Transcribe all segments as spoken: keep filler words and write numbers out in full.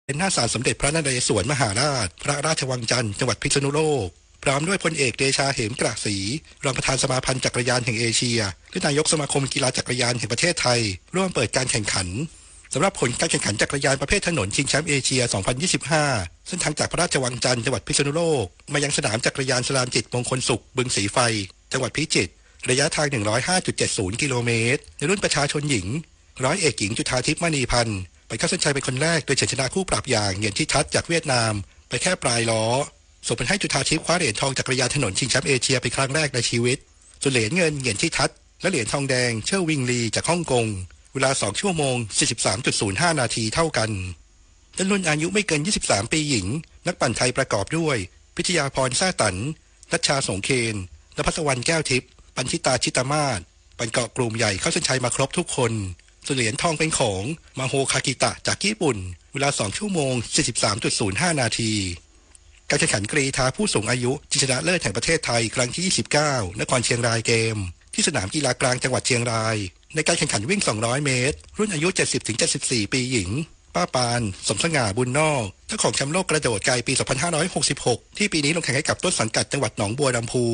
เป็นหน้าศาลสมเด็จพระนเรศวรมหาราช พระราชวังจันทร์ จังหวัดพิษณุโลก พร้อมด้วยพลเอกเดชา เหมกระศรี รองประธานสมาพันธ์จักรยานแห่งเอเชีย และนายกสมาคมกีฬาจักรยานแห่งประเทศไทย ร่วมเปิดการแข่งขัน สำหรับผลการแข่งขันจักรยานประเภทถนนชิงแชมป์เอเชีย สองพันยี่สิบห้า เส้นทางจากพระราชวังจันทร์ จังหวัดพิษณุโลก มายังสนามจักรยานสลามจิตมงคลสุข บึงสีไฟ จังหวัดพิจิตร ระยะทาง หนึ่งร้อยห้าจุดเจ็ดศูนย์ กิโลเมตร ในรุ่นประชาชนหญิง ร้อยเอกหญิงจุฑาทิพย์ มณีพันธ์ ไปเข้าเส้นชัยเป็นคนแรก โดยเฉือนชนะคู่ปรับอย่าง เหงียนทิทัศน์ จากเวียดนาม ไปแค่ปลายล้อ ส่งผลให้จุฑาทิพย์คว้าเหรียญทองจักรยานถนนชิงแชมป์เอเชียเป็นครั้งแรกในชีวิต ส่วนเหรียญเงิน เหงียนทิทัศน์ และเหรียญทองแดง เจิ้ววิงลี จากฮ่องกง เวลา สองชั่วโมง สี่สิบสามจุดศูนย์ห้า นาทีเท่ากัน และรุ่นอายุไม่เกิน ยี่สิบสาม ปีหญิง นักปั่นไทยประกอบด้วย พิชยาภรณ์ แซ่ตัน นัชชา สงเคน นภัสวรรณ แก้วทิพย์ ปันธิตา ชิตมาศ ปั่นเกาะกลุ่มใหญ่เข้าเส้นชัยมาครบทุกคน ส่วนเหรียญทองเป็นของ มาโฮ คากิตะ จากญี่ปุ่น เวลา สองชั่วโมง สี่สิบสามจุดศูนย์ห้า นาที การแข่งขันกรีฑาผู้สูงอายุชิงชนะเลิศแห่งประเทศไทย ครั้งที่ ยี่สิบเก้า นครเชียงรายเกม ที่สนามกีฬากลางจังหวัดเชียงราย ในการแข่งขันวิ่ง สองร้อย เมตร รุ่นอายุ เจ็ดสิบถึงเจ็ดสิบสี่ ปีหญิง ป้าปาน สมสง่า บุญนอก เจ้าของแชมป์โลกกระโดดไกลปี สองพันห้าร้อยหกสิบหก ที่ปีนี้ลงแข่งให้กับต้นสังกัดจังหวัดหนองบัวลำภู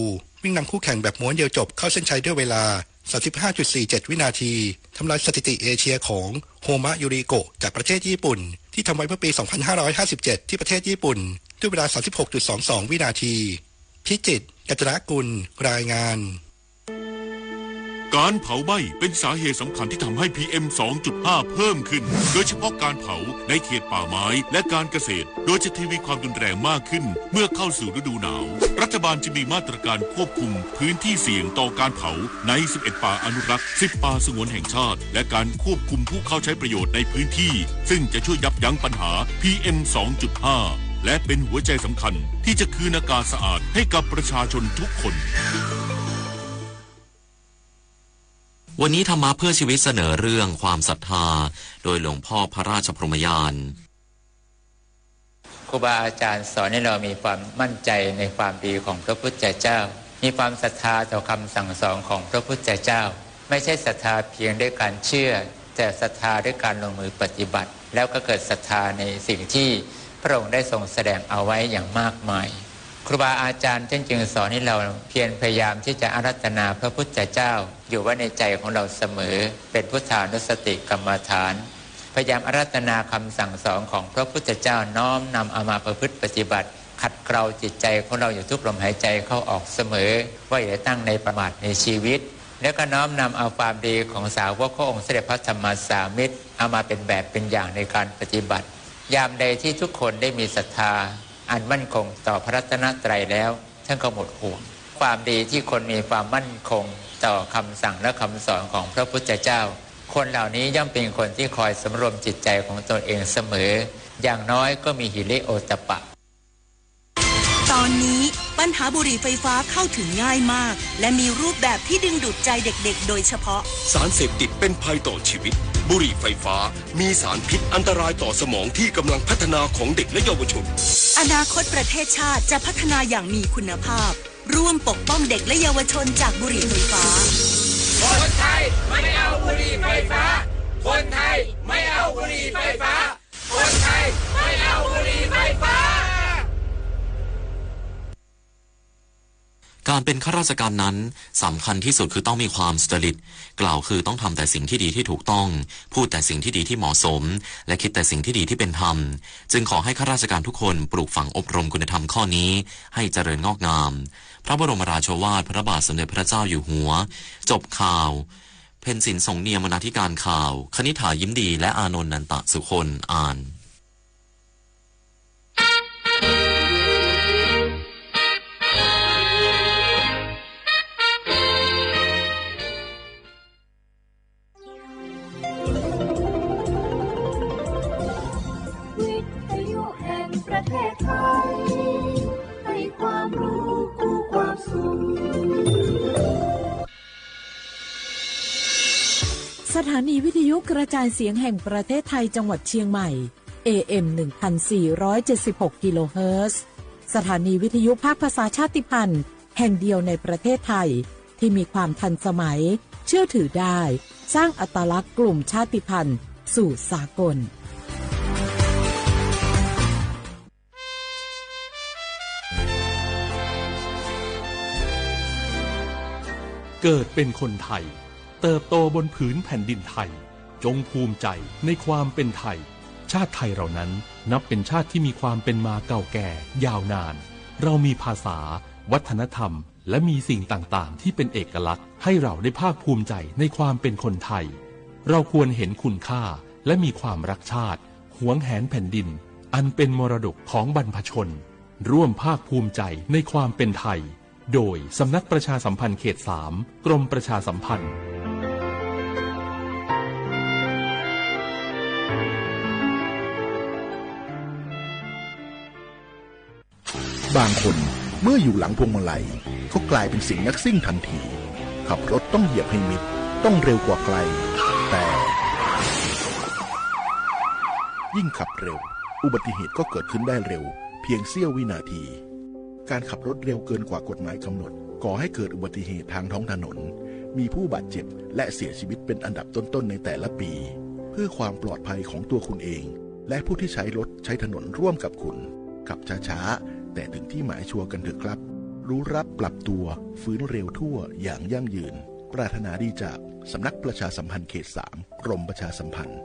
วิ่งนำคู่แข่งแบบม้วนเดียวจบเข้าเส้นชัยด้วยเวลา สามสิบห้าจุดสี่เจ็ด วินาที ทำลายสถิติเอเชียของ โฮมะ ยูริโกะ จากประเทศญี่ปุ่น ที่ทำไว้เมื่อปี สองพันห้าร้อยห้าสิบเจ็ด ที่ประเทศญี่ปุ่น ด้วยเวลา สามสิบหกจุดสองสอง วินาที พิจิตร กัญจนกุล รายงาน การเผาไหม้เป็นสาเหตุสำคัญที่ทำให้ พีเอ็ม สองจุดห้า เพิ่มขึ้น โดยเฉพาะการเผาในเขตป่าไม้และการเกษตร โดยจะทวีความรุนแรงมากขึ้นเมื่อเข้าสู่ฤดูหนาว รัฐบาลจึงมีมาตรการควบคุมพื้นที่เสี่ยงต่อการเผาใน สิบเอ็ด ป่าอนุรักษ์ สิบ ป่าสงวนแห่งชาติ และการควบคุมผู้เข้าใช้ประโยชน์ในพื้นที่ ซึ่งจะช่วยยับยั้งปัญหา พีเอ็ม สองจุดห้า และเป็นหัวใจสำคัญที่จะคืนอากาศสะอาดให้กับประชาชนทุกคน วันนี้ธรรมะเพื่อชีวิตเสนอเรื่องความศรัทธา โดยหลวงพ่อพระราชพรหมยาน ครูบาอาจารย์สอนให้เรามีความมั่นใจในความดีของพระพุทธเจ้า มีความศรัทธาต่อคำสั่งสอนของพระพุทธเจ้า ไม่ใช่ศรัทธาเพียงด้วยการเชื่อ แต่ศรัทธาด้วยการลงมือปฏิบัติ แล้วก็เกิดศรัทธาในสิ่งที่พระองค์ได้ทรงแสดงเอาไว้อย่างมากมาย ครูบาอาจารย์ท่านจึงสอนให้เราเพียรพยายามที่จะอาราธนาพระพุทธเจ้า อยู่ไว้ในใจของเราเสมอ เป็นพุทธานุสติกรรมฐาน พยายามอาราธนาคำสั่งสอนของพระพุทธเจ้า น้อมนำเอามาประพฤติปฏิบัติ ขัดเกลาจิตใจของเราอยู่ทุกลมหายใจเข้าออกเสมอ ว่าอย่าได้ตั้งในประมาทในชีวิต แล้วก็น้อมนำเอาความดีของสาวกขององค์สมเด็จพระสัมมาสัมพุทธเจ้า เอามาเป็นแบบเป็นอย่างในการปฏิบัติ ยามใดที่ทุกคนได้มีศรัทธาอันมั่นคงต่อพระรัตนตรัยแล้ว ท่านก็หมดห่วง ความดีที่คนมีความมั่นคงต่อคำสั่งและคำสอนของพระพุทธเจ้า คนเหล่านี้ย่อมเป็นคนที่คอยสำรวมจิตใจของตนเองเสมอ อย่างน้อยก็มีหิริโอตตัปปะ ตอนนี้ปัญหาบุหรี่ไฟฟ้าเข้าถึงง่ายมาก และมีรูปแบบที่ดึงดูดใจเด็กๆ โดยเฉพาะ สารเสพติดเป็นภัยต่อชีวิต บุหรี่ไฟฟ้ามีสารพิษอันตรายต่อสมองที่กำลังพัฒนาของเด็กและเยาวชน อนาคตประเทศชาติจะพัฒนาอย่างมีคุณภาพ ร่วมปกป้องเด็กและเยาวชนจากบุหรี่ไฟฟ้า คนไทยไม่เอาบุหรี่ไฟฟ้า คนไทยไม่เอาบุหรี่ไฟฟ้า คนไทยไม่เอาบุหรี่ไฟฟ้า การเป็นข้าราชการนั้นสำคัญที่สุดคือต้องมีความสุจริต กล่าวคือต้องทำแต่สิ่งที่ดีที่ถูกต้อง พูดแต่สิ่งที่ดีที่เหมาะสม และคิดแต่สิ่งที่ดีที่เป็นธรรม จึงขอให้ข้าราชการทุกคนปลูกฝังอบรมคุณธรรมข้อนี้ให้เจริญงอกงาม พระบรมราโชวาทพระบาทสมเด็จพระเจ้าอยู่หัว จบข่าว เพ็ญศิลป์ สงเนียม บรรณาธิการข่าว คณิษฐา ยิ้มดี และอานนท์ นันตะสุคน อ่าน วิทยุแห่งประเทศไทย ให้ความรู้คู่ความสุข สถานีวิทยุกระจายเสียงแห่งประเทศไทยจังหวัดเชียงใหม่ เอเอ็ม หนึ่งพันสี่ร้อยเจ็ดสิบหก กิโลเฮิรตซ์ สถานีวิทยุภาคภาษาชาติพันธุ์แห่งเดียวในประเทศไทย ที่มีความทันสมัย เชื่อถือได้ สร้างอัตลักษณ์กลุ่มชาติพันธุ์สู่สากล เกิดเป็นคนไทย เติบโตบนผืนแผ่นดินไทย จงภูมิใจในความเป็นไทย ชาติไทยเรานั้นนับเป็นชาติที่มีความเป็นมาเก่าแก่ยาวนาน เรามีภาษา วัฒนธรรม และมีสิ่งต่างๆ ที่เป็นเอกลักษณ์ ให้เราได้ภาคภูมิใจในความเป็นคนไทย เราควรเห็นคุณค่า และมีความรักชาติ หวงแหนแผ่นดิน อันเป็นมรดกของบรรพชน ร่วมภาคภูมิใจในความเป็นไทย โดยสำนักประชาสัมพันธ์เขตสาม กรมประชาสัมพันธ์ บางคนเมื่ออยู่หลังพวงมาลัยก็กลายเป็นเสียงนักซิ่งทันที ขับรถต้องเหยียบให้มิด ต้องเร็วกว่าใคร แต่ ยิ่งขับเร็ว อุบัติเหตุก็เกิดขึ้นได้เร็ว เพียงเสี้ยววินาที การขับรถเร็วเกินกว่ากฎหมายกำหนด ก่อให้เกิดอุบัติเหตุทางท้องถนน มีผู้บาดเจ็บและเสียชีวิตเป็นอันดับต้นๆ ในแต่ละปี เพื่อความปลอดภัยของตัวคุณเอง และผู้ที่ใช้รถใช้ถนนร่วมกับคุณ ขับช้าๆ แต่ถึงที่หมายชัวร์กันเถอะครับ รู้รับปรับตัว ฟื้นเร็วทั่วอย่างยั่งยืน ปรารถนาดีจากสำนักประชาสัมพันธ์เขตสาม กรมประชาสัมพันธ์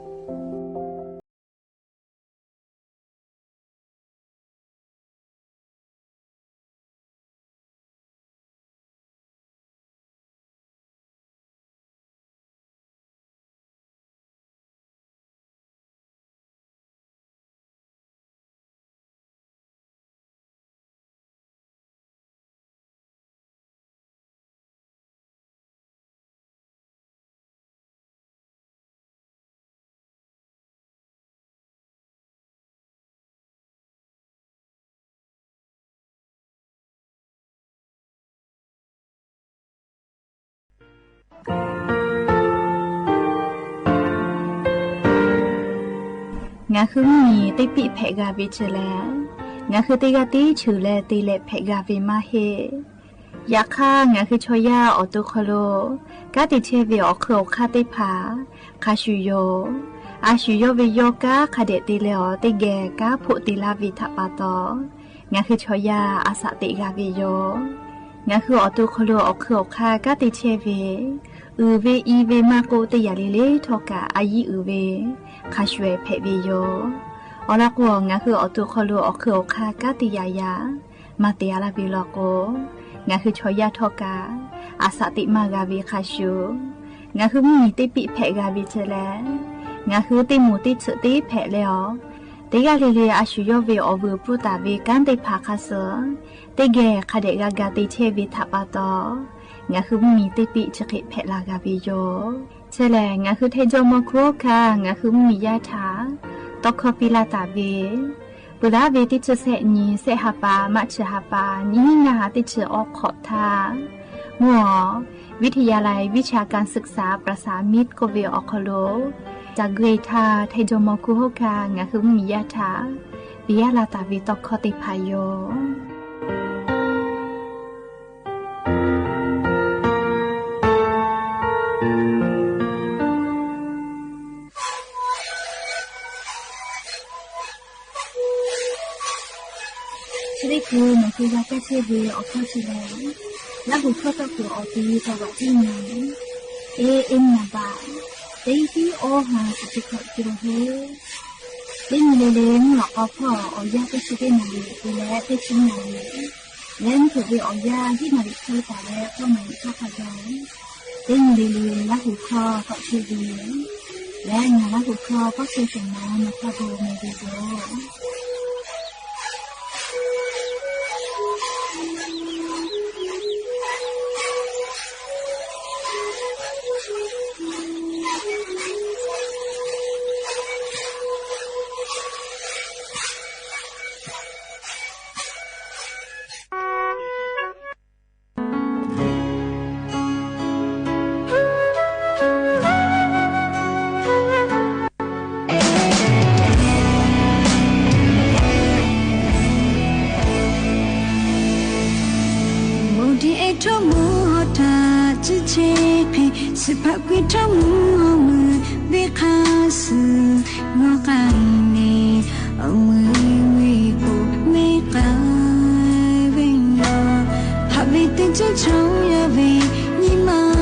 ငါဃုမီးတပံးဖဲးဂၤဝဲဆဲးလဲၣ်, ငါဃုတဂၤတဆူးလၢတလဲၤဖဲးဂၤဝဲမးဟ့ၣ် ယခါ ငါဃုဆီယါအီၣ်တိၢ်ခီၣ်လိာ် ကါတံာ်ဆဲးဝဲအီၣ်ခုၣ်အီၣ်ခါသ့ၣ်တဖၣ် ခါဆူၣ်ယိာ် အါဆူၣ်ယိာ်ဝဲယီၤကါခးဒဲးတ့လဲအီၤ တဂဲၤကါဖိးတ့လၢဝဲထးပာ်တီၤ ငါဃုဆီယါအသးသ့ၣ်ဂၤဝဲယိာ် ငါဃုအီၣ်တိၢ်ခီၣ်လိာ်အီၣ်ခုၣ်အီၣ်ခါ ကါတံာ်ဆဲးဝဲ အုၣ်ဝဲအံၤဝဲမးကိးတယၢ်လံလံထီၣ်ကၢ် အယံၤအုၣ်ဝဲ ခါဆူၣ်ဖဲးဝဲယိာ် အီၤလီၤကိး ငါဃုအီၣ်တိၢ်ခီၣ်လိာ်အီၣ်ခုၣ်အီၣ်ခါ ကါတံာ်ယၢ်ယၢ် မၤတ့ၢ်အါလၢဝဲလီၤကိး ငါဃုဆီယါထီၣ်ကၢ် အသးသ့ၣ်မၤဂၤဝဲခါဆူၣ် ငါဃုမီးတပံးဖဲးဂၤဝဲဆဲးလဲၣ်, ငါဃုတ့မူးတ့ဆၢးတ့ဖဲးလဲအီၤ, တဂၤလံလံအါဆူၣ်ယိာ်ဝဲအီၣ်ဝဲပူၤတၢ်ဝဲကါသ့ၣ်တဖၣ်ခါဆၢ တဂဲၤခးဒဲးဂၤဂၤတ့ဆဲးဝဲထးပာ်တီၤ ငါဃုမီးတပံးဆၢဃ့ဖဲးလၢဂၤဝဲယိာ် ဆဲးလဲၣ် ငါဃုထဲယီမီၤခိၣ်ခါ ငါဃုမီးယါထး တီခီပံလၢတၢ်ဝဲ ပှၤလၢဝဲတဆံဆဲးနံၣ် ဆဲးဟးပာ် မးဆၢဟးပာ် နံၣ်နံၣ်နၢ်ဟးတဆံအီခီၣ်ထါ မ့ၢ် วิทยาลัยวิชาการศึกษาประสานมิตร ကိးဝဲအီၣ်ခီၣ်လိာ် တၢ်ဂ့ၢ်ထါ ထဲယီမီၤခိၣ်ခါ ငါဃုမီးယါထး ပယါလၢတၢ်ဝဲတီခီသ့ၣ်တဖၣ်ယိာ် ဆၢဒ့ၣ်ကိး မၤက့ၤဂၤကဲဆ့ဝဲအီၣ်ခီၣ်ဆ့လဲၣ်, လၢဟူၣ်ခီၣ်တီၣ်ကိးအီၤတံၤ တၢ်ဝးတံၣ်ညါ, အ့ အ့ၣ်မနၤဘၣ်, တံၤတံၤအီၣ်ဟါ အတံၤခီၣ်က့ၤလီၤဟဲ, တံၤမုၢ်လ့လ့ မုၢ်လီၤကီဖီၣ်အီၣ်ယၢ်တဆံတ့ၣ်နၣ်ရံၣ် တုၤလၢတဆံနၣ်ရံၣ် လၢမုၢ်ထူၣ်ဝဲအီၣ်ယၢ် ယဲၢ်နၣ်ရံၣ်ဆၢကတီၢ်လၢ ဃုနၣ်ရံၣ်ဆၢကတီၢ် တံၤမုၢ်လ့လ့ လၢဟူၣ်ခီၣ်တီၣ်ဆ့ဝဲ, လၢနၤလၢဟူၣ်ခီၣ်တီၣ်ဆ့သ့ၣ်မး နခီၣ်ဘိမ့ၢ်ဂ့ၤဂ့ၤ မိၢ်ဒ့အဲၣ်ထီၣ်မူဟီၣ်တၢ် ဆံဆဲဖဲ စံးဖးကွံာ်ထီၣ်မူဟီၣ်မုၢ်ဘ့ၣ်ခါဆူၣ် နီၣ်ဃာ်အံၤန့ၣ် အမုၢ်ဝံၣ်ပိာ်မ့ၢ်ဃာ်ဝဲယီၤ ဟးဝဲတဆံဆီယါဝဲ နံၣ်မး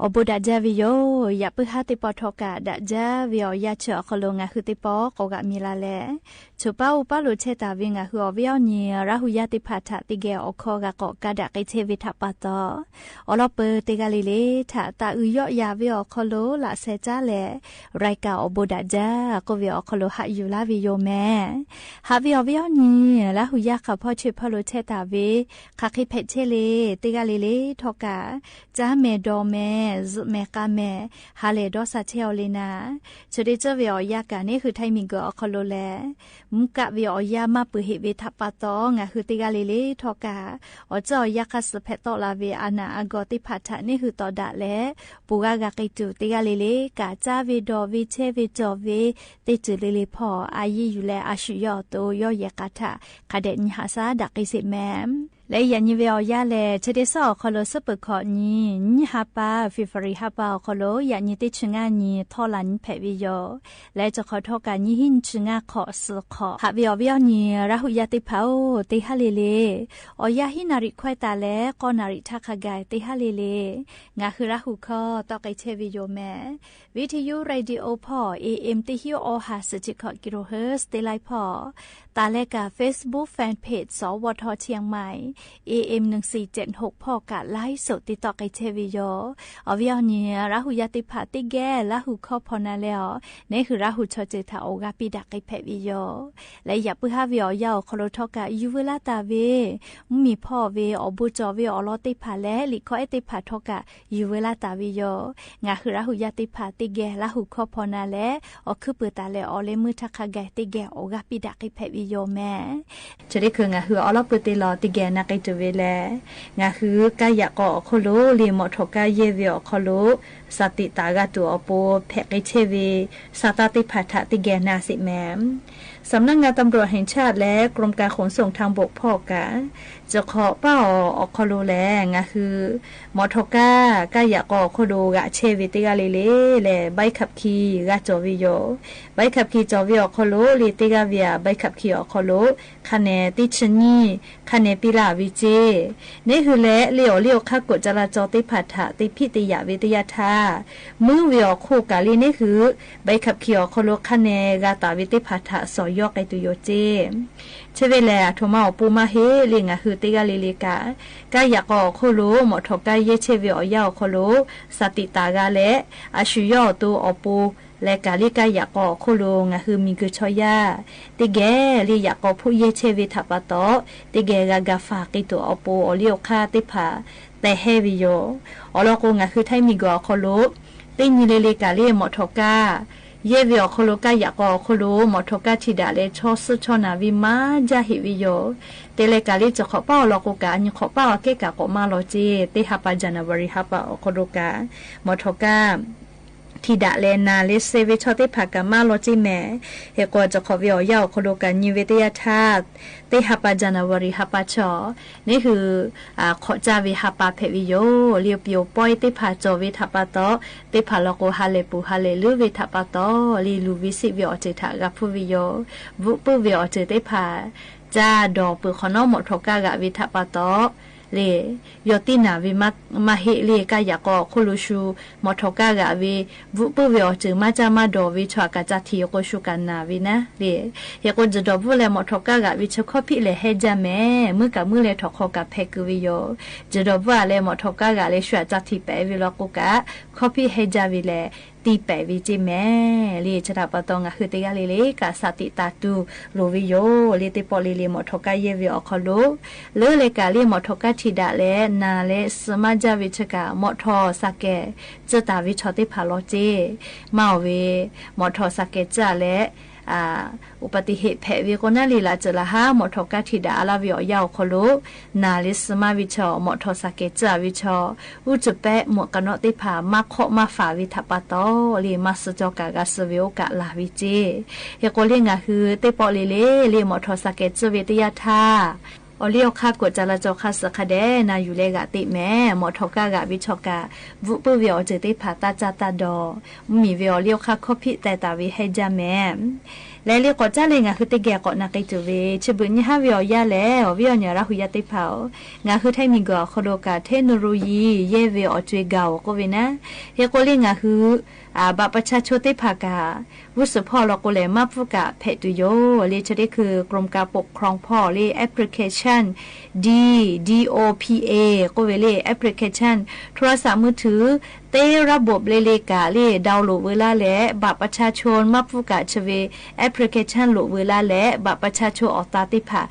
အိၣ်ဘူးဒၣ်ဒၢဝ့ၢ်ယိၤ ယၣ်ပုၢ်ဟါသ့ၣ်ပီၣ်ထီၣ်ကၣ် ဒၣ်ဒၢဝ့ၢ်အီၣ်ယၢ်ဆၢၣ်အီၤခီလိာ် ငါးဟုသ့ၣ်ပီၣ်ကိးဂၤမံၤလၢ်လၢ် ဆိၣ်ပၢ်အိၣ်ပၢ်လိာ်ဆဲးတၢ်ဝ့ၢ် ငါးဟုအီၤဝ့ၢ်အီၤနံၤ ရၢ်ဟူယၢ်သ့ၣ်တဖၣ်ထၣ် သ့ၣ်ဂဲၤအီၣ်ခီဂၤကိး ကါဒၣ်က့ၤဆဲးဝ့ၢ်ထၣ်ပာ်တီၢ် အိၣ်လီၤပၢၢ်တ့ၢ်ဂၤလံလၢ် ထၣ်တၢ်အုၣ်ယီၣ်ယၤဝ့ၢ်အီၤခီလိာ် လၢ်ဆဲးကၠၢလဲၣ် ရၢၢ်ကၣ်အိၣ်ဘူးဒၣ်ဒၢ ကိးဝ့ၢ်အီၤခီလိာ် ဟးယူၢ်လၢ်ဝ့ၢ်ယိၤမဲာ် ဟးဝ့ၢ်အီၤဝ့ၢ်အီၤနံၤ ရၢ်ဟူယၢ်ဃာ်ဖီၣ်ဆဲးဖီၣ်လိာ်ဆဲးတၢ်ဝ့ၢ် ဃၣ်ဃ့ဖဲးဆဲးလၢ် တ့ၢ်ဂၤလံလၢ် ထီၣ်ကၣ် ကၠၢမဲာ် ဒီမဲာ် စုးမဲာ် ကါမဲာ် ဟးလဲၢ်ဒီးစးဆဲးအီၤလံနၤ ဆိၣ်ဒ့ၣ်စၢၢ်ဝ့ၢ်အီၣ်ယၢ်ကၣ် န့ၣ်ဟုၣ်ထၢၣ်မံၤကၢၢ်အီၤခီလိာ်လဲၣ် မူကၣ်ဝ့ၢ်အီၣ်ယၢ် မၢ်ပၢၢ်ဟ့ၣ်ဝ့ၢ်ထၣ်ပာ်တီၢ် ငါးဟုတ့ၢ်ဂၤလံလၢ် ထီၣ်ကၣ် အီၣ်စၢၣ်အီၣ်ယၢ် ဃၣ်စၢၣ်ဖဲးတီၣ်လၢ်ဝ့ၢ် အနၢ်အဂီၢ်သ့ၣ်တဖၣ်ထၣ် န့ၣ်ဟုၣ်တီၣ်ဒၣ်လဲၣ် ပူၤဂၤဂၤက့ၤတုၤ တ့ၢ်ဂၤလံလၢ် ကၣ်ကၠၢဝ့ၢ် ဒီဝ့ၢ် ဆဲးဝ့ၢ် ကၠီၣ်ဝ့ၢ် သ့ၣ်တုၤလံလၢ်ဖီၣ် အါယံၤယူၢ်လၢ် အါဆူၣ်ယီၣ်အသိး ယီၣ်ယဲၢ်ကၣ်ထၣ် ခးဒဲးနံၤဟးဆါဒၣ်က့ၤစ့းမဲာ် လၢယၣ်နံၤဝ့ၢ်အီၣ်ယၢ်လဲၣ် ဆၢဒ့ၣ်စၢၢ်အီၤခီလိာ် စ့ၢ်ပၢၢ်ခီၣ်နံၤ နံၣ်ဟါပၢၢ် February ဟါပၢၢ်အီၤခီလိာ် ယၣ်နံၤတ့ၢ်ဆံငါနံၤ ထီၣ်လၢ်နံၤဖဲးဝ့ၢ်ယိၤ လၢစခီၣ်ထီၣ်ကၣ် နံၣ်ဟံၣ်နွံဆံငါခီၣ် သၢခီၣ် ဟးဝ့ၢ်အီၣ်ဝ့ၢ်အီၤနံၤ ရၢ်ဟူယၢ်သ့ၣ်တဖၣ်အိၣ် တ့ၢ်ဂၤလံလၢ် အီၣ်ယၢ်ဟံၣ်နၣ်ရံၣ်ခွဲးတၢ်လၢ ဃိးနၣ်ရံၣ်ထၣ်ခါဂၤ တ့ၢ်ဂၤလံလၢ် ငါးဟုရၢ်ဟူခီ တီၣ်က့ၤဆဲးဝ့ၢ်ယိၤမဲာ် ဝံထယု ရေၣ်ဒံအိဖီၣ် AM တဟံးအိၣ်ဟး စူၣ်ဆံခီၣ် ကံရူၢ်ဟၢၣ် တ့ၢ်လၢ်ဖီၣ် တၢ်လဲၤကၣ် Facebook Fanpage စဝထ เชียงใหม่ AM หนึ่งสี่เจ็ดหก ဖီၣ် ကၣ် ไลฟ์สด တ့တီၣ်က့ၤဆဲးဝ့ၢ်ယိၤ အီၣ်ဝ့ၢ်အီၤနံၤ ရၢ်ဟူယၢ်သ့ၣ်တဖၣ် တ့ၢ်ဂဲၤ ရၢ်ဟူခီဖီၣ်နၤလၢ်အီၤ န့ၣ်ဟုၣ်ရၢ်ဟူဆီၣ်တ့ၢ်ထၣ် အိၣ်ဂၤပံးဒၣ်က့ၤဖဲးဝ့ၢ်ယိၤ လၢယၣ်ပုၢ်ဟါဝ့ၢ်အီၣ်ယၢ်အီၤခီလိာ်ထီၣ်ကၣ် ယူၢ်ဝဲလၢတၢ်ဝ့ၢ် မုၢ်မံၤဖီၣ်ဝ့ၢ် အီၣ်ဘူးကၠီၣ်ဝ့ၢ် အီၣ်လီၤသ့ၣ်တဖၣ်လၢ လံာ်ခီအဲၣ်သ့ၣ်တဖၣ်ထီၣ်ကၣ် ယူၢ်ဝဲလၢတၢ်ဝ့ၢ်ယိၤ ငါးဟုရၢ်ဟူယၢ်သ့ၣ်တဖၣ် တ့ၢ်ဂဲၤ ရၢ်ဟူခီဖီၣ်နၤလၢ် အီၣ်ခုပၢၤတၢ်လၢအီၤလၢမုၢ်ထၣ်ခါဂၤ တ့ၢ်ဂဲၤ အိၣ်ဂၤပံးဒၣ်က့ၤဖဲးဝ့ၢ်ယိၤမဲာ် ဆိဒ့ၣ်ခုၣ် ငါးဟုအီၣ်လီၤပၢၢ်တ့ၢ်လီၤ တ့ၢ်ဂဲၤနၤက့ၤတုၤဝဲလဲၣ် ငါးဟုကါယၣ်ကီအီၤခီလိာ် လံာ်မီၣ်ထိၣ်ကါယဲၢ်ဝ့ၢ်အီၣ်ခီလိာ် စၢ်တံာ်တာ်ဂၤတုၤအီၤပူၤ ဖဲးက့ၤဆဲးဝ့ၢ် စၢ်သးသ့ၣ်တဖၣ်ထၣ် တ့ၢ်ဂဲၤနၤစ့းမဲာ် สำนักงานตำรวจแห่งชาติ และกรมการขนส่งทางบก ဖီၣ်ကၣ် စခီၣ်ပၢ်အီၤအီၤခီလိာ်လဲၣ် ငါးဟု မီၣ်ထိၣ်ကါ ကါယၣ်ကီအီၤခီလိာ် ဂာ်ဆဲးဝ့ၢ်တ့ၢ်ဂၤလံလၢ် လၢ် ใบขับขี่ ဂၤကၠီၣ်ဝ့ၢ်ယိၤ ใบขับขี่ ကၠီၣ်ဝ့ၢ်အီၤခီလိာ် လံာ်တ့ၢ်ဂၤဝ့ၢ် ใบขับขี่ အီၤခီလိာ် ခါန့ၣ် တ့ၢ်ဆံနံၣ် ခါန့ၣ်ပံးလၢ်ဝံၤစ့ န့ၣ်ဟုၣ်လၢ် လံာ်အီၣ်လံာ်အိၣ်ခါ กฎจราจร သ့ၣ်တဖၣ်ထၣ် တ့ၢ်ဖံးတ့ၢ်ယာ်ဝ့ၢ်တ့ၢ်ယါထၣ် မုၢ်ဝ့ၢ်အီၣ်ခိၣ်ကၣ်လံန့ၣ်ဟုၣ် ใบขับขี่ အီၤခီလိာ် ခါန့ၣ် ဂၤတၢ်ဝ့ၢ်သ့ၣ်တဖၣ်ထၣ် စီၤယီၣ်က့ၤတုၤယိၤစ့ ဆဲးဝ့ၢ်လဲၣ် အထိးမးအီၣ်ပူၤမးဟ့ၣ် လံာ်ငါးဟုတ့ၢ်ဂၤလံလံကၣ် ကါယၣ်ကီအီၤခီလိာ် မီၣ်ထိၣ်ကါယဲၢ်ဆဲးဝ့ၢ်အီၣ်ယၢ်အီၤခီလိာ် စၢ်တံာ်တာ်ဂၤလဲၣ် အဆူၣ်ယီၣ်အသိးအီၤပူၤ လဲၤကၣ်လံကါယၣ်ကီအီၤခီလိာ် ငါးဟုမံၤဂုာ်ဆီယါ တ့ၢ်ဂဲၤလံယၣ်ကီဖိယဲၢ်ဆဲးဝ့ၢ်ထၣ်ပာ်တီၢ် တ့ၢ်ဂဲၤဂၤဂၤဖးက့ၤတုၤအီၤပူၤ အီၣ်လံာ်အိၣ်ခါသ့ၣ်တဖၣ် တဲဟဲဝံၤယိၤ အီၤလီၤကိး ငါးဟုထၢၣ်မံၤဂီၤအီၤခီလိာ် တ့ၢ်နံၤလံလံကၣ်လံမီၣ်ထိၣ်ကါ ယဲၢ်ဝ့ၢ်အီၣ်ခီလိာ် ကါယၣ်ကီအီၤခီလိာ် မီၣ်ထိၣ်ကါထံၣ်ဒၣ်လဲာ် ဆီဆၢဆီနၢ်ဝံၤမၤဒၣ်ဟ့ၣ်ဝံၤယိၤ တဲလဲၤကၣ်လံစခီၣ်ပၢ်အီၤလီၤကိးကၣ် အညိၣ်ခီၣ်ပၢ်အီၤကဲကၣ်ကိးမးလီၤစ့ တ့ၢ်ဟါပာ် January ဟါပာ်အီၤခီလိာ်ကၣ် မီၣ်ထိၣ်ကါ ထံၣ်ဒၣ်လဲာ်နၤလၢစဲးဝ့ၢ်ဆီၣ်သ့ၣ်တဖၣ်ကမၣ်လီၤစ့မဲာ် ဟ့ၣ်ကိးစခီၣ်ဝ့ၢ်အီၣ်ယၢ်အီၤခီလိာ်ကၣ် နံၤဝ့ၢ်တ့ၢ်ယါထၣ် တ့ၢ်ဟါပာ် January ဟါပာ်ဆီၣ် န့ၣ်ဟုၣ် ခီၣ်ကၠၢ်ဝ့ၢ်ဟါပာ်ဖဲးဝံၤယိၤ လံာ်ပျိၤပီၢ်သ့ၣ်တဖၣ် ကၠီၣ်ဝ့ၢ်ထၣ်ပာ်တီၢ် သ့ၣ်တဖၣ်လီၤကိး ဟါလဲၢ်ပူၤဟါလဲၢ်လၢဝ့ၢ်ထၣ်ပာ်တီၢ် လံာ်လူၤဝံၤစံးဝ့ၢ်အီၤစၢၤထၣ် ဂၤဖုဝံၤယိၤ ဘူးပုၢ်ဝ့ၢ်အီၤစၢၤသ့ၣ်တဖၣ် ကၠၢ်ဒီးပၢၢ်ခီနီၣ် မီၣ်ထိၣ်ကါဂၤဝ့ၢ်ထၣ်ပာ်တီၢ် လံာ် ယီၤတံၢ်နၢ်ဝံၤမးဟ့ၣ်လံ ကါယၣ်ကီအီၤခီလိာ်ဆူ မီၣ်ထိၣ်ကါဂၤဝ့ၢ် ဘူးပုၢ်ဝ့ၢ်အီၤစၢၤ မၤကၠၢ်မၤဒီးဝံၤ ဆီၣ်အကစၢ်ထံၣ်အဃိဆူကၣ်နၢ်ဝံၤနၤ လံာ် ဟ့ၣ်ကိးစၢၤဒီးဘူးလဲၣ် မီၣ်ထိၣ်ကါဂၤဝံၤ ဆၢခီၣ်ဖံးလဲၣ်ဟဲကၠၢ်မဲာ် မုၢ်ကၣ်မုၢ်လဲၤထီၣ်ခီၣ်ကၣ်ဖဲးကုာ်ဝံၤယိၤ စၢၤဒီးဘူးအလဲၣ် မီၣ်ထိၣ်ကါဂၤလဲၣ် ဆှၢအကစၢ်ထံၣ်ပဲာ်ဝံၤလီၤကိးကၣ် ခီၣ်ဖံးဟဲကၠၢ်ဝံၤလဲၣ် တံၢ်ပဲာ်ဝံၤစ့မဲာ် လံာ် ဆၢထၣ်ပာ်တီၢ် ငါးဟုတ့ၢ်ဂၤလံလံကၣ် စၢ်တံာ်တာ်တုၤလိာ်ဝံၤယိၤ လံာ်သ့ၣ်ပီၣ်လံလံ မီၣ်ထိၣ်ကါယဲၢ်ဝ့ၢ်အီၣ်ခီလိာ် လၢလဲၤကၣ်လံ မီၣ်ထိၣ်ကါထံၣ်ဒၣ်လဲာ် နၢ်လဲာ်စၢၤမၤကၠၢ်ဝံၤဆၢကၣ် မီၣ်ထိၣ်စၢ်ကဲး ကၠၢ်တၢ်ဝံၤဆီၣ်သ့ၣ်တဖၣ်လီၤစ့ မၤအီၣ်ဝံၤ မီၣ်ထိၣ်စၢ်ကဲးကၠၢ်လဲၣ် အ อุบัติเหตุ ဖဲးဝံၤကိးနၢ်လံလၢ်စၢၤလၢ်ဟါ မီၣ်ထိၣ်ကါထံၣ်ဒၣ်အါလၢဝ့ၢ်အီၣ်ယၢ်အီၤခီလိာ် နၢ်လဲာ်စၢၤမၤဝံၤဆီၣ် မီၣ်ထိၣ်စၢ်ကဲးကၠၢ်ဝံၤဆီၣ် အူၣ်စပဲး မွးကနီၣ်သ့ၣ်တဖၣ် မၤခီၣ်မၤဖးဝံၤထၣ်ပာ်တီၢ် လံာ်မၤစၢၤကၠီၤကၣ်ဂၤစၢၤဝံၤအိၣ်ကၣ်လၢ်ဝံၤစ့ ဟ့ၣ်ကိးလံ ငါးဟုတ့ၢ်ပီၣ်လံလံ လံာ်မီၣ်ထိၣ်စၢ်ကဲးကၠၢ်ဝံၤတ့ၢ်ယါထၣ် အီၤလ့အီၤခါ ကိုယ်စားလှယ်ကျော်ခါ စၢခါဒဲး နၤယူၤလၢဂၤတ့ၢ်မဲာ် မီၣ်ထီၣ်ကါဂၤ ဝံထီၣ်ကါ ဝူးပုၢ်ဝဲၢ်အီၤ စၢၤတ့ၢ်ဖး တၢ်စၢ်တၢ်ဒီး မ့ၢ်ဝဲအီၤလ့အီၤခါ ခီၣ်ဖံးတဲတၢ်ဝဲ ဟဲကၢ်မဲာ် လဲၤလ့ကိးကၠၢ်လၢ ငါဃုတကဲကိးနၢ်က့ၤတုၤဝဲ ဆၢဘုးညါဟဲဝဲအီၤယါလဲၣ် အီၤဝဲအီၤန့ၣ် ရၢ်ဟူယါတ့ၢ်ဖးအီၤ ငါဃုထၢမံၤကီး ခီဒိၣ်ကး ထ့ၣ်နရူယံၤ ယဲၢ်ဝဲအီၤကွ့ကၤအီၤ ကိးဝဲနၤ ဟ့ၣ်ကိးလၢ ငါဃု အ บัตรประชาชน တ့ၢ်ဖးကး ဝူးစၢဖီၣ်လီၤ ကိးလဲၣ် မှတ်ပုံတင် ဖဲးတုၤယိာ် လၢဆၢထံၣ်ခုး กรมการปกครอง ဖီၣ်လၢ application D D O P A ကိးဝဲလၢ application โทรศัพท์มือถือ တ့ ระบบ လၢလၢကးလၢ ดาวน์โหลด ဝဲလၢ်လဲၣ် บัตรประชาชน မှတ်ပုံတင် ဆၢဝဲ application လိာ်ဝဲလၢ်လဲၣ် บัตรประชาชน အီၤသးတ့ၢ်ဖး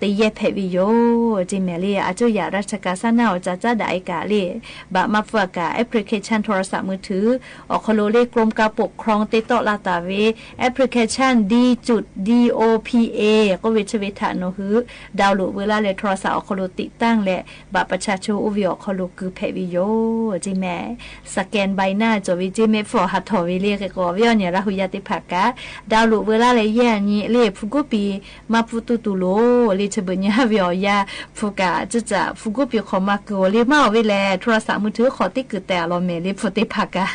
တ့ယဲၢ်ဖဲးဝဲယိာ် ကၠ့မဲာ်လၢ အစိုးရ ราชการ စၢ်နၢ်အီၤ စၢ်စၢ်ဒၣ်အံၤကးလၢ บัตรမှတ်ပုံတင် application โทรศัพท์มือถือ အီၤခီလိာ်လၢ กรมการปกครอง တ့တီၣ်လၢ်တၢ်ဝဲ application D D O P A ကိးဝဲဆၢဝဲထးနီၣ်ဟု ดาวน์โหลด ဝဲလၢ်လဲၣ် โทรศัพท์ အီၤခီလိာ် ติดตั้ง လဲၣ် บัตรประชาชน အိၣ်ဝဲအီၤခီလိာ် ကုာ်ဖဲးဝဲယိာ် ကၠ့မဲာ် สแกนใบหน้า ကၠီဝဲ ကၠ့မဲာ် ဖီၣ်ဟးထီၣ်ဝဲလၢ ဟ့ၣ်ကိးဝဲအီၤန့ၣ် ရၢ်ဟူယါတ့ၢ်ဖးကး ดาวน์โหลด ဝဲလၢ်လဲၣ် ယဲၢ်နံၤလၢ ဖုကိၣ်ပံၤ မှတ်ပုံတင် တူၢ်လိာ် လၢဆၢဘုးညါဟဲဝဲအီၤယါ ဖုကး ကၠၢ်စၢ် ဖုကိၣ်ပံၤ ခီမၤကၢၤအီၤလၢ မၤအီၤဝဲလဲၣ် โทรศัพท์มือถือ ခီတံၢ်ကုာ်တဲာ်အလီၤမဲာ်လၢ ဖုတ့ၢ်ဖးကး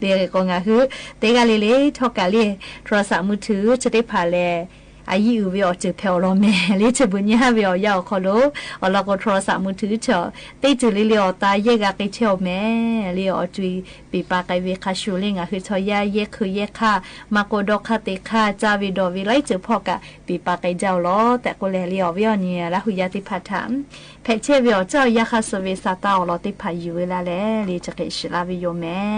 လၢဟ့ၣ်ကိး ငါဃု တ့ဂၤလၢ်လၢ် ထီၣ်ကးလၢ โทรศัพท์มือถือ ဆၢတ့ၢ်ဖးလဲၣ် အယံာ်အုၣ်ဝဲအီၤစၢၤဖဲအီၤလီၤမဲာ် လၢဆၢဘုးညါဟဲဝဲအီၤယါအီၤခီလိာ် အီၤလီၤကိး โทรศัพท์มือถือ ဆၢ တ့တုၤလၢလၢအီၤသးယဲၢ်ဂၤက့ၤဆဲအီၤမဲာ် လၢအီၤကွံာ် ပ့ၤပာ်ကဲဝဲခါဆူလၢ ငါဃုထီၣ်ယါ ယဲၢ်ခုးယဲၢ်ခါ မၤကိးဒီးခါတ့ခါ စၢ်ဝဲဒီးဝဲ လၢစၢၤဖီၣ်ကး ပ့ၤပာ်ကဲကၠၢ်အီၤလီၤ တဲာ်ကိးလဲၣ် လၢအီၤဝဲအီၤန့ၣ် ရၢ်ဟူယါတ့ၢ်ဖးထး ဖဲးဆဲးဝဲအီၤ ကၠၢ်အီၤယါခါ ဆၢဝဲစးတၢ်အီၣ်လီၤတ့ၢ်ဖး ယုၢ်ဝဲလၢ်လဲၣ် လၢစကဲးဆှၢလၢ်ဝဲယိာ်မဲာ်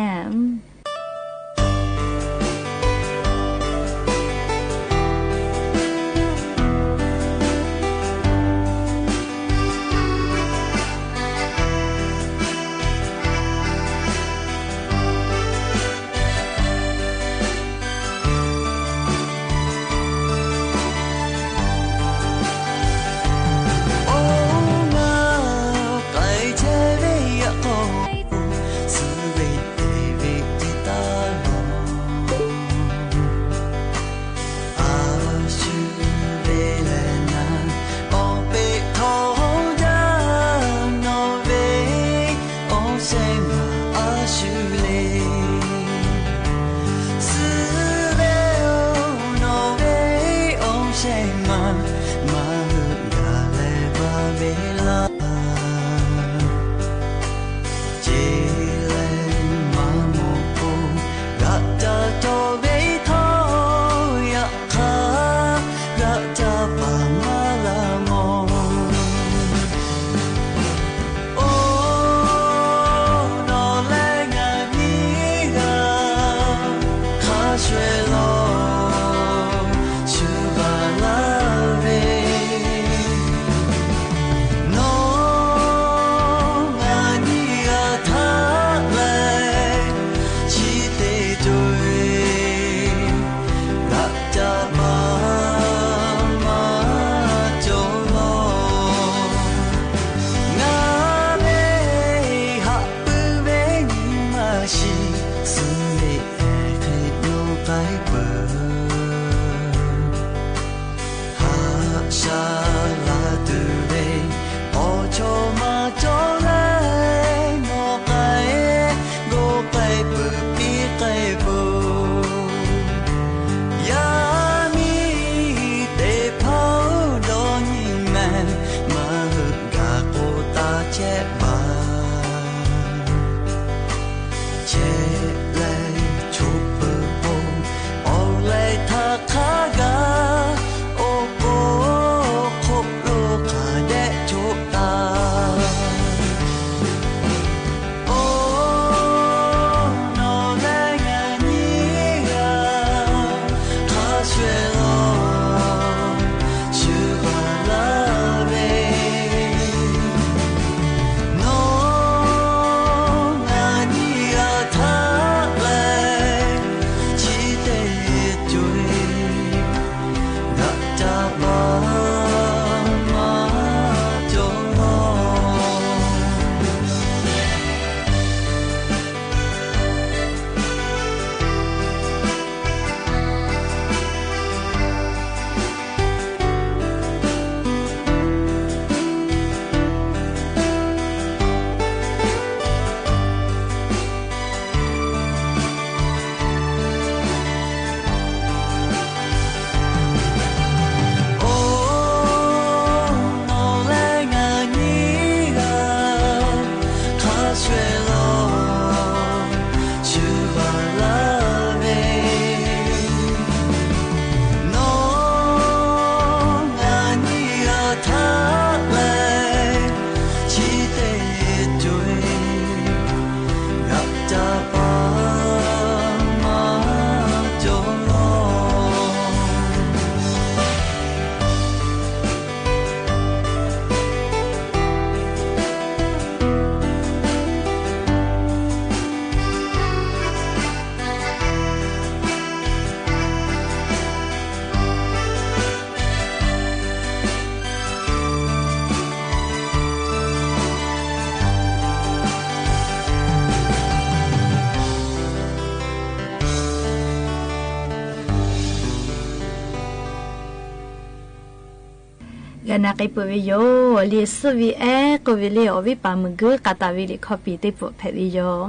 နာ်က့ပၢၢ်ဝဲယိာ် လၢစုဝီအဲၣ်ကိးဝဲလၢ အီၣ်ဝဲပာ်မုၢ်ဂုၢ် ကးတးဝဲလၢခီပီၣ်သ့ၣ်ပူၤဖဲဝဲယိာ်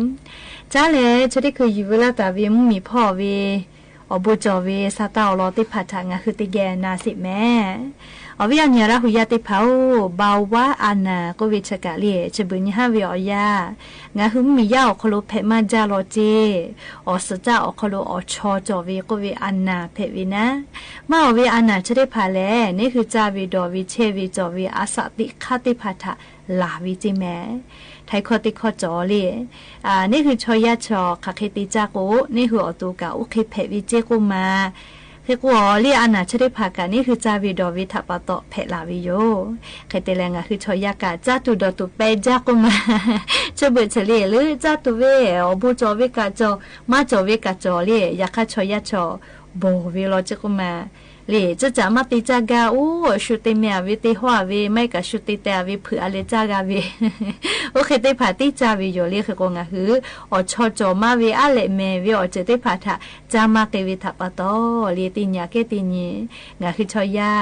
ကၠါလဲၣ် ဆၢထၢၣ်ခုးယံၤဝဲလၢတၢ်ဝဲ မုၢ်မံၤဖီၣ်ဝဲ အီၣ်ဘိၣ်ကၠီၣ်ဝဲ စးတၢ်အီၣ်လီၤသ့ၣ်တဖၣ်ထၣ် ငါဃုသ့ၣ်ဂဲၤနၤစ့ၢ်ကီးမ့ၢ် အီၣ်ဝဲအီၤ နံၣ်ရဟူယါသ့ၣ်တဖၣ်ဧၢ ဘၣ်ဝါအၣ်နၢ် ကိးဝဲဆၢကးလံ ဆၢဘုၣ်ညါဟါဝဲအီၤယါ ငါဃုမုၢ်မံၤယါအီၤခီလိာ် ဖဲးမါဒါလီၤတ့ၢ် အီၣ်စၢၤတၢ်အီၣ်ခီလိာ် အီၣ်ဆီကၠီၣ်ဝဲ ကိးဝဲအၣ်နၢ်ဖဲးဝဲနၤ မ့ၢ်အီၣ်ဝဲအၣ်နၢ်ဆၢသ့ၣ်တဖၣ်လဲၣ် န့ၣ်ဃု ကၠါဝဲဒီးဝဲ ဆဲးဝဲကၠီၣ်ဝဲ အသးသ့ၣ်ခါသ့ၣ်တဖၣ်ထၣ် လၢ်ဝဲတ့ၢ်မ့ၢ် ထဲးခီၣ်သ့ၣ်ခီၣ်ကၠီၣ်လံ န့ၣ်ဃု ဆီယါဆီၣ် ခးဃ့သ့ၣ်ကၠါကိး န့ၣ်ဃု အီၣ်တိၢ်ကး အိၣ်ဃ့ဖဲးဝဲတ့ၢ်ကိးမး ဃ့ကိးအီၤလံ အၣ်နၢ်ဆၢသ့ၣ်တဖၣ်ကး န့ၣ်ဃု ကၠါဝဲဒီးဝဲထၣ်ပာ်တီၣ် ဖဲးလၢ်ဝဲယိာ် ဃဲတဲလဲၣ် ငါဃု ဆီယါကး ကၠါတိၢ်ဒီးတိၢ်ပဲကၠါကိးမး ဆၢဘုၣ်ဆၢလံ လၢကၠါတိၢ်ဝဲ အီၣ်ဘိၣ်ကၠီၣ်ဝဲ ကးကၠီၣ် မါကၠီၣ်ဝဲ ကးကၠီၣ်လံ ယၤခါ ဆီယါဆီၣ် ဘီၣ်ဝဲလီၤ ကၠါကိးမး လံ ကၠါကၠၢ်မး သ့ၣ်ကၠါဂၤ အိၣ် ရှူးသ့ၣ်မဲအဝဲ သ့ၣ်ဟီၣ်အဝဲ မ့ၢ်ကးရှူးသ့ၣ်တဲအဝဲ ဖုးအလဲၤကၠါဂၤဝဲ အိၣ်ဃ့သ့ၣ်တဖၣ် သ့ၣ်ကၠါဝဲယိာ်လံ ဃ့ကိး ငါဃု အီၣ်ဆီကၠီၣ်မးဝဲ အါလဲၣ်မဲာ်ဝဲ အီၣ်စၢၤသ့ၣ်တဖၣ်ထၣ် ကၠါမးက့ၤဝဲထၣ်ပာ်တီၣ်လံ သ့ၣ်ညါကဲသ့ၣ်ညါ ငါဃု ဆီယါ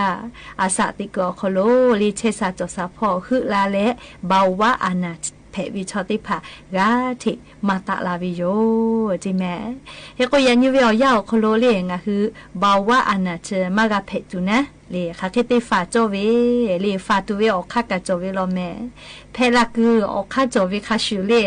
အသးသ့ၣ်ကၢၣ်အီၤခီလိာ်လံ ဆဲးစၢ်ကၠီၣ်စၢ်ဖီၣ် ဃုလၢ်လဲၣ် ဘၣ်ဝါအၣ်နၢ် ဖဲးဝဲဆီသ့ၣ်တဖၣ် ဂၤထံး မၤသးလၢ်ဝဲယိာ် တ့ၢ်မ့ၢ် ဟဲကိးယၤ ညါဝဲအီၤယါအီၤခီလိာ်လံ ငါဃု ဘၣ်ဝါအၣ်နၢ်ဆၢ မၤဂၤဖဲးတုၤနၤ လံ ခးဃ့သ့ၣ်ဖးကၠီၣ်ဝဲ လံ ဖးတုၤဝဲ အီၣ်ခါကးကၠီၣ်ဝဲလီၤမ့ၢ် ဖဲးလၢ်ကုၢ် အီၣ်ခါကၠီၣ်ဝဲခါဆူးလံ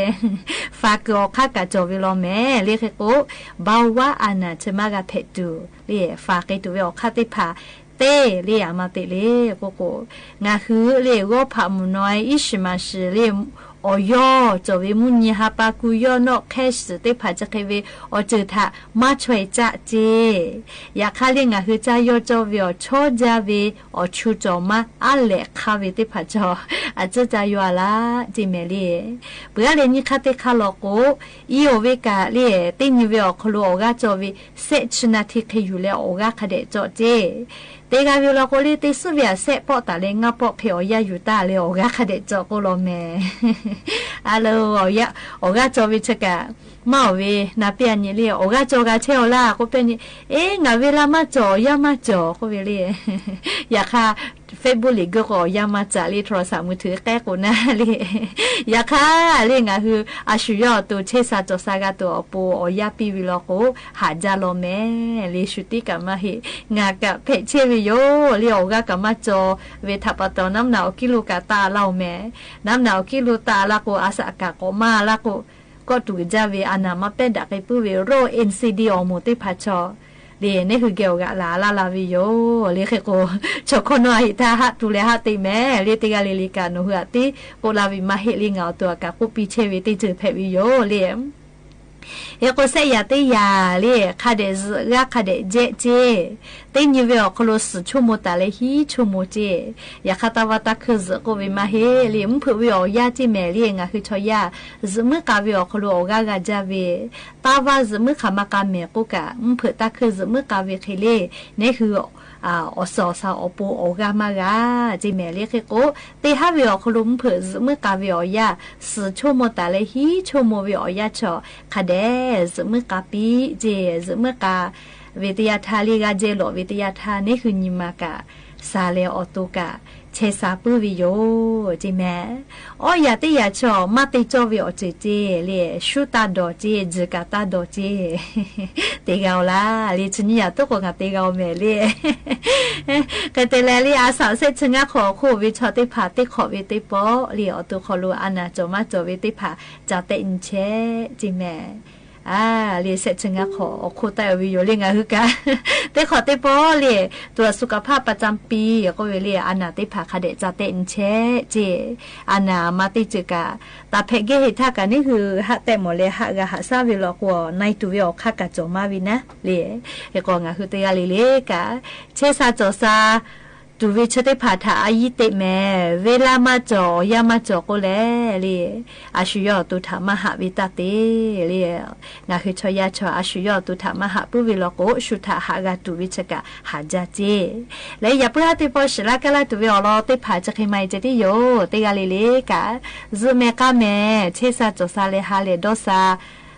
ဖးကုၢ် အီၣ်ခါကးကၠီၣ်ဝဲလီၤမ့ၢ် လံ ဃ့ကိး ဘၣ်ဝါအၣ်နၢ်ဆၢ မၤဂၤဖဲးတုၤ လံ ဖးဃ့တုၤဝဲ အီၣ်ခါသ့ၣ်တဖၣ် သ့လံ အမၤသ့လံ ကိးကိး ငါဃုလံ ဂီၤဖးမုၢ်နွံ အံၤ ရှံမၤရှံ လံ အီၣ်ယီၢ်ကၠီၣ်ဝဲ မုၢ်နံၤဟါပၢ် ကူယီၢ်နီၣ် ခဲးစၢၣ်သ့ၣ်တဖၣ် ကၠါဃ့ဝဲ အီၣ်စၢၤထၣ် မၤဆွဲးကၠါတ့ၢ် ယၤခါလံ ငါဃု ကၠါယီၢ်ကၠီၣ်ဝဲ အီၣ်ဆီကၠါဝဲ အီၣ်ဆူၣ်ကၠီၣ်မး အါလဲၣ်ခါဝဲသ့ၣ်တဖၣ်ကၠီၣ် အစၢၤကၠါယွၤလၢ် တ့ၢ်မ့ၢ်လံ ပှၤအါလဲၣ် နံၣ်ခါသ့ၣ်ခါလီၤကိး အံၤ အိၣ်ဝဲကးလံ သ့ၣ်ညါဝဲအီၤခီလိာ် အီၣ်ဂၤကၠီၣ်ဝဲ စဲးဆံနၣ်ထံၣ်ဃ့ယူၢ်လၢ အီၣ်ဂၤခးဒဲးကၠီၣ်တ့ၢ် တ့ၢ်ဂၤဝဲလီၤကိးလံ သ့ၣ်စူၣ်ဝဲအစဲး ပိာ်သးလၢ ငါပိာ်ဖဲးအီၤယါယူၢ်တၢ်လၢ အီၣ်ဂၤခးဒဲးကၠီၣ်ကိးလီၤမ့ၢ် အါလၢ အီၣ်ဂၤကၠီၣ်ဝဲဆၢကး မၤအီၣ်ဝဲ နၢ်ပ့ၢ်အနံၤလံ အီၣ်ဂၤကၠီၣ်ဂၤဆဲးအီၤလၢ် ကိးပ့ၢ်နံၤ အ့ ငါဝဲလၢမၤကၠီၣ် အီၣ်ယါမၤကၠီၣ် ကိးဝဲလံ ယၤခါ Facebook လံ ဂ့ၢ်ကိး အီၣ်ယါမၤကၠီၣ်လံ โทรศัพท์มือถือ ဃဲကိးနၤလံ ယၤခါလံ ငါဃု အဆူၣ်ယီၢ်အသိး ဆဲးစၢ်ကၠီၣ်စၢ်ဂၤသိး အီၣ်ပိာ်အီၣ်ယါပံဝံၤလီၤကိး ဟးယါလီၤမ့ၢ် လံ ဆူၣ်တံၢ်ကးမၤဟ့ၣ် ငါကးဖဲးဆဲးဝဲယိာ်လံ အီၣ်ဂၤကးမၤကၠီၣ်ဝဲထၣ်ပာ်တီၣ် နၢ်မနုၤအီၣ်ကံလိာ်ကးသးလၢ်အီၤမ့ၢ် နၢ်မနုၤအီၣ်ကံလိာ်သးလၢ်ကိး အစးကးကိးမၤလၢ်ကိး ကီၢ်တူၢ်ကဒါဝဲ အနၢ်မၤပဲဒၣ်က့ၤပုၢ်ဝဲ ရိ NCD အီၣ်မိၢ်သ့ၣ်တဖၣ်ဆီၣ် လံ န့ၣ်ဃု ကဲအီၣ်ဂၤလၢ်လၢ်လၢ်ဝဲယိာ် လံ ဃ့ကိး ဆီၣ်ခီနီၢ်အဟံၣ် တၢ်ဟးတူၢ်လဲၤဟးသ့မ့ၢ် လံ တ့ၢ်ဂၤလံၤလံၤကး နီၢ်ဟုအသံ ကိးလၢ်ဝံၤမၤဟ့ၣ်လံ ငါအသိးအကး ကိးပံဆဲးဝဲသ့ၣ်စၢၤဖဲးဝဲယိာ်လံ ဟ့ၣ်ကိး ဆဲးယၤသ့ၣ်ယၤလံ ခးဒဲးစၢၤ ဂၤခးဒဲးကၠဲးစ့ သ့ၣ်ညါဝဲအီၤခီလိာ် စူၣ်ဆိကမိၣ်သးလၢဟံးဆိကမိၣ်စ့ ယၤခါ တၢ်ဝါတၢ်ခုၣ်စ့ၢ်ကိးဝဲမၤဟ့ၣ်လံ မုၢ်ဖုးဝဲအီၣ်ယါစ့ၢ်မ့ၢ်လံ ငါဃု ဆီၣ်ယါ စူၣ်မုၢ်ကၤဝဲအီၤခီလိာ် အီၣ်ဂၤဂၤကၠါဝဲ တၢ်ဝါစူၣ်မုၢ်ကၤမၤကၤမဲာ်ကိးကး မုၢ်ဖုးတၢ်ခုၣ်စူၣ်မုၢ်ကၤဝဲဃဲလံ န့ၣ်ဃု အီၣ်စီၣ်အီၣ်စီၣ် အီၣ်ပိာ်အီၣ်ဂၤမၤဂၤ စ့ၢ်မ့ၢ်လံ ဃ့ကိး သ့ၣ်ဟးဝဲအီၤခီလိာ် မုၢ်ဖုးစူၣ်မုၢ်ကၤဝဲအီၣ်ယါ စူၣ်ဆိကမိၣ်သးလၢဟံးဆိကမိၣ်ဝဲအီၣ်ယါဆီၣ် ခးဒဲး စူၣ်မုၢ်ကၤပံ စ့ၢ် စူၣ်မုၢ်ကၤဝဲသ့ၣ်ယါထါလံ ဂၤကၠဲးလီၤဝဲသ့ၣ်ယါထါ န့ၣ်ဃု နံၤမၤကး စးလဲၤအီၣ်တိၢ်ကး ဆဲးစၢ်ပုၢ်ဝဲယိာ် စ့ၢ်မ့ၢ် အီၣ်ယၤသ့ၣ်ယၤဆီၣ် မၤသ့ၣ်ကၠီၣ်ဝဲအီၤစ့ၢ်စ့ၢ်လံ ဆူတၢ်ဒိးစ့ၢ် စူၢ်ကၤတၢ်ဒိးစ့ၢ် တ့ၢ်ဂၤအီၤလၢ်လံ ဆူညါယၤသ့ၣ်ကိး ငါတ့ၢ်ဂၤအီၤမ့ၢ်လံ ကတဲလဲၣ်လံ အစးဆဲးဆၢငါခီၣ်အခိၣ်ဝဲဆီၣ်သ့ၣ်တဖၣ် သ့ၣ်ခီၣ်ဝဲသ့ၣ်ပီၣ်လံ အီၣ်တိၢ်ခီလိာ် အနၢ်ကၠီၣ်မၤကၠီၣ်ဝဲသ့ၣ်တဖၣ် ကၠါတဲာ်အံဆဲး စ့ၢ်မ့ၢ် အါ လံ ဆဲးဆၢငါခီၣ်အခိၣ် တၢ်အဝဲယိာ်လံ ငါဃုကး သ့ၣ်ခီၣ်သ့ၣ်ပီၣ်လံ ตรวจสุขภาพประจำปี ကိးဝဲလံ အနၢ်သ့ၣ်တဖၣ် ခးဒဲးကၠါတဲာ်အံဆဲး စ့ၢ် အနၢ်မၤသ့ၣ်စူၢ်ကး တၢ်ဖဲးကဲဟ့ၣ်ထၢၣ်ကး န့ၣ်ဃု ဟးတဲာ်မီၣ်လဲၤ ဟးဂၤဟးဆါဝဲလီၤကိး နံၤတူၢ်ဝဲအီၣ်ခါကးကၠီၣ်မၤဝဲနၤလံ ဟ့ၣ်ကိး ငါဃု တ့ၢ်ဂၤလံၤလံၤကး ဆဲးစၢ်ကၠီၣ်စၢ် တူၢ်ဝဲဆၢသ့ၣ်တဖၣ်ထၣ်အယံၤသ့ၣ်မ့ၢ် ဝဲလၢမၤကၠီၣ် အီၣ်ယါမၤကၠီၣ်ကိးလဲၣ်လံ အဆူၣ်ယီၢ်အသိးထၣ်မၤဟးဝဲတၢ်သ့လံ ငါဃု ဆီၣ်ယါဆီၣ် အဆူၣ်ယီၢ်အသိးထၣ်မၤဟးပုၢ်ဝဲလီၤကိး ဆူၣ်ထၣ်ဟးဂၤတူၢ်ဝဲဆၢကး ဟးယါစ့ၢ် လၢယပှၤဟးသ့ၣ်ပီၣ် ဆှၢလၢ်ကလၢ်တူၢ်ဝဲအီၤလီၤသ့ၣ်တဖၣ် စခ့မၤအံၤ ကဲတ့ၢ်ယိာ် တ့ၢ်ဂၤလံၤလံၤကး စူၣ်မဲာ်ကၤမဲာ် ဆဲးစၢ်ကၠီၣ်စၢ် လဲၤဟးလဲၤဒီးစၢ်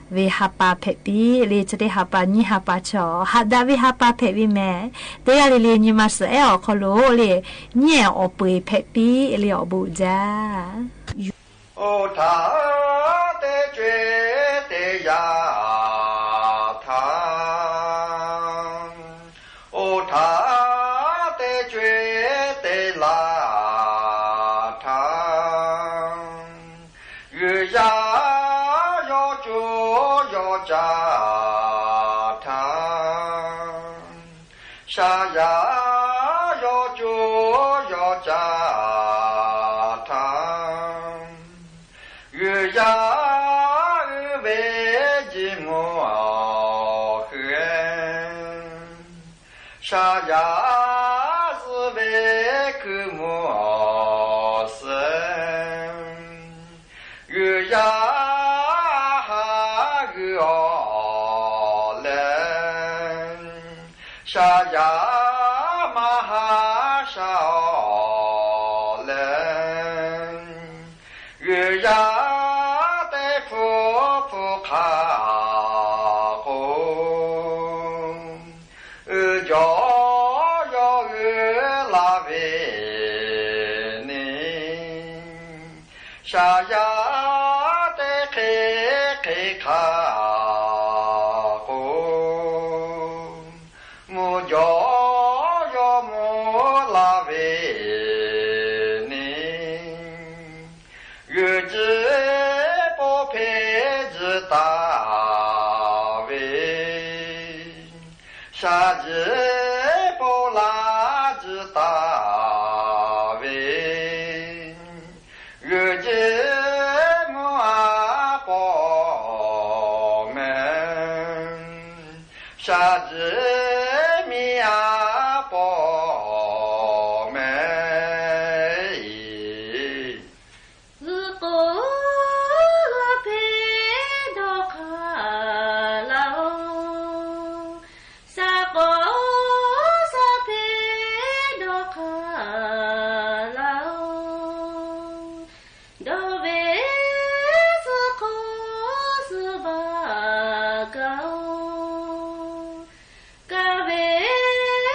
ဝေႁႃႈပၢပႅတ်ႇပီႈ လႄႈ ၸႃႉတေႁႃႈပၢ ညိၼ်းႁႃႈပၢ ၸေႃႈ ႁပ်ႉတၢ်ဝေႁႃႈပၢပႅတ်ႇပီႈမႄႈ တေႃႈယႃႇလႄႈလႄႈ ညိၼ်းမႃးသေဢေႃႈ ၶေႃႈလူဝ်ႇလႄႈ ညိၼ်းဢေႃႈ ပႅတ်ႇပီႈလႄႈ ဢေႃႈ ပူႇၸႃႇ။ ဢုတ်ႉထတေႇ ၸွႆႈတေႇ ယထႃႇ ဢုတ်ႉထတေႇ ၸွႆႈတေႇ လထႃႇ ယုၺ်ႇယႃႇ ယေႃး ၸူဝ်း ယေႃး ၸႃႇ ထႃႇ သႃႇယႃႇ ယေႃး ၸူဝ်း ယေႃး ၸႃႇ ထႃႇ ယုၺ်ႇယႃႇ ဢိုဝ်ႇ ဝေႇ ယိုၼ်ႈ မူႇ ဢေႃႈ ႁိုဝ် သႃႇယႃႇ သိုဝ်ႈ ဝေႇ ၶိုၼ်ႈ မူႇ ဢေႃႈ သႄႇ ယုၺ်ႇယႃႇ ႁႃ ႁိုဝ် ဢေႃႈ လႄႈ သႃႇယႃႇ မႁႃႇ သႃႇ ဢေႃႈ လႄႈ ယုၺ်ႇယႃႇ တေႇ ၽူႇ ၽူႇၶႃႇ ၵူဝ် ဢိုဝ်ႇ ၸေႃႇ ယေႃး ဢိုဝ်ႇ လႃႇ ဝေႇ ၼီႇ သႃႇယႃႇ တေႇ ၶေႇ ၶေႇ ၶႃႇ ၵူဝ် မူႇ ၸေႃႇ ယေႃး မူႇ လႃႇ ဝေႇ ၼီႇ ယုၺ်ႇ ၸေႇ ပေႃး ၽေႇ ၸိ တႃႇ ဝေႇ သႃႇ ၸေႇ ပေႃး လႃႇ ၸိ တႃႇ ဝေႇ ယုၺ်ႇ ၸေႇ မူႇ ဢႃ ပေႃး မႄႈ သႃႇ ၸေႇ မီႇ ဢႃ ပေႃး မႄႈ ဢီႇ ၸိုဝ်ႈ ၵေႃႉ ၽေႇ တေႃး ၶႃႇ လဝ်ႈ သၢၵ်ႈ ၵေႃႉ သၢၵ်ႈ ၽေႇ တေႃး ၶႃႇ လဝ်ႈ တေႃး ဝေႇ သိုဝ်ႈ ၶူဝ် သိုဝ်ႈ ပႃႇ ၵဝ်ႇ ၵႃႇ ဝေႇ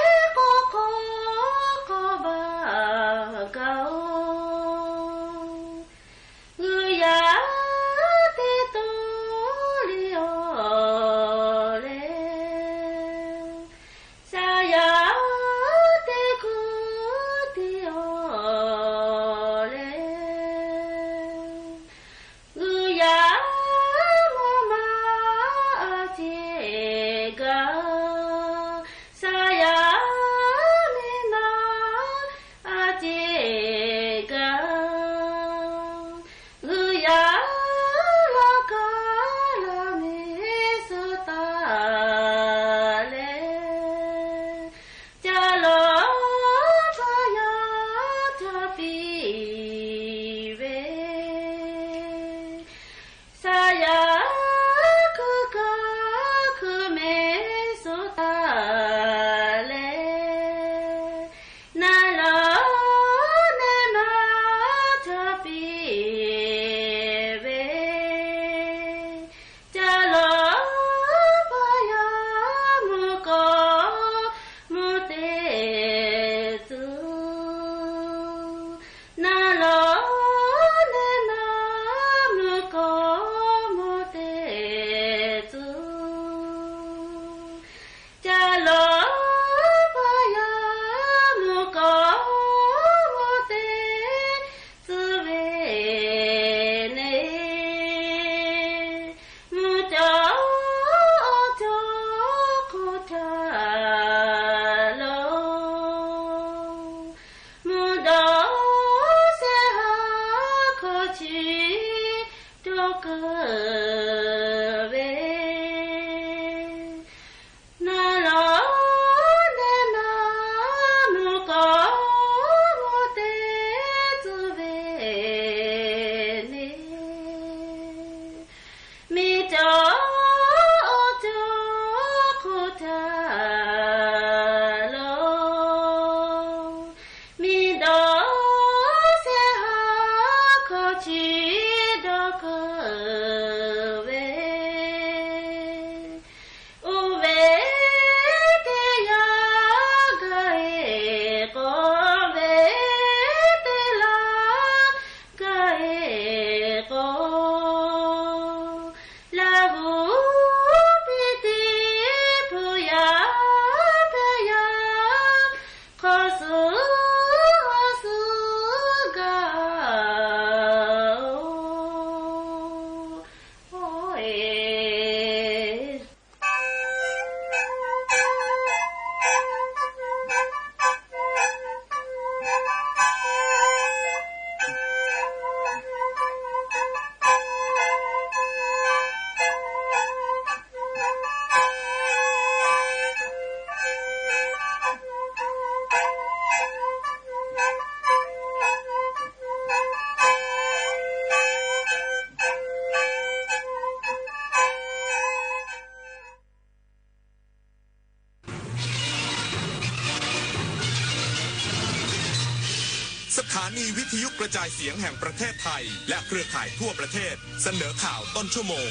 สถานีวิทยุกระจายเสียงแห่งประเทศไทย และเครือข่ายทั่วประเทศ เสนอข่าวต้นชั่วโมง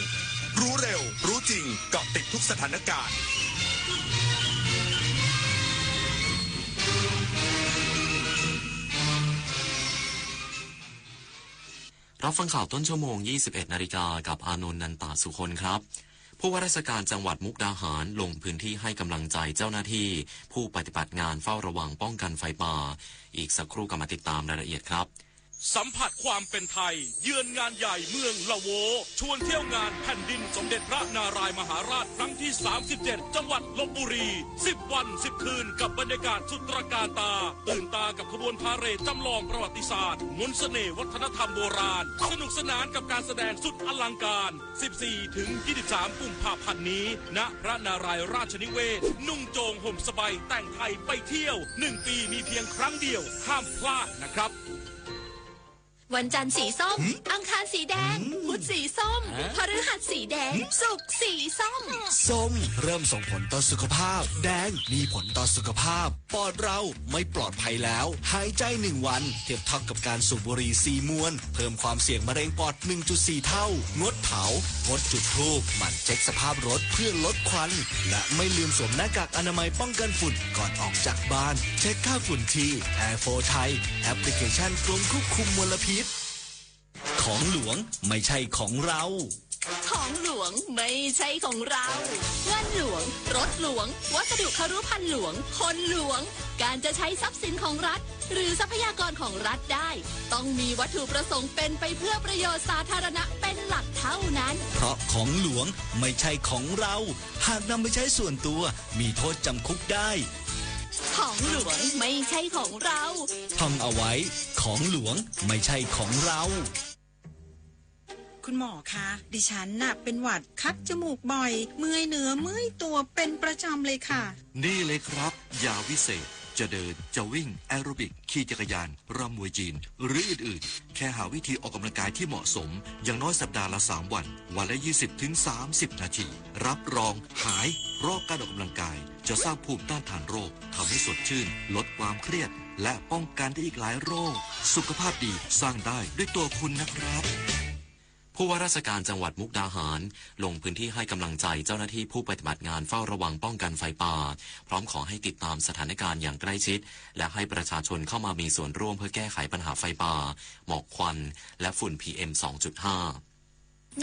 รู้เร็ว รู้จริง เกาะติดทุกสถานการณ์ รับฟังข่าวต้นชั่วโมง ยี่สิบเอ็ดนาฬิกา กับอานนท์ นันตะสุคนครับ ผู้ว่าราชการจังหวัดมุกดาหารลงพื้นที่ให้กำลังใจเจ้าหน้าที่ผู้ปฏิบัติงานเฝ้าระวังป้องกันไฟป่า อีกสักครู่กลับมาติดตามรายละเอียดครับ สัมผัสความเป็นไทย เยือนงานใหญ่เมืองละโว ชวนเที่ยวงานแผ่นดินสมเด็จพระนารายณ์มหาราชครั้งที่ สามสิบเจ็ด จังหวัดลพบุรี สิบวัน สิบคืน กับบรรยากาศสุดตระการตา ตื่นตากับขบวนพาเหรดจำลองประวัติศาสตร์ มนต์เสน่ห์วัฒนธรรมโบราณ สนุกสนานกับการแสดงสุดอลังการ สิบสี่ถึงยี่สิบสาม กุมภาพันธ์นี้ ณ พระนารายณ์ราชนิเวศน์ นุ่งโจงห่มสบายแต่งไทยไปเที่ยว หนึ่งปีมีเพียงครั้งเดียว ห้ามพลาดนะครับ วันจันทร์สีส้ม หืม อังคารสีแดง หืม พุธสีส้ม ฮะ พฤหัสสีแดง หืม ศุกร์สีส้ม ส้มเริ่มส่งผลต่อสุขภาพ แดงมีผลต่อสุขภาพ ปอดเราไม่ปลอดภัยแล้ว หายใจหนึ่งวันเทียบเท่ากับการสูบบุหรี่สี่มวน เพิ่มความเสี่ยงมะเร็งปอด หนึ่งจุดสี่เท่า งดเผา งดจุดธูป หมั่นเช็คสภาพรถเพื่อลดควัน และไม่ลืมสวมหน้ากากอนามัยป้องกันฝุ่นก่อนออกจากบ้าน เช็คค่าฝุ่นที่ แอร์โฟร์ไทย แอปพลิเคชันกรมควบคุมมลพิษ ของหลวงไม่ใช่ของเรา ของหลวงไม่ใช่ของเรา เงินหลวง รถหลวง วัสดุคฤภัณฑ์หลวง คนหลวง การจะใช้ทรัพย์สินของรัฐ หรือทรัพยากรของรัฐได้ ต้องมีวัตถุประสงค์เป็นไปเพื่อประโยชน์สาธารณะเป็นหลักเท่านั้น เพราะของหลวงไม่ใช่ของเรา หากนำไปใช้ส่วนตัว มีโทษจำคุกได้ ของหลวงไม่ใช่ของเรา ท่องเอาไว้ ของหลวงไม่ใช่ของเรา คุณหมอคะ ดิฉันน่ะเป็นหวัดคัดจมูกบ่อย เมื่อยเนื้อเมื่อยตัวเป็นประจำเลยค่ะ นี่เลยครับ ยาวิเศษ จะเดิน จะวิ่ง แอโรบิก ขี่จักรยาน รำมวยจีน หรืออื่นๆ แค่หาวิธีออกกำลังกายที่เหมาะสม อย่างน้อยสัปดาห์ละสามวัน วันละยี่สิบถึงสามสิบนาที รับรองหาย เพราะการออกกำลังกายจะสร้างภูมิต้านทานโรค ทำให้สดชื่น ลดความเครียด และป้องกันได้อีกหลายโรค สุขภาพดีสร้างได้ด้วยตัวคุณนะครับ ผู้ว่าราชการจังหวัดมุกดาหาร ลงพื้นที่ให้กำลังใจเจ้าหน้าที่ผู้ปฏิบัติงานเฝ้าระวังป้องกันไฟป่า พร้อมขอให้ติดตามสถานการณ์อย่างใกล้ชิด และให้ประชาชนเข้ามามีส่วนร่วมเพื่อแก้ไขปัญหาไฟป่า หมอกควัน และฝุ่น พีเอ็ม สองจุดห้า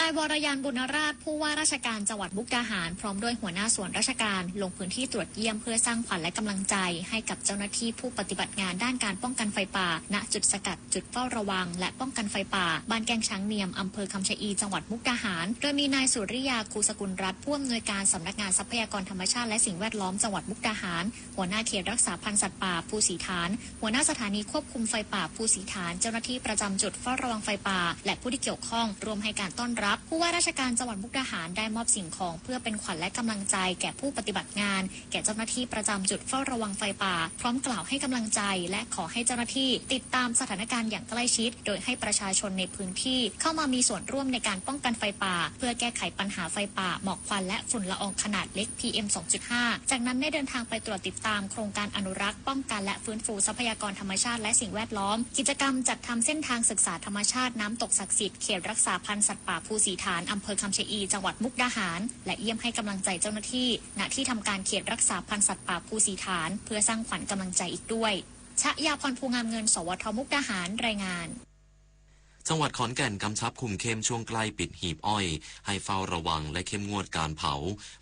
นายวรยาน บุญนาราช ผู้ว่าราชการจังหวัดมุกดาหาร พร้อมด้วยหัวหน้าส่วนราชการ ลงพื้นที่ตรวจเยี่ยมเพื่อสร้างขวัญและกำลังใจให้กับเจ้าหน้าที่ผู้ปฏิบัติงานด้านการป้องกันไฟป่า ณ จุดสกัด จุดเฝ้าระวัง และป้องกันไฟป่า บ้านแก้งช้างเนียม อำเภอคำชะอี จังหวัดมุกดาหาร โดยมีนายสุริยา ครูสกุลรัตน์ ผู้อำนวยการสำนักงานทรัพยากรธรรมชาติและสิ่งแวดล้อมจังหวัดมุกดาหาร หัวหน้าเขตรักษาพันธุ์สัตว์ป่าภูสีฐาน หัวหน้าสถานีควบคุมไฟป่าภูสีฐาน เจ้าหน้าที่ประจำจุดเฝ้าระวังไฟป่า และผู้ที่เกี่ยวข้องร่วมให้การต้อนรับ ผู้ว่าราชการจังหวัดมุกดาหารได้มอบสิ่งของเพื่อเป็นขวัญและกำลังใจแก่ผู้ปฏิบัติงาน แก่เจ้าหน้าที่ประจำจุดเฝ้าระวังไฟป่า พร้อมกล่าวให้กำลังใจ และขอให้เจ้าหน้าที่ติดตามสถานการณ์อย่างใกล้ชิด โดยให้ประชาชนในพื้นที่เข้ามามีส่วนร่วมในการป้องกันไฟป่า เพื่อแก้ไขปัญหาไฟป่า หมอกควัน และฝุ่นละอองขนาดเล็ก พีเอ็ม สองจุดห้า จากนั้นได้เดินทางไปตรวจติดตามโครงการอนุรักษ์ ป้องกัน และฟื้นฟูทรัพยากรธรรมชาติและสิ่งแวดล้อม กิจกรรมจัดทำเส้นทางศึกษาธรรมชาติน้ำตกศักดิ์สิทธิ์ เขตรักษาพันธุ์สัตว์ป่าภูสีฐาน อำเภอคำชะอี จังหวัดมุกดาหาร และเยี่ยมให้กำลังใจเจ้าหน้าที่ ณ ที่ทำการเขตรักษาพันธุ์สัตว์ป่าภูสีฐาน เพื่อสร้างขวัญกำลังใจอีกด้วย ชยาพร ภูงามเงิน สวท มุกดาหาร รายงาน จังหวัดขอนแก่นกำชับคุมเข้มช่วงใกล้ปิดหีบอ้อย ให้เฝ้าระวังและเข้มงวดการเผา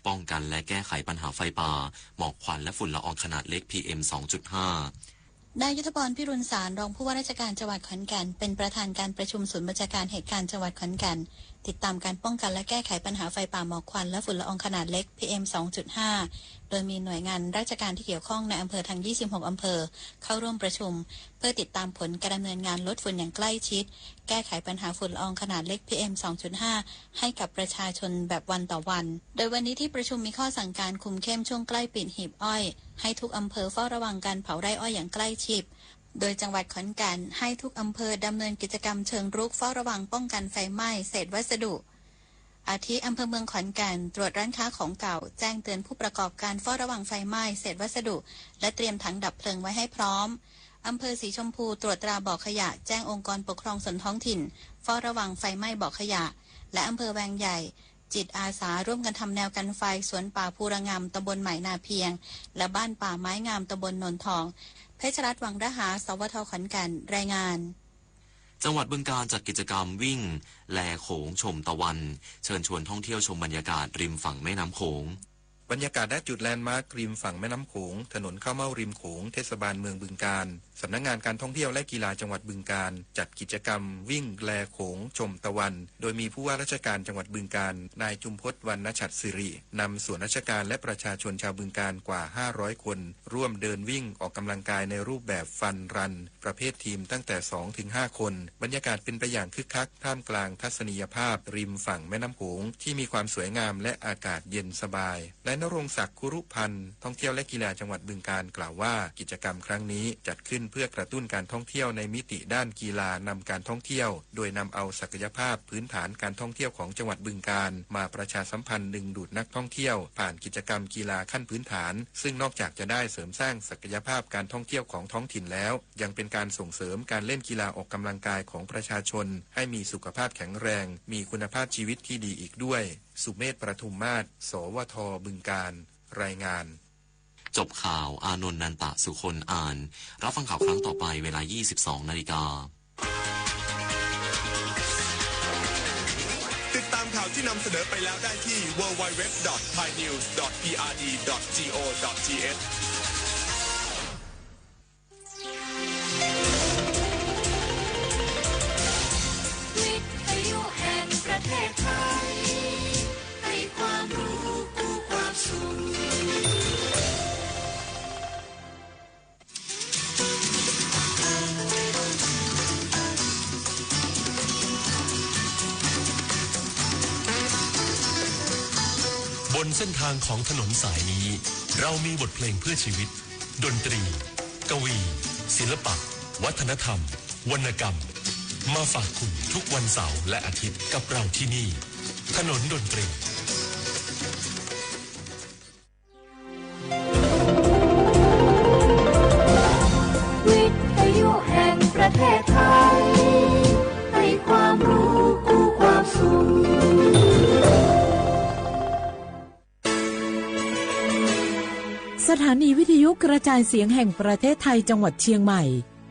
ป้องกันและแก้ไขปัญหาไฟป่า หมอกควัน และฝุ่นละอองขนาดเล็ก พีเอ็ม สองจุดห้า นายยุทธพร พิรุณสาร รองผู้ว่าราชการจังหวัดขอนแก่น เป็นประธานการประชุมศูนย์บัญชาการเหตุการณ์จังหวัดขอนแก่น ติดตามการป้องกันและแก้ไขปัญหาไฟป่า หมอกควัน และฝุ่นละอองขนาดเล็ก พีเอ็ม สองจุดห้า โดยมีหน่วยงานราชการที่เกี่ยวข้องในอำเภอทั้ง ยี่สิบหก อำเภอ เข้าร่วมประชุม เพื่อติดตามผลการดำเนินงานลดฝุ่นอย่างใกล้ชิด แก้ไขปัญหาฝุ่นละอองขนาดเล็ก พีเอ็ม สองจุดห้า ให้กับประชาชนแบบวันต่อวัน โดยวันนี้ที่ประชุมมีข้อสั่งการคุมเข้มช่วงใกล้ปิดหีบอ้อย ให้ทุกอำเภอเฝ้าระวังการเผาไร่อ้อยอย่างใกล้ชิด โดยจังหวัดขอนแก่นให้ทุกอำเภอดำเนินกิจกรรมเชิงรุกเฝ้าระวังป้องกันไฟไหม้เศษวัสดุ อาทิอำเภอเมืองขอนแก่นตรวจร้านค้าของเก่า แจ้งเตือนผู้ประกอบการเฝ้าระวังไฟไหม้เศษวัสดุ และเตรียมถังดับเพลิงไว้ให้พร้อม อำเภอสีชมพูตรวจตราบ่อขยะ แจ้งองค์กรปกครองส่วนท้องถิ่นเฝ้าระวังไฟไหม้บ่อขยะ และอำเภอแวงใหญ่ จิตอาสาร่วมกันทำแนวกันไฟสวนป่าภูระงาม ตำบลใหม่นาเพียง และบ้านป่าไม้งาม ตำบลโนนทอง เพชรรัตน์ วังระหา สวท ขอนแก่น รายงาน จังหวัดบึงกาฬจัดกิจกรรมวิ่งแลโขงชมตะวัน เชิญชวนท่องเที่ยวชมบรรยากาศริมฝั่งแม่น้ำโขง บรรยากาศ ณ จุดแลนด์มาร์คริมฝั่งแม่น้ำโขง ถนนข้าวเม่าริมโขง เทศบาลเมืองบึงกาฬ สำนักงานการท่องเที่ยวและกีฬาจังหวัดบึงกาฬ จัดกิจกรรมวิ่งแลโขงชมตะวัน โดยมีผู้ว่าราชการจังหวัดบึงกาฬ นายจุมพจน์ วรรณฉัตรสิริ นำส่วนราชการและประชาชนชาวบึงกาฬกว่าห้าร้อยคน ร่วมเดินวิ่งออกกำลังกายในรูปแบบฟันรัน ประเภททีมตั้งแต่สองถึงห้าคน บรรยากาศเป็นไปอย่างคึกคัก ท่ามกลางทัศนียภาพริมฝั่งแม่น้ำโขงที่มีความสวยงามและอากาศเย็นสบาย นายณรงค์ศักดิ์ คุรุพันธ์ ท่องเที่ยวและกีฬาจังหวัดบึงกาฬกล่าวว่า กิจกรรมครั้งนี้จัดขึ้นเพื่อกระตุ้นการท่องเที่ยวในมิติด้านกีฬานำการท่องเที่ยว โดยนำเอาศักยภาพพื้นฐานการท่องเที่ยวของจังหวัดบึงกาฬมาประชาสัมพันธ์ดึงดูดนักท่องเที่ยว ผ่านกิจกรรมกีฬาขั้นพื้นฐาน ซึ่งนอกจากจะได้เสริมสร้างศักยภาพการท่องเที่ยวของท้องถิ่นแล้ว ยังเป็นการส่งเสริมการเล่นกีฬาออกกำลังกายของประชาชน ให้มีสุขภาพแข็งแรง มีคุณภาพชีวิตที่ดีอีกด้วย สุเมธ ประทุมมาศ สวท บึงกาฬ รายงาน จบข่าว อานนท์ นันตะสุคน อ่าน รับฟังข่าวครั้งต่อไปเวลายี่สิบสองนาฬิกา ติดตามข่าวที่นำเสนอไปแล้วได้ที่ ดับเบิลยู ดับเบิลยู ดับเบิลยู ดอท ไทยนิวส์ ดอท พีอาร์ดี ดอท จีโอ ดอท ทีเอช วิทยุแห่งประเทศไทย ให้ความรู้คู่ความสุข บนเส้นทางของถนนสายนี้ เรามีบทเพลงเพื่อชีวิต ดนตรี กวี ศิลปะ วัฒนธรรม วรรณกรรม มาฝากคุณทุกวันเสาร์และอาทิตย์กับเราที่นี่ ถนนดนตรี วิทยุแห่งประเทศไทย ให้ความรู้คู่ความสุข สถานีวิทยุกระจายเสียงแห่งประเทศไทยจังหวัดเชียงใหม่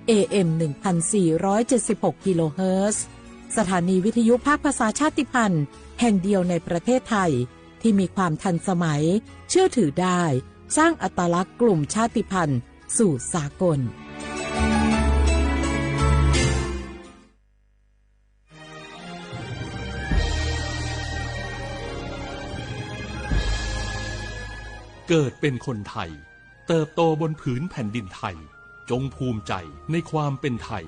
เอเอ็ม หนึ่งพันสี่ร้อยเจ็ดสิบหก กิโลเฮิรตซ์ สถานีวิทยุภาคภาษาชาติพันธุ์แห่งเดียวในประเทศไทย ที่มีความทันสมัย เชื่อถือได้ สร้างอัตลักษณ์กลุ่มชาติพันธุ์สู่สากล เกิดเป็นคนไทย เติบโตบนผืนแผ่นดินไทย จงภูมิใจในความเป็นไทย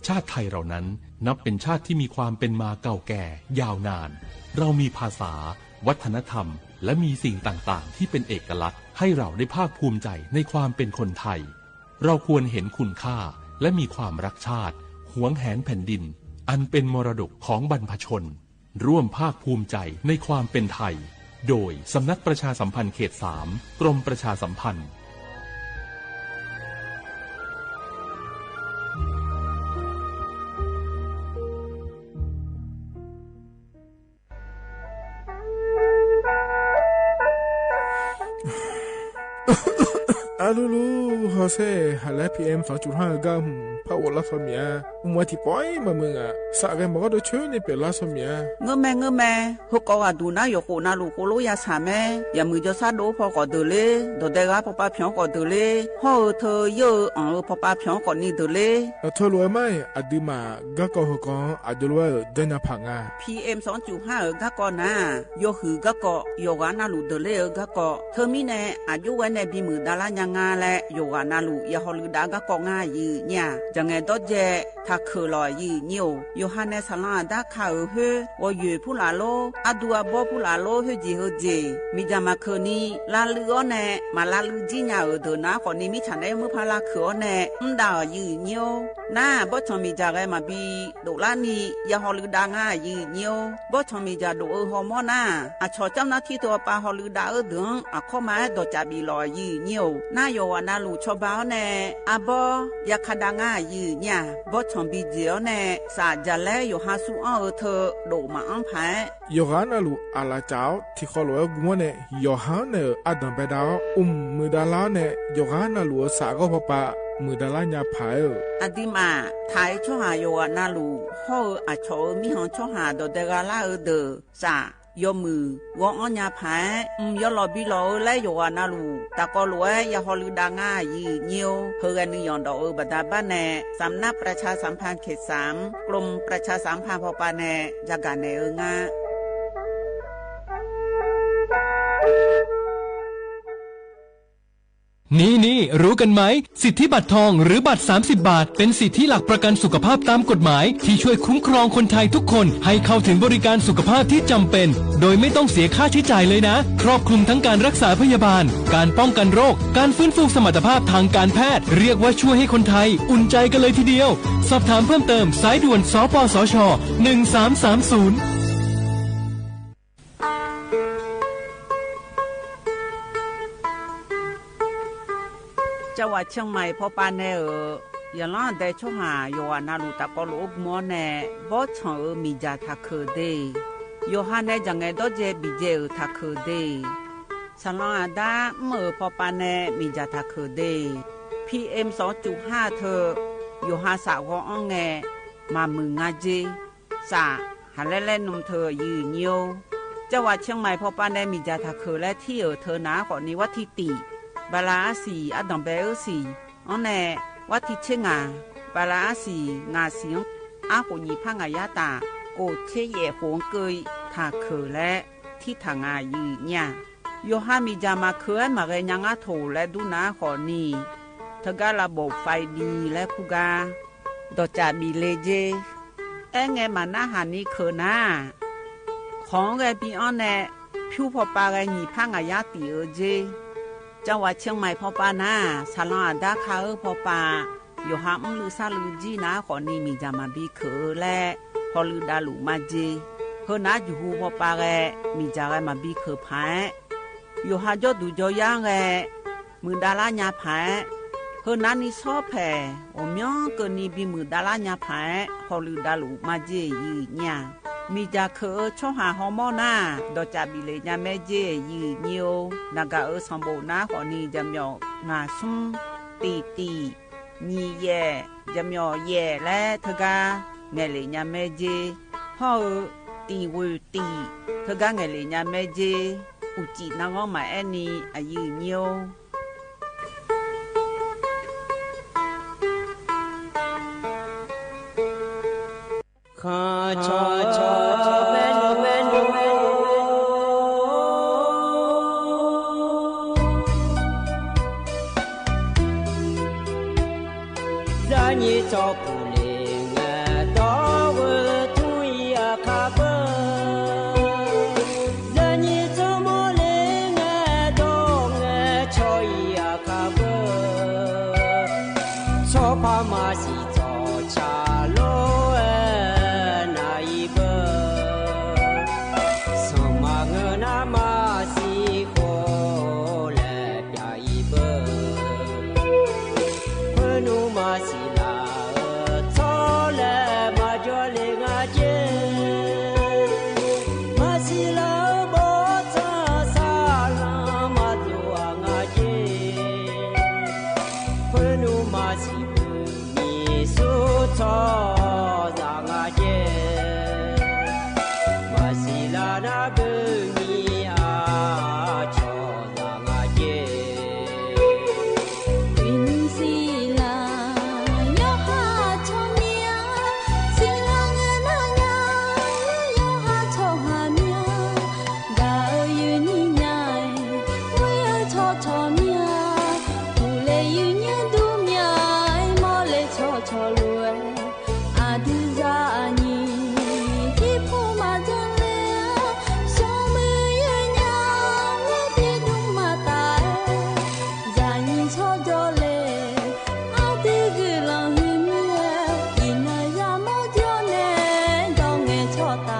ชาติไทยเรานั้นนับเป็นชาติที่มีความเป็นมาเก่าแก่ยาวนาน เรามีภาษา วัฒนธรรม และมีสิ่งต่างๆ ที่เป็นเอกลักษณ์ ให้เราได้ภาคภูมิใจในความเป็นคนไทย เราควรเห็นคุณค่าและมีความรักชาติ หวงแหนแผ่นดิน อันเป็นมรดกของบรรพชน ร่วมภาคภูมิใจในความเป็นไทย โดยสำนักประชาสัมพันธ์เขตสาม กรมประชาสัมพันธ์ อะลูลู ฮอเซ่ หันแล พีเอ็ม สองจุดห้า เก้า หืม ผ้าอบรักษาเมีย มัวตี้ปอยมาเมืองอะ สะแกมบอกว่าโดยเชิญนี่เป๋นรักษาเมีย เงอะแม เงอะแม เฮากอดดูหน้าหยกโขนาลูกโคโลยาสาแม่ อย่ามือจอซาโดพอก่อเดินเลย ดอดแดงาปอปาเผียวก่อเดินเลย ห่อเออเธอเยอะเอออ่องเออปอปาเผียวก่อนี่เดินเลย เออเธอรวยไหม อะดื้อมา ก็ก็เฮากอ อะดูรวยเออเดินยาผักงา พีเอ็ม สองจุดห้า เออ กะกอนา ยอหือกะกอ ยอหวานาลูเดินเลอเออ กะกอ เธอมีแน่ อายุไว้ในบีหมื่นดารายังงาแล ยอหวานาลู ยาฮอลือดากะกองายือเนี่ย จะไงดอดแย ถ้าเขอหล่อยือเนี่ย ยอฮาแนสลาดาคาเออเฮอ วอเยอผู้หลาโล อาดูอาบอผู้หลาโล เฮอจีเฮอเจ มีจามาเขอนี้ ลาลืออ้อแน่ มาลาลือจี้ญาเออเดินนา ขอนี้มิฉันได้เมื่อพาลาเขออ้อแน่ อืมดาเออยือเนี่ย นา บอสชองมีจาแกมาบี โดละนี่ ยาฮอลือดางายือเยียว บอสชองมีจาโดเออฮอมอนา อะชอเจ้าหน้าตี้ตัวปาฮอลือดาเออเดือง อะข้อมาดอจ่าบีหล่อยือเยียว နာ်ယိၤဝၣ်နၢလူၣ် ဆီဘၣ်အီၤနဲၣ် အဘီ ယခးဒါငါယုၢ်ညါ ဘီ ဆီၣ်ဘံၣ်စ့ၣ်အီၤနဲၣ် စၣ် ယလဲ ယိၤဟၣ် သူအီၤအၢ ထၢၣ် ဒိၣ်မးအီၤဖဲ ယိၤဟၣ်နၢလူၣ် အလၣ်စၣ်အီၤ ထံၣ်ဃီလိာ်ဝဲ ဂုာ်ဝဲန့ၣ် ယိၤဟၣ်အီၤနဲၣ် အဒိၣ်ဘဲဒၣ်အီၤ အိၣ်မုာ်ဒၣ်လၢအီၤနဲၣ် ယိၤဟၣ်နၢလူၣ်အီၤ စၣ်ဂီၢ်ဖီပာ် မုာ်ဒၣ်လၢညါဖးဧၢ အဒံးမး ထၣ်အံၤ ဆီဟၣ်ယိၤဝၣ်နၢလူၣ် ဟီၣ်အၢ အဆီၣ်အၢ မံဟီၣ် ဆီဟၣ် ဒီးဒဲဂၤလၢအအၢ ဒီး စၣ် ယီၤမုၢ် ဂီၤအီၤညါဖး အုမ် ယီၤလီၤဘံလီၤအၢ လၢယိၤဝၣ်နၢလူၣ် တၢ်ကီလိာ်ဝဲ ယဟီၣ်လုၢ်ဒါငါယုၢ်ညါ ဟၢဂဲၤနုာ်ယီၣ်ဒီးအၢ ဘၣ်ဒါဘၣ်နဲၣ် สำนักประชาสัมพันธ์เขตสาม กรมประชาสัมพันธ์ ဖီပာ်နဲၣ် ယကၣ်နဲၣ်အၢ ငါ นี่ๆ รู้กันไหม สิทธิบัตรทองหรือบัตร สามสิบ บาท เป็นสิทธิหลักประกันสุขภาพตามกฎหมาย ที่ช่วยคุ้มครองคนไทยทุกคนให้เข้าถึงบริการสุขภาพที่จำเป็น โดยไม่ต้องเสียค่าใช้จ่ายเลยนะ ครอบคลุมทั้งการรักษาพยาบาล การป้องกันโรค การฟื้นฟูสมรรถภาพทางการแพทย์ เรียกว่าช่วยให้คนไทยอุ่นใจกันเลยทีเดียว สอบถามเพิ่มเติม สายด่วน สปสช. หนึ่งสามสามศูนย์ ကၠီဝၣ် เชียงใหม่ ဖီပာ်နဲၣ်ဧၢ, ယလီၤဒဲးဆီဟၣ် ယိၤဝၣ်နၢလူၣ် တၢ်ကီလိာ်အိၣ်မူန့ၣ် ဘီ ဆီၣ်အၢ မံၤယၢ်ထးခုၣ်ဒ့, ယိၤဟၣ်နဲၣ် ယငဲၤဒီးယဲၢ်ဘံၣ်ယဲၢ်အၢ ထးခုၣ်ဒ့, ဆၣ်လီၤအဒါ မုၢ်အၢ ဖီပာ်နဲၣ် မံၤယၢ်ထးခုၣ်ဒ့, ဖံအ့မ် စီၤကၠူၣ်ဟၣ် ထၢၣ် ယိၤဟၣ် စၣ်ဂီၤအီၤနဲၣ် မၤမုာ်ငါယ့ စၣ် ဟးလဲလဲနုာ် ထၢၣ် ယုၢ်ညါ, ကၠီဝၣ် เชียงใหม่ ဖီပာ်နဲၣ် မံၤယၢ်ထးခုၣ်လၢထံအၢ ထၢၣ် နၢ်ဃိးနံၤ ဝါထံတံၣ် ဘၣ်လါအါစံၣ် အဒိၣ်ဘဲအၢစံၣ် အီၤနဲၣ် ဝါထံဆ့ငၣ် ဘၣ်လါအါစံၣ် ငါးစံၣ် အါဃိးနံၣ်ဖး ငါးရာတၢ် ကိၣ်ဆ့ယဲၢ်ဃိးကၢၢ် ထးခုၣ်လၢ ထံထၣ် ငါယုၢ်ညါ, ယိၤဟၣ် မံၤယၢ်မၤခုၣ် မၤဂဲၤညါ ငါထိၣ် လၢဒူနၢ်ဃိးနံၤ ထၢၣ် ကါလၢဘိး ไฟดี လၢခူဂါ ဒီးစၢ်ဘံၣ်လ့ၤက့ အဲ ငဲၤမးနၢ်ဟးနံၤခုၣ်နၤ ခီဂဲၤဘံအီၤနဲၣ် ဖၠူဖီပာ်ဂဲၤ နံၣ်ဖး ငါးရာတံၣ်အၢက့, ကၠီဝၣ် เชียงใหม่ ဖီပာ်နၢ် ဆၣ်လီၤအဒါ ခါအၢ ဖီပာ် ယိၤဟၣ် အုမ်လုၢ်သးလုၢ်ကၠံ နၢ်ဃိးနံၤ မံၤယၢ်မၤဘံခုၣ်အၢလဲၣ်, ဟီၣ်လုၢ်ဒါလုၢ်မၤက့ ဟၢနၢ် ယိၤဟၣ် ဖီပာ်ဂဲၤ မံၤယၢ်ဂဲၤမၤဘံခုၣ်ဖး ယိၤဟၣ် ကၠီဒူၣ်ကၠီယါဂဲၤ မုာ်ဒါလၢညါဖး ဟၢနၢ် နံၣ်ဆီဖဲ အိၣ်မံကၢၢ်နံၤ ဘံမုာ်ဒါလၢညါဖး ဟီၣ်လုၢ်ဒါလုၢ်မၤက့ ယုၢ်ညါ, မံၤယၢ်ခုၣ်အၢ ဆီဟၣ် ဟီၣ်မီနၢ် ဒီးစၢ်ဘံၣ်လ့ၤ ညါမဲက့ ယုၢ်ညါ, နၢ်ဂၤအၢ စီၤဘိၣ် နၢ်ဃိးနံၤ ယမၠီၣ် ငါးဆူ တံၣ်တံၣ် နံၣ်ယဲၢ် ယမၠီၣ်ယဲၢ် လၢထၢၣ် ကါ ငဲၤလ့ၤ ညါမဲက့ ဟီၣ်အၢ တံၣ်ဝုၢ်တံၣ် ထၢၣ် ကါ ငဲၤလ့ၤ ညါမဲက့ အိၣ်ကံၣ် နၢ်ဂီၤမးအဲၣ်နံၤ အယုၢ်ညါ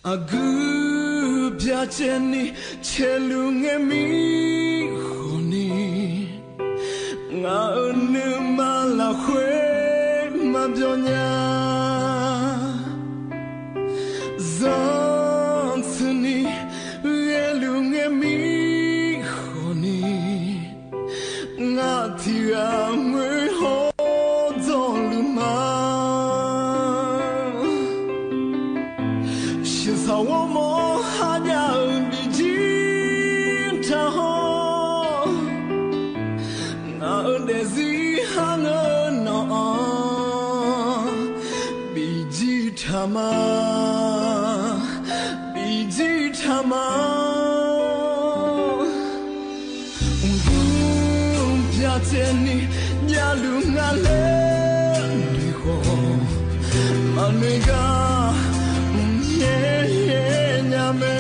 အဂုၢ်ပြားကဲန့ၣ် ဆဲးလူၤငဲမ့ၢ်ဃီန့ၣ် ငါအၢနုၢ်မၤလၢ်ခွဲး မၤပျီညါ စီဆှံန့ၣ် ဂဲၤလူၤငဲမ့ၢ်ဃီန့ၣ် ငါထံဂၤမွဲဟီၣ်ဒီးလူၤမၤ ဆံးစၢ်ဝီမီၢ်ဟါညါအၢ ဘံၣ်ကံထၢ်ဟီၣ် နအၢဒဲးစံးဟါငၢနီၢ် ဘံၣ်ကံထၢ်မၤ ဘံၣ်ကံထၢ်မၤ အဂုၢ်ပြားကဲန့ၣ် ယလူၤငါလဲၤနွံဃီ မၤနွံဂၤ ယဲယဲညါမဲ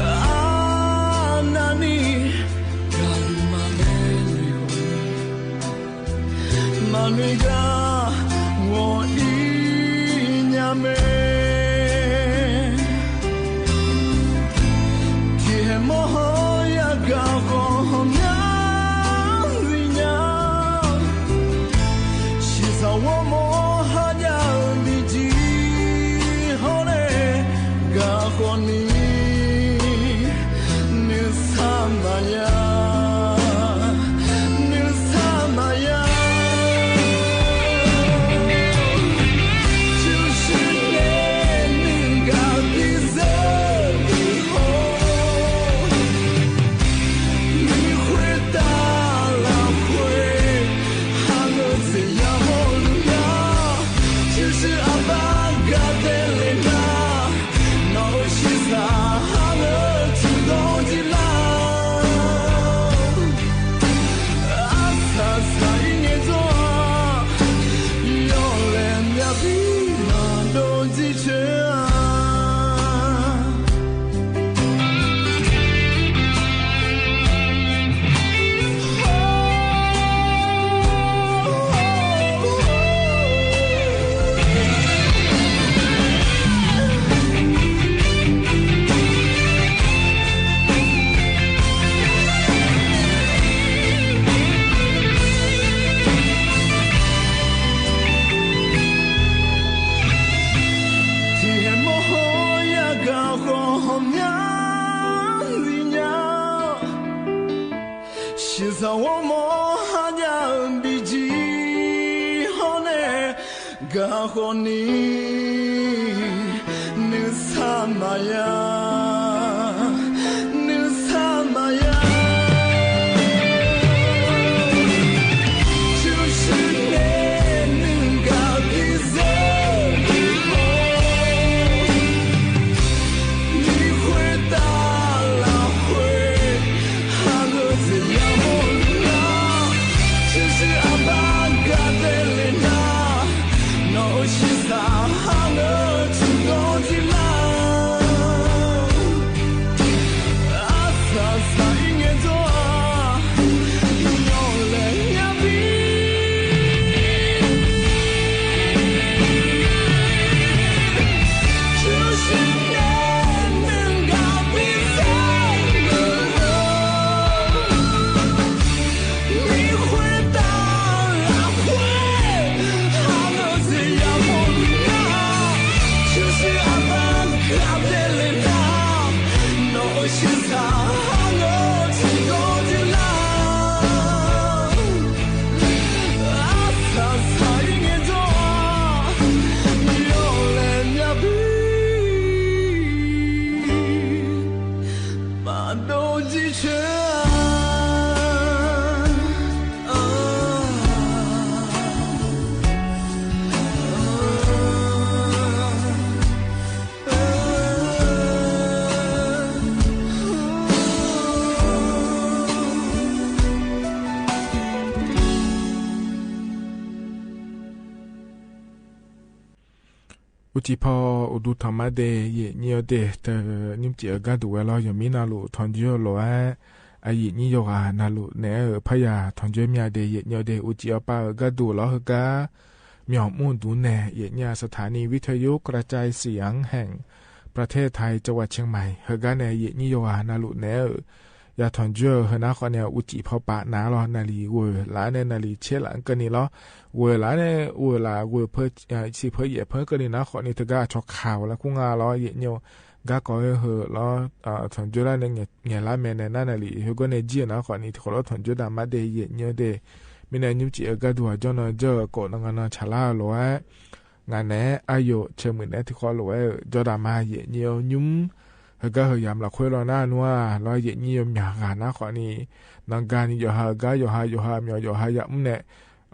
အါနၤန့ၣ် ယလူၤမၤလဲၤနွံဃီ မၤနွံဂၤ ဂီၤအံၤညါမဲ ထံၣ်ဟဲမီၢ်ဟီၣ်ယၤဂၤဃီ ဟီၣ်မၠါသ့ၣ်ညါ ဆံးစၢ်ဝီမီၢ်ဟါညါအၢ ဘံၣ်ကံဟီၣ်န့ၣ် ဂၤဃီန့ၣ် နုၢ်ဆါမၤယၤ နုၢ်ဆါမၤယၤ ဆူၣ်ဆူၣ်န့ၣ် နုၢ်ဂၤဘံၣ်စၢဘံၣ်ဟီၣ် မ့ၢ်ဃုတၢ်လၢ်ဃု ဟးဂီၤစ့ၢ်ယၤမိၢ်လူၤညါ ဆူၣ်ဆူၣ်အဘၣ်ကးတဲလဲၣ်နၤ နီၢ်အိၣ်ဆံးစၢ်ဟးဂီၤထူၣ်ဒီးကံလၤ အါဆၢဆၢအံၤန့ၣ်ဒီး ယီၢ်လဲၣ်မၠၣ်ဘံၣ် မၤဒိၣ်ကံဆၢ ထံၣ်ဟဲမီၢ်ဟီၣ်ယၤဂၤဃီ ဟီၣ်မၠါသ့ၣ်ညါ ဆံးစၢ်ဝီမီၢ်ဟါညါ ဘံၣ်ကံဟီၣ်န့ၣ် ဂၤဃီန့ၣ် နုၢ်ဆါမၤယၤ နုၢ်ဆါမၤယၤ ဆူၣ်ဆူၣ်န့ၣ် နုၢ်ဂၤဘံၣ်စၢဘံၣ်ဟီၣ် မ့ၢ်ဃုတၢ်လၢ်ဃု ဟးဂီၤစ့ၢ်ယၤမိၢ်လူၤညါ ဆူၣ်ဆူၣ်အဘၣ်ကးတဲလဲၣ်နၤ နီၢ်အိၣ်ဆံးစၢ်ဟးဂီၤထူၣ်ဒီးကံလၤ အါဆၢဆၢအံၤန့ၣ်ဒီး ယီၢ်လဲၣ်မၠၣ်ဘံၣ် ဆူၣ်ဆူၣ်န့ၣ် နုၢ်ဂၤဘံၣ်စၢဘံၣ်ဟီၣ် မ့ၢ်ဃုတၢ်လၢ်ဃု ဟးဂီၤစ့ၢ်ယၤမိၢ်လူၤညါ ဆူၣ်ဆူၣ်အဘၣ်ကးတဲလဲၣ်နၤ နီၢ်အိၣ်ဆံးစၢ်ဟးဂီၤထူၣ်ဒီးကံလၤ အါဆၢဆၢအံၤန့ၣ်ဒီး ယီၢ်လဲၣ်မၠၣ်ဘံၣ် မၤဒိၣ်ကံဆၢ အိၣ်ကံၢ်ဖီအိၣ်ဒူထီၣ်မးဒဲး ယဲၢ်နံၣ်အီၤဒဲး တနံၣ်စံးအဂၤဒိၣ်ဝဲလီၤ ယမ့ၢ်နၤလိာ်ထီၣ်ကၠိလိာ်ဧါ အယဲၢ်နံၣ်ယီၤဂၤနၤလိာ်နဲၣ်ဧၢ ဖးယၤထီၣ်ကၠိမ့ၢ်ဒဲး ယဲၢ်နံၣ်အီၤဒဲး အိၣ်ကံၢ်အီၤပၢ်အဂၤဒိၣ်လီၤ ဟၢကါ မျော်မှံဟူးနၢ ယဲၢ်ညိ สถานีวิทยุกระจายเสียงแห่งประเทศไทย จังหวัดเชียงใหม่ ဟဲဂၤန့ၣ် ယဲၢ်ညိယိၤဂၤနၤလူးနဲဧၢ ယၤထွမ်ၣ်ကၠိ ဟဲနၤဃီန့ၣ် အူကံၣ်ဖီပာ်နၤလီၤ နၣ်ရံၣ်ဝဲလၢန့ၣ် နၣ်ရံၣ်ဆဲးလၢအကၢၢ်န့ၣ်လီၤ ဝဲလၢန့ၣ် ဝဲလၢ ဝဲဖဲ စံးဖဲယဲၢ်ဖဲကၢၢ်န့ၣ်နၤဃီန့ၣ် တဂၤအဆီၣ်ခးဝဲလၢကူငါလီၤ ယဲၢ်ညိ ဂၤကီးဟဲဟဲလီၤ ထွမ်ၣ်ကၠိဒၣ်န့ၣ် ငဲၤလါမဲာ်န့ၣ် နၣ်ရံၣ် ဟဲဂီၢ်န့ၣ် ကံၣ်နၤဃီန့ၣ် ထံၣ်ဃီလၢထွမ်ၣ်ကၠိဒၣ်မါဒဲး ယဲၢ်ညိဒဲး မ့ၢ်န့ၣ် ညိၣ်စံးအဂၤဒိၣ်အကၠီနီၢ်ကၠီ ကိးနီၢ်ဂၤနီၢ်ဆၣ်လါလိၤဝဲ ငါန့ၣ် အါယိာ်ဆၢမုၢ်န့ၣ် ထံၣ်ဃီလိၤဝဲ ကၠီဒၣ်မါ ယဲၢ်ညိ ညိၣ် ဟဲဂၤဟဲယၤမလီၤခွဲလီၤနၤနွါ လီၤ ယဲၢ်ညိယိၤမၠၣ်ဂၤနၤဃီန့ၣ် နီၢ်ဂၤန့ၣ် ယီၤဟးဂၤ ယီၤဟး ယီၤဟးမျီၣ် ယီၤဟးယၤမုၣ်န့ၣ်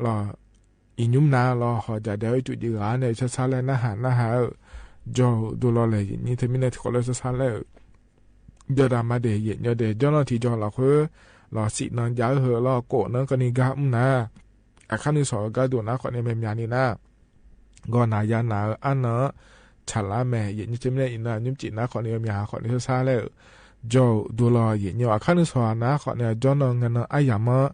လီၤ အံၤညိၣ်နၤလီၤ ဟီၣ်ဒၣ်ဒဲး အဝဲကၠိဒံးဂၤန့ၣ် ဆါဆါလဲၣ် နၢ်ဟး နၢ်ဟးဧၢ ကၠီဒိၣ်လီၤလဲၣ် ယဲၢ်ညိ တမ့ၢ်န့ၣ် ထံၣ်ဃီလၢဆါဆါလဲၣ်ဧၢ ကၠီဒၣ်မါဒဲး ယဲၢ်ညိဒဲး ကၠီနီၢ်ထံၣ်ကၠီလီၤခွဲ လီၤစံးနီၢ်ယၤဟဲလီၤ ကိးနီၢ်ကၠီန့ၣ်ဂၤမုၣ်နၤ အခါနုာ်စီၤအဂၤဒိၣ်နၤဃီန့ၣ် မ့ၢ်မၠၣ်န့ၣ်နၤ ဂီၢ်နၤယၤနၤဧၢ အါနၢ် ဆၣ်လါမဲာ် ယဲၢ်ညိ တမ့ၢ်န့ၣ် အံၤနၤ ညိၣ်စံးနၤဃီန့ၣ် မၠၣ်ဟးဃီန့ၣ် ဆါဆါလဲၣ်ဧၢ ကၠီဒိၣ်လီၤ ယဲၢ်ညိ အခါနုာ်စီၤနၤဃီန့ၣ် ကၠီနီၢ်ဂၤနီၢ်အါယၤမး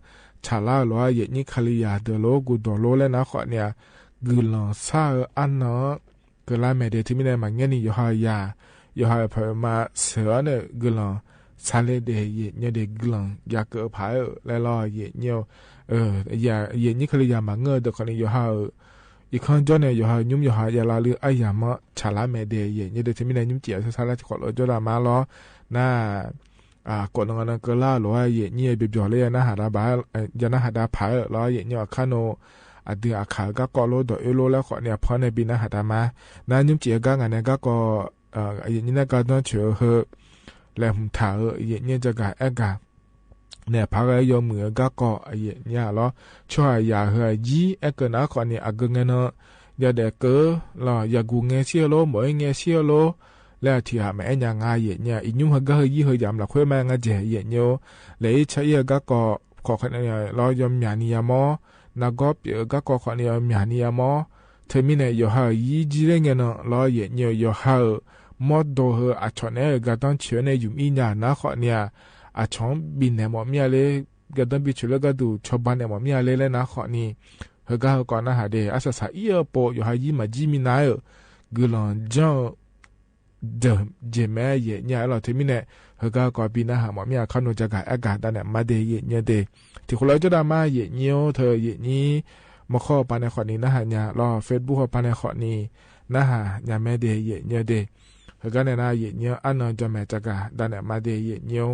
ဆၣ်လါလိၤ ယဲၢ်ညိ ခလံယၤဒၢးလိၤ ကူၣ်ဒီးလိၤလဲၣ်နၤဃီန့ၣ် ဂုၢ်လီၤဆါဧၢ အါနၢ် ကလါမဲာ်ဒဲး တမ့ၢ်န့ၣ် မၤငဲၢ်န့ၣ် ယီၤဟးယၤ ယီၤဟးဖဲမၤစၢၤအီၤန့ၣ် ဂုၢ်လီၤဆါလဲၣ်ဒဲး ယဲၢ်ညိဒဲး ဂုၢ်လီၤယၤကၢးဖးဧၢ လဲၣ်လီၤ ယဲၢ်ညိ ယဲၢ်ညိ ခလံယၤမၤငၢၢ်ဒီးခီန့ၣ် ယီၤဟးဧၢ ယခီကၠီန့ၣ် ယီၤဟးညိၣ် ယီၤဟးယၤလၢ်လၢအါယၤမး ဆၣ်လါမဲာ်ဒဲး ယဲၢ်ညိဒဲး တမ့ၢ်န့ၣ် ညိၣ်စံးအဆါဆါလဲၣ် ထံၣ်ဃီလၢကၠီဒၣ်မါလီၤ နၤ ကိးနီၢ်ဂၤနီၢ်ကလါလိၤ ယဲၢ်ညိ ယဘျီဘျီလၢယနၢ်ဟးဒၣ်ဘၣ် ယနၢ်ဟးဒၣ်ဖးဧၢ လီၤ ယဲၢ်ညိ အခါနုာ် အဒုးအခးဂၤကီးလိၤ ဒီးအၢလိၤလဲၣ်ဃီန့ၣ် အဖီန့ၣ် ဘံနၢ်ဟးဒၣ်မါ နၤ ညိၣ်စံးအဂၤ ငါန့ၣ် ဂၤကီး ယဲၢ်ညိ နဂၤဒီဆၢဟဲ လဲၤမုၢ်ထၣ်ဧၢ ယဲၢ်ညိ ကဂၤအဲၣ်ဂၤ န့ၣ် ဖးဂၤယီၤမုၣ်အဂၤကီး ယဲၢ်ညိလီၤ ဆိယၤဟဲအယံၤ အဲၣ်ကၢနၤဃီန့ၣ် အဂၤငဲၢ်နီၢ် ယၤဒဲးကၢလီၤ ယၤကူၣ်ငဲၢ်ဆံးလိၤ မိၢ်အ့ၣ်ငဲၢ်ဆံးလိၤ လၢအထံၣ်ဟးမၤအဲၣ်ညါငါ ယဲၢ်ညိ အံၤညိၣ်ဟဲဂၤဟဲယံၤဟဲယၤမလီၤခွဲမး ငါကဲ ယဲၢ်ညိ လဲၤအ့ၣ်ဆၢအ့ၣ်အဂၤကီး ခီခီန့ၣ်လီၤ ယီၤမၠၣ်န့ၢ်ယၤမး နၤဂီၢ်ပၠးအဂၤကီးခီန့ၣ် ယီၤမၠၣ်န့ၢ်ယၤမး ထဲမ့ၢ်န့ၣ် ယီၤဟးယံၤကံလၢငဲၢ်နီၢ်လီၤ ယဲၢ်ညိ ယီၤဟးဧၢ မီၢ်ဒိၣ်ဧၢ အဆီၣ်န့ၣ် ဂၤဒီဆၢန့ၣ် ယုမ်ၣ်အံၤညါနၤဃီန့ၣ် အဆီၣ်ဘံနဲၣ်မီၢ်မ့ၢ်အါလဲၣ် ဂၤဒီဘံဆၢလၢဂၤဒိၣ် ဆီၣ်ဘၣ်နဲၣ်မီၢ်မ့ၢ်အါလဲၣ်လၢနၤဃီန့ၣ် ဟဲဂၤဟဲကီးနၢ်ဟးဒဲး အစၢ်စၢ်အံၤအပိာ် ယီၤဟးယံၤမၤကံမံနၤဧၢ ဂုၢ်လီၤကၠီ ဒီး ယဲၢ်မ့ၢ်ယဲၢ်ညိလီၤ ထဲမ့ၢ်န့ၣ် ဟဲဂၤဟဲကီးဘံနၢ်ဟးမီၢ်မ့ၢ်အခါနုာ် ကဂၤအဲၣ်ဂၤ ဒၣ်နဲၣ်မါဒဲး ယဲၢ်ညိဒဲး ထံၣ်ဃီလၢကၠီဒၣ်မါ ယဲၢ်ညိ ထဲယဲၢ်ညိ မီၢ်ခီပၤန့ၣ်ဃီန့ၣ် နၢ်ဟးညါလီၤ Facebook ပၤန့ၣ်ဃီန့ၣ် နၢ်ဟးညါမ့ၢ်ဒဲး ယဲၢ်ညိဒဲး ဟဲဂၤန့ၣ်နၤ ယဲၢ်ညိ အါနီၢ် ကၠီမဲာ် ကဂၤ ဒၣ်နဲၣ်မါဒဲး ယဲၢ်ညိ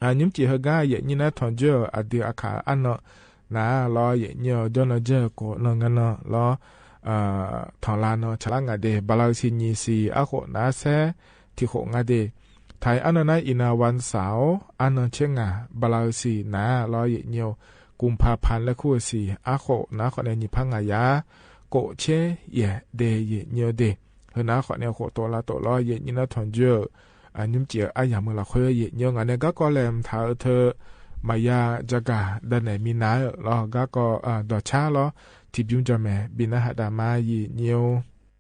အညိၣ်စံးဟဲဂၤ ယဲၢ်ညိ နထွမ်ၣ်ကၠိ အဒုးအခးအါနီၢ် နၤလီၤ ယဲၢ်ညိ ကၠီနီၢ်ကၠီ ကိးနီၢ်ဂၤနီၢ်လီၤ ထီၣ်လါနီၢ် ဆၣ်လါငါဒဲး ဘၣ်လါအုးစံနံၣ်စံ အဃိးနၤစဲ ထံၣ်ဃိးငါဒဲး ထဲအါနီၢ်နၤ အံၤနၤ ဝၣ်စၣ် အါနီၢ်ဆ့ငါ ဘၣ်လါအုးစံနၤလီၤ ယဲၢ်ညိ กุมภาพันธ์ လၢခုအုးစံ အဃိးနၤဃီန့ၣ် နံၣ်ဖးငါယၤ ကိးဆ့ယဲၢ်ဒဲး ယဲၢ်ညိဒဲး ဟဲနၤဃီန့ၣ် အဃိးတိၤလါတိၤလီၤ ယဲၢ်ညိ နထွမ်ၣ်ကၠိ အညိၣ်စံးအါယၤမုၢ်လီၤခွဲ ယဲၢ်ညိ ငါန့ၣ် ဂၤကီးလဲၤမုၢ်ထၣ်အၢ ထဲ မၤယၤ ကဂၤ ဒၣ်နဲၣ်မံနၤလီၤ ဂၤကီး ဒီးဆါလီၤ ထံၣ်ဘျုး ကၠီမဲာ် ဘံနၢ်ဟးဒၣ်မါ ယဲၢ်ညိ ထံၣ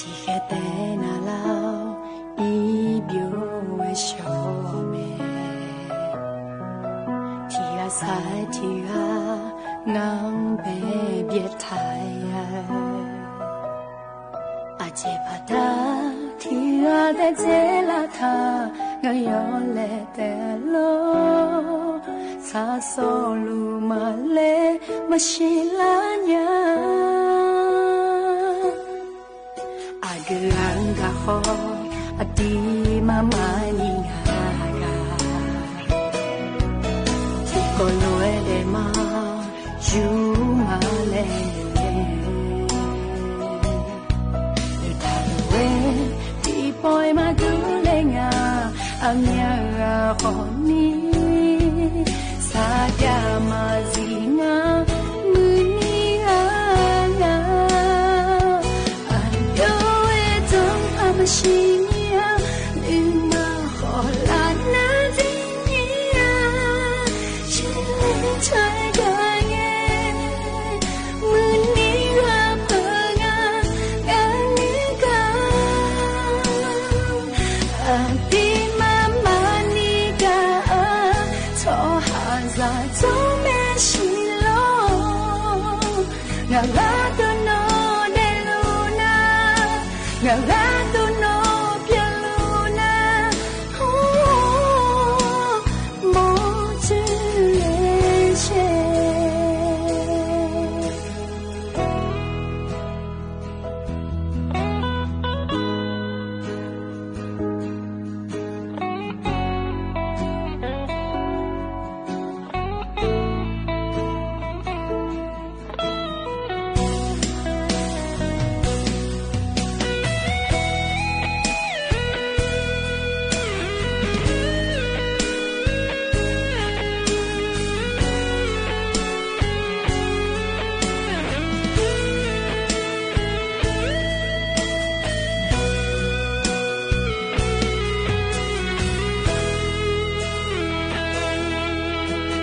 ်ဃဲတဲနၤလီၤ အံၤဘျိဝဲဆှီမဲာ် ထံၣ်ဂၤဆါထံၣ်ဂၤ နဘဲဘျဲးထါယၤ အစဲးဖးတၢ် ထံၣ်ဂၤဒဲးစဲးလၢထါ နယီၤလဲၤတဲလီၤ ဆၣ်စီလူၤမၤလဲၤ မၢဆံလါညါ အကဂၤဂၤဃီ အတံၤမၤမၤနံၤဂၤဂၤ ထံၣ်ကီးလိၤဝဲဒဲးမး ယူၤမၤလဲၤန့ၣ် လၢတၢ်လိၤဝဲ ထံၣ်ပီၢ်မၤဒုးလဲၤငါ အမါဂၤဃီနံၤ ဆၣ်ပြၣ်မၤစံးနၤ မုၢ်နံၤဂၤ အက့ၢ်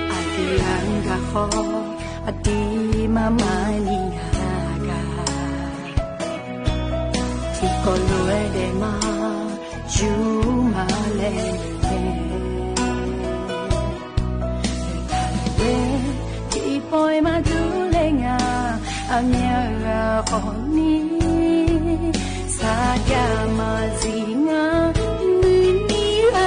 အဂၤဃီ အတံၤမၤမၤန့ၢ်အဂၤ ထံကီၢ်လိၤဝဲဒဲးမး ယူႇမးလဲၣ်န့ၣ် တၢ်လၢဝဲ ထံပှဲၤမးဒူလဲၣ် ငါအမံၤအဂၤဃီန့ၣ် စၢ်ဒၣ်မၤစံးငါ မုၢ်နံၤအလီၤ ငါ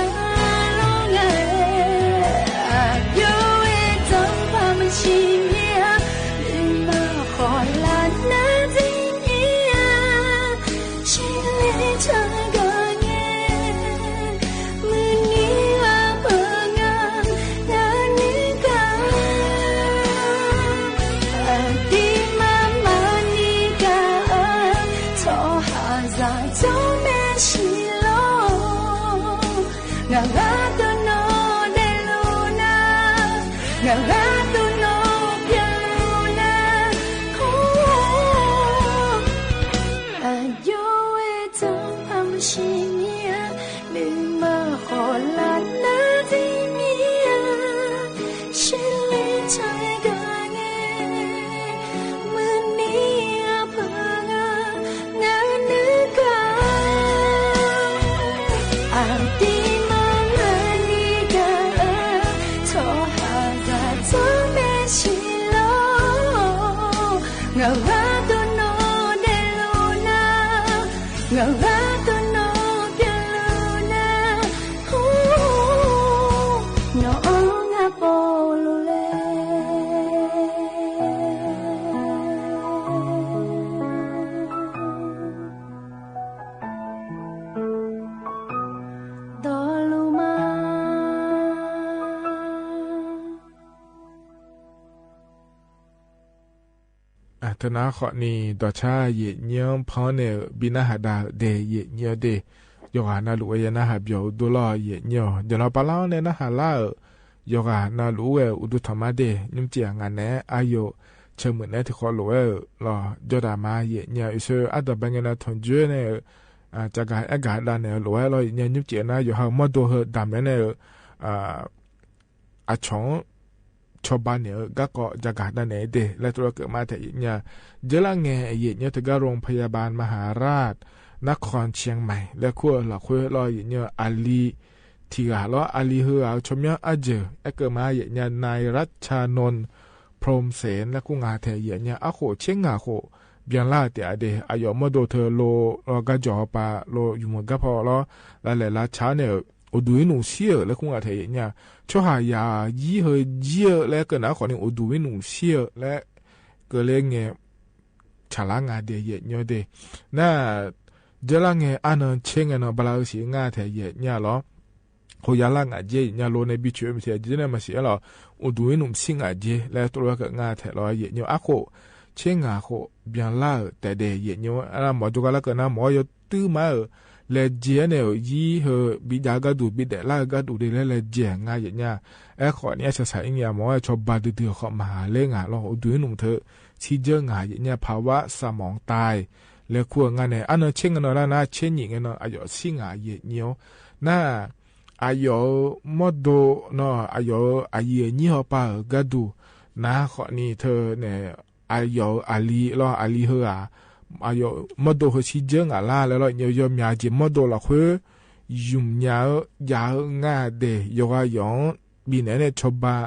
အယိဝဲတၢ်ဖးမုၢ်ဆ့ၣ်န့ၣ် မ့ၢ်မၤဃီလၢ်နၤတနံၤ ဆံးလဲၣ်တၢ်ဂၤန့ၣ် မုၢ်နံၤအပၢ်ငါ နၤနုၢ်ကါ အတံၤမၤမၤန့ၢ်ကါ ထီၣ်ဟးစၢ် ကၠီမဲာ်ဆံးလီၤ ငါဂၤတနီၤဒဲးလိာ်နၤ ငါဂၤတနီၤပျဲလိာ်နၤ အယိဝဲတၢ်ဖးမုၢ်ဆ့ၣ်န့ၣ် မ့ၢ်မၤဃီလၢ်နၤတနံၤ ဆံးလဲၣ်တၢ်ဂၤန့ၣ် မုၢ်နံၤအပၢ်ငါ နၤနုၢ်ကါ အတံၤမၤမၤန့ၢ်ကါ ထီၣ်ဟးစၢ် ကၠီမဲာ်ဆံးလီၤ ငါဂၤတနီၤဒဲးလိာ်နၤ ငါဂၤတနီၤပျဲလိာ်နၤ နီၢ်အီၣ်ငါပီၣ်လိာ်လဲၣ် ဒီးလူၤမၤ တနၤဃီန့ၣ် ဒီးဆါယဲၢ်ညီဖီန့ၣ် ဘံနၢ်ဟးဒါဒဲးယဲၢ်ညီဒဲး ယိၤဂၤနၢ်လူၤဝဲယဲၢ်နၢ်ဟးပျီၣ်ဒိလီၤယဲၢ်ညီ ယနီၢ်ပၢ်လီၤန့ၣ်နၢ်ဟးလၢ ယိၤဂၤနၢ်လူၤဝဲအိၣ်ဒိၣ်ထီၣ်မးဒဲး ညီမ့ၢ်စံးအငါနဲ အယိာ် ဆၢမုၢ်နဲထံဃီလိာ်ဝဲလီၤ ယိၤဒၣ်မၤယဲၢ်ညီ အံၤဆၢအတၢ်ဘၣ်ငဲနၤ ထွန်ယွဲန့ၣ် ကဂၤအဲၣ်ဂၤဒၣ်န့ၣ်လိာ်ဝဲလီၤ ယဲၢ်ညီ ညီမ့ၢ်စံးနၤ ယိၤဟၢမီၢ်ဒိၣ်ဟၢဒၣ်မဲန့ၣ် အဆီၣ် ဆီၣ်ဘၣ်န့ၣ် ကးကီး ကဂၤဒၣ်န့ၣ်ဒဲး လၢတြီကၢၣ်မးထဲးယဲၢ်ညီ ယဲၢ်လၢငဲၤ ယဲၢ်ညီတဂၤ โรงพยาบาลมหาราช นครเชียงใหม่ လၢခိၣ်လီၤခွဲလီၤ ယဲၢ်ညီအလံၤ ထံၣ်ဂၤလီၤ အလံၤဟၢဂၤ ဆီၣ်မၠီအါယၢၢ် အဲၣ်ကၢၣ်မးယဲၢ်ညီ นายรัชชานนท์ พรหมเสน လၢခိၣ်ငါထဲးယဲၢ်ညီ အခိၣ်ဆ့ငါခိၣ် ဘၣ်လၢ်တဲအဒဲး အယီၤမီၢ်ဒိၣ်ထၢလိာ် လီၤကါယီၤပာ်လိာ် ယူၢ်မုာ်ကါဖီလီၤ လၢလဲၤလၢဆါန့ၣ် အိၣ်ဒုးဝဲနုာ်ဆံးဧၢ လၢခိၣ်ငါထဲးယဲၢ်ညီ ဆီၣ်ဟးယၤယံဟၢယံဧၢ လၢကနၣ်ဃီန့ၣ် အိၣ်ဒုးဝဲနုာ်ဆံးဧၢ လၢ ကလၢငဲၤ ဆၣ်လၢငါဒဲးယဲၢ်ညီဒဲး န ယဲၢ်လၢငဲၤ အါနၢၤဆ့ငဲၤနီၤ ဘၣ်လၢအုးဆံးငါထဲးယဲၢ်ညီလီၤ ဟိယါလၢငါယဲၢ် ယဲၢ်ညီလိန့ၣ် ဘံၣ်ဆိၣ်မ့ၢ်ထဲး ယဲၢ်န့ၣ်မၤစံးလီၤ အိၣ်ဒုးဝဲနုာ်ဆံးငါယဲၢ် လၢတြီကၢၣ်ငါထဲးလီၤ ယဲၢ်ညီအခိၣ် ဆ့ငါခိၣ် ဘၣ်လၢ်တဲဒဲးယဲၢ်ညီ အမီၢ်ဒိၣ်ကါလၢကနၣ်မီၢ်ယီၤတုၤမးဧၢ လဲၤယဲၢ်န့ၣ် ယံဟၢဘံဒၣ်ဂၤဒူၣ် ဘံဒဲးလၢဂၤဒူၣ်ဒဲးလၢလဲၤယဲၢ်ငါယဲၢ်ညီ အဲၣ်ဃီန့ၣ် အဆၢဆၢအံၤန့ၣ် အမီၢ်ဝဲဆီၣ်ဘၣ်ဒုးဒုးဃီမၤလၢငါလီၤ အိၣ်ဒုးဝဲနုာ်ထၢ ဆံးယဲၢ်ငါယဲၢ်ညီ ภาวะสมองตาย လၢခိၣ်ငါန့ၣ် အါနၢၤဆ့ငဲၤနီၤလၢနၤ ဆ့နံၣ်ငဲၤနီၤ အယီၤဆံးငါယဲၢ်ညီ န အယီၤမီၢ်ဒိၣ်နီၤ အယီၤအယံၤအညံဟီပာ်ဧၢ ဂၤဒူၣ် နၤဃီန့ၣ်ထၢန့ၣ် အယီၤအလံၤလီၤ အလံၤဟၢဂၤ အယီၤမီၢ်ဒိၣ်ဟၢဆံးယဲၢ်ငါလၢ်လၢလီၤ ယီၤမၠးက့ၤမီၢ်ဒိၣ်လီၤဃိ ယူၢ်မၠးဧၢ ယၤဧၢ ငါဒဲး ယိၤဂၤယီၤ ဘံၣ်နဲၣ်န့ၣ် ဆီၣ်ဘၣ်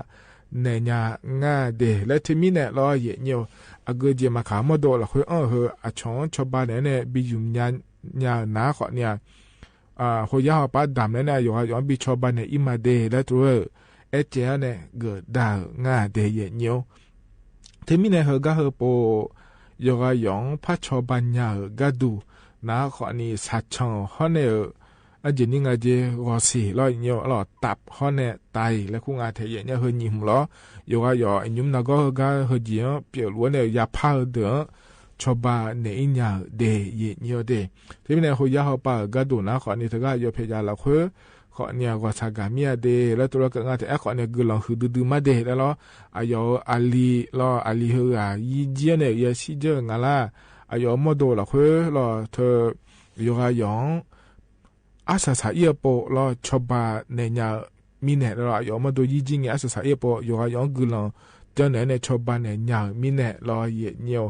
နဲၣ်ညါ ငါဒဲး လၢထံမံၤနဲၣ်လီၤ ယဲၢ်ညီ အဂုၤအစဲးမၤခးမီၢ်ဒိၣ်လီၤ ခွ့အီၣ်ဧၢ အဆိ ဆီဘါနဲၣ်န့ၣ် ဘၣ်ယုမ်ၢ်ညါ ညါနာ်ဃိးနံၣ်ဧါ ဟိုယါဟီၣ်ပၢ်ဒၣ်နဲၣ်န့ၣ် ယိၤဟၣ်ယွၤဘၣ်ဆီဘါနဲၣ်အီၤမးဒဲး လၢတရၢ အဲကဲန့ၣ် ဂၢၢ်ဒၣ်ဧၢ ငါဒဲး ယဲၢ်ညိ ထဲမ့ၢ်န့ၣ် ဟၢဂၤဟၢပိာ် ယိၤဟၣ်ယွၤဖးဆီဘါညါဧၢ ဂၤဒူၣ် နာ်ဃိးနံၣ် ဆၣ်ဆၣ်ဟီန့ၣ်ဧၢ အကဲန့ၣ် ငါကဲ ဂီၤစံၣ်လီၤ ယဲၢ်ညိ လီၤ တၢပ်ၢ်ဟီန့ၣ် တၢ်အံၤ လၢခိၣ်နၢ်ထဲယဲၢ်ညိ ဟၢညံၣ်မူလီၤ ယိၤဟၣ်ယွၤ အညုမ်နၤဂီၢ်ဟၢဂၤဟၢကံၣ် ပျဲၢ်လူၤန့ၣ် ယါဖးဧၢဒၢး ဆီဘါနဲၣ်အီၤညါဧၢဒဲး ယဲၢ်ညိဒဲး ထဲမ့ၢ်န့ၣ် ဟိုယါဟီၣ်ပၢ်ဧၢ ဂၤဒိၣ် နာ်ဃိးနံၣ် တဂၤယီၤဖဲယၤလီၤခွ့ ဃိးနံၣ် ဂီၤဆၣ်ဂၤမံယၤဒဲး လၢတရၢကငါထဲ အဲဃိးနံၣ် ဂုၢ်လီၤဟုၣ်ဒုဒုမးဒဲးလၢလီၤ အယီၤအလံာ်လီၤ အလံာ်ဟၢဂၤ ယံၢ်ကၠံန့ၣ် ယဲၢ်ဆံကၠံ ငါလၢ အယီၤမီၢ်ဒိၣ်လီၤခွ့လီၤ ထဲ ယိၤဟၣ်ယွၤ အါဆၣ်ဆၣ်အံၤအပိာ်လီၤ ဆီဘါနဲၣ်ညါဧၢ မံန့ၣ်လီၤ အယီၤမီၢ်ဒိၣ်ယံၢ်ကၠံ အါဆၣ်ဆၣ်အံၤအပိာ် ယိၤဟၣ်ယွၤဂုၢ်လီၤ ကၠံန့ၣ်န့ၣ် ဆီဘါနဲၣ်ညါဧၢ မံန့ၣ်လီၤ ယဲၢ်ညိ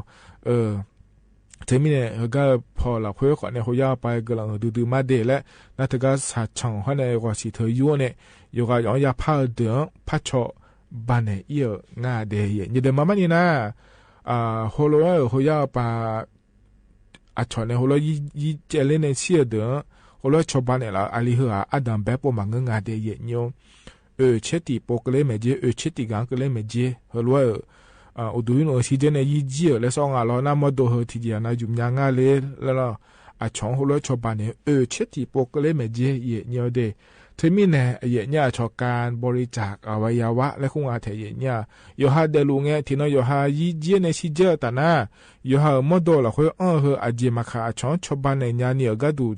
ထဲမ့ၢ်န့ၣ် ဟၢဂၤဖီၣ်လီၤခွ့ဃိးနံၣ် ဟိုယါဟီၣ်ပၢ်ဂုၢ်လီၤဟုၣ်ဒုဒုမးဒဲးလၢ နတဂၤဆၣ်ဆၣ်ဟီန့ၣ် ဂီၤစံၣ်ထဲယိန့ၣ် ယိၤဟၣ်ယွၤ ယါဖးဧၢဒၢး ဖးဆီဘါနဲၣ်အီၤ ငါဒဲး ယဲၢ်ညိဒဲး မၤမးန့ၣ်နၤ ဟိလီၤ ဟိုယါဟီၣ်ပၢ် အဆိန့ၣ် ဟိလီၤယံၢ်ကၠံလၢ နဲၣ်ဆံဧၢဒၢး ဟိလီၤဆီဘါနဲၣ်လီၤ အလံာ်ဟၢဂၤ အတၢ်ဘဲပိာ်မၤငါဒဲး ယဲၢ်ညိ အၢၣ်ဆံတံၢ်ပိာ်ကလဲမဲာ်ကၠ့ အၢၣ်ဆံတံၢ်ဂၤကလဲမဲာ်ကၠ့ ဟိလီၤ အိၣ်ဒူ အိၣ်ဆံကၠံန့ၣ် ယံၢ်ကၠံဧၢ လၢစီၤငါလီၤ နမီၢ်ဒိၣ်ဟၢထံၣ်ယၤ နယုမ်ၢ်ညါငါလၢ လၢလီၤ အဆိဟိလီၤဆီဘါနဲၣ် အၢၣ်ဆံတံၢ်ပိာ်ကလဲမဲာ်ကၠ့ ယဲၢ်ညိဒဲး ထဲမ့ၢ်န့ၣ် ယဲၢ်ညိ အဆိ การบริจาคอวัยวะ လၢခိၣ်နၢ်ထဲယဲၢ်ညိ ယိၤဟၣ်ဒဲးလူၤ ငဲးထံၣ်နီၤ ယိၤဟၣ်ယံၢ်ကၠံန့ၣ် ဆံကၠံတၢ်နၤ ယိၤဟၣ်မီၢ်ဒိၣ်လီၤခွ့ အီၣ်ဟၢအစဲးမၤခး အဆိ ဆီဘါနဲၣ်ညါန့ၣ်ဧၢ ဂၤဒူၣ်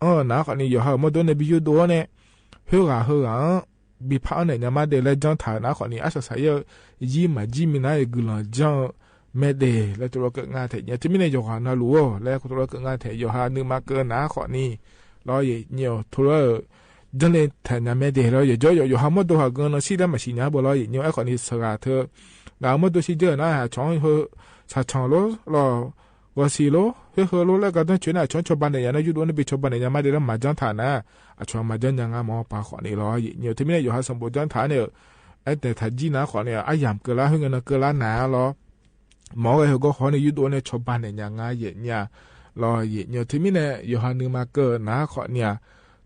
အီၣ်နာ်ဃိးနံၣ် ယိၤဟၣ်မီၢ်ဒိၣ်န့ၣ် ဘၣ်ယိၣ်ဒိၣ်န့ၣ် ဟၢဂၤဟၢဂၤ ဘၣ်ဖးအီၤနဲၣ်ညါမးဒဲး လၢကၠံထၣ်နာ်ဃိးနံၣ် အါဆၣ်ဆၣ်အံၤ ယံၢ်မး ယံၢ်မံနၤ ယဂုၢ်လီၤကၠံမဲာ်ဒဲး လၢတရၢကငါထဲယဲၢ်ညိ ထဲမ့ၢ်န့ၣ် ယိၤဟၣ်နၤလူၤဧၢ လၢတရၢကငါထဲ ယိၤဟၣ်နုာ်မၤကၢၤနာ်ဃိးနံၣ် လီၤယဲၢ်ညိ ထူလီၤ ကၠံလၢထဲညါမဲာ်ဒဲးလီၤ ယဲၢ်ညိ ယိၤဟၣ်မီၢ်ဒိၣ်ဟးဂီၤနီၤ ဆံးလၢမၤဆံးညါဘၣ်လီၤ ယဲၢ်ညိ အဲၣ်ဃိးနံၣ် စှၤဂၤထၢ ဂၤမီၢ်ဒိၣ်ဆံကၠံနၤ အဆိဟၢ ဆၣ်ဆၣ်လိၤလီၤ ဂီၤစံၣ်လိၤ ဟၢဟၢလိၤ လၢကဒီးဆိၣ်န့ၣ် အဆိ ဆီဘါနဲၣ်ညါ နယိၣ်ဒိၣ်န့ၣ် ဘၣ်ဆီဘါနဲၣ်ညါမးဒဲးလၢမၤကၠံထၣ်နၤ အဆိမၤကၠံညါ ငါမီၢ်ပၢ်ဃိးနံၣ်လီၤ ယဲၢ်ညိ ထဲမ့ၢ်န့ၣ် ယိၤဟၣ်စီၤဘိးကၠံထၣ်န့ၣ် အဲၣ်တဲထးကၠံနၤဃိးနံၣ် အယၢမ်ၣ်ကၢၤလၢ ဟဲငၢၣ်နၤကၢၤလၢနၤလီၤ မီၢ်ဝဲဟဲဂီၤဃိးနံၣ် ယိၣ်ဒိၣ်န့ၣ် ဆီဘါနဲၣ်ညါ ငါယဲၢ်ညိ လီၤယဲၢ်ညိ ထဲမ့ၢ်န့ၣ် ယိၤဟၣ်နုာ်မၤကၢၤနာ်ဃိးနံၣ်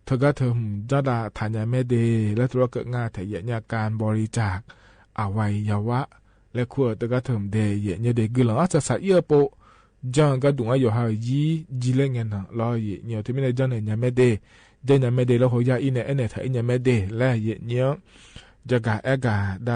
ထၢဂၤထၢၣ်မုၣ် ကၠံဒၣ်ထဲညါမဲာ်ဒဲး လၢတရၢကငါထဲယဲၢ်ညိ การบริจาคอวัยวะ လၢခိၣ်တဂၤထၢၣ်မုၣ်ဒဲး ယဲၢ်ညိဒဲး ဂုၢ်လီၤအါဆၣ်ဆၣ်အံၤအပိာ် ကၠံဂၤဒူၣ် ယိၤဟၣ်ယံၢ် ယံၢ်လၢညါနၤ လီၤယဲၢ်ညိ ထဲမ့ၢ်န့ၣ် ကၠံနဲၣ်ညါမဲာ်ဒဲး ကၠံညါမဲာ်ဒဲးလၢ ဟိုယါအံၤန့ၣ် အဲၣ်နဲၣ်ထးအံၤညါမဲာ်ဒဲး လၢယဲၢ်ညိ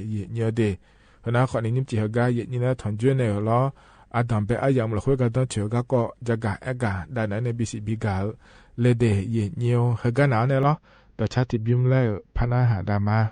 တဂၤအဲၣ်ဂၤဒၣ်နဲၣ်န့ၣ် ဘံၣ်စံးဘံၣ်ကၢၤမးဒဲး ယဲၢ်ညိဒဲး ဖဲန့ၣ်ဃိးနံၣ် နံၣ်ပစံးဟဲဂၤ ယဲၢ်ညိန့ၣ် ထီၣ်ကၠံန့ၣ်လီၤ အတၢ်ဘဲအယၢမ်ၣ်လီၤဃိ ကဒီးဆိၣ်ဂၤကီး တဂၤအဲၣ်ဂၤဒၣ်နဲၣ်န့ၣ် ဘံၣ်စံးဘံၣ်ကၢၤလၢဒဲး ယဲၢ်ညိ ဟဲဂၤနၤန့ၣ်လီၤ ဒီးဆါတံၢ်ဘျုးလၢ ဖးနါဟးဒၣ်မး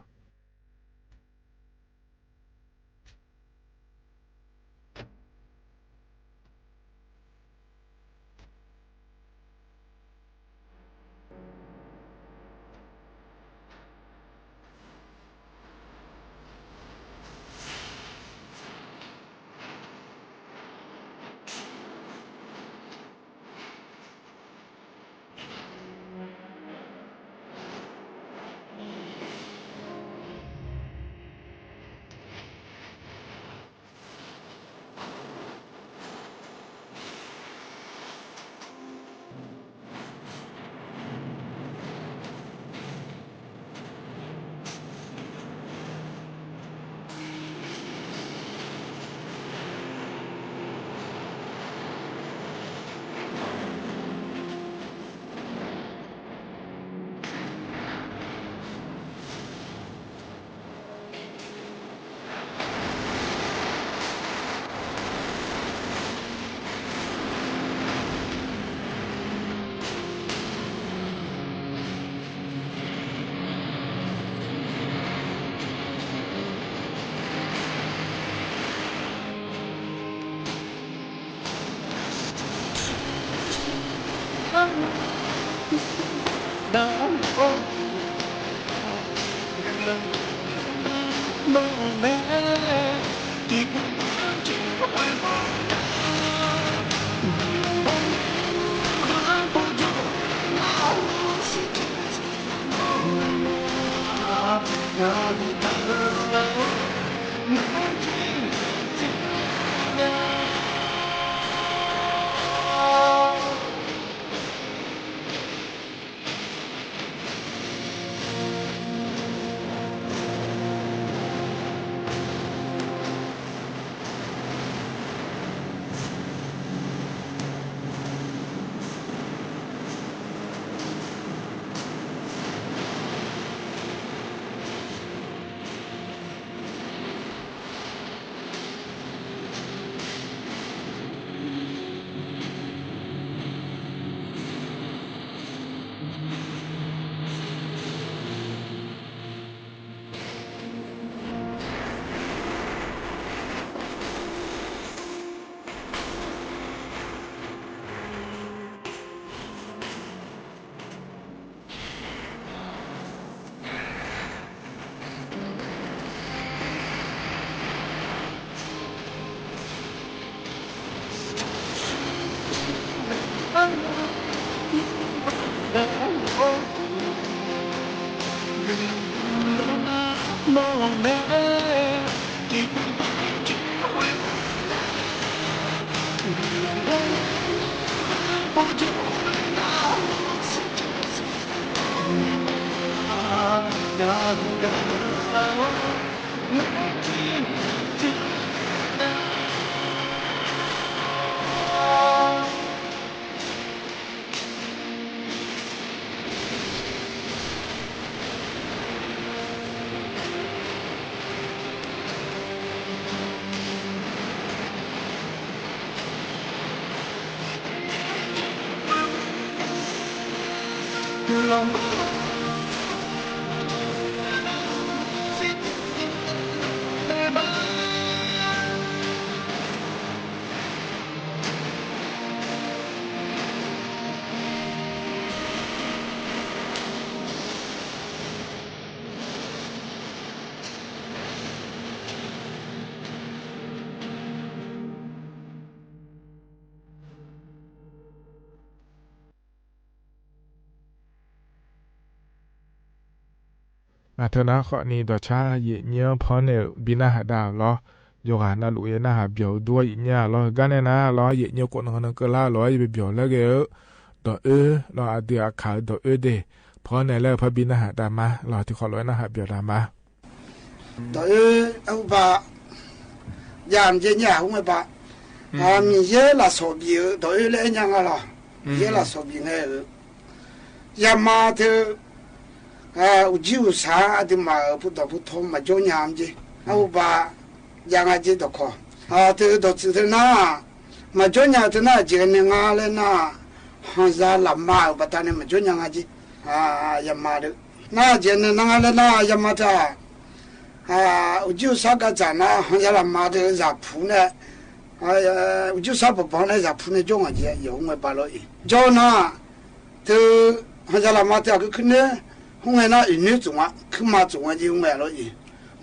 အၢ တၢ်နာ်က့ၢ်န့ၣ် ဒီးဆါယံာ်ညိဖီန့ၣ် ဘံနၢ်ဟးဒါလီၤ. ယိၤဂၤနလူးယဲနၢ်ဟးဘျီၣ်ဒိၣ်ယံာ်ညိလီၤ. ဂၤန့ၣ်နၤလီၤ ယံာ်ညိကိးနကနကလၢ်လီၤ ယဘၣ်ဘျီၣ်လၢဂ့ၤဧၢ, ဒီးအၢ လီၤအဒုးအခးဒီးအၢဒ့ၣ်, ဖီန့ၣ်လၢဖဲဘံနၢ်ဟးဒါမါလီၤ တံၤခီလီၤနၢ်ဟးဘျီၣ်ဒါမါ ဒီးအၢ အဟူဘၣ် ယၤမ့ၢ်ယဲညါဟူမ့ၢ်ဘၣ်, အမံၤယဲလၢစီၤဘံၣ်ဧၢ, ဒီးအၢလၢအဲညါငါလီၤ, ယဲလၢစီၤဘံၣ်န့ၣ်ဧၢ, ယၤမါတၢ် အူၣ်ကံၢ်အူၣ်ဆၣ်အဒုးမၤအၢ ဖိဒီးဖိထီမၤကၠိညါမ့ၢ်က့, အဟူဘၣ် ယၤငါက့ဒီးခီ, တၢ်ဒီးစုတၢ်နၢ် မၤကၠိညါတၢ်နၢ် ကဲန့ၣ်ငါလၢနၢ် ဟီၣ်ယါလၢမါအၢ ဘၣ်တၢ်န့ၣ် မၤကၠိညါငါက့, ယၤမါဒီး နၢ်ကဲန့ၣ် နၢ်ငါလၢနၢ် ယၤမါတၢ် အူၣ်ကံၢ်အူၣ်ဆၣ်ကစၢ်နၢ် ဟီၣ်ယါလၢမါတၢ် ယၤဖူန့ၣ် အူၣ်ကံၢ်အူၣ်ဆၣ်ပဘီန့ၣ် ယၤဖူန့ၣ်ကၠိငါက့ ယဟူမ့ၢ်ဘၣ်လီၤအံၤ, ကၠိနၢ် တၢ် ဟီၣ်ယါလၢမါတၢ် အကခုန့ၣ် ဟူငဲနၢ် အံၤနွံစူၤမး ခုမးစူၤဝဲက့ ဟူမ့ၢ်လီၤ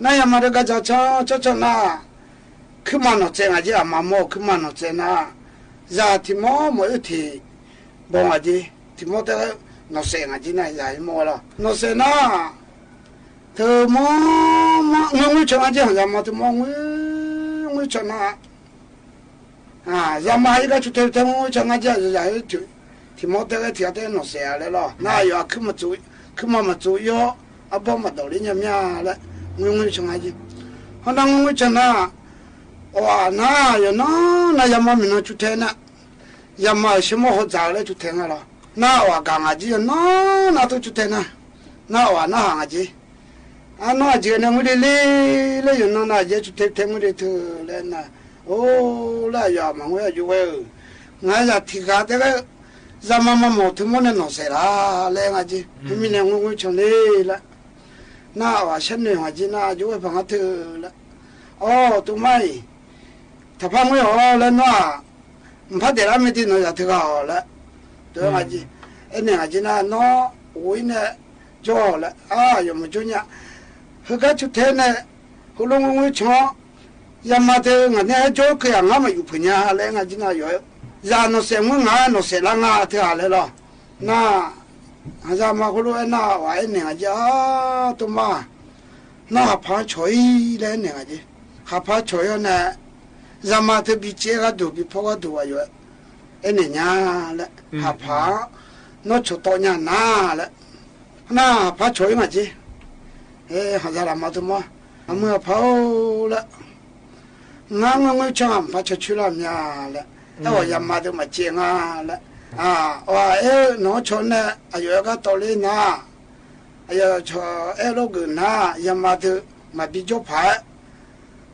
အံၤ, နၢ်ယၤမါတၢ် ကစၢ်ဆီဆီဆီနၢ် ခုမးနီၢ်စဲးငါက့ အမါမိၢ် ခုမးနီၢ်စဲးနၢ်, ယၤထံၣ်မီၢ်မိၢ်အၢထံၣ် ဘီငါက့, ထံၣ်မီၢ်တဲ နီၢ်စဲးငါက့နၢ် ယၤဟံးမီၢ်ဝဲလီၤ, နီၢ်စဲးနၢ် တၢ်မီၢ်မီၢ် ငွံငွံဆၢနၢ်က့ ယၤမါတၢ်မီၢ် ငွံ ငွံဆၢနၢ် ယၤမါဟဲကါဆူၣ်ထဲထဲ ငွံဆၢနၢ်က့ ယၤဟဲထံၣ် ထံၣ်မီၢ်တဲဝဲထံၣ်အတဲနီၢ်စဲးအါလဲလီၤ, နၢ်ယၤ ခုမးမၤစူၤယိာ် အဘီမၤဒိးလံညါမ့ၢ်လဲၣ်, ငွံငွံဆၢနၢ်က့, ဟီၣ်နၢ်ငွံငွံဆၢနၢ် အိၣ်နၢ်ယၤနီၢ် နၢ်ယၤမါမံၤနီၢ်ဆူၣ်ထဲနၢ်, ယၤမါအၡ့မိၢ်ဟီၣ်စၢ်လၢဆူၣ်ထဲနၢ်လီၤ, နၢ်အိၣ်အကၤငါက့ ယနီၢ်နၢ်တိၢ်ဆူၣ်ထဲနၢ်, နၢ်အိၣ်အနၢ်ဟးငါက့ အနီၢ်အကဲန့ၣ် မုၢ်လံလံလၢယနီၢ်နၢ်ယဲဆူၣ်ထဲထဲ မုၢ်လံထဲလဲၣ်နၢ်, အိၣ်လၢယၤမၤဝဲအယိဝဲဧၢ, နၢ်ယၤထံၣ်ဃာ်တဲဝဲ, ယၤမါမၤမီၢ်ထံမိၢ်န့ၣ်နီၢ်စဲးလၢလဲၣ် ငါက့, မ့မ့ၢ်န့ၣ် ငွံငွံဆၢလံလၢ နၢ်အိၣ်အဆၢနုာ်ငါက့ နၢ်ယိဝဲဖးငါထဲလဲၣ်, အိၣ် တမါအံၤ တၢ်ဖးငွံအီၤလၢနၢ် မ့ၢ်ဖးဒဲးလၢမ့ၢ်တံၢ်နီၢ်ယၤထဲဂၤအီၤလဲၣ်, တၢ်ငါက့, အဲန့ၣ်ငါက့နၢ် နီၢ်အိၣ်အံၤန့ၣ် ကၠိလဲၣ်, အၢ ယမၤကၠိညါ, ဟဲကါဆူၣ်ထဲန့ၣ် ဟိလိာ်ငွံငွံဆၢ ယၤမါတၢ် ငါန့ၣ်ဟဲကၠိက့ၤ အငါမၤယူၢ်ဖုးညါလဲၣ် ငါက့နၢ်ယီၤ, ယၤနီၢ်စဲးမုၢ် နၢ်နီၢ်စဲးလၢနၢ်ထဲလဲၣ်လီၤ, နၢ် ယၤမါဃိလိာ်အဲနၢ်ဝဲ အဲန့ၣ်ငါက့ အၢ တမါ နၢ်ဟးဖးဆီၣ်အံၤလဲၣ် အဲန့ၣ်ငါက့, ဟးဖးဆီၣ်အံၤန့ၣ် ယၤမါတၢ်ဘံၣ်စဲးကါဒိၣ် ဘံၣ်ဖီကါဒိၣ်ဝဲယီၤ, အဲန့ၣ်ညါလဲၣ်, ဟးဖး နီၢ်ဆီၣ်တီညါနၢ်လဲၣ်, နၢ်ဟးဖးဆီၣ်အံၤငါက့, ဟဲ ဟီၣ်ယါလၢမါတမါ အမုၢ်အဖးအိၣ်လဲၣ် နၢ်ငွံငွံဆၢ မၤဖးဆီၣ်ဆူၣ်လၢမ့ၢ်လဲၣ်, အဲဝဲယၤမါတၢ်မၤစဲးနၢ်လဲၣ်, အၢ အဝဲအဲၣ်နီၢ်ဆီၣ်န့ၣ် အယီၤအဲၣ်ကါတီလံနၢ်, အယီၤဆီၣ်အဲၣ်လိာ်ကွံာ်နၢ် ယၤမါတၢ် မၤဘံၣ်ကၠိဖး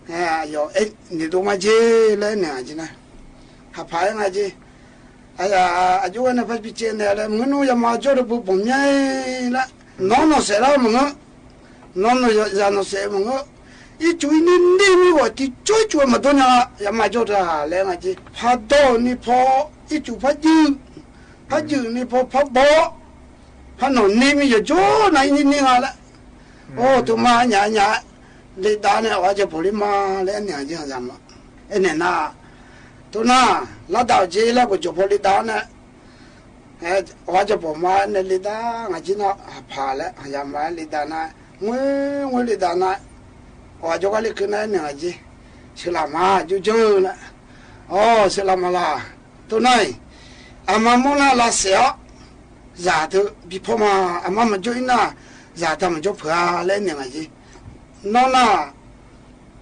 အယီၤအဲၣ်န့ၣ်ဒိၣ်မးက့လဲၣ် အဲန့ၣ်ငါက့နၢ်, ဟးဖးအဲၣ်ငါက့, အယိဝဲန့ၣ် ဖးဘံၣ်စဲးန့ၣ်လဲၣ် မုၢ်နုာ်ယၤမါကၠိတပူၤပိာ်မၠဲလဲၣ်, နီၢ်နီၢ်စဲးလၢမုၢ် နီၢ်နီၢ်ယၤနီၢ်စဲးမုၢ်, အံၤစူၤအံၤန့ၣ်န့ၣ်မ့ၢ်ဝဲ တံၤကၠိကၠိမၤဒိၣ်ညါ ယၤမါကၠိတၢ်လဲၣ် အဲန့ၣ်ငါက့, ဖးဒိၣ်န့ၣ်ဖီ အံၤစူၤဖးယုၢ် ဖးယုၢ်န့ၣ်ဖီဖးဘီ ဖးနီၢ်န့ၣ်မ့ၢ်ယကၠိနၢ်အံၤန့ၣ်န့ၣ်ဂၤလဲၣ်, အိၣ် တမါညါညါ လံာ်ဒါန့ၣ် အဝဲကၠိဖိလံမးလဲၣ် အဲန့ၣ်ယၤမါ, အဲန့ၣ်နၢ်, တနၢ် လၢဒၣ်က့လၢကၠိဖိလံာ်ဒါန့ၣ် အဝဲကၠိဖိမးန့ၣ်လံာ်ဒါ ငါက့နၢ် ဟးဖးလဲၣ် ယၤမါလံာ်ဒါနၢ်, ငွံငွံလံာ်ဒါနၢ်, အဝဲကၠိကါလံာ်ခုနၢ်န့ၣ် ငါက့ ဆဲးလးမး ယိၣ်ကၠိၣ်လၢ အိ ဆဲးလးမးလၢ် တိၢ်နၢ် အမါမိၢ်နၢ်လၢ်စဲးအီၤ ယၤတဘျီဖိမး အမါမၤကၠိၣ်အံၤနၢ် ယၤတမၤကၠိၣ်ဖုးဧါ လၢအန့ၣ်ဂ့ၤက့ နီၢ်နၢ်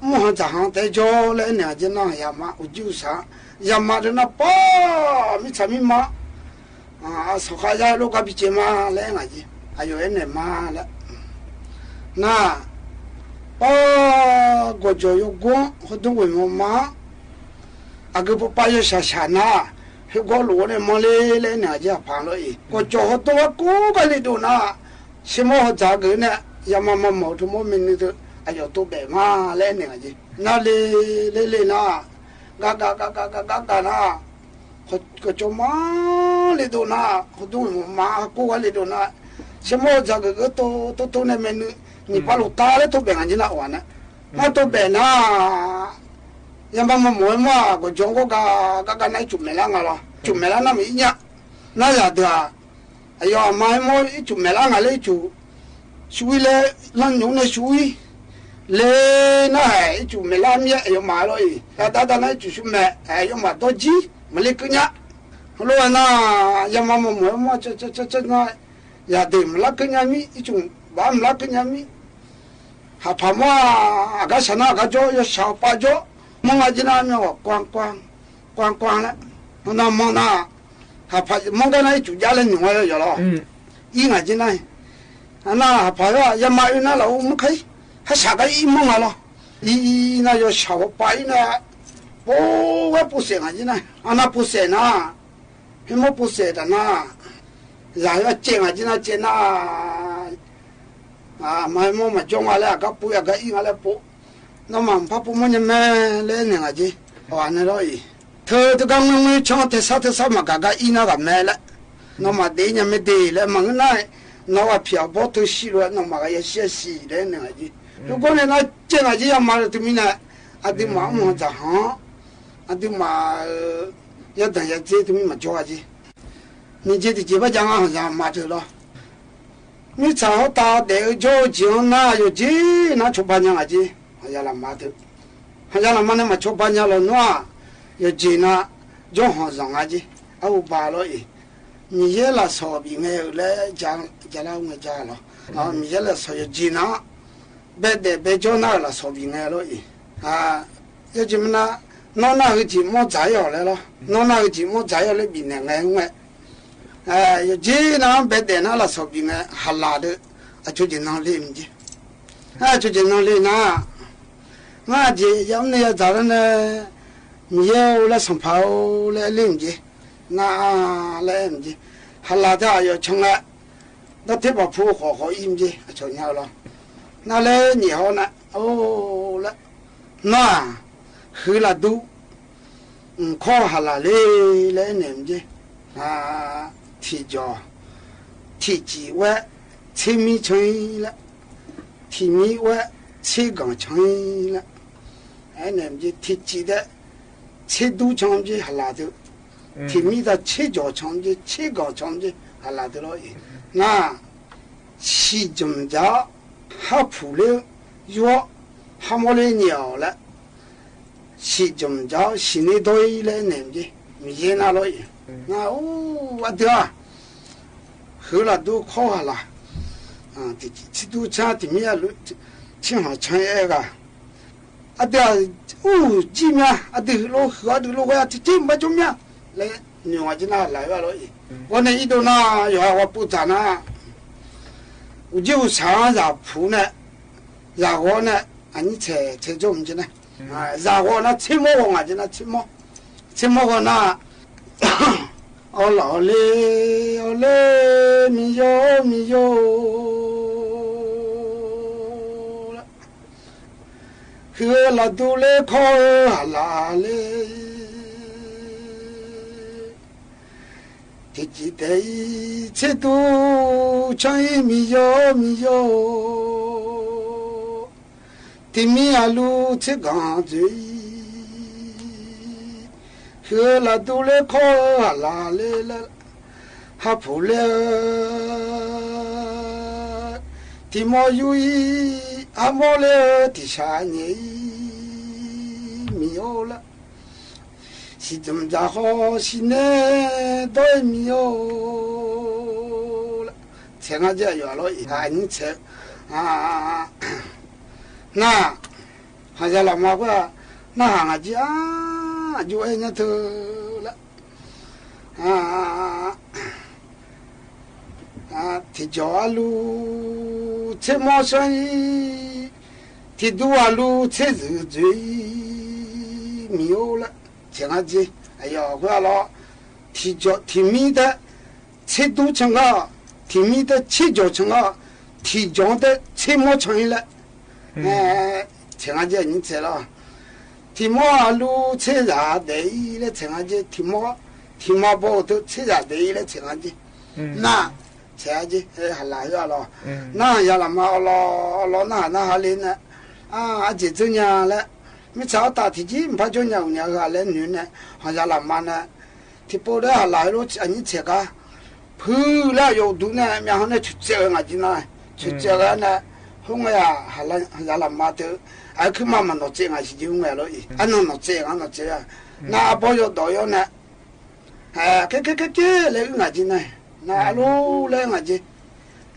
မိၢ်ဟီၣ်စၢ်ဟီၣ်တဲကၠိၣ်လၢအန့ၣ်ဂ့ၤက့ နီၢ်ယၤမး အိၣ်ကၠိၣ်စၢ် ယၤမးဒီးနၢ်ပီ မ့ၢ်ဆၣ်မ့ၢ်မး အစီၤဃာ်ယါလိာ်ကဘျီက့မး လၢအန့ၣ်ဂ့ၤက့ အယိာ်အဲၣ်န့ၣ်မးလၢ နၢ် ပီ ဂီၤကၠီၤယိာ်ကွီၢ် ဟီၣ်ဒိၣ်ဝဲမးမး အဂုၤပပၢ်ယိာ်ဆၣ်ဆၣ်နၢ် ဟဲဂီၢ်လိာ်ဝဲန့ၣ်မးလၢ လၢအန့ၣ်ဂ့ၤက့ အဖးလီၤအံၤ ဂီၤကၠီၤဟီၣ်ဒိၣ်ဝဲကိးဂၤလံဒိၣ်နၢ် ဆ့မိၣ်ဟီၣ်စၢ်ဂ့ၤန့ၣ် ယၤမးမၤမီၢ်ထူမိၢ်မ့ၢ်နုၤတ အယိာ်တိၢ်ဘဲၣ်မး လၢအန့ၣ်ဂ့ၤက့ နၢ်လ့လ့လ့နၢ် ဂၤဂၤဂၤဂၤဂၤဂၤဂၤနၢ် ဂီၤကၠီၤမးလံဒိၣ်နၢ် ဟီၣ်ဒိၣ်ဝဲမးမး ကိးဂၤလံဒိၣ်နၢ် ဆ့မိၣ်ဟီၣ်စၢ်ဂ့ၤဂ့ၤတိၢ်တိၢ်တိၢ်န့ၣ် မ့ၢ်နုၤ နံၣ်ပၢ်လိာ်တၢ်လၢတိၢ်ဘဲၣ်ဂၤက့နၢ် အိၣ်ဝဲန့ၣ် နၢ်တိၢ်ဘဲၣ်နၢ် ယၤမးမၤမီၢ်ဝဲမး ဂီၤကၠီၤကိးဂၤဂၤဂၤနၢ် အံၤကူၣ်မဲာ်လၢအါဂၤလီၤ ကူၣ်မဲာ်လၢအါနၢ်မ့ၢ်အံၤညါ နၢ်ယၤဒုး အယီၤအမါဟဲမိၣ် အံၤကူၣ်မဲာ်လၢအါဂၤလၢအံၤကူၣ် ဆူဝံလၢ လၢညိၣ်န့ၣ်ဆူဝံ လၢနၢ်ဟဲ အံၤကူၣ်မဲာ်လၢအါမံၤ အယီၤမးလီၤအံၤ တၢ်တၢ်တၢ်နၢ် အံၤကူၣ်ဆူမဲာ် အယီၤမးဒီးကံ မၤလၢကုညါ လိၣ်ဝဲနၢ် ယၤမးမၤမီၢ်ဝဲမး ကၠီကၠီကၠီကၠီနၢ် ယၤဒုးမၤလၢကုညါမံၤ အံၤကူၣ်ဘၣ်မၤလၢကုညါမံၤ ဟးဖးမး အကစၢ်နၢ်အကစၢ်ကၠီ ယိာ်ဆၣ်ပာ်ကၠီ မီၢ်ဂၤက့နၢ် မ့ၢ်ဝဲ ကွၢ်ကွၢ် ကွၢ်ကွၢ်လၢ နၢ်မီၢ်နၢ် ဟးဖးမီၢ်ဂၤနၢ် အံၤကူၣ်ယါလၢညိၣ်ဝဲယီၤလီၤ အံၤဂၤက့နၢ် အနၢ်ဟးဖးလၢ ယၤမးအံၤနၢ်လီၤ အိၣ်မုၢ်ခါအံၤ ဟဲဆၣ်ကါအံၤမီၢ်ဂၤလီၤ အံၤအံၤနၢ် ယိာ်ဆၣ်ပာ်အံၤနၢ် ပိာ်ဝဲပိာ်စဲးဂၤက့နၢ် အနၢ်ပိာ်စဲးနၢ် ဟဲမိၢ်ပိာ်စဲးတၢ်နၢ် ယၤယိာ်စဲးဂၤက့နၢ် စဲးနၢ် အမါဟဲမိၢ်မၤကၠီၣ်ဂၤလၢ အကါပိာ်အကါအံၤဂၤလၢပိာ် နီၢ်မးဖးပိာ်မိၢ်ညါမဲာ်လၢန့ၣ်ဂၤက့ အဝဲန့ၣ်လီၤအံၤ ထၢတဂၤမွဲမွဲ ဆီတဲဆါတဲဆါ မၤကၤကါအံၤနၢ်ဂၤမဲာ်လၢ နီၢ်မးဒ့ညါမဲာ်ဒ့လၢ မၤငုာ်နၢ် နီၢ်ဝဲဖံးအဘီထၢဆံးလီၤ နီၢ်မးဂၤယဲၢ်ဆံယဲၢ်ဆံလၢန့ၣ်ဂၤက့ လူၢ်ကိန့ၣ်နၢ် စဲးဂၤက့ ယၤမးလၢတမံၤန့ၣ် အဒုးမၤအီၣ်မၤတၢ်ဟီ အဒုးမၤ ယဲၢ်တၢ်ယဲၢ်စ့တမံၤ မၤကၠီၣ်ဂၤက့ မ့ၢ်က့တက့ဘၣ် ယၤမးဟီၣ်ယၤမးတၢ်လီၤ မ့ၢ်ဆၣ်ဟီၣ်တၢ်ဒဲးအကၠီက့နၢ် ယိာ်က့နၢ် ဆိဘါညါဂၤက့ ဟီၣ်ယၤလၢမးတၢ် ဟီၣ်ယၤလၢမးန့ၣ် မၤဆိဘါညါလီၤနွံ ယိာ်က့နၢ် ကၠီၣ်ဟီၣ်စီၤဂၤက့ အအိၣ်ဘၣ်လီၤအံၤ မံၤယဲၢ်လၢစီၤဘံၣ်ငဲလၢ ကၠါလၢဝဲကၠါလီၤ မံၤယဲၢ်လၢစီၤယိာ်က့နၢ် ဘဲဒဲးဘဲကၠီၣ်နၢ်လၢစီၤဘံၣ်ငဲလီၤအံၤ ယဲၢ်က့မနုၤ နီၢ်နၢ်ဂ့ၤက့မိၢ်စၢ်ယီၤလၢလီၤ နီၢ်နၢ်ဂ့ၤက့မိၢ်စၢ်ယီၤလၢ ဘံၣ်နဲၣ်ငဲဝဲ ယိာ်က့နၢ် ဘဲဒဲးနၢ်လၢစီၤဘံၣ်ငဲ ဟးလၢ်ဒီး အဆိက့နီၢ်လ့မ့ၢ်က့ အဆိက့နီၢ်လ့နၢ် နၢ်က့ ယမ့ၢ်ယသးလၢန့ၣ် မံၤယဲၢ်အိၣ်လၢစီၤဖးအိၣ်လၢအလ့မ့ၢ်က့ နၢ်လၢမ့ၢ်က့ ဟးလၢ်တၢ်ယိာ်ဆိငဲ ဒီးထဲပာ်ဖှိၣ်ဃီဃီအံၤမ့ၢ်က့ အဆိညါလီၤ နၢ်လၢညံးဟီၣ်နၢ် အိၣ်လၢ နၢ် ဟုးလၢ်ဒူ ခီၣ်ဟးလၢ်လၢ လၢန့ၣ်မ့ၢ်က့ ထံၣ်ကီၤ ထံၣ်စံၣ်ဝဲ ဆ့မံဆိလၢ ထံၣ်မံဝဲ ဆ့ကီၤဆိလၢ န့ၣ်မ့ၢ်က့ ထံၣ်စံၣ်ဒီး ဆ့ဒူဆိမ့ၢ်က့ ဟးလၢ်ဒူ ထံၣ်မံဒီး ဆ့ကီၤဆိမ့ၢ်က့ ဆ့ကီၤဆိမ့ၢ်က့ ဟးလၢ်ဒူလီၤအံၤ နၢ် ဆံးကၠံၣ်ကၠၢ ဟးဖူၣ်လၢ ယွၤ ဟးမီၢ်လၢညံးအီၤလၢ ဆံးကၠံၣ်ကၠၢ ဆံးန့ၢ်ဒီးအံၤလၢန့ၣ်မ့ၢ်က့ မံၤယဲၢ်နၢ်လီၤအံၤ နၢ်အိၣ်အဒုး ဟုးလၢ်ဒူခီၣ်ဟးလၢ် ဆ့ဒူဆိ ထံၣ်မံအလူ ဆ့ကီၤဆိအဲၣ်ဂၤ အဒုး အိၣ်ကံၢ်မး အဒုးလိာ်ဟုး အဒုးလိာ်ဝဲ ထံၣ်ထံၣ်မၤကၠိမး လၢ နွံဝဲက့နၢ်လၢ်ဝဲလီၤအံၤ ဝဲန့ၣ်အံၤဒိၣ်နၢ် ယွၤဝဲပူၤတၢ်နၢ် အိၣ်ကံၢ်အိၣ်ဆၣ်ယၤဖူးန့ၣ် ယၤဂီၤန့ၣ် အနံၣ်ဆဲးဆဲးကၠိမ့ၢ်က့န့ၣ် ယၤဂီၤနၢ် ဆ့မိၢ်ဂီၤနၢ်က့နၢ် ဆ့မိၢ် ဆ့မိၢ်ဂီၤနၢ် အီလီၤလ့ အီလ့ မံၤယိာ် မံၤယိာ် ဟုးလၢ်ဒူလၢခီၣ်ဧၢ ဟးလၢ်လၢ ထံၣ်စံၣ်တဲအံၤ ဆ့ဒူဆိအံၤ မံၤယိာ် မံၤယိာ် ထံၣ်မံအလူ ဆ့ကီၤဆိအံၤ ဟုးလၢ်ဒူလၢခီၣ်ဧၢ ဟးလၢ်လၢ ဟးဖူးလၢ ထံၣ်မီၢ်ယူၤအံၤ ဟးမီၢ်လၢ ထံၣ်ဆၣ်ညဲအံၤ မံၤအိၣ်လၢ စံၣ်ၸုမ်ၸၢ်ဃီ စံၣ်န့ၢ်ဒီးမံၤအိၣ်လၢ ဆဲးငါက့ အယွၤလီၤအံၤ အနံၣ်ဆဲး န ဟးယၤလီၤမၤကွၢ် နဟးငါက့ အယိအဲၣ်ညါတလၢ ထံၣ်ကၠီၤအလူၤ ဆ့မိၣ်ဆၢအံၤ ထံၣ်ဒူအလူၤ ဆ့ယုၢ်ကွံာ် မံၤအိၣ်လၢ ဆဲးငါက့ အယွၤကွၢ်လီၤ ထံၣ်ကၠီၤ ထံၣ်မံတဲ ဆ့ဒူဆၢၣ်ကီး ထံၣ်မံတဲ ဆ့ကၠီၤဆၢၣ်ကီး ထံၣ်ကၠီၤတဲ ဆ့မိၣ်ဆၢအံၤလၢ ဆဲးငါက့ အနံၣ်ဆဲးလီၤ ထံၣ်မီၢ်အလူၤ ဆ့ယၤဒဲးအံၤလၢ ဆဲးငါက့ ထံၣ်မီၢ် ထံၣ်မီၢ်ဘီတဲ ဆ့ယၤဒဲးအံၤလၢ ဆဲးငါက့ န ဆဲးက့ ဟးလၢယွၤလီၤ နဟးယၤလီၤမၤအီၤလီၤ အီၤလီၤ နဟး နဟးလံန့ၣ် အစ့ၣ်ကၠိညါလၢ မ့ၢ်ဆါအီၣ်တၢ်ထံၣ်ကံ မ့ၢ်ဖးကၠိညါ အူညါဂၤလၢနုၤန့ၣ် ဟးယၤလီၤမၤန့ၣ် ထံၣ်ပိာ်ဒီးဟးလၢယိၤ အနံၣ်ဆဲးကါ ဖုလၢယိၤဒူန့ၣ် မ့ၢ်ဟီန့ၣ် ဆူၣ်စဲးဝဲငါက့န့ၣ် ဆူၣ်စဲးဝဲန့ၣ် ဟိုငဲယၤ ဟးလၢ ဟးယၤလီၤမၤတၢ် အခုမးမၤနီၣ်စဲးငါဆံးက့ ဟိုငဲလီၤအံၤ အနီၣ်နီၣ်စဲး အနီၣ်စဲး နအဘီယိၤဒီးယိၤန့ၣ် ကဲကဲကဲကဲ လဲၤအုၣ်ငါက့န့ၣ် နအလူၤလဲၤငါက့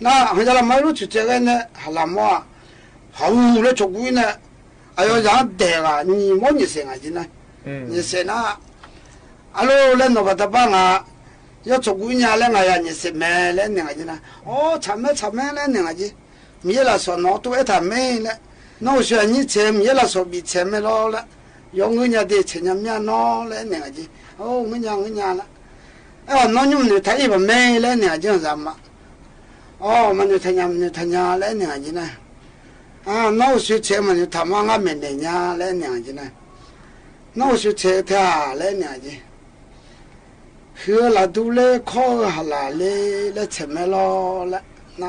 နဟးယၤလီၤမၤ လူၤဆူၣ်စဲးဝဲန့ၣ် ဟးလၢမီၢ် ဟးဂူာ်လၢဆိးကူအံၤန့ၣ် အယီၤယၤဒဲးဂၤ နံၤမီၢ် ညၣ်စဲးငါက့န့ၣ် ညၣ်စဲးနၤ အလူၤလဲၤနီၣ်ဘၣ်တဘၣ်ငါ ယဆိးကူညါလၢ ငါယၤညၣ်စဲးမဲလဲၣ်န့ၣ်ငါက့န့ၣ် အိ ဆၣ်မဲဆၣ်မဲလဲၣ်န့ၣ်ငါက့ မ့ၢ်ယဲလၢစီၤနီၣ် တူၢ်အဲၣ်တၢ်မဲလဲၣ် နီၢ်အိၣ်ဆှဲအနံၣ်ဆဲး မ့ၢ်ယဲလၢစီၤဘံၣ်ဆဲးမဲလီၤလၢ ယီၤငၢညါဒ့ၣ် ဆဲးညါမ့ၢ်နီၢ်လဲၣ်န့ၣ်ငါက့ အိ ငၢညါငၢညါလၢ အဲၣ်နီၢ်ညိမနုၤထါအ့ၣ်ဘၣ်မဲလဲၣ်န့ၣ်ငါက့ ဟးယၤမၤ အိ မနုၤထါညါ မနုၤထါညါလဲၣ်န့ၣ်ငါက့န့ၣ် နီၢ်အိၣ်ဆှဲဆဲး မနုၤထါမါ ငါမဲာ်နဲၣ်ညါလဲၣ်န့ၣ်ငါက့န့ၣ် နီၢ်အိၣ်ဆှဲဆဲးထဲလဲၣ်န့ၣ်ငါက့ ဃုလၢဒူလၢခီၣ်ဧၢ ဟးလၢလၢ ဆဲးမဲလီၤလၢ န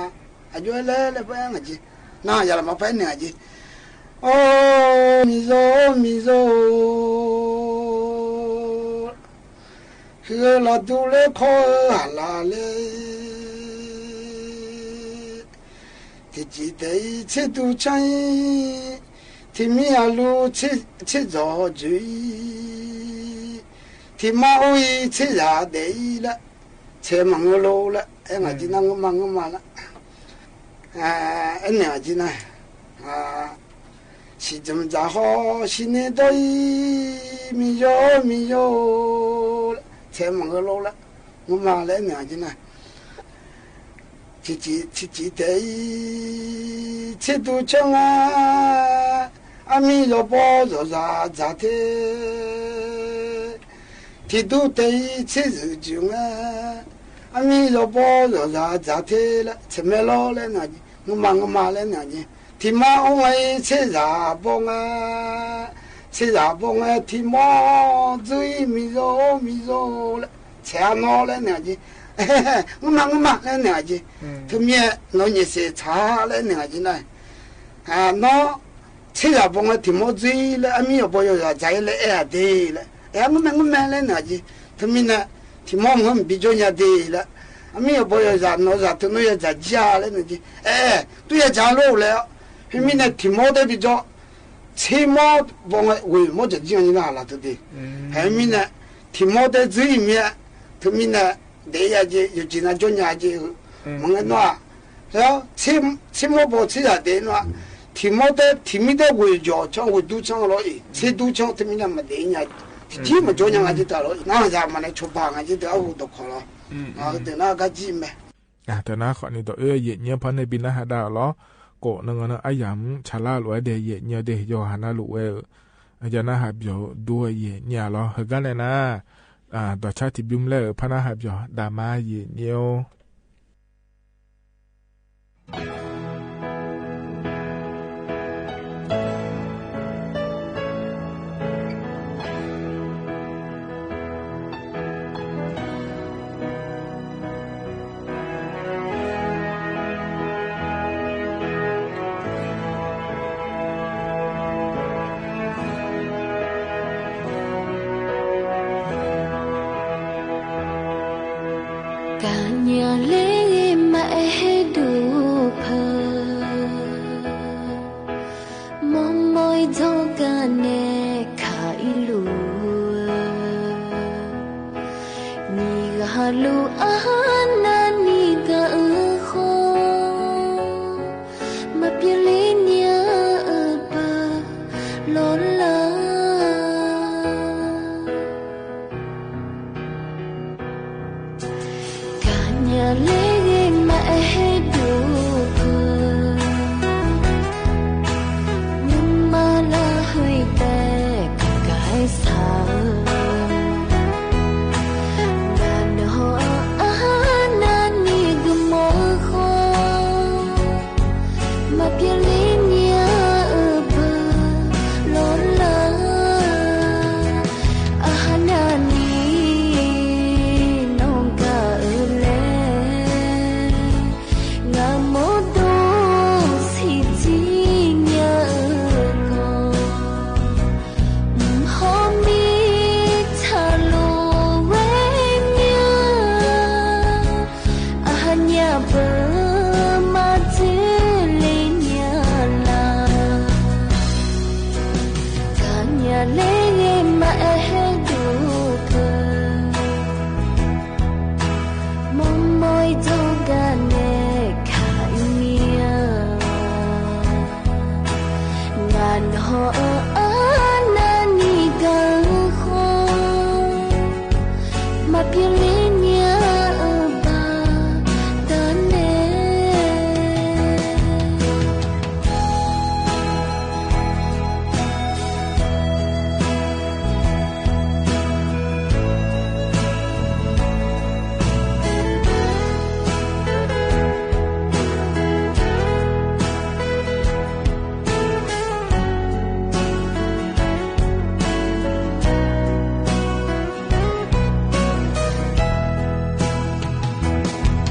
အယိလဲၤလၢပှဲၤငါက့ နဟးယၤလီၤမၤပှဲၤန့ၣ်ငါက့ အိ မံၤစိ မံၤစိ ဃုလၢဒူလၢခီၣ်ဧၢ ဟးလၢလၢ ထံၣ်ကၠီၤတဲအံၤ ဆ့ဒူဆၢအံၤ ထံၣ်မံအလူၤ ဆ့ ဆ့ယီၤကွံာ် ထံၣ်မါအိၣ်အံၤ ဆ့ယၤဒဲးအံၤလၢ ဆဲးမၤငိလီၤလၢ အဲၣ်ငါက့နၤ ငိမး ငိမးလၢ အဲၣ်န့ၣ်ငါက့နၤ စံၣ်ကၠိမ်စၢ်ဃီ စံၣ်န့ၢ်ဒီးအံၤ မံၤယိ မံၤယိ ဆဲးမၤငိလီၤလၢ ငိမးလၢ အဲၣ်န့ၣ်ငါက့နၤ ထံၣ်ကၠီၤ ထံၣ်ကၠီၤတဲအံၤ ဆ့ဒူဆၢဧါ အမံၤယီၤဘီယီၤယၤ ယၤထဲ ထံၣ်ဒူတဲအံၤ ဆ့ယုၢ်ကွံာ်ဧါ အမံၤယီၤဘီယီၤယၤ ယၤထဲလၢ ဆဲးမဲလီၤလၢန့ၣ် ငိမး ငိမးလၢန့ၣ် ထံၣ်မါအိၣ်အံၤ ဆ့ယၤဘီဧါ ဆ့ယၤဘီဧါ ထံၣ်မီၢ်ကွံာ် မံၤယိ မံၤယိလၢ ဆဲးအနီၢ်လၢန့ၣ် ငိမး ငိမးလၢန့ၣ် တမံၤနီၢ်ညၣ်စဲးဆါလၢန့ၣ် နီၢ် ဆ့ယၤဘီဧါ ထံၣ်မီၢ်ကွံာ်လၢ အမံၤယီၤဘီယီၤယၤ ယၤလၢအဲၣ်အဒ့လၢ အဲၣ် ငိမး ငိမးလၢန့ၣ် တမံၤန့ၣ် ထံၣ်မီၢ်မုၢ်ဘံကၠိညါဒ့လၢ အမံၤယီၤဘီယီၤယၤ နီၢ်ယၤ တနီၢ်ယၤ ယၤကၠၢ်လၢန့ၣ် အဲၣ် တူၢ်ယၤကၠၢ်လိာ်လၢ ဟဲမံၤန့ၣ် ထံၣ်မီၢ်တဲဘံကၠိ ဆ့မီၢ်ဘီဧါ ဝ့ၢ်မီၢ်ကၠၢ်ကၠၢ်န့ၣ်လၢဟးလီၤတဒ့ ဟဲမံၤန့ၣ် ထံၣ်မီၢ်တဲကွံာ်မံၤ တမံၤန့ၣ် ဒ့ယၤက့ ယက့နၤကၠိညါက့ မ့ၢ်ဂ့ၤနီၢ် ဆ့မီၢ်ဘီဆ့ယၤဒ့နီၢ် ထံၣ်မီၢ်တဲ ထံၣ်မံၤတဲဝ့ၢ်ယီၤဆၢ ဝ့ၢ်ဒူဆၢလီၤအံၤ ဆ့ဒူဆၢ တမံၤန့ၣ် မၤဒ့ညါ ထံၣ်မီၢ်ကၠိညါ ငါက့တၢ်လီၤ နဟးယၤမၤန့ၣ် ဆိပာ်ငါက့တၢ် အအိၣ်တခီလီၤ တနာ်က့မ့ၢ် တနာ်ဃီန့ၣ်ဒီး အယဲၢ်ညါဖဲန့ၣ် ပနၢ်ဟးဒၣ်လီၤ ကိးနဂီၢ်န့ၣ် အယၤမုၣ်ဆါလၢ်လိာ်ဝဲဒၣ် ယဲၢ်ညါဒ့ ယိၤဟၣ်နၢ်လိာ်ဝဲဧၢ အယၤနၢ်ဟးပျီၤဒိအယဲၢ်ညါလီၤ ဟဲဂၤန့ၣ်နၤ ဒီးဆၣ်ထံဘျုးမလဲၣ်ဧၢ ဖးနၢ်ဟးပျီၤ ဒၣ်မါယဲၢ်ညါအိၣ် လူအဟါနၤနံၤကဵုဃိ မၤပျဲလ့ညါအပၢလီၤလႃႈ ကညးလႄႈဂ့ၤမး အဟဲဒိၣ်ဖၢ မုၢ်မၤလၢဟူးတဲကကဲဆၢ နၤနီၢ်အဟါနၤနံၤကမောဃိ မၤပျဲလ့ညါအပၢလီၤလႃႈ အဟါနၤနံၤ နီၢ်ကၢ်အၢလဲၣ် ငါမိၢ်ဒိၣ်ဆံးစံညါအကီၢ် မုၢ်ဟီမ့ၢ်ထးလိဝဲညါ အဟါညါပၢမၤစၢၤလ့ညါလၢ ကညးလၢဂ့ၤမး အဟဲဒိၣ်ဖၢ မိၢ်မိၢ်ဒီးဂၤနဲၣ် ခါအံၤမံၤဧၢ နၤနီၢ်အဟါနၤနံၤကၵ်ဃီ မၤပျဲလ့ညါအဘၣ်တၢ်နဲၣ်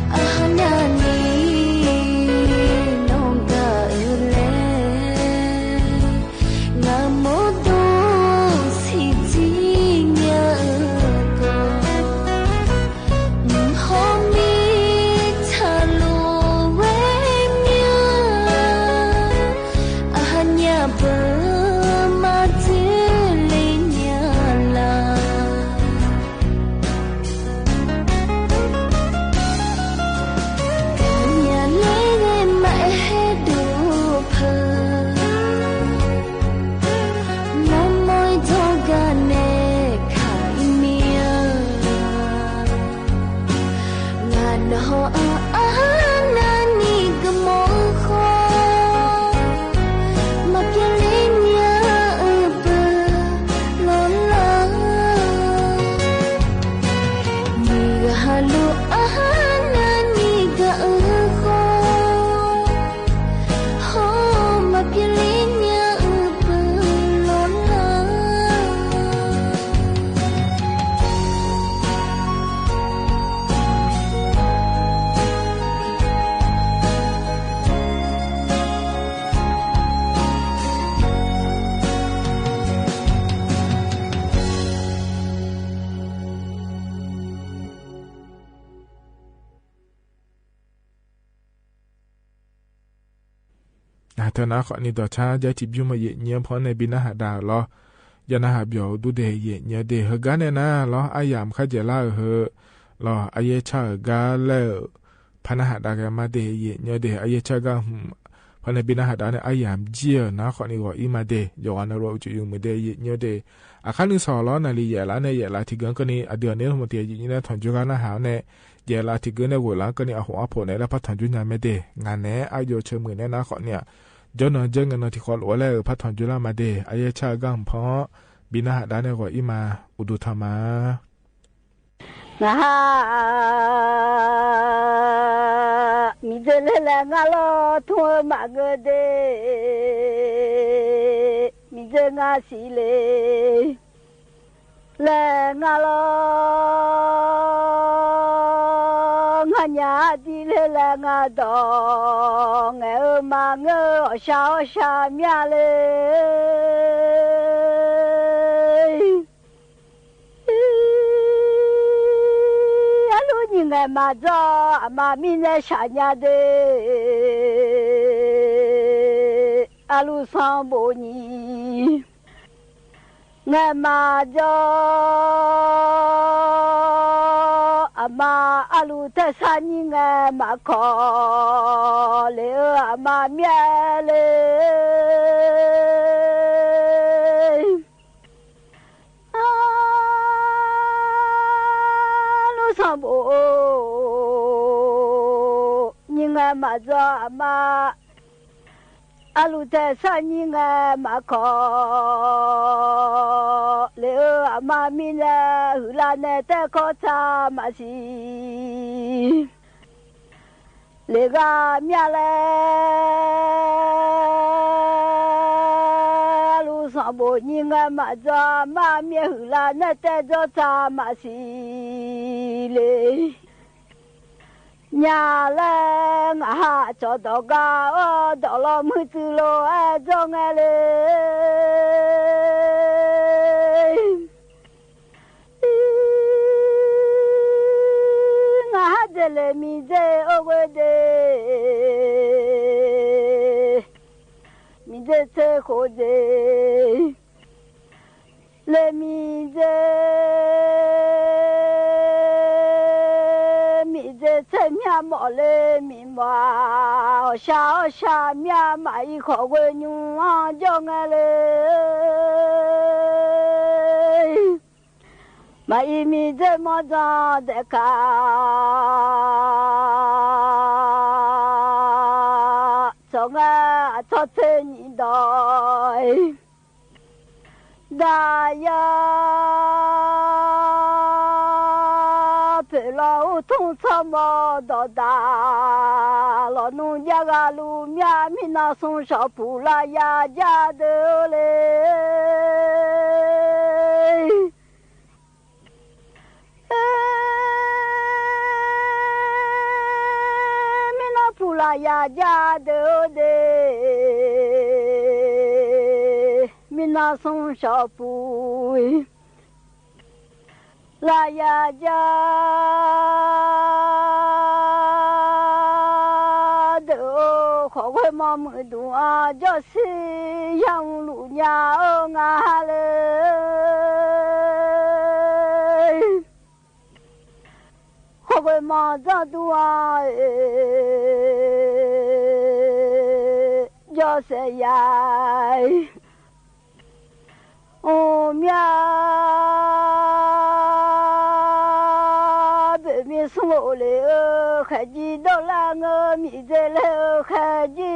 အဟါနၤနံၤ နီၢ်ကၢ်အၢလဲၣ် ငါမိၢ်ဒိၣ်ဆံးစံညါအကီၢ် မုၢ်ဟီမ့ၢ်ထးလိဝဲညါ အဟါညါပၢမၤစၢၤလ့ညါလၢ ကညးလၢဂ့ၤမး အဟဲဒိၣ်ဖၢ မိၢ်မိၢ်ဒီးဂၤနဲၣ် ခါအံၤမံၤဧၢ နၤနီၢ်အဟါနၤနံၤကမောဃီ မၤပျဲလ့ညါအပၢလီၤလၢ မုၢ်ဂၤဟါလူၤအဟါနၤနံၤကအုဃီ ဟီ မၤပျဲလ့ညါအပၢလီၤလၢ အတၢ်နာ်ဃီန့ၣ် ဒီးဆါ ယဲထံၣ်ဘျုးမး ယဲၢ်ညိဖဲန့ၣ် ဘံနါဟးဒါလီၤ. ယနၢ်ဟးဘၣ်အိၣ်ဒူဒဲး ယဲၢ်ညိဒဲး ဟ့ၣ်ဂံၢ်န့ၢ်နၤလီၤ. အယၢ်မခါယဲၢ်လါအဟၢလီၤ. အယဲၢ်ဆၢအဂၤလၢ ဖးနါဟးဒါက့ၤမါဒဲး ယဲၢ်ညိဒဲး အယဲၢ်ဆၢဂၤ ဖဲန့ၣ် ဘံနါဟးဒါန့ၣ် အယၢ်မ့ၢ်ယဲၢ်နၤဃီန့ၣ် ဂီၤအံၤမးဒဲး ယွၤနရီအိၣ်ဆူၣ်ယုၢ်မုာ်ဒဲး ယဲၢ်ညိဒဲး အခါနုာ်စီၤလီၤ နၤလံ ယဲၢ်လါန့ၣ် ယဲၢ်လါထံၣ်က့ၤကန့ၣ် အဒုးအနဲမတၤ ယဲၢ်ညိန့ၣ် ထီၣ်ကၠိဂၤနၢ်ဟးန့ၣ် ယဲၢ်လါထံၣ်က့ၤန့ၣ် ဂိၢ်လါကန့ၣ် အဟိၣ်အဖိးန့ၣ် လၢဖးထီၣ်ကၠိညါမ့ၢ်ဒဲး ငါန့ၣ် အယိၣ်ဆၢမုၢ်န့ၣ်နၤဃီန့ၣ် ယနီၢ်ယဲၢ်ငနီၢ်ထံၣ်ဃီလိာ်ဝဲလၢ ဖးထီၣ်ကၠိလၢမးဒဲး အယဲၢ်ဆၢဂၤမ့ၢ်ဖီ ဘံနါဟးဒါန့ၣ် ဂီၤအံၤမး အိၣ်ဒိၣ်ထီၣ်မး နဟါ မံၤဒဲးလၢလၢငါလီၤ ထိၣ်ဧၢမးဂ့ၤဒဲး မံၤဒဲးငါစံးလ့ လၢငါလီၤ ငါညါဒ်လဲၣ်လၢငါဒီး ငဲၤဧၢမးငဲၤဧၢ အီၣ်ဆၣ်အီၣ်ဆၣ်မးလၢ အလူညံၤငဲၤမးဒီး အမါမံၤနဲဆၣ်ညါဒဲး အလူသီဘိညံၤ ငဲၤမးဒီး มาอะลูแต๊ซ่ายิ่งแงมาขอ เลยเอออะมาเมียเลย อะลูสองโบ ยิ่งแงมาจ๋ออะมา อะลูแต๊ซ่ายิ่งแงมาขอ เลยเอออะมามีแล หื้อลาแน่แต๊ขอจ๋ามาสิ เลยกาเมียแล อะลูสองโบยิ่งแงมาจ๋ออะมาเมีย หื้อลาแน่แต๊จ๋อจ๋ามาสิเลย เยียะแล งาหาจ๋อดอกกา อ้อ ดอกลอมือจื้อโลแอจ๋อแงเลย งาหาเจเลยมีเจโอเวเจ มีเจเจโคเจ เลยมีเจ มีเจเจเมียหมอเลยมีหมอ ออชาออชาเมียมาอีขอเวยยุงอ้อจ๋อแงเลย มาอีมีเจหมอจ๋อแต๊กา จ๋อแงจ๋อเจนี่ดอย ดายา เป๋นลออู้ทุ่งซ่อมมอดอดา ลอนุ่งยากาลูเมีย มีนาสุงชอปูลายาจาเดอเลย เอ มีนาปูลายาจาเดอเด มีนาสุงชอปู ลายาจาเดอ ขอเวยมอมือดูอาจ๋อสิ ยังลูกยาเอองาเลย ขอเวยมอจ๋อดูอาเอ จ๋อเสยใหญ่ โอ้เมีย เป๋นมีสุงโอเลยเออ แค่จีดอกลาเงอ มีเจเลยเออ แค่จี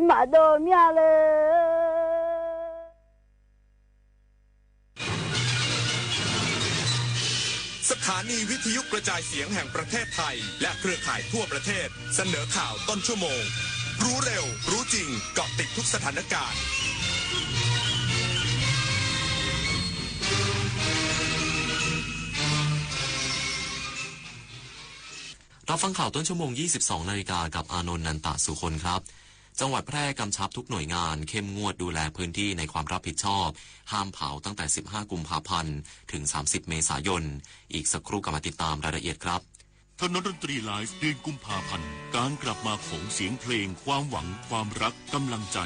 มาโดเมียเลย สถานีวิทยุกระจายเสียงแห่งประเทศไทย และเครือข่ายทั่วประเทศ เสนอข่าวต้นชั่วโมง รู้เร็ว รู้จริง เกาะติดทุกสถานการณ์ รับฟังข่าวต้นชั่วโมง ยี่สิบสองนาฬิกา กับอานนท์ นันตะสุคนครับ จังหวัดแพร่กำชับทุกหน่วยงานเข้มงวดดูแลพื้นที่ในความรับผิดชอบ ห้ามเผาตั้งแต่ สิบห้ากุมภาพันธ์ ถึง สามสิบเมษายน อีกสักครู่กลับมาติดตามรายละเอียดครับ ถนนดนตรีไลฟ์ เดือนกุมภาพันธ์ การกลับมาของเสียงเพลง ความหวัง ความรัก กำลังใจ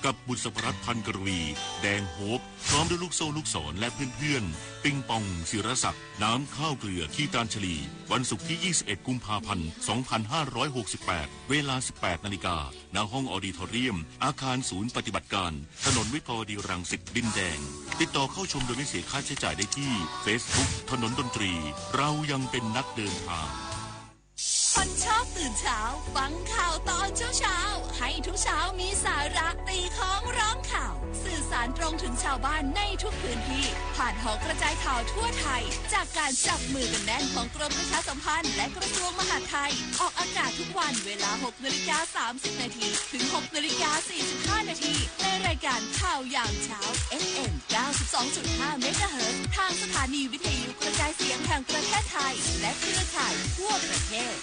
กับบุษบรัตน์ พันกรวี แดงโฮป พร้อมด้วยลูกโซ่ลูกศร และเพื่อนๆ ปิงปอง ศิรศักดิ์ น้ำข้าวเกลือ คีตานชลี วันศุกร์ที่ ยี่สิบเอ็ดกุมภาพันธ์ สองพันห้าร้อยหกสิบแปด เวลา สิบแปดนาฬิกา ณ ห้องออดิทอเรียม อาคารศูนย์ปฏิบัติการ ถนนวิภาวดีรังสิต ดินแดง ติดต่อเข้าชมโดยไม่เสียค่าใช้จ่ายได้ที่ เฟซบุ๊ก ถนนดนตรี เรายังเป็นนักเดินทาง คนชอบตื่นเช้า ฟังข่าวตอนเช้าๆ ให้ทุกเช้ามีสาระ ตีค้องร้องข่าว สื่อสารตรงถึงชาวบ้านในทุกพื้นที่ ผ่านหอกระจายข่าวทั่วไทย จากการจับมือกันแน่นของกรมประชาสัมพันธ์ และกระทรวงมหาดไทย ออกอากาศทุกวันเวลา หกนาฬิกา สามสิบนาที ถึง หกนาฬิกา สี่สิบห้านาที ในรายการข่าวยามเช้า เอฟเอ็ม เก้าสิบสองจุดห้าเมกะเฮิรตซ์ ทางสถานีวิทยุกระจายเสียงแห่งประเทศไทย และเครือข่ายทั่วประเทศ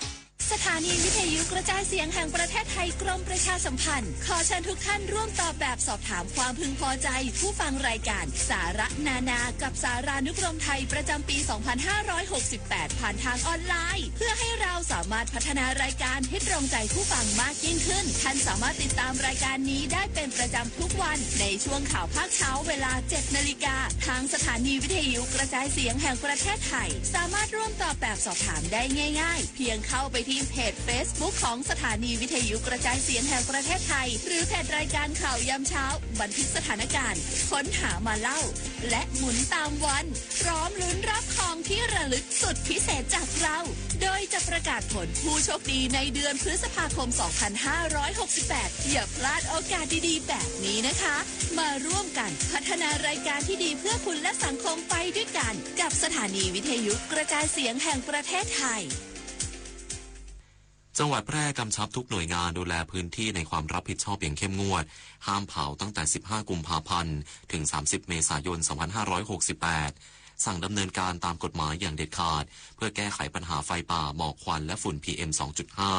สถานีวิทยุกระจายเสียงแห่งประเทศไทย กรมประชาสัมพันธ์ ขอเชิญทุกท่านร่วมตอบแบบสอบถามความพึงพอใจผู้ฟังรายการสาระนานากับสารานุกรมไทยประจำปี สองพันห้าร้อยหกสิบแปด ผ่านทางออนไลน์ เพื่อให้เราสามารถพัฒนารายการให้ตรงใจผู้ฟังมากยิ่งขึ้น ท่านสามารถติดตามรายการนี้ได้เป็นประจำทุกวันในช่วงข่าวภาคเช้าเวลา เจ็ดนาฬิกา ทางสถานีวิทยุกระจายเสียงแห่งประเทศไทย สามารถร่วมตอบแบบสอบถามได้ง่ายๆ เพียงเข้าไปที่เพจ Facebook ของสถานีวิทยุกระจายเสียงแห่งประเทศไทย หรือเพจรายการข่าวยามเช้า บันทึกสถานการณ์ ค้นหามาเล่า และหมุนตามวัน พร้อมลุ้นรับของที่ระลึกสุดพิเศษจากเรา โดยจะประกาศผลผู้โชคดีในเดือนพฤษภาคม สองพันห้าร้อยหกสิบแปด อย่าพลาดโอกาสดีๆ แบบนี้นะคะ มาร่วมกันพัฒนารายการที่ดีเพื่อคุณและสังคมไปด้วยกัน กับสถานีวิทยุกระจายเสียงแห่งประเทศไทย จังหวัดแพร่กำชับทุกหน่วยงานดูแลพื้นที่ในความรับผิดชอบอย่างเข้มงวด ห้ามเผาตั้งแต่ สิบห้า กุมภาพันธ์ ถึง สามสิบ เมษายน สองพันห้าร้อยหกสิบแปด สั่งดำเนินการตามกฎหมายอย่างเด็ดขาด เพื่อแก้ไขปัญหาไฟป่า หมอกควัน และฝุ่น PM สองจุดห้า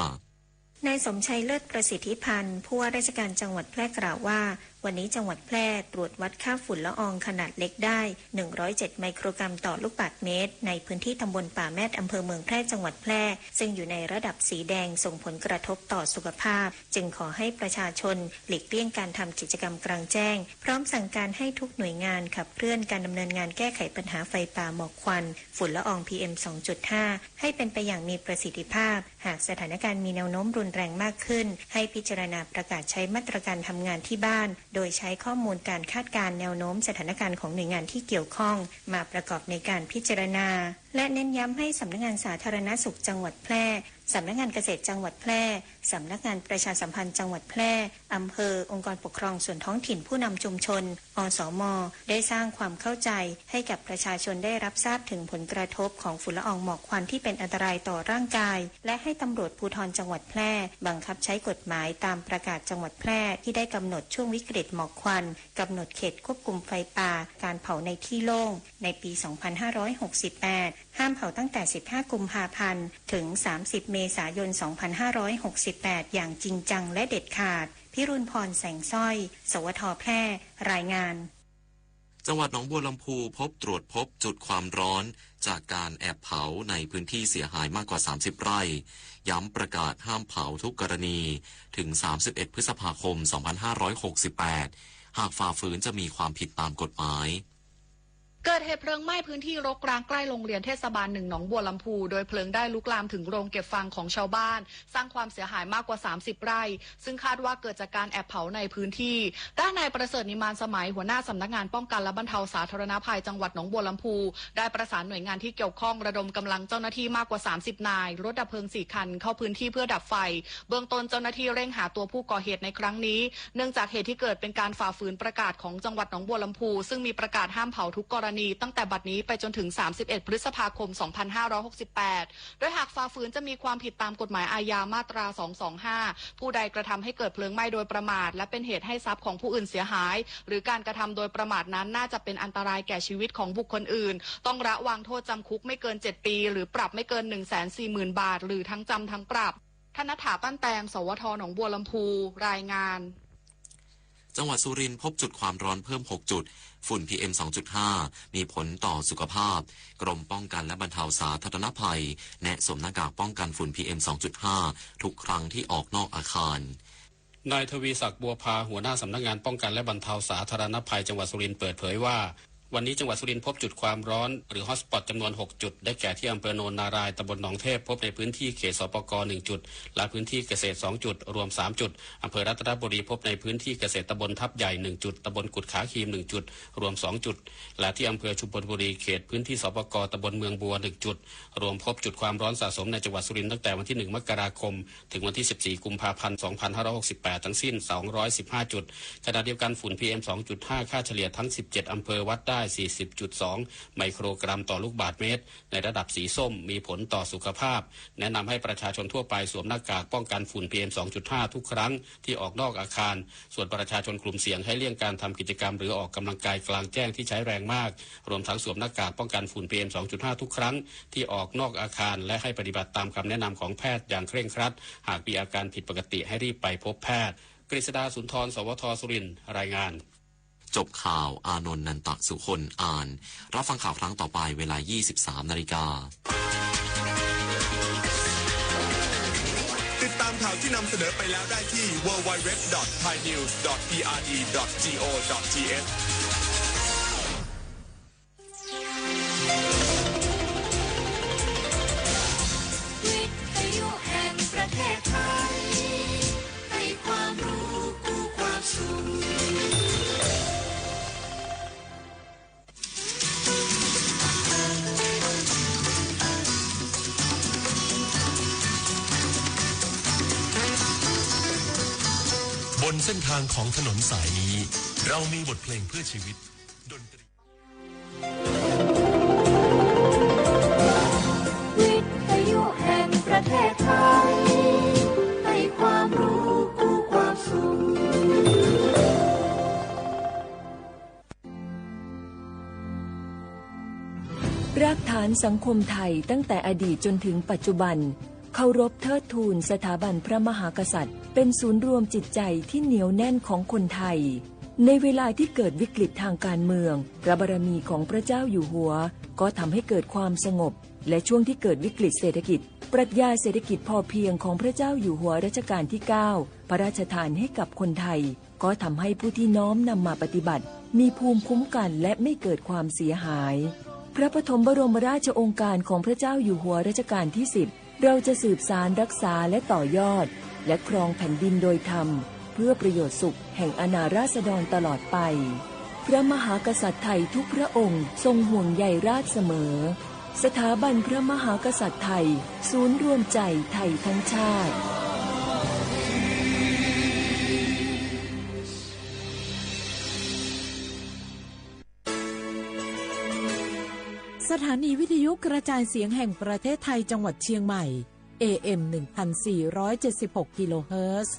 นายสมชัย เลิศประสิทธิพันธ์ ผู้ว่าราชการจังหวัดแพร่กล่าวว่า วันนี้จังหวัดแพร่ตรวจวัดค่าฝุ่นละอองขนาดเล็กได้ หนึ่งร้อยเจ็ด ไมโครกรัมต่อลูกบาศก์เมตร ในพื้นที่ตำบลป่าแมด อำเภอเมืองแพร่ จังหวัดแพร่ ซึ่งอยู่ในระดับสีแดงส่งผลกระทบต่อสุขภาพ จึงขอให้ประชาชนหลีกเลี่ยงการทำกิจกรรมกลางแจ้ง พร้อมสั่งการให้ทุกหน่วยงานขับเคลื่อนการดำเนินงานแก้ไขปัญหาไฟป่า หมอกควัน ฝุ่นละออง PM สองจุดห้า ให้เป็นไปอย่างมีประสิทธิภาพ หากสถานการณ์มีแนวโน้มรุนแรงมากขึ้น ให้พิจารณาประกาศใช้มาตรการทำงานที่บ้าน โดยใช้ข้อมูลการคาดการณ์แนวโน้มสถานการณ์ของหน่วยงานที่เกี่ยวข้อง มาประกอบในการพิจารณา และเน้นย้ำให้สำนักงานสาธารณสุขจังหวัดแพร่ สำนักงานเกษตรจังหวัดแพร่ สำนักงานประชาสัมพันธ์จังหวัดแพร่ อำเภอ องค์กรปกครองส่วนท้องถิ่น ผู้นำชุมชน อสม ได้สร้างความเข้าใจให้กับประชาชนได้รับทราบถึงผลกระทบของฝุ่นละอองหมอกควันที่เป็นอันตรายต่อร่างกาย และให้ตำรวจภูธรจังหวัดแพร่ บังคับใช้กฎหมายตามประกาศจังหวัดแพร่ที่ได้กำหนดช่วงวิกฤตหมอกควัน กำหนดเขตควบคุมไฟป่า การเผาในที่โล่ง ในปี สองพันห้าร้อยหกสิบแปด ห้ามเผาตั้งแต่ สิบห้า กุมภาพันธ์ ถึง สามสิบ เมษายน สองพันห้าร้อยหกสิบแปด อย่างจริงจังและเด็ดขาด พิรุณพร แสงสร้อย สวท แพร่ รายงาน จังหวัดหนองบัวลำภูพบ ตรวจพบจุดความร้อนจากการแอบเผาในพื้นที่เสียหายมากกว่า สามสิบ ไร่ ย้ำประกาศห้ามเผาทุกกรณี ถึง สามสิบเอ็ด พฤษภาคม สองพันห้าร้อยหกสิบแปด หากฝ่าฝืนจะมีความผิดตามกฎหมาย เกิดเหตุเพลิงไหม้พื้นที่รกร้างใกล้โรงเรียนเทศบาลหนึ่งหนองบัวลำภู โดยเพลิงได้ลุกลามถึงโรงเก็บฟางของชาวบ้าน สร้างความเสียหายมากกว่า สามสิบ ไร่ ซึ่งคาดว่าเกิดจากการแอบเผาในพื้นที่ ด้านนายประเสริฐ นิมานสมัย หัวหน้าสำนักงานป้องกันและบรรเทาสาธารณภัยจังหวัดหนองบัวลำภู ได้ประสานหน่วยงานที่เกี่ยวข้อง ระดมกำลังเจ้าหน้าที่มากกว่า สามสิบ นาย รถดับเพลิง สี่ คัน เข้าพื้นที่เพื่อดับไฟ เบื้องต้นเจ้าหน้าที่เร่งหาตัวผู้ก่อเหตุในครั้งนี้ เนื่องจากเหตุที่เกิดเป็นการฝ่าฝืนประกาศของจังหวัดหนองบัวลำภู ซึ่งมีประกาศห้ามเผาทุกกรณี ตั้งแต่บัดนี้ไปจนถึง สามสิบเอ็ด พฤษภาคม สองพันห้าร้อยหกสิบแปด โดยหากฝ่าฝืนจะมีความผิดตามกฎหมายอาญามาตรา สองสองห้า ผู้ใดกระทำให้เกิดเพลิงไหม้โดยประมาท และเป็นเหตุให้ทรัพย์ของผู้อื่นเสียหาย หรือการกระทำโดยประมาทนั้นน่าจะเป็นอันตรายแก่ชีวิตของบุคคลอื่น ต้องระวางโทษจำคุกไม่เกิน เจ็ด ปี หรือปรับไม่เกิน หนึ่งแสนสี่หมื่น บาท หรือทั้งจำทั้งปรับ ธนัฐฐา ปั้นแตง สวท หนองบัวลำภู รายงาน จังหวัดสุรินทร์พบจุดความร้อนเพิ่ม หก จุด ฝุ่น PM สองจุดห้า มีผลต่อสุขภาพ กรมป้องกันและบรรเทาสาธารณภัย แนะสวมหน้ากากป้องกันฝุ่น PM สองจุดห้า ทุกครั้งที่ออกนอกอาคาร นายทวีศักดิ์ บัวพา หัวหน้าสำนักงานป้องกันและบรรเทาสาธารณภัยจังหวัดสุรินทร์เปิดเผยว่า วันนี้จังหวัดสุรินทร์พบจุดความร้อนหรือ ฮอตสปอต จำนวน หก จุด ได้แก่ที่อำเภอโนนนารายณ์ ตำบลหนองเทพ พบในพื้นที่เขต สปก หนึ่ง จุด และพื้นที่เกษตร สอง จุด รวม สาม จุด อำเภอรัตนบุรีพบในพื้นที่เกษตรตำบลทับใหญ่ หนึ่ง จุด ตำบลกุดขาครีม หนึ่ง จุด รวม สอง จุด และที่อำเภอชุมพลบุรีเขตพื้นที่ สปก ตำบลเมืองบัว หนึ่ง จุด รวมพบจุดความร้อนสะสมในจังหวัดสุรินทร์ตั้งแต่วันที่ หนึ่ง มกราคม ถึงวันที่ สิบสี่ กุมภาพันธ์ สองพันห้าร้อยหกสิบแปด ทั้งสิ้น สองร้อยสิบห้า จุด ขณะเดียวกันฝุ่น PM สองจุดห้า ค่าเฉลี่ยทั้ง สิบเจ็ด อำเภอวัดได้ ได้ สี่สิบจุดสอง ไมโครกรัมต่อลูกบาศก์เมตร ในระดับสีส้ม มีผลต่อสุขภาพ แนะนำให้ประชาชนทั่วไปสวมหน้ากากป้องกันฝุ่น พีเอ็ม สองจุดห้า ทุกครั้งที่ออกนอกอาคาร ส่วนประชาชนกลุ่มเสี่ยงให้เลี่ยงการทำกิจกรรมหรือออกกำลังกายกลางแจ้งที่ใช้แรงมาก รวมทั้งสวมหน้ากากป้องกันฝุ่น พีเอ็ม สองจุดห้า ทุกครั้งที่ออกนอกอาคาร และให้ปฏิบัติตามคำแนะนำของแพทย์อย่างเคร่งครัด หากมีอาการผิดปกติให้รีบไปพบแพทย์ กฤษดา สุนทร สวท สุรินทร์ รายงาน จบข่าว อานนท์ นันตะสุคน อ่าน รับฟังข่าวครั้งต่อไปเวลา ยี่สิบสามนาฬิกา ติดตามข่าวที่นำเสนอไปแล้วได้ที่ ดับเบิลยู ดับเบิลยู ดับเบิลยู ดอท ไทย นิวส์ ดอท พี อาร์ ดี ดอท จี โอ ดอท ที เอช วิทยุแห่งประเทศไทย ให้ความรู้คู่ความสุข บนเส้นทางของถนนสายนี้ เรามีบทเพลงเพื่อชีวิต ดนตรี วิทยุแห่งประเทศไทย ให้ความรู้คู่ความสุข รากฐานสังคมไทยตั้งแต่อดีตจนถึงปัจจุบัน เคารพเทิดทูนสถาบันพระมหากษัตริย์ เป็นศูนย์รวมจิตใจที่เหนียวแน่นของคนไทย ในเวลาที่เกิดวิกฤตทางการเมือง พระบารมีของพระเจ้าอยู่หัว ก็ทำให้เกิดความสงบ และช่วงที่เกิดวิกฤตเศรษฐกิจ ปรัชญาเศรษฐกิจพอเพียงของพระเจ้าอยู่หัวรัชกาลที่เก้า พระราชทานให้กับคนไทย ก็ทำให้ผู้ที่น้อมนำมาปฏิบัติ มีภูมิคุ้มกันและไม่เกิดความเสียหาย พระปฐมบรมราชโองการของพระเจ้าอยู่หัวรัชกาลที่สิบ เราจะสืบสานรักษาและต่อยอด และครองแผ่นดินโดยธรรม เพื่อประโยชน์สุขแห่งอาณาราษฎรตลอดไป พระมหากษัตริย์ไทยทุกพระองค์ทรงห่วงใยราษฎร์เสมอ สถาบันพระมหากษัตริย์ไทย ศูนย์รวมใจไทยทั้งชาติ สถานีวิทยุกระจายเสียงแห่งประเทศไทยจังหวัดเชียงใหม่ เอ เอ็ม หนึ่งพันสี่ร้อยเจ็ดสิบหก กิโลเฮิรตซ์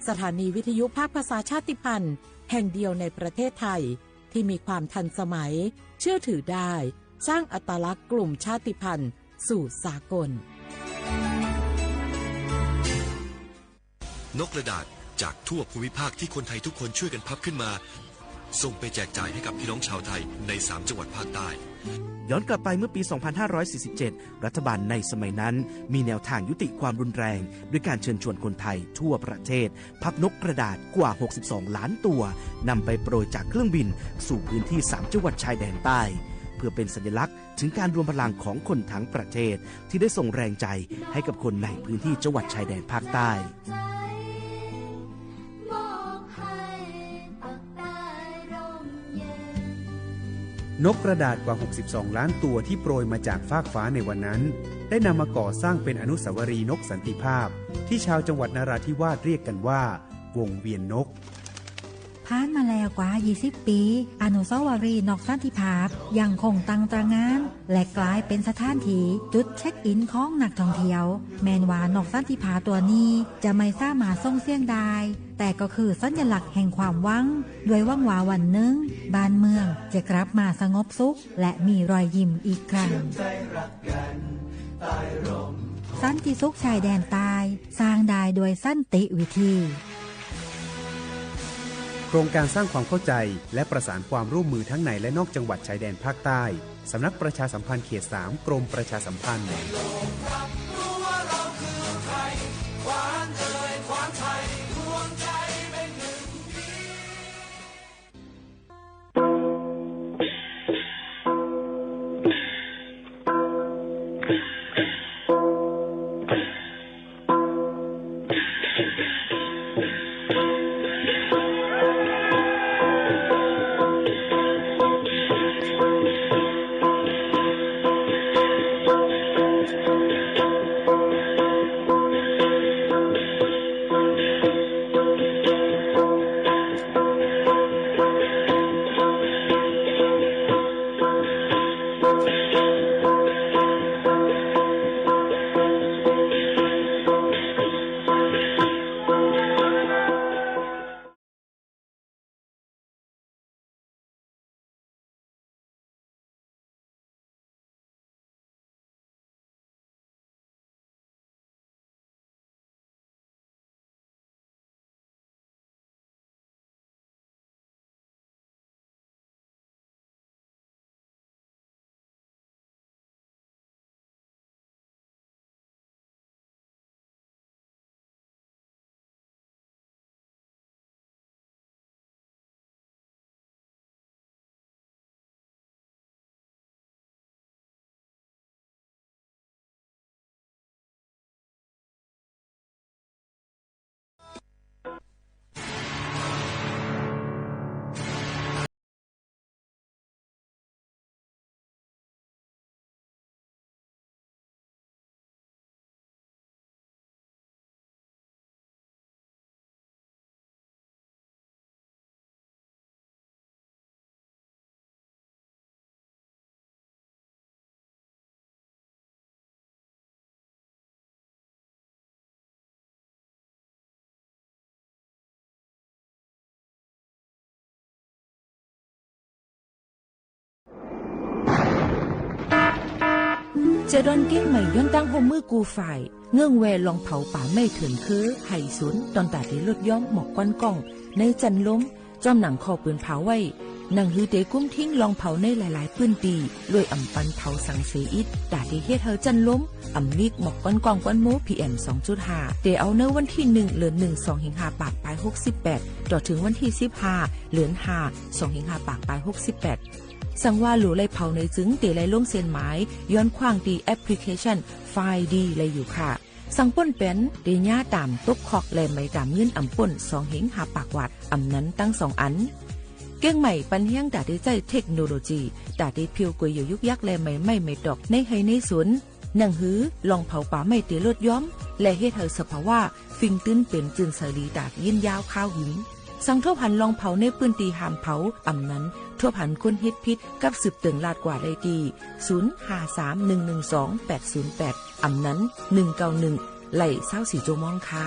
สถานีวิทยุภาคภาษาชาติพันธุ์แห่งเดียวในประเทศไทย ที่มีความทันสมัย เชื่อถือได้ สร้างอัตลักษณ์กลุ่มชาติพันธุ์สู่สากล นกกระดาษจากทั่วภูมิภาคที่คนไทยทุกคนช่วยกันพับขึ้นมา ส่งไปแจกจ่ายให้กับพี่น้องชาวไทยในสามจังหวัดภาคใต้ ย้อนกลับไปเมื่อปี สองพันห้าร้อยสี่สิบเจ็ด รัฐบาลในสมัยนั้นมีแนวทางยุติความรุนแรง ด้วยการเชิญชวนคนไทยทั่วประเทศ พับนกกระดาษกว่า หกสิบสองล้านตัว นำไปโปรยจากเครื่องบินสู่พื้นที่สามจังหวัดชายแดนใต้ เพื่อเป็นสัญลักษณ์ถึงการรวมพลังของคนทั้งประเทศ ที่ได้ส่งแรงใจให้กับคนในพื้นที่จังหวัดชายแดนภาคใต้ นกกระดาษกว่า หกสิบสองล้านตัวที่โปรยมาจากฟากฟ้าในวันนั้น ได้นำมาก่อสร้างเป็นอนุสาวรีย์นกสันติภาพ ที่ชาวจังหวัดนราธิวาสเรียกกันว่า วงเวียนนก ผ่านมาแล้วกว่า ยี่สิบปี อนุสาวรีย์นกสันติภาพยังคงตั้งตระหง่าน และกลายเป็นสถานที่จุดเช็คอินของนักท่องเที่ยว แม้นว่านกสันติภาพตัวนี้จะไม่สามารถส่งเสียงได้ แต่ก็คือสัญลักษณ์แห่งความหวัง ด้วยหวังว่าวันหนึ่งบ้านเมืองจะกลับมาสงบสุข และมีรอยยิ้มอีกครั้ง สันติสุขชายแดนใต้ สร้างได้ด้วยสันติวิธี โครงการสร้างความเข้าใจและประสานความร่วมมือทั้งในและนอกจังหวัดชายแดนภาคใต้ สำนักประชาสัมพันธ์เขตสาม กรมประชาสัมพันธ์ เจอดอนเกียงใหม่ย้อนตั้งฮ่วมมือกู้ฝ่าย เงื่อนแวลองเผาป่าไม้เถินคือ ไห่ศูนย์ ตอนต๋าเตลดย้อมหมอกควันก้อง ในจั้นลม จ้อมหนังข้อปืนเผาไว้ หนังหือเตกุ้มทิ้งลองเผาในหลายๆ ปื้นตี้ โดยอ่ำปันเผาสังเสียอิด ต๋าเตเฮ็ดหื้อจั้นลม อ่ำมีกหมอกควันก้องควันโม พีเอ็ม สองจุดห้า เตเอาเนื้อวันตี้หนึ่ง เดือนหนึ่ง สองเหียงห้าปากปายหกสิบแปด ต่อเถิงวันตี้สิบห้า เดือนห้า สองเหียงห้าปากปายหกสิบแปด สังว่าหลู่ไล่เผาในจึงเตไล่ลงเส้นหมาย ย้อนขว้างตี้แอปพลิเคชัน ไฟล์ดี ไล่อยู่ค่ะ สังป้นแป๋นเตย้าต๋ามตกคอกและไหมต๋ามเงินอ่ำป้น สองเหียงห้าปากวาท อ่ำนั้นตังสองอัน เกียงใหม่ปันแฮงต๋าเตใจ๊เทคโนโลยี ต๋าเตเผียวก๋วยเหยี่ยวยุกยักและไหมไม้ไหมตอกในไฮ่ในสวน หนังหือลองเผาป่าไม้เตลดย้อม และเฮ็ดหื้อสภาวะ ฟิงตื้นเป๋นจื้นใสดีต๋าบยินยาวคาวหึง สังทบหันลองเผาในปื้นตี้ห้ามเผา อ่ำนั้นทบหันคนเฮ็ดผิดกับสืบเติ่งลาดกว่าได้ตี้ ศูนย์ ห้า สาม หนึ่ง หนึ่ง สอง แปด ศูนย์ แปด อ่ำนั้น หนึ่ง เก้า หนึ่ง ไล่ ซาวสี่ จั่วโมงค่ะ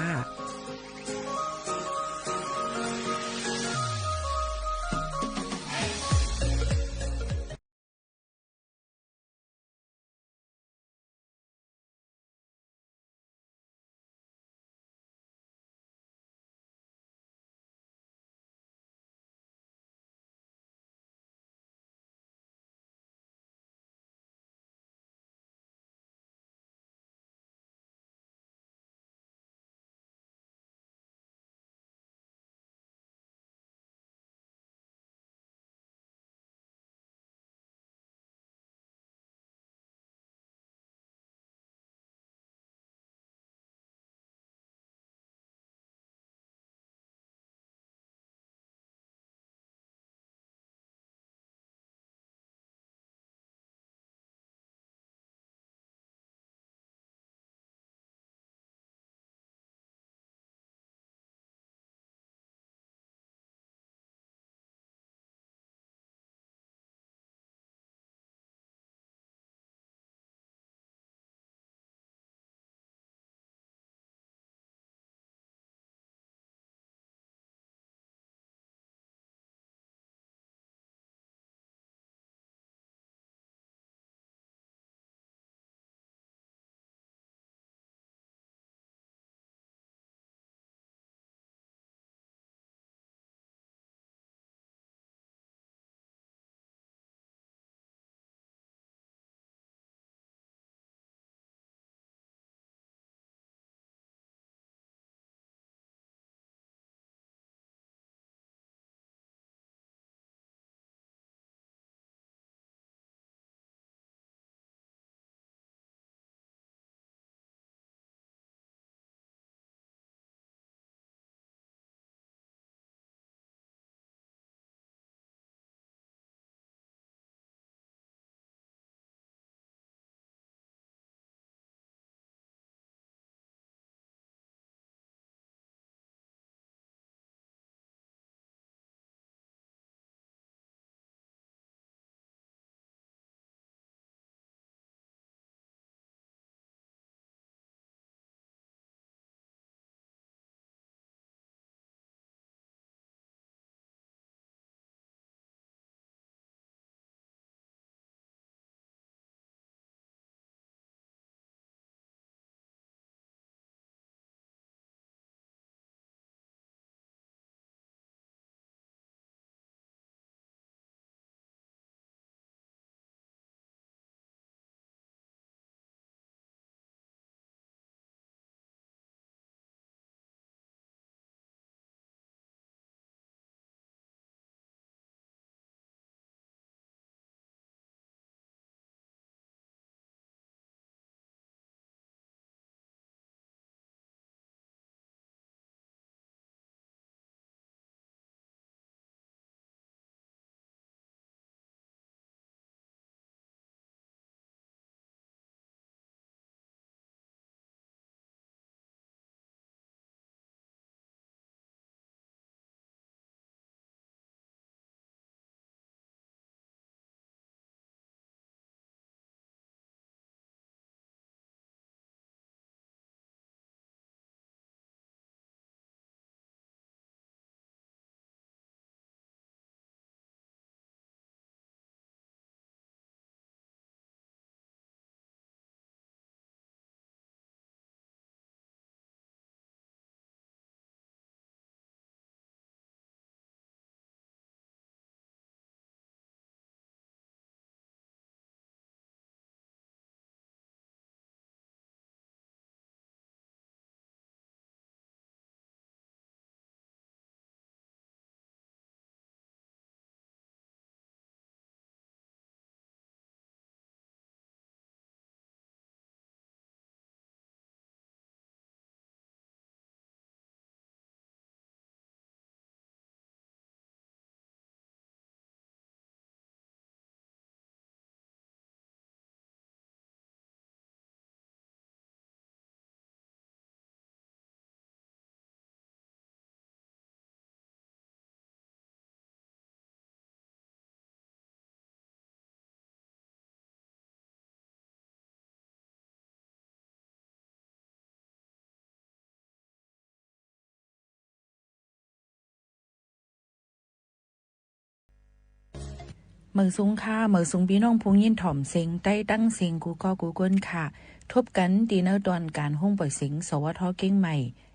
เมิดสูงค่ะ เมิดสูงปี้น้องผู้ยินถ่อมเสียงใต้ตั้งเสียงกู้ก้อกู้คนค่ะ ทบกั๋นตี้เนินตอนก๋านโฮงป่อยเสียง สวท เจียงใหม่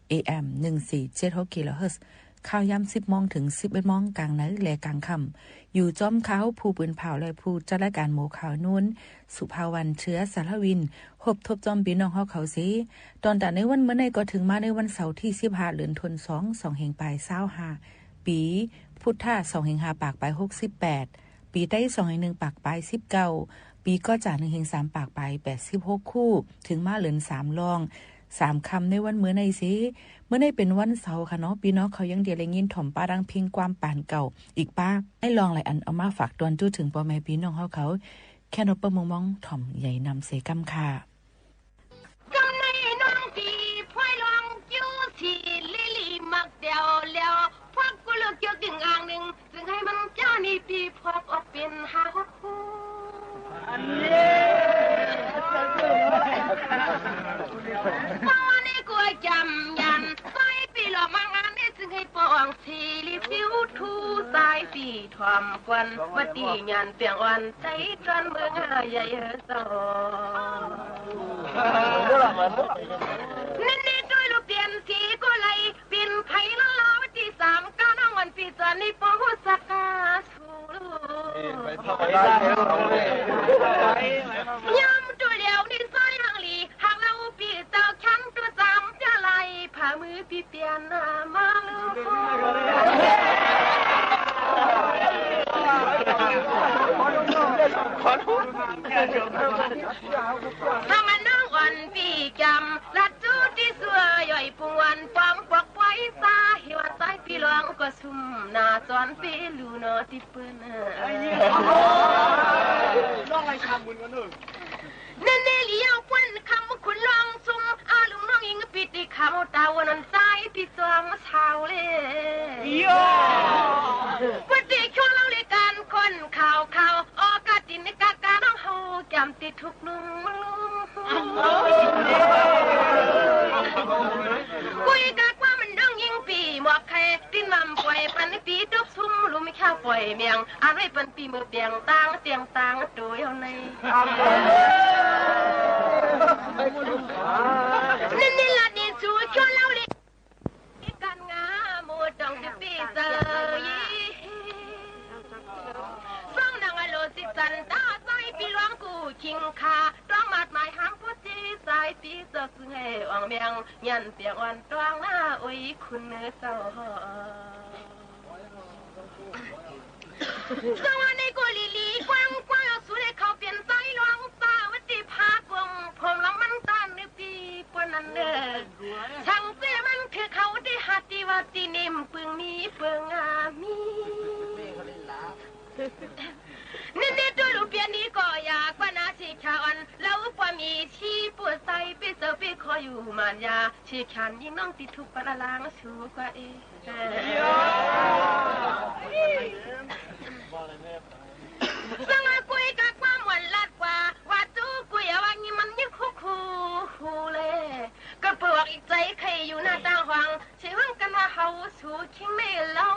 เอเอ็ม หนึ่งสี่เจ็ดหก กิโลเฮิรตซ์ ข่าวยามสิบโมงเถิงสิบเอ็ดโมง ก๋างในและก๋างค่ำ อยู่จ้อมข้าผู้ปืนผ่าวและผู้จัดรายก๋านหมู่ข่าวนูน สุภาวรรณ เชื้อสารวิน ฮบทบจ้อมปี้น้องเฮาเขาเสีย ตอนต๋าในวันเมื่อในก็เถิงมาในวันเสาร์ตี้สิบห้า เดือนธันวาคม สองแห่งปายซาวห้า ปี๋พุทธะ สองแห่งห้าปากปายหกสิบแปด ปี๋ไต้ สองแห่งหนึ่งปากปายสิบเก้า ปี๋ก็จ๋า หนึ่งแห่งสามปากปายแปดสิบหก คู่ เถิงมาเดือนสามล่อง สามค่ำในวันเมื่อในเสีย เมื่อในเป๋นวันเสาร์ค่ะเนาะ ปี้น้องเขายังเตียวได้ยินถ่อมป้าดังเพลงความป๋านเก่า อีกป้า ได้ลองหลายอันเอามาฝากตวนจู้เถิงป้อแม่ปี้น้องเฮาเขา แค่นกเปิ้งมองๆ ถ่อมใหญ่นำเสกำค่ะ กำในน้องตี้พลอยลองคิวสีลิลีมักแจ๋วแล้ว พวกกูเลือกเกี่ยวกึ่งอ่างหนึ่ง จึงหื้อมันจ้านี่ปี้พวกออกเป๋นห้าหกคู่ อันนี้ ต๋อนนี้กูจ๋ำยัน ใส่ปี้หลอกมางานนี่ จึงหื้อป้ออ่องสีลิฟิวทู ใส่ปี้ถ่อมกวน ว่าตี้ยันเปียงอ่อน ใจ๋ตวนเมืองใหญ่เจ้า นั่นนี่ตวยลูกเปลี่ยนสีก็ไหล ปิ้นไผละลาวตี้สามก้าว น้องวันปี้จ๋อนนี่ป้อฮู้สักกาสู ยามตวยแล้วนี่ใส่หังหลี หากลาวปี้เจ้าฉันตวยสามจะไหล ผ่ามือปี้เปลี่ยนหน้ามาลูก ถ้ามันน้องอ่อนปี้จ๋ำ ลัดจู้ตี้สัวย่อยปุงวัน ปอมปอกปอยสา หิวสายปี้หลวงก็ซุ่มหน้าจ๋อนปี้ลูเนาะตี้เปิ้น น้องอะไรคำมึงกันเนอะ นั่นนี่เลี้ยวเปิ้นคำคุณลองซุ่ม อาลุงน้องอิงปี้ตี้คำตาวันนั้นใส่ปี้จ๋อมเศร้าเลย โย่ ว่าตี้ช่วงเล่าเรื่องก๋านคนข่าวข่าว ออกกาตินกากาน้องเฮาจ๋ำตี้ทุก กุยกากว่ามันดองยิงปี้หมวกไข่ ติ้นม่ำป่อยปันปี้ตกซุ่ม ลุมข้าวป่อยเมียง อันไว้ปันปี้มือเปียงตางเตียงตางตัวเดียวใน นั่นนี่ละนี่สู่ชวนเล่าลิ กั๋นงาหมู่ต้องตี้ปี้เซอยี่ สองนางอโลสิสันตาใส่ปี้หลวงกู้ชิงค่า ต้องมาดหมายห้ามผู้ตี้ใส่ปี้เซอซึ่งหื้ออ่องเมียง ยันเปียงอ่อนตวงหน้า โอ้ย คุณเนื้อเจ้า สวรรค์ในกุลีลีกว้างกว้าง เอาสู่ได้เขาเปลี่ยนใส่หลวงสาวัตถีพากง ผมหลังมันต้านนึกปี้ปนนั้นเด้อ ช่างเสียมันคือเขาได้หาตี้ว่าตี้นิ่มปึงมีเปิงอามี นี่นี่ตัวลูกเปียนนี่ก็อยากว่านาสิขาอ่อน แล้วกว่ามีชีผู้ใส่ปี้เซอปี้ขออยู่หมานยา ชีขานยิงน้องตี้ทุกข์ปะละลางสู่กว่าเอ สังว่ากุยกะความหวันลัดกว่า ว่าจู้กุยเอาว่างี้มันยิ่งคุกคูฮูเลย ก็เปลือกอีกใจ๋ใค่อยู่หน้าต่างห้อง ใช้ห้องกั๋นว่าเฮาสู่คิงไม่เล่า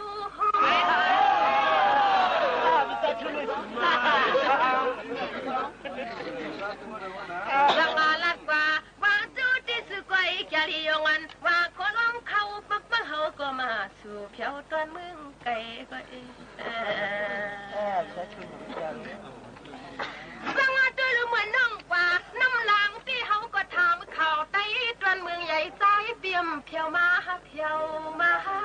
สังว่าลัดกว่า ว่าจู้ตี้สุกอยจารียงอัน ว่าขอลองเข้าปักปักเฮาก็มา สู่เผียวตวนเมืองไก่ก็เอง สังว่าตวยลูกเหมือนน้องกว่า น้ำหลังตี้เฮาก็ถามข่าวไต้ตวนเมืองใหญ่ใจ๋เปียมเผียวมาหาเผียวมาหา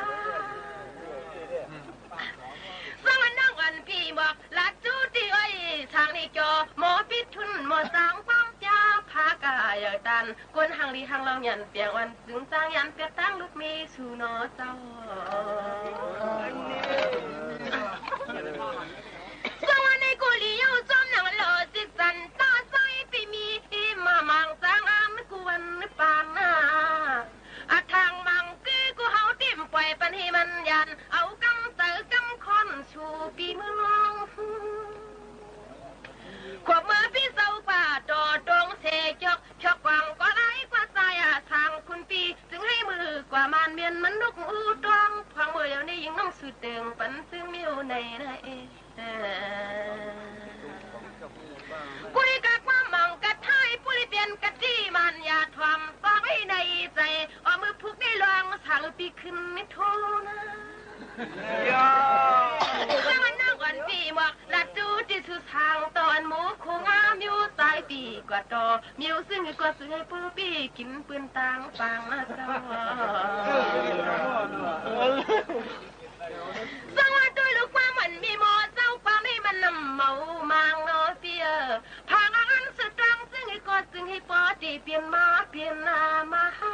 สังว่าน้องอันปี้บอก ลาดจู้ตี้อ้อย ทางนี้จอ หมอปิดทุน หมอสร้างความจ้า พากาใหญ่ตัน คนหังดีหังลองยันเปียงอ่อน จึงสร้างยันเปียกตั้งลูกมีสู่หนอเจ้า สวรรค์ในกุลีเย้าจอมหนังหล่อสิสันตาใสปีมีมามังสร้างอามกวนปางหน้า อะทางมังกี้กูเฮาติ่มป่อยปันให้มันยัน เอากำเต๋อกำค้อนสู่ปีเมือง ขวบเมื่อปีเศร้ากว่าต่อตรงเสจก ชกกว่างก็ได้กว่าสายอาทางคุณปี จึงให้มือกว่ามานเมียนมันนกอู้ตวง พวงมือเดี๋ยวนี้ยิงน้องสู่เติงปันซึ่งมิวในนะเอ สังวาน้องอ่อนปี้หมวก ลัดจูตี้สุดตางตอน หมู่คู่งามอยู่สายปี้กว่าต่อ มิวซึ่งก็ซึ่งหื้อปูปี้กิ๋นปืนตางปางนะเจ้า สังวาตวยลูกความมันมีหม้อเจ้า ความนี้มันนำเมามางเนาะปี้เอ๋ย ผางอันสุดตาง ซึ่งหื้อก็ซึ่งหื้อปอตี้เปลี่ยนมาเปลี่ยนหน้ามาหา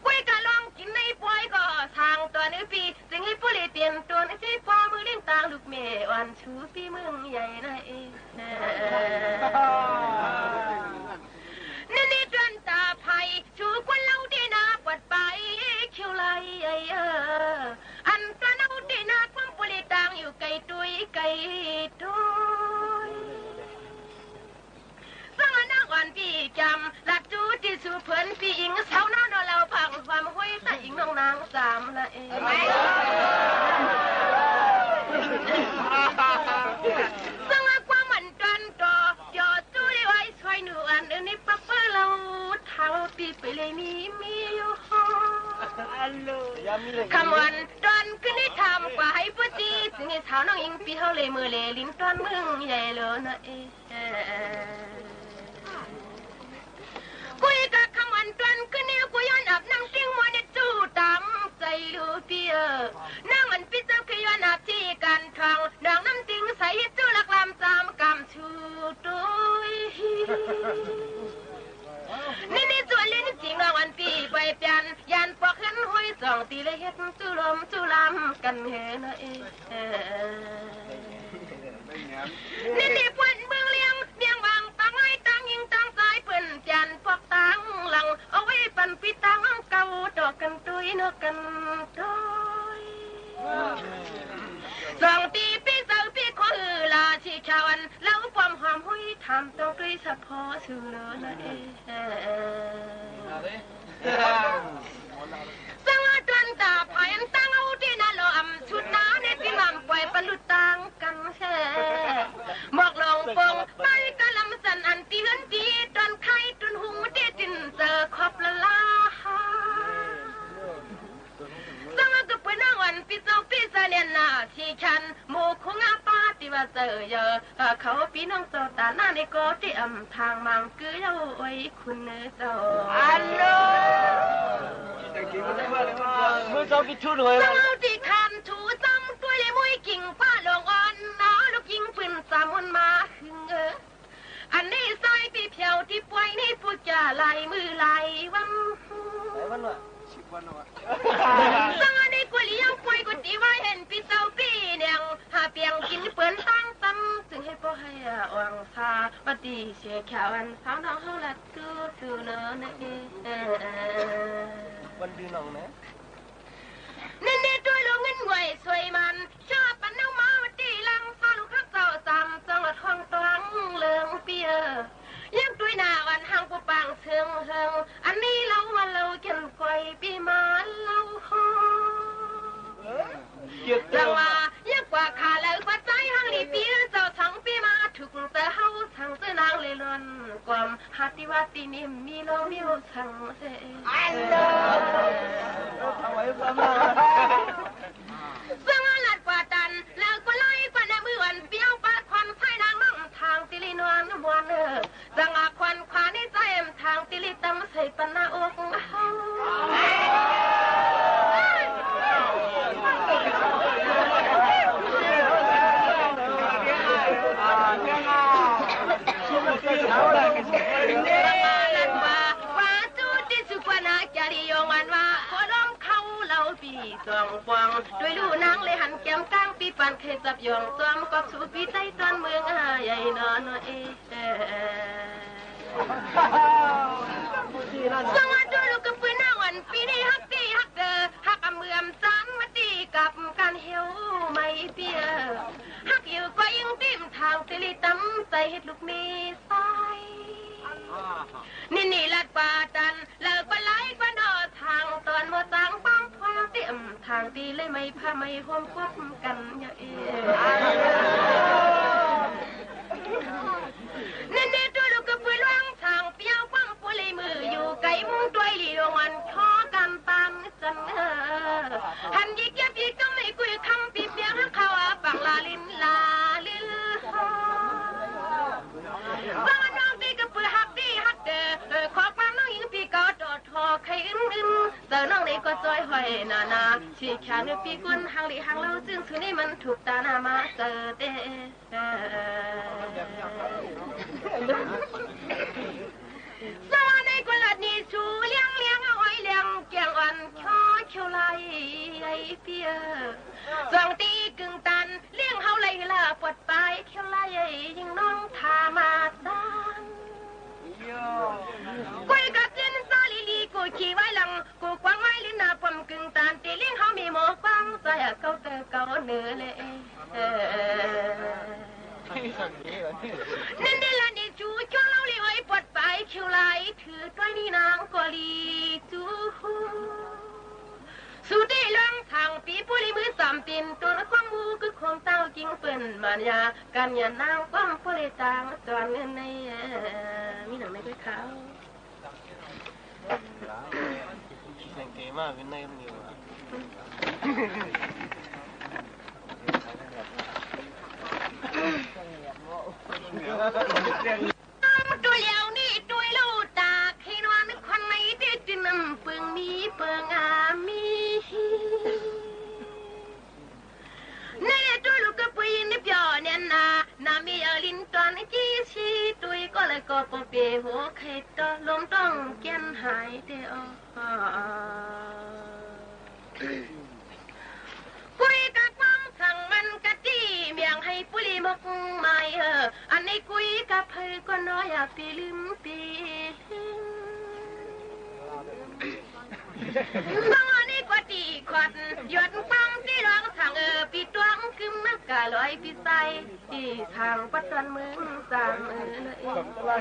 กุ้ยกะลองกิ๋นในปอยก็ตางตอนหื้อปี้ ซึ่งหื้อปูปี้เตียนตนหื้อปอ มือเลี้ยงตางลูกแม่อ่อน ชูปี้เมืองใหญ่นะเอ๋ย นี่นี่ตวนต๋าไพ ชูควันเหล้าตี้นาปวดไปคิวไหล อันตวนเหล้าตี้นาความปูปี้ตางอยู่ไกลตุ้ยไกลตุ้ย สังวาน้องอ่อนปี้จ๋ำ ลัดจูตี้สู่เผินปี้อิง สาวน้อยนอเหล่าพังความห้วยตาอิงน้องนางสามละเอ๋ย สังวาความมันตวนต่อ เดี๋ยว จู้ได้ไว้ช่วยหนูอันอื่นนี่ปะเปิ้ลเราเฒ่าปี้ไปเลยมีมีอยู่ห้อง คำวันตอนคืนนี้ทำกว่าหื้อปูปี้ ซึ่งหื้อสาวน้องอิงปี้เฮาเลยมือเลยลิ้นตอนเมืองใหญ่เลยนะเอ๋ย กุ้ยกะคำวันตอนคืนนี้ กูย้อนอาบน้ำติ้งมัวในจู้ต๋ามใจ๋ลูปี้เอ๋ย น้องอันปี้เจ้าคือย้อนอาบตี้กั๋นทอง น้องน้ำติ้งใส จู้ลักลำจำกำชูตุ้ย นี่นี่จวนลิ้นจิงน้องอันปี้ไปเปลี่ยน ยานปอกเฮือนห้วยสองตี้เลยเฮ็ดจู้ลมจู้ลำกั๋นแหนะเอ๋ย นี่นี่ปวนเมืองเลี้ยง เลี้ยงวางตางไว้ตางยิงตางจาย เปิ้นเปลี่ยนปอกตางหลัง เอาไว้ปันปี้ตางเก่า ต่อกั๋นตุ้ยเนาะกั๋นตุ้ย สองตี้ปี้เจ้าปี้ขอหื้อลาชีชาวอัน เล่าความหอมห้วยถามต้องตุ้ยสะเพาะสู่เลินนะเอ๋ย สังวาตวนต๋าไพอันตั้งเอาตี้นาหล่ออำชุดนาในตี้หม่ำป่วยปะลุดตางกั๋นแท้ หมอกลงปงไปกะลำสันอันตี้เฮือนตี้ตวนไข่ตุนหุงตี้ติ่นเจอครบละลา สังวาก็เปิ้นน้องอันปี้เจ้าปี้เสนียนนาชีชัน หมู่คู่งามป้าตี้ว่าเจอเยอะ เขาปี้น้องเจ้าต๋าหน้าในก็ตี้อำทางมังกือเย้าโอ้ย คุณเจ้า อัลโหล มือเจ้าปิดทุนหวย เจ้าตี้คันถูซ้ำตวยเลยมุ้ยกิ่งฟ้าหลวงอ่อน เอาลูกยิงปืนสามุนมาหึงเออ อันนี้สายปี้เผียวตี้ป่วยนี่ปู๋จ๋าหลายมื้อหลายวัน หลายวันวะ สิบวันวะ สังวานี่กูเลี้ยงป่วยกูตี้ว่าหันปี้เจ้าปี้เนียง หาเปียงกิ๋นเปิ้นตางซ้ำ จึงหื้อปอหื้ออ่องซา ว่าตี้เสียแค่วันสาวน้องเฮาละ ตู้ตู้เนอะนะเอ๋ย วันดื้อน้องนะ นี่นี่ตวยลูกเงินไหวสวยมัน ชอบปันเอามาว่าตี้หลัง ฟ้าลูกฮักเจ้าสาม จังหวัดห้องตวงเลิงปี้เอ๋ย ยังตวยหน้าวันหังปูปางเซิงเฮิง อันนี้เล่าว่าเล่าเก่นก้อยปี้มาเล่าฮ้อ จังว่า ยังกว่าข้าแล้วกว่าใจ๋หังนี่ปี้เจ้าสังปี้มาถูกเจ้าเฮาสังเจ้านางเลยล่อน ความหาตี้ว่าตี้นี่มีโลมิวสังเส อัลโหล สังวาลัดกว่าตัน แล้วกว่าไล่กว่าในมือวันเปียวปาดควันใส่นางน้องทางตี้ลีนวลมวนเออ สังอาควันขวานี่ใส่ทางตี้ลีตำใส่ปันหน้าอกเฮา ว่าจู้ตี้สุขวัญหาจารียงอันว่า ขอล้อมเข้าเล่าปี้สองปวง ตวยลู่นางเลยหันแก้มก้างปี้ปันเคยจับยอง ซ้อมกอบสู่ปี้ใต้ตอนเมืองอาใหญ่นอนเอ สังวาตวยลูกกะปืนหน้าวันปีนี้ฮักตี้ฮักเดอ ฮักอำเมือมจันมาตี้กับการเหี่ยวไหมเปีย ฮักอยู่ก็อิงติ่มทางตี้ลีตำใส่เฮ็ดลูกมีสาย นี่นี่ลัดกว่าตัน แล้วก็ไล่กว่าหนอทางตอนหมดจางปังพวงเตรียมทางตี้เลยไม่พาไม่ห่วมควบกันอย่าเอ เน่เน่ตัวลูกกะปืนหลวงสางเปียวกว้างปูเลยมืออยู่ไกลมุ่งตวยหลีหลวงอันขอกันปานจันเออ หันยิก ไอ้นานา สิเขียนเนื้อปีกุนหางหลีหางเลา ซึ่งสูนี่มันถูกตาหน้ามาเสิร์ชเด้ สวรรค์ในกุลาดนี้ สูเลี้ยงเลี้ยงเอาไอ้เลี้ยงแกงอ่อน เขียวเขียวไหลไอ้เปีย สองตี้กึ่งตัน เลี้ยงเฮาไหลละปวดปาย เขียวไหลยิ่งน้องทามาตัน กุยกับเจียนซาลีลี กูขี่ไว้หลัง กูกวางไว้ลิ้นหน้าป้อมกึ่งตัน ตี้เลี้ยงเฮามีหมอกว้าง ใส่เก่าเต๋อเก่าเนื้อเลย เออ นั่นเดละนี่ จู๋จ้วงเฮาลีไว้ปวดปาย เขียวไหลถือต้วยนี่นางก็ลีจู๋ สูตี้ลองสั่งปี๋ปู๋ลีมือสามตี๋น ตั๋วนักความฮู้คือของเต้ากิ่งเปิ้นมารยา กั๋นหยันนางความปู๋ลีตางสอนเงินใน เอ่อ มีหนังในก๋วยเตี๋ยว เสียงเก๋มาก เป็นในมันอยู่อะ ดูแล้วนี่ ดูแล้วตา ใค่นอนควันในตี้ตี้น้ำเปิงมีเปิงอามี นี่ดูลูกกะปุยนี่เปียวเนี่ยนา นามีเอาลิ้นตอนกี้ชี้ ดูก็เลยก็ปอเปหัวไข่ต่อ ลมต้องแก่นหายเตอ กุยกับความสั่งมันกะตี้เมียง หื้อปู๋ลีหมกหมาย เออ อันนี้กุยกับเผยก็น้อย อย่าปี๋ลืมปี๋ ต้องอันนี้ก็ตี้ขวัด หยดความตี้ร้องสั่ง เออ ปี๋ตวงกึมกะลอยปี๋ใส ตี้ทางปัดตอนเมืองสาม เออ เออ สวร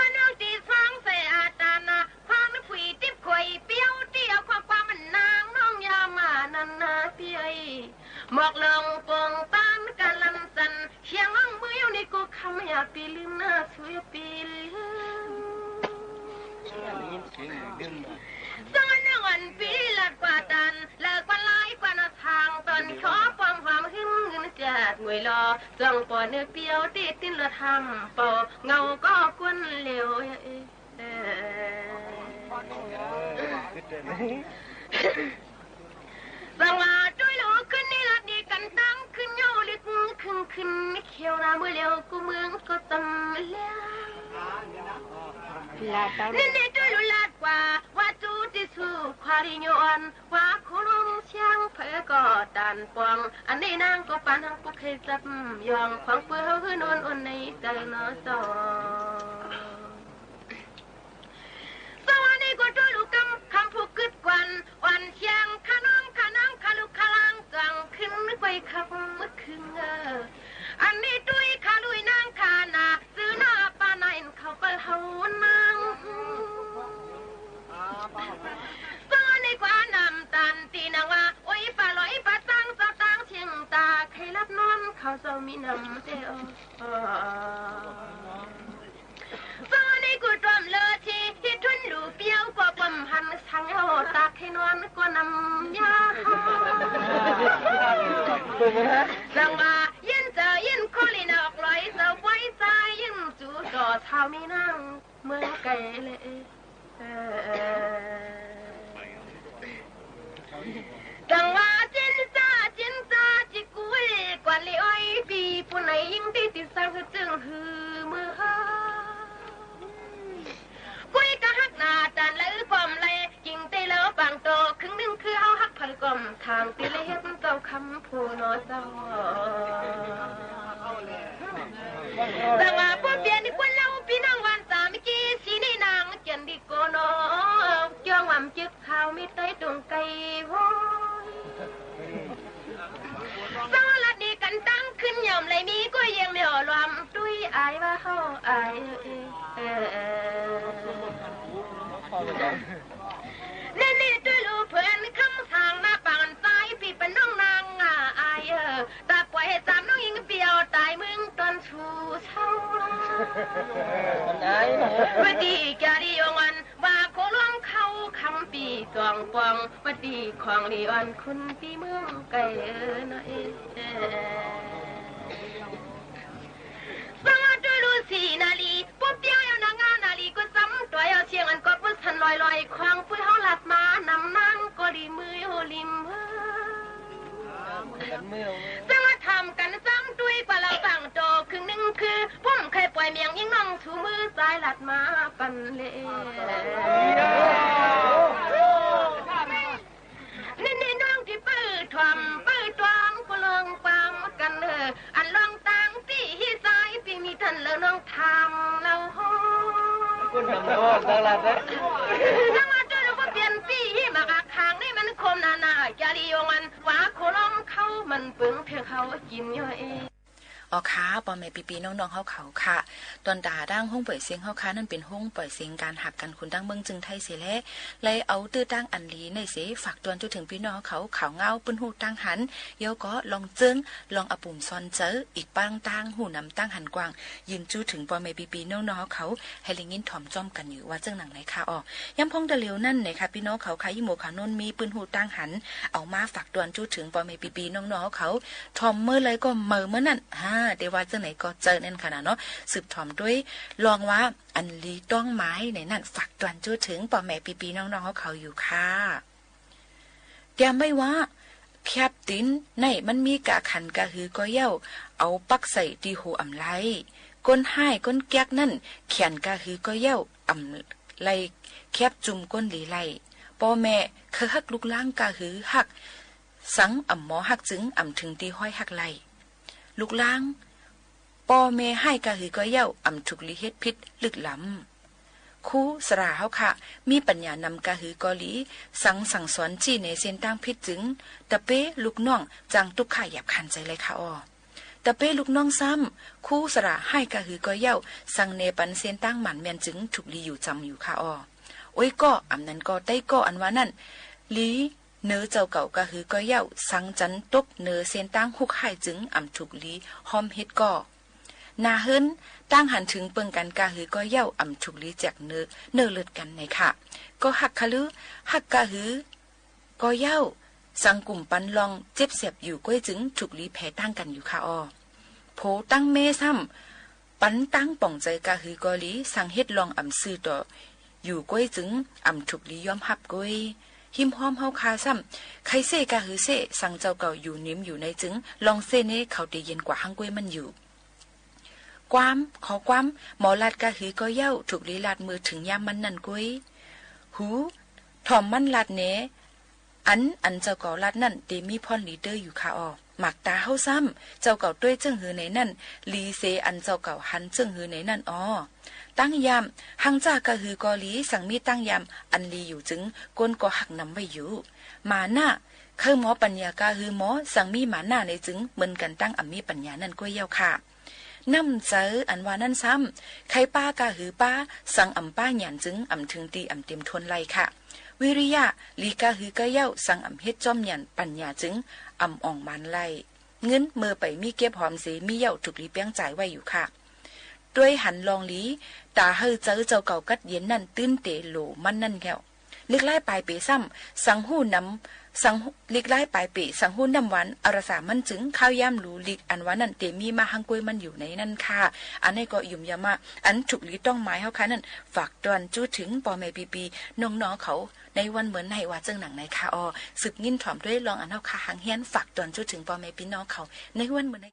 รค์นอกตี้สองใส่อาตานา ความผุยติ๊บขวยเปียว ตี้เอาความความมันนางน้องยามานันนาเปีย หมอกลงปงปานกะลำสัน เสียงน้องมืออยู่นี่กูคำ อย่าปี๋ลืมหน้า สูอย่าปี๋ลืม สวรรค์นอกอันปี๋ลัดกว่าตัน เลิกกว่าหลายกว่าหน้าทาง ตอนขอความหอมหึมเงินจัดมวยรอ จ้องปอเนื้อเปียวตี้ตี้รถห้ำเป่า เงาก็กวนเหลว เออ สังว่าจ้วยลูกขึ้นนี่ละดีกั๋นตั้งขึ้นเย้าลึกขึ้นขึ้นเขียวหน้ามือเหลวกูเมืองก็ตำแล้ว นี่นี่จ้วยลูกลาดกว่า ว่าจู้ตี้สู้ควาริโยอัน ว่าคู่ลมเสียงเผยก็ตานปอง อันนี้นางก็ปานหังปุกให้จับยอง ของเปื้อหื้อนอนอ่อนในใจ๋เนาะเจ้า สวรรค์นี้ก็จ้วยลูกกำ คำผู้กึ๊ดกวัน อ่อนเสียงขะน้องขะนางขะลุกขะลาง จังขึ้นไปขับเมื่อคืนเออ อันนี้จ้วยขะลุยนางขะนา ซื้อหน้าปาในเขาไปเฮานาง สวรรค์นี้กว่าน้ำตาลตี้นางว่า โอ๊ยปาลอยปาตัง เจ้าตังเชียงตา ใค่หลับนอนเขาเจ้ามีน้ำเจ้า สวรรค์นี้กูตวมเลือดที่ ที่ทุนหลูเปียวก็บ่มหันสังเอา ตากใค่นอนก็นำยา สังว่าเย็นเจ้าเย็นคอลีนอกลอย เจ้าปล่อยใจเย็นจู๋ต่อเท้ามีนางเมืองไกลเลย เออ จังว่าจินซาจินซาจิกุยกว่าลิอ้อยปี๋ ผู้ไหนยิ่งตี้ติดสังจึงหื้อมือ กุยกะฮักหน้าตานไหลป้อมไหล กิ่งตี้เหลาปางโต ครึ่งนึ่งคือเฮาฮักไผก่อม ทางตี้เหลาเฮ็ดเจ้าคำผู้หนอเจ้า แต่ว่าบ่เปียนคนเฮาปี้น้องหวานสามัคคี สีนี่นางเจียนดีโกนอ จ้องหว่ำจึก ข้าวมีไต้ตุงไก่โว้ย สวรรค์นี้กั๋นตั้งขึ้นย่อมไหลมี ก็ยังไม่อ่อลวม ตุ้ยอายว่าเฮาอาย เออ เออ เออ นี่นี่ตุ้ยลูกเปิ้นคำสั่งหน้าปานซ้าย ปี้เปิ้นน้องนางอาย เออ ตาป่วยให้สามน้องหญิงเปียวต๋ายเมืองตอนสู่เช้า วันดีจารีองค์อัน ว่าโคหลวงเขาคำปี้จองปอง วันดีของลีอ่อนคุณปี้เมืองไกลเออเนาะเออ สวัสดีฤๅษีนารี ปุ๊บเดียวเอานางงามนารีก็ซ้ำตัวเอาเชียงอันก็ปุ๊บทันลอย ตัดมาปันเล นี่ นี่น้องตี้เปิ้นถ่อมเปิ้นตวง กูเลิงความกั๋นเออ อันลองตังตี้ฮี่ซ้ายตี้มีตันเลอน้องทำเล่าฮ้อ คุณทำโทษตั้งหลายนะ น้องว่าจ้อยเฮาบ่เปลี่ยนตี้ฮี่มาอักขางนี่มันคมนานา จารียงอันว่าโคลองเขามันเปิงเถื่อเขากิ๋นย่อย อ๋อค่ะ ป้อแม่ปี้ๆน้องๆเฮาเขาค่ะ ตวนตาตางห้องปล่อยเสียงเฮาค่ะ นั้นเป๋นห้องปล่อยเสียงก๋านหักกั๋นคนตางเมืองเจียงไฮ้เสียแล เลยเอาตื้อตางอันดีในเส ฝากตวนจนเถิงปี้น้องเฮาเขา ข่าวเหงา ปื้นฮู้ตางหัน เยียะก่อลองเจิง ลองอะปุ่มสอนเจิง อีกปางตาง ฮู้นำตางหันกว้าง ยืนจู๊เถิงป้อแม่ปี้ๆน้องๆเฮาเขา หื้อได้ยินถ่อมจ้อมกั๋นอยู่ ว่าเจิ่งหนังไหนค่ะ อ๋อ ยามพ่องตะเหลียวนั้นนะคะ ปี้น้องเขาค่ะ อี้หมู่เขาโน้นมีปื้นฮู้ตางหัน เอามาฝากตวนจู๊เถิงป้อแม่ปี้ๆน้องๆเฮาเขา ถ่อมเมื่อใดก็เมาเมื่อนั้น ฮ่า แต่ว่าเจิ่งไหนก็เจิ่งนั้นค่ะนะเนาะ สืบถ่อมตวย ลองว่า อันดีต้องหมายในนั้น ฝากตวนจู๊เถิงป้อแม่ปี้ๆน้องๆเฮาเขาอยู่ค่ะ เตรียมไว้ว่า แข็บตี๋นในมันมีก้าขันก้าหือก็เย้า เอาปักใส่ตี้หัวอ่ำไล่ คนฮ้ายคนแก๊กนั้น แขนก้าหือก็เย้า อ่ำไล่แข็บจุ่มคนดีไล่ ป้อแม่เขยฮักลูกหลานก้าหือฮัก สังอ่ำหมอฮักจึง อ่ำเถิงตี้ฮ้อยฮักไล่ ลูกหลาน ป้อแม่ฮ้ายก้าหือก็เย้า อ่ำถูกดีเฮ็ดผิดลึกล้ำ ครูสราเฮาค่ะ มีปัญญานำก้าหือก็ดี สังสั่งสอนจี้แนะเส้นตางผิดจึง ตะเป๊ลูกน้อง จางตุ๊กข์ยากคร้านใจ๋เลยค่ะอ้อ ตะเป๊ลูกน้องซ้ำ ครูสราฮ้ายก้าหือก็เย้า สั่งแนะปันเส้นตางหมานแม่นจึง ถูกดีอยู่จำอยู่ค่ะอ้อ โอ้ย ก็ อ่ำนั้นก็ ใต้ก็ อันว่านั้น ดี เนอเจ้าเก่าก้าหือก็เย้า สังจันตกเนอเส้นตางฮุกฮ้ายจึง อ่ำถูกดีฮ้อมเฮ็ดก็ หน้าเฮือน ตางหันเถิงเปิงกั๋นก้าหือก็เย้า อ่ำถูกดีแจกเนอ เนอเลิดกั๋นไหนค่ะ ก็ฮักคะลือ ฮักก้าหือก็เย้า สังกุ่มปันลองเจ็บแสบอยู่ก้วยจึง ถูกดีแผลตางกั๋นอยู่ค่ะอ้อ โผตังแม่ซ้ำ ปันตางป่องใจ๋ก้าหือก็ดี สังเฮ็ดลองอ่ำซื่อต่อ อยู่ก้วยจึง อ่ำถูกดียอมฮับก้วย หิมฮ้อมเฮาค่ะซ้ำ ใค่เซ้ก้าหือเซ้ สังเจ้าเก่าอยู่นิมอยู่ในจึง ลองเซ้เน่ เขาเตเย็นกว่าหั้งก้วยมันอยู่ ความ ขอความ หมอลาดก้าหือก็เย้า ถูกดีลาดเมื่อเถิงยามมันนั้นก้วย หู ถ่อมมันลาดแนะ อัน อันเจ้าเก่าลาดนั้น เตมีพ่อนดีเต๊อะอยู่ค่ะอ้อ หมากต๋าเฮาซ้ำ เจ้าเก่าต้วยเจิ้งหื้อไหนนั้น ดีเสอันเจ้าเก่าหันเจิ้งหื้อไหนนั้นอ้อ ตางยาม หังจ้าก้าหือก็ดี สังมีตางยาม อันดีอยู่จึง คนก็ฮักนำไว้อยู่ มานะ ใค่หมอปัญญาก้าหือหมอ สังมีมานะไหนจึง เหมือนกั๋นตางอ่ำมีปัญญานั้นก้วยเย้าค่ะ น้ำใจ๋อันว่านั้นซ้ำ ใค่ป๊าก้าหือป๊า สังอ่ำป๊าหยันจึง อ่ำเถิงตี้อ่ำเตรียมทนไล่ค่ะ วิริยะ ดีก้าหือก็เย้า สังอ่ำเฮ็ดจ้อมหยันปัญญาจึง อ่ำอ่องหมานไล่ เงินเมื่อไปมีเก็บหอมเส มีเย้าถูกดีเปียงจ่ายไว้อยู่ค่ะ ต้วยหันลองดี ต๋าหื้อใจ๋เจ้าเก่ากัดเย็นนั้น ตื้นเต๋โหลมันนั้นแก้ว ลิกลายป๋ายเป๋ซ้ำ สังฮู้นำ สังฮู้ ลิกลายป๋ายเป๋ สังฮู้น้ำหวานอรสามันจึง ข้าวยามหลูลิกอันว่านั้น เตมีมาหั้งก้วยมันอยู่ในนั้นค่ะ อันนี้ก็ยุ่มยามะ อันถูกดีต้องหมายเฮาค่ะนั้น ฝากตวนจู๊เถิงป้อแม่ปี้ๆน้องๆเขา ในวันเมื่อไหนว่าเจิ่งหนังไหนค่ะอ้อ สืบยินถ่อมตวยลองอันเฮาค่ะหังเฮียน ฝากตวนจู๊เถิงป้อแม่ปี้น้องเขา ในวันเมื่อไหน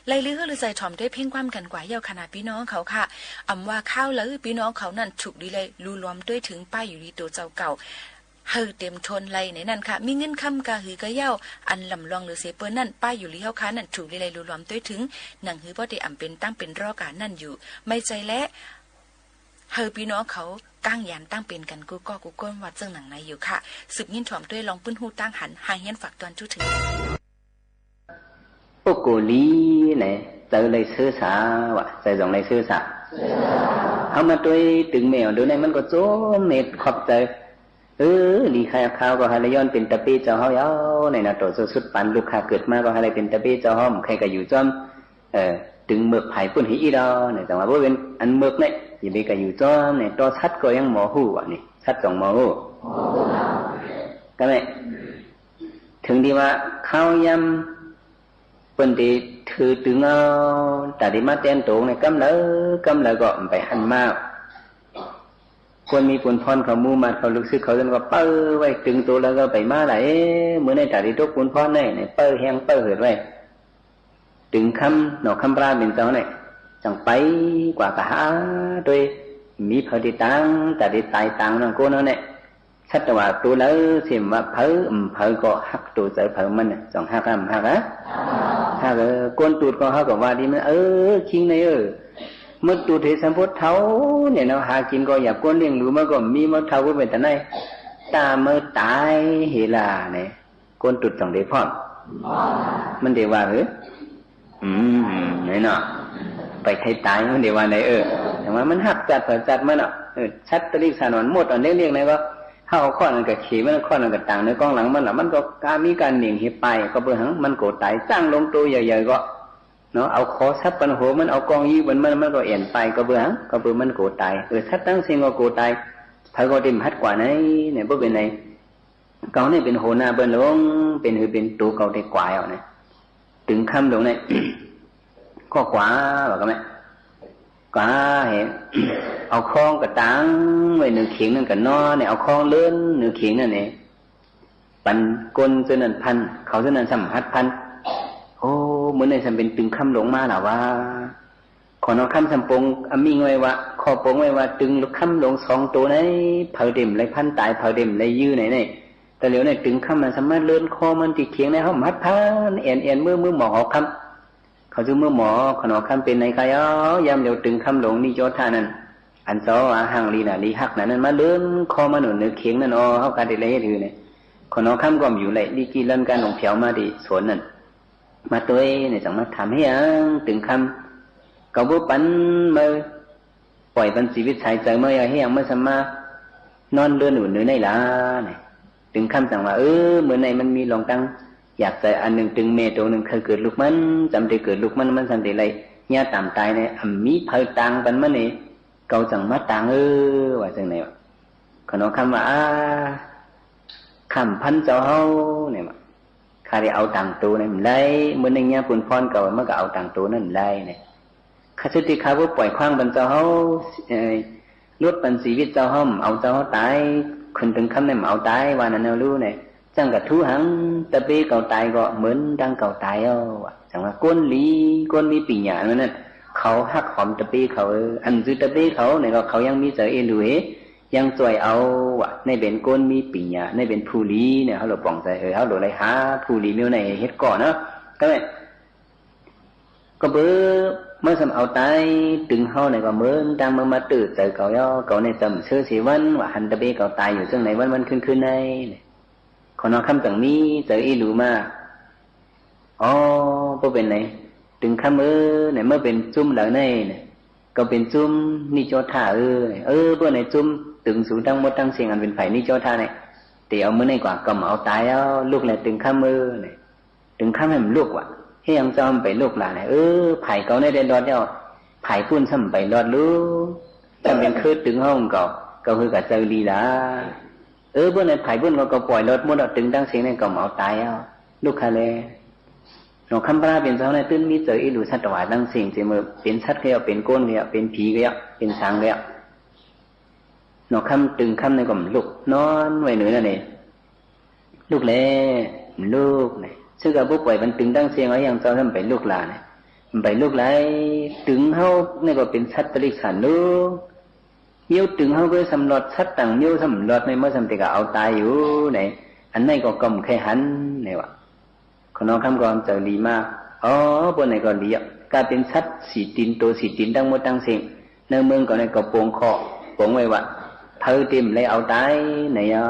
ไล่ลือหื้อลือใจ๋ถ่อมตวยเพลงความกั๋นกว่าเย้าค่ะนะปี้น้องเขาค่ะ อำว่าคาวเหลอปี้น้องเขานั้นถูกดีไล่ลูลวมตวยเถิงป้ายอยู่ดีตั๋วเจ้าเก่า หื้อเตรียมทนไล่ในนั้นค่ะ มีเงินคำก้าหือก้าเย้า อันหล่ำลวงเหลือเสียเปิ้นนั้น ป้ายอยู่ดีเฮาค่ะนั้นถูกดีไล่ลูลวมตวยเถิง หนังหื้อป้อได้อ่ำเป๋นตั้งเป๋นรอก๋านั้นอยู่ ไม่ใจ้แล หื้อปี้น้องเขาก้างหยันตั้งเป๋นกั๋นกู้ก้อกู้ก้นว่าเจิ่งหนังไหนอยู่ค่ะ สืบยินถ่อมตวยลองปื้นฮู้ตั้งหัน หังเฮียนฝากตวนจู๊เถิง โอ้โกลีแหละ เจ้าไล่ซื่อสา ว่า เจ้าต้องไล่ซื่อสา เฮามาตวยตึงแม่อ่อนโตนั้น มันก็จ๋มเมตขอบใจ๋ เออ ดีใค่คาวก็หาได้ย้อนเป๋นตาเป๊ะเจ้าเฮาเย้า ในนาโตสุดๆ ปานลูกข้าเกิดมาก็หาได้เป๋นตาเป๊ะเจ้าเฮา ใค่กะอยู่จ้อม เออ ตึงเมิกผายปุ้นหื้ออี้ดอ เนี่ย จังว่าบ่เป๋นอันเมิกเนี่ย อย่าไปกะอยู่จ้อมเนี่ย ต่อสัตว์ก็ยังหมอฮู้อะนี่ สัตว์จ่องหมอฮู้ ก็แม่น เถิงตี้ว่าคาวยามเปิ้นเตถือตึงเอา ต๋าดีมาแตนโตงเนี่ย กำเหลอกำเหลอก็ไปหันมา คนมีปูนพรเขา หมู่หมัดเขา ลูกศิษย์เขา เปิ้นก็เปิ้งไว้ ตึงโตแล้วก็ไปมาละ เอ๊ะ มื้อนี้ต๋าดีตกปูนพรแน่เนี่ย เปิ้งแฮงเปิ้งเหิดไว้ ตึงคำ หนอคำพระเป๋นเจ้าเนี่ย จังไปกว่ากะหาตวย มีใผตี้ตาง ต๋าดีต๋ายตางนั่นโก้นเอาเนี่ย สัตว์ว่าโตแล้วเสียมว่าเผลอ อืม เผลอก็ฮักโตเจ้าเผลอมันน่ะ จ่องฮักอะ บ่ฮักอะ ฮัก เออ ก้นตูดก็ฮักก็ว่าดีมัน เออ คิงใน เออ เมื่อตูดเห็นสมบูรณ์เฒ่าเนี่ยเนาะ หากิ๋นก็อยาก ก้นเลี้ยงดูมันก็มี เมื่อเฒ่าก็เป๋นตาไหน ต๋าเมื่อต๋ายเฮล่าเนี่ย ก้นตูดจ่องได้พร้อม มันได้ว่า เออ อืม ไหนเนาะ ไปไทยต๋ายมันได้ว่าไหน เออ แต่ว่ามันฮักจัดเผลอจัดมันเนาะ เออ สัตว์ตะลิกสานอนหมดอ่อนเล็กๆ ไหนก็ เฮาเอาข้อนั้นก็เขมัน ข้อนั้นก็ตางในกองหลังมันละ มันก็กามีก๋านเหน่งเฮไป ก็เปื้อหัง มันโกรธต๋าย จ้างลงโตใหญ่ๆ ก็ เนาะ เอาคอสับปันหัวมัน เอากองยื้อปันมัน มันก็แอ่นไป ก็เปื้อหัง ก็เปื้อมันโกรธต๋าย เออ สัตว์ตังสิ้นก็โกรธต๋าย ใผก็เต็มฮัดกว่าไหน เนี่ย บ่เป๋นไหน เก่าเนี่ยเป๋นหัวหน้าเปิ้นลง เป๋นหื้อเป๋นโตเก่าได้กว่าเอาเนี่ย ตึงคำลงเนี่ย ก็กว่า ว่าก็แม่น กว่าเห็น เอาคองก็ตางไว้เหนือเขียงนั่นก็นอนเนี่ย เอาคองเลื่อนเหนือเขียงนั่นเนี่ย ปันคนเจ้านั้นพัน เขาเจ้านั้นซ้ำหัดพัน โอ้ มื้อนี้ซ้ำเป๋นตึงคำลงมาละว่า ขอหนอคำซ้ำปงอำมิ่งไว้ว่า ข้อปงไว้ว่า ตึงคำลงสองโตไหน เผลอเต็มไหลพันต๋าย เผลอเต็มไหลยื้อไหนเนี่ย แต่เหลียวเนี่ยตึงคำมันสามารถเลื่อนคอมันตี้เขียงได้ เฮาหัดพัน แอ่นๆ มือ มือหมอกหอกคำ เขาจื้อมือหมอ ขอหนอคำเป๋นไหนใครเอา ยามเหลียวตึงคำลงนิโจทานั่น อันเจ้าว่าห่างลีน่ะ ลีฮักน่ะ นั่นมาเลื่อนคอมาหนุนเหนือเขียงนั่น อ๋อ เฮาก็ได้เฮ็ดหื้อเนี่ย ขอหนอคำก็อยู่ไหล ลีกี่เลื่อนก๋านหลงแผวมาตี้สวนนั่น มาตวยเนี่ย จังมาถามเฮาตึงคำ เก่าบ่ปันมา ป่อยปันจีวิตสายใจ๋มา อย่าเฮามาสามารถนอนเลื่อนอยู่เหนือไหนล่ะเนี่ย ตึงคำจังว่า เออ มื้อไหนมันมีลองตังอยากใจ๋อันหนึ่ง ตึงแม่โตหนึ่งเคยเกิดลูกมัน จำได้เกิดลูกมัน มันจำได้ไร เยียะต๋ามต๋ายเนี่ย อ่ำมีใผตางปันมันเนี่ย เก่าจังมาตาง เออ ว่าจังไหนวะ ขอหนอคำว่า อา ข้ามพันเจ้าเฮาเนี่ย ข้าได้เอาตางโตนั้นบ่ได้ มื้อนี้เยียะปูนพรเก่า มันก็เอาตางโตนั้นบ่ได้เนี่ย ข้าสุดตี้ข้าบ่ป่อยคว้างปันเจ้าเฮา เอ่อ ลดปันจีวิตเจ้าเฮา เอาเจ้าเฮาต๋าย คนตึงคำนั้นเอาต๋าย ว่านั้นเอาลู่เนี่ย จังกะทูหัง ตะเป๊ะเก่าต๋ายก็เหมือนดังเก่าต๋ายเอาอะ จังว่าคนดี คนมีปัญญามันนั่น เขาฮักหอมตะเป๊ะเขา เออ อันจื้อตะเป๊ะเขาเนี่ยก็เขายังมีใจ๋เอ็นดูเฮ ยังจ้วยเอาอะ นี่เป๋นคนมีปัญญา นี่เป๋นผู้ดีเนี่ย เฮาหลวงป๋องใจ๋ เออ เฮาหลวงได้หาผู้ดีแนวไหนเฮ็ดก่อเนาะ ก็แม่น ก็เปื้อเมื่อซ้ำเอาต๋าย ตึงเฮาเนี่ยก็เหมือนดังเมื่อมาตื้อใจ๋เก่าเย้า เก่าเนี่ยจำเสื้อสีวันว่าหันตะเป๊ะเก่าต๋ายอยู่จังไหนวันๆ คืนๆ ในเนี่ย ขอหนอคำจังมีใจ๋อีหลูมา อ๋อ บ่เป๋นไหน ตึงคำเออ เนี่ย เมื่อเป๋นจุ้มเหล่าในเนี่ย ก็เป๋นจุ้มนิโจทาเออ เนี่ย เออ เปื้อในจุ้มตึงสูงตังหมดตังเสี้ยงอันเป๋นใฝ่นิโจทาเนี่ย เต๋เอามื้อในกว่าก็มาเอาต๋ายเอา ลุกแลตึงคำเออ เนี่ย ตึงคำแหมลุกว่ะ เฮายังจำไปลุกล่ะเนี่ย เออ ใฝ่เก่าเนี่ยได้รอดแล้ว ใฝ่ปุ้นซ้ำไปรอดลู่ ซ้ำเป๋นคือตึงห้องเก่า ก็คือกับเจ้าดีล่ะ เออ เปื้อในใฝ่ปุ้นก็ ก็ป่อยรอดหมดแล้ว ตึงตังเสี้ยงเนี่ยก็มาเอาต๋ายเอา ลุกค่ะแล หนอคำพระเป๋นเจ้าเนี่ย ตึงมีใจ๋อีหลูสัตว์ถวายตังเสี้ยง เจ๋มเออ เป๋นสัตว์ก็เย้า เป๋นคนก็เย้า เป๋นผีก็เย้า เป๋นสางก็เย้า หนอคำตึงคำเนี่ยก็ลุก นอนไว้เหนือนั่นเอง ลุกแล ลุกเนี่ย ซึ่งก็บ่ป่อยมันตึงตังเสี้ยง เอายังเจ้าซ้ำไปลุกล่ะเนี่ย ไปลุกไหล ตึงเฮาเนี่ยก็เป๋นสัตว์ตะลิกสานลู่ เมี้ยวตึงเฮาก็ซ้ำรอด สัตว์ต่างเมี้ยวซ้ำรอด ในเมื่อซ้ำเต๋ก็เอาต๋ายอยู่เนี่ย อันไหนก็ก่อมใค่หันเนี่ยว่ะ ขอหนอคำก็เจ้าดีมาก อ๋อ เปื้อในก็ดีอ่ะ กลายเป๋นสัตว์สี่ตี๋น โตสี่ตี๋นตังหมดตังเสี้ยง ในเมืองก็ในก็ปงเคาะ ปงไว้ว่า เผลอเต็มเลยเอาต๋ายไหนเอา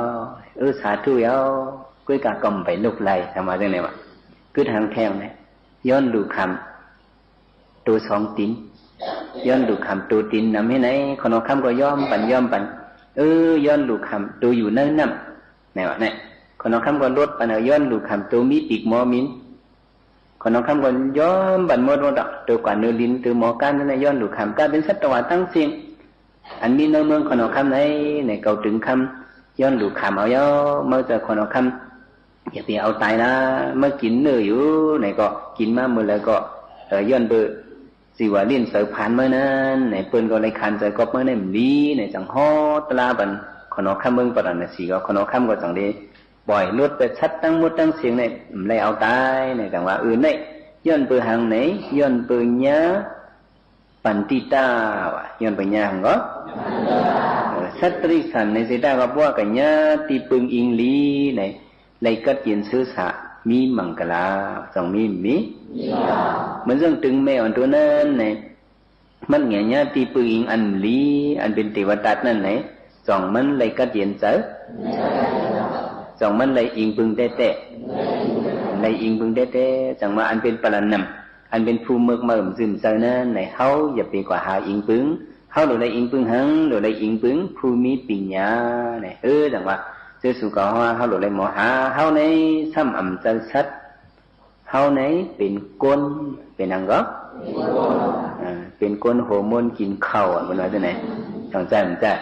เออ สาธุเอา ก้วยกาก่อมไปลุกไหล ทำมาจังไหนวะ กึ๊ดหางแข้งเนี่ย ย้อนดูคำ โตสองตี๋น ย้อนลูกขำโตตินนำ เหียไหน ขอนหอคำก็ยอมปัน ยอมปัน เออ ย้อนลูกขำโตอยู่เนินน้ำ ไหนวะเนี่ย ขอนหอคำก็ลดปัน เออ ย้อนลูกขำโตมีปีกหมอบิน ขอนหอคำก็ยอมปันหมดหมดอะ โตกว่าเนินลิน โตหมอก้านนั่นแหละ ย้อนลูกขำ ก้าเป๋นสัตว์ตวาตังเสี้ยง อันมีเนินเมืองขอนหอคำไหน ไหนเก่าตึงคำ ย้อนลูกขำเอาเย้า เมื่อเจอขอนหอคำ อย่าไปเอาต๋ายนะ เมื่อกิ๋นเนื้ออยู่ ไหนก็กิ๋นมาเมื่อแล้วก็ เอ่อ ย้อนเปื้อ สิว่าลิ้นเสาผานเมื่อนั้น ไหนเปิ้นก็เลยขานใจ๋ก๊อบเมื่อนั้น บ่ดี ไหนจังฮอดตะลาปัน ขอนหอคำเมืองปาราณสี ก็ขอนหอคำก็จังได้ป่อยลดไปสัตว์ตังหมดตังเสี้ยงเนี่ย บ่ได้เอาต๋าย ไหนจังว่า เออ ไหน ย้อนเปื้อหังไหน ย้อนเปื้อญาปันติตา ว่า ย้อนเปื้อญาหังก็ เออ สัตว์ติริสันในเสดาก็ว่ากั๋น ญาตี้ปึงอิงหลี ไหน ไล่กัดเย็นซื่อสา มีมังกลา จ่องมี มี เหมือนเรื่องตึงแม่อ่อนโตนั้นไหน มันแหงนญาตี้ปึงอิงอันหลี อันเป๋นเตวตัตว์นั้นไหน จ่องมันไล่กัดเย็นใจ๋ จ่องมันไล่อิงปึงแต๊ๆ ไล่อิงปึงแต๊ๆ จังว่าอันเป๋นปรณัม อันเป๋นผู้เมือกเมิมซื่มใจ๋นั้นไหน เฮาอย่าไปกว่าหาอิงปึง เฮาหลู่ไล่อิงปึงหัง หลู่ไล่อิงปึงผู้มีปิญญาไหน เออ จังว่า เจ้าสู่ก็ว่า เฮาหลู่ไล่หมอหา เฮาไหนซ้ำอ่ำใจ๋สัตว์ เฮาไหนเป๋นคน เป๋นหยังก็ อ่า เป๋นคนหัวมนกิ๋นข้าวอะ เปิ้นว่าจั่งไหน ต้องใจ๋บ่ใจ๋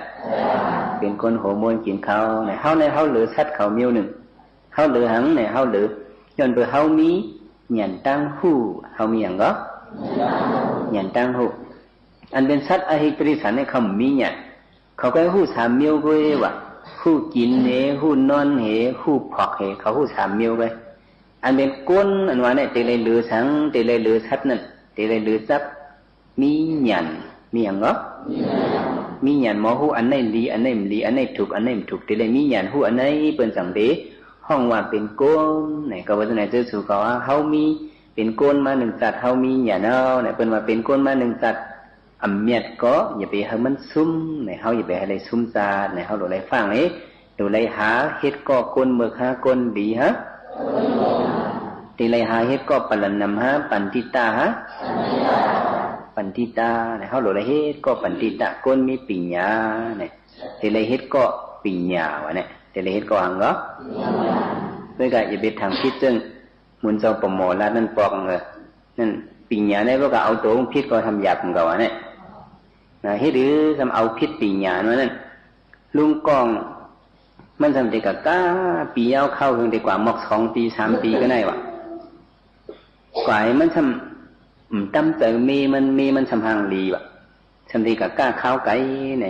เป๋นคนหัวมนกิ๋นข้าวไหน เฮาไหน เฮาเหลือสัตว์เขาเมี้ยวนึ่ง เฮาเหลือหังไหน เฮาเหลือ ย้อนเปื้อเฮามี ญาณตังฮู้ เฮามีหยังก็ ญาณตังฮู้ อันเป๋นสัตว์อเหตุติริสันเนี่ย เขาบ่มีญาณ เขาก็ฮู้สามเมี้ยวก้วยว่า ฮู้กิ๋นเห ฮู้นอนเห ฮู้ผอกเห เขาฮู้สามเมี้ยวก้วย อันเป๋นคนอันว่าเนี่ย เตไล่เหลือสัง เตไล่เหลือสัตว์นั้น เตไล่เหลือจัก มีญาณ มีหยังก็ มีญาณหมอฮู้ อันไหนดี อันไหนบ่ดี อันไหนถูก อันไหนบ่ถูก เตไล่มีญาณฮู้ อันไหนเปิ้นจังได้ฮ้องว่าเป๋นคนไหน ก็ว่าจั่งไหน เจ้าสู่ก็ว่า เฮามี เป๋นคนมานึ่งจัด เฮามีญาณเอาไหน เปิ้นว่าเป๋นคนมานึ่งจัด อ่ำเมียดก็อย่าไปหื้อมันซุ่มไหน เฮาอย่าไปหื้อไล่ซุ่มจัดไหน เฮาหลู่ไล่ฟั่งเอ หลู่ไล่หาเฮ็ดก่อคนเมิกหาคนดีหา ตี้ไล่หาเฮ็ดก่อปรณัมหา ปันติตาหา ปันติตาไหน เฮาหลู่ไล่เฮ็ดก่อปันติตา คนมีปิญญาไหน ตี้ไล่เฮ็ดก่อปิญญาว่าเนี่ย ตี้ไล่เฮ็ดก่อหยังก็ เปิ้นก็อย่าไปถางผิดเซิ่ง หมุนเจ้าปอหมอลาดนั่นปอก เออ นั่นปิญญาในพวกก็เอาตั๋วผิดก็ทำหยาบเหมือนกันวะเนี่ย นะ เฮ็ดหื้อทำเอาผิดปิญญานั่น ลุงกอง มันทำได้กะกล้า ปี๋ยาวเข้าเถิงได้กว่าหมอกสองปี๋สามปี๋ก็ได้วะ กว่าหื้อมันทำ อืม ต๋ามใจ๋เมย์มัน เมย์มันทำห่างหลีวะ ทำได้กะกล้าเข้าไกลไหน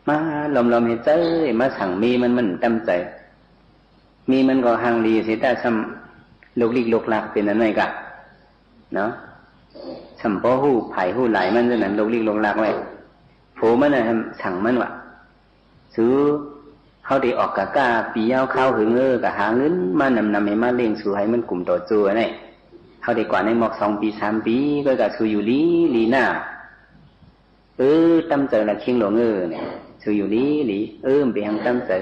มาลอมๆ หื้อใจ๋ มาสั่งเมย์มัน มันต๋ามใจ๋ เมย์มันก็ห่างหลีเสีย แต่ทำลุกลี้ลุกลนเป๋นอันไหนกะ เนาะ ทำบ่ฮู้ผายฮู้หลายมันเท่านั้น ลุกลี้ลุกลนไว้ ผัวมันน่ะสั่งมันว่า สู เฮาได้ออกกะกล้าปี๋ยาวเข้าเถิงเออ กะหาเงินมานำๆ หื้อมาเลี้ยงสู หื้อมันกุ้มต่อโจ้ไหน เฮาได้กว่าในหมอกสองปี๋สามปี๋ ก็กะสูอยู่หลีหลีนา เออ ต๋ามใจ๋ละคิงหลงเออ เนี่ย สูอยู่หลีหลี เออ บ่เป๋นหยังต๋ามใจ๋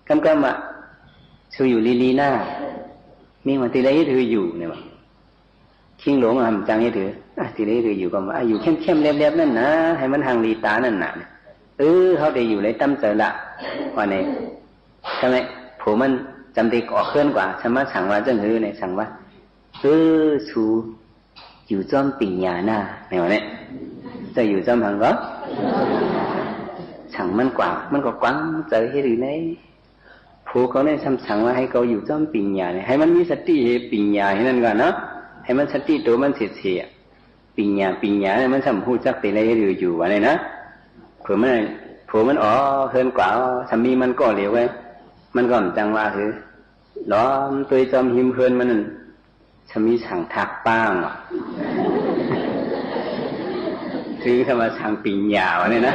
กำกำว่า สูอยู่หลีหลีนา เมย์ว่าตี้ไล่หื้ออยู่เนี่ยว่า คิงหลงอะ บ่จังหื้อ อ่ะ ตี้ไล่หื้ออยู่ก็ว่า อ่ะ อยู่เข้มๆ แลบๆ นั่นนะ หื้อมันห่างหลีต๋านั่นนะ เออ เฮาได้อยู่หลายต๋ามใจ๋ละ ว่าเนี่ย ทำไม ผัวมันจำได้ออกเฮือนกว่า สามารถสั่งว่าจั่งหื้อเนี่ย สั่งว่า เออ สู อยู่จ้อมปิญญานา แนวเนี่ย เจ้าอยู่จ้อมหยังก็ สั่งมันกว่า มันก็กว้างใจ๋หื้อหรือไง ผัวเขาเนี่ยทำสั่งว่าหื้อเขาอยู่จ้อมปิญญาเนี่ย หื้อมันมีสติหื้อปิญญาหื้อนั่นก่อนเนาะ หื้อมันสติตั๋วมันเสียๆ อะ ปิญญา ปิญญาเนี่ยมันทำฮู้จักตี้ไล่หื้ออยู่ ว่าเนี่ยนะ ผัวมัน ผัวมันออกเฮือนกว่า สามีมันก็เหลียวไว้ มันก็บ่จังว่าหื้อ ล้อมตวยจ้อมฮิมเฮือนมันนั่น สามีสั่งทักป้างว่ะ ถึงสมาสั่งปิญญาวะเนี่ยนะ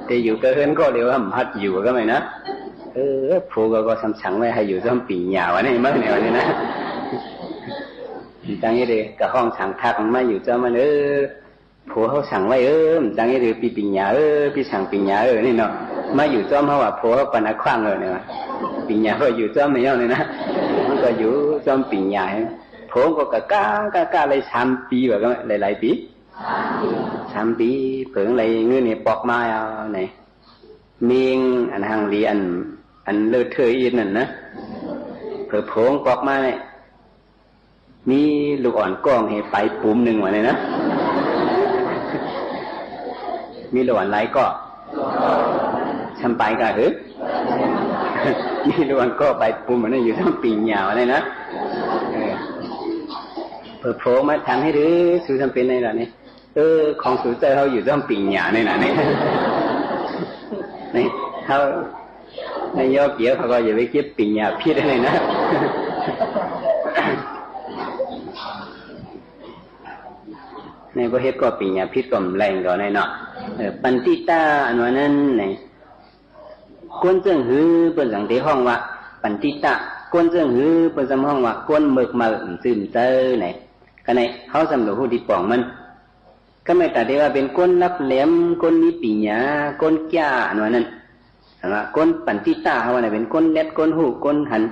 แต่อยู่กับเฮือนก็เดียว บ่ฮัดอยู่ก็ไม่นะ เออ ผัวก็ ก็สั่งไว้หื้ออยู่จ้อมปิญญาวะเนี่ย มันเนี่ย เนี่ยนะ จังนี้เลย ก็ห้องสั่งทักมันมาอยู่จ้อมมัน เออ ผัวเขาสั่งไว้ เออ จังนี้หรือปี้ปิญญา เออ ปี้สั่งปิญญา เออ นี่เนาะ มาอยู่จ้อมเขาว่า ผัวเขาปันอาขว้าง เออ เนี่ย ปิญญาก็อยู่จ้อมไม่ย่อมเลยนะ มันก็อยู่จ้อมปิญญา โผงก็กะก้า ก้า ก้า ได้สามปี๋ ว่าก็หลายๆ ปี๋ สามปี๋ เผิงได้เงินนี่ปอกไม้เอาไหน เมียงอันหังหลี อัน อันเลอะเทอะอีกนั่นนะ เผลอโผงปอกไม้เนี่ย มีลูกอ่อนก้องหื้อไปปุ๋มนึ่งว่าเนี่ยนะ มีลูกอ่อนหลายก้อ ซ้ำไปก็หื้อ มีลูกอ่อนก้อไปปุ๋มอันนั้นอยู่ซ้ำปิ่งหญ้าว่าเนี่ยนะ เออ เผลอโผงมาถามหื้อ หรือสูซ้ำเป๋นไงล่ะเนี่ย เออ ของสูเจ้าเฮาอยู่ซ้ำปิ่งหญ้าเนี่ยนะเนี่ย นี่ เฮา ในยอเกียวเขาก็อย่าไปเก็บปิ่งหญ้าผิดอะไรนะ ในประเทศก็ปิ่งหญ้าผิดก็แรงก็ในเนาะ เออ ปัณฑิตะอันว่านั้นไหน คนเซิ่งหื้อเปิ้นสังเตฮ้องว่าปัณฑิตะ คนเซิ่งหื้อเปิ้นสังฮ้องว่าคนเมิกเมาอืมซื่ออืมเซาไหน ก็ในเฮาสังเตฮู้ตี้ป๋องมัน ก็แม่นต๋าเตว่าเป๋นคนลักแหลม คนมีปิ่งหญ้า คนแก้วอันว่านั้น อันว่าคนปัณฑิตะ เฮาว่าน่ะเป๋นคนแลด คนฮู้ คนหัน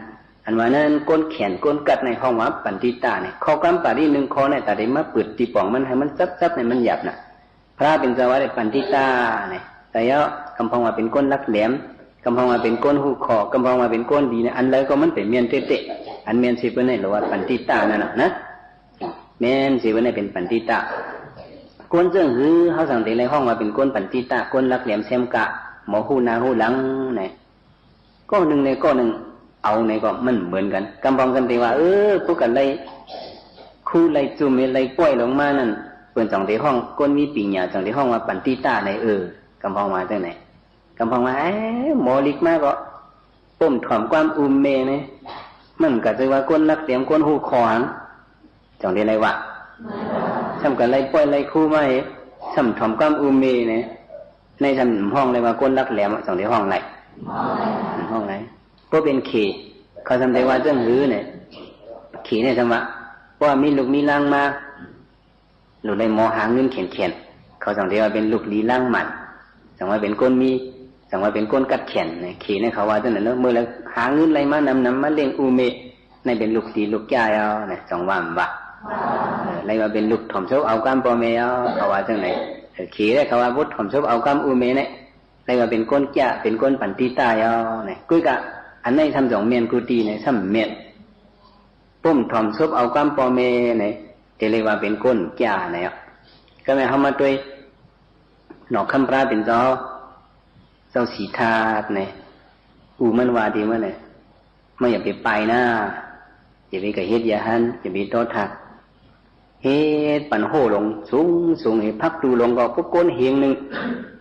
อันว่านั้น คนแข็น คนกัดในฮ้องว่าปัณฑิตะเนี่ย ข้อกำปาลีนึ่งข้อเนี่ย ต๋าเตมาเปิดตี้ป๋องมันหื้อมันซับๆ เนี่ยมันหยาบน่ะ พระเป๋นเจ้าว่าได้ปัณฑิตะเนี่ย แต่ยอดกำพองว่าเป๋นคนลักแหลม กำพองว่าเป๋นคนฮู้ข้อ กำพองว่าเป๋นคนดีเนี่ย อันใดก็มันเป๋นแม่นเต๊ะๆ อันแม่นสิเปิ้นเนี่ย เรียกว่าปัณฑิตะนั่นน่ะนะ แม่นสิเปิ้นเนี่ยเป๋นปัณฑิตะ คนเซิ่งหื้อเฮาสังเตเลยฮ้องว่าเป๋นคนปัณฑิตะ คนลักแหลมแซมก้า หมอฮู้หน้าฮู้หลังเนี่ย ก้อนึ่งในก้อนึ่ง เอาในก็มันเหมือนกั๋น กำพองสันเตว่า เออ พวกกั๋นไล่คู่ไล่จุ่มไล่ป้อยลงมานั่น เปิ้นสังเตฮ้อง คนมีปิ่งหญ้าสังเตฮ้องว่าปัณฑิตะใน เออ กำพองว่าจั่งไหน กำพองว่า เอ้ย หมอหลีกมาก็ ป้มถ่อมความอู้เมเนี่ย มันก็จะว่าคนลักแหลม คนฮู้ข้อหัง จ่องเดียวไรวะ ซ้ำกั๋นไล่ป้อยไล่คู่มา ซ้ำถ่อมความอู้เมเนี่ย ในซ้ำฮ้องเลยว่าคนลักแหลมอะ จ่องเดียวฮ้องไร ฮ้องไร เพราะเป๋นเข เขาซ้ำเตว่าเซิ่งหื้อเนี่ย เขเนี่ยซ้ำว่า เพราะว่ามีลุกมีลางมา ลุกได้หมอหาเงินแข็นๆ เขาสังเตว่าเป๋นลุกดีลางหมั่น สังว่าเป๋นคนมี สังว่าเป๋นคนกัดแข็นเนี่ย เขเนี่ยเขาว่าจั่งนั้นเนาะ เมื่อแล้วหาเงินไล่มานำๆ มาเลี้ยงอู้เม ในเป๋นลุกดีลุกแก้วเนี่ย จ่องว่าบ่ว่า เออ ไล่ว่าเป๋นลุกถ่อมซบเอากำป้อแม่เอา เขาว่าจั่งนั้น เออ เขเนี่ยเขาว่าบ่ถ่อมซบเอากำอู้เมเนี่ย ไล่ว่าเป๋นคนแก้ว เป๋นคนปัณฑิตะเอาเนี่ย กุ้ยกะ อันไหนซ้ำจ่องแม่นกู้ตี้เนี่ย ซ้ำแม่น ป้มถ่อมซบเอากำป้อแม่เนี่ย จะเรียกว่าเป๋นคนแก้วเนี่ย ก็แม่นเฮามาตวย หนอคำพระเป๋นเจ้า เจ้าสีทาสเนี่ย อู้มันว่าดีเมื่อไหร่ ไม่อย่าไปไปนะ อย่าไปกระเฮ็ดอย่าหัน อย่าไปต่อทัก เฮ็ดปันโฮ่ลงสูงๆ หื้อพักดูลงก็พวกก้นเหงนึ่ง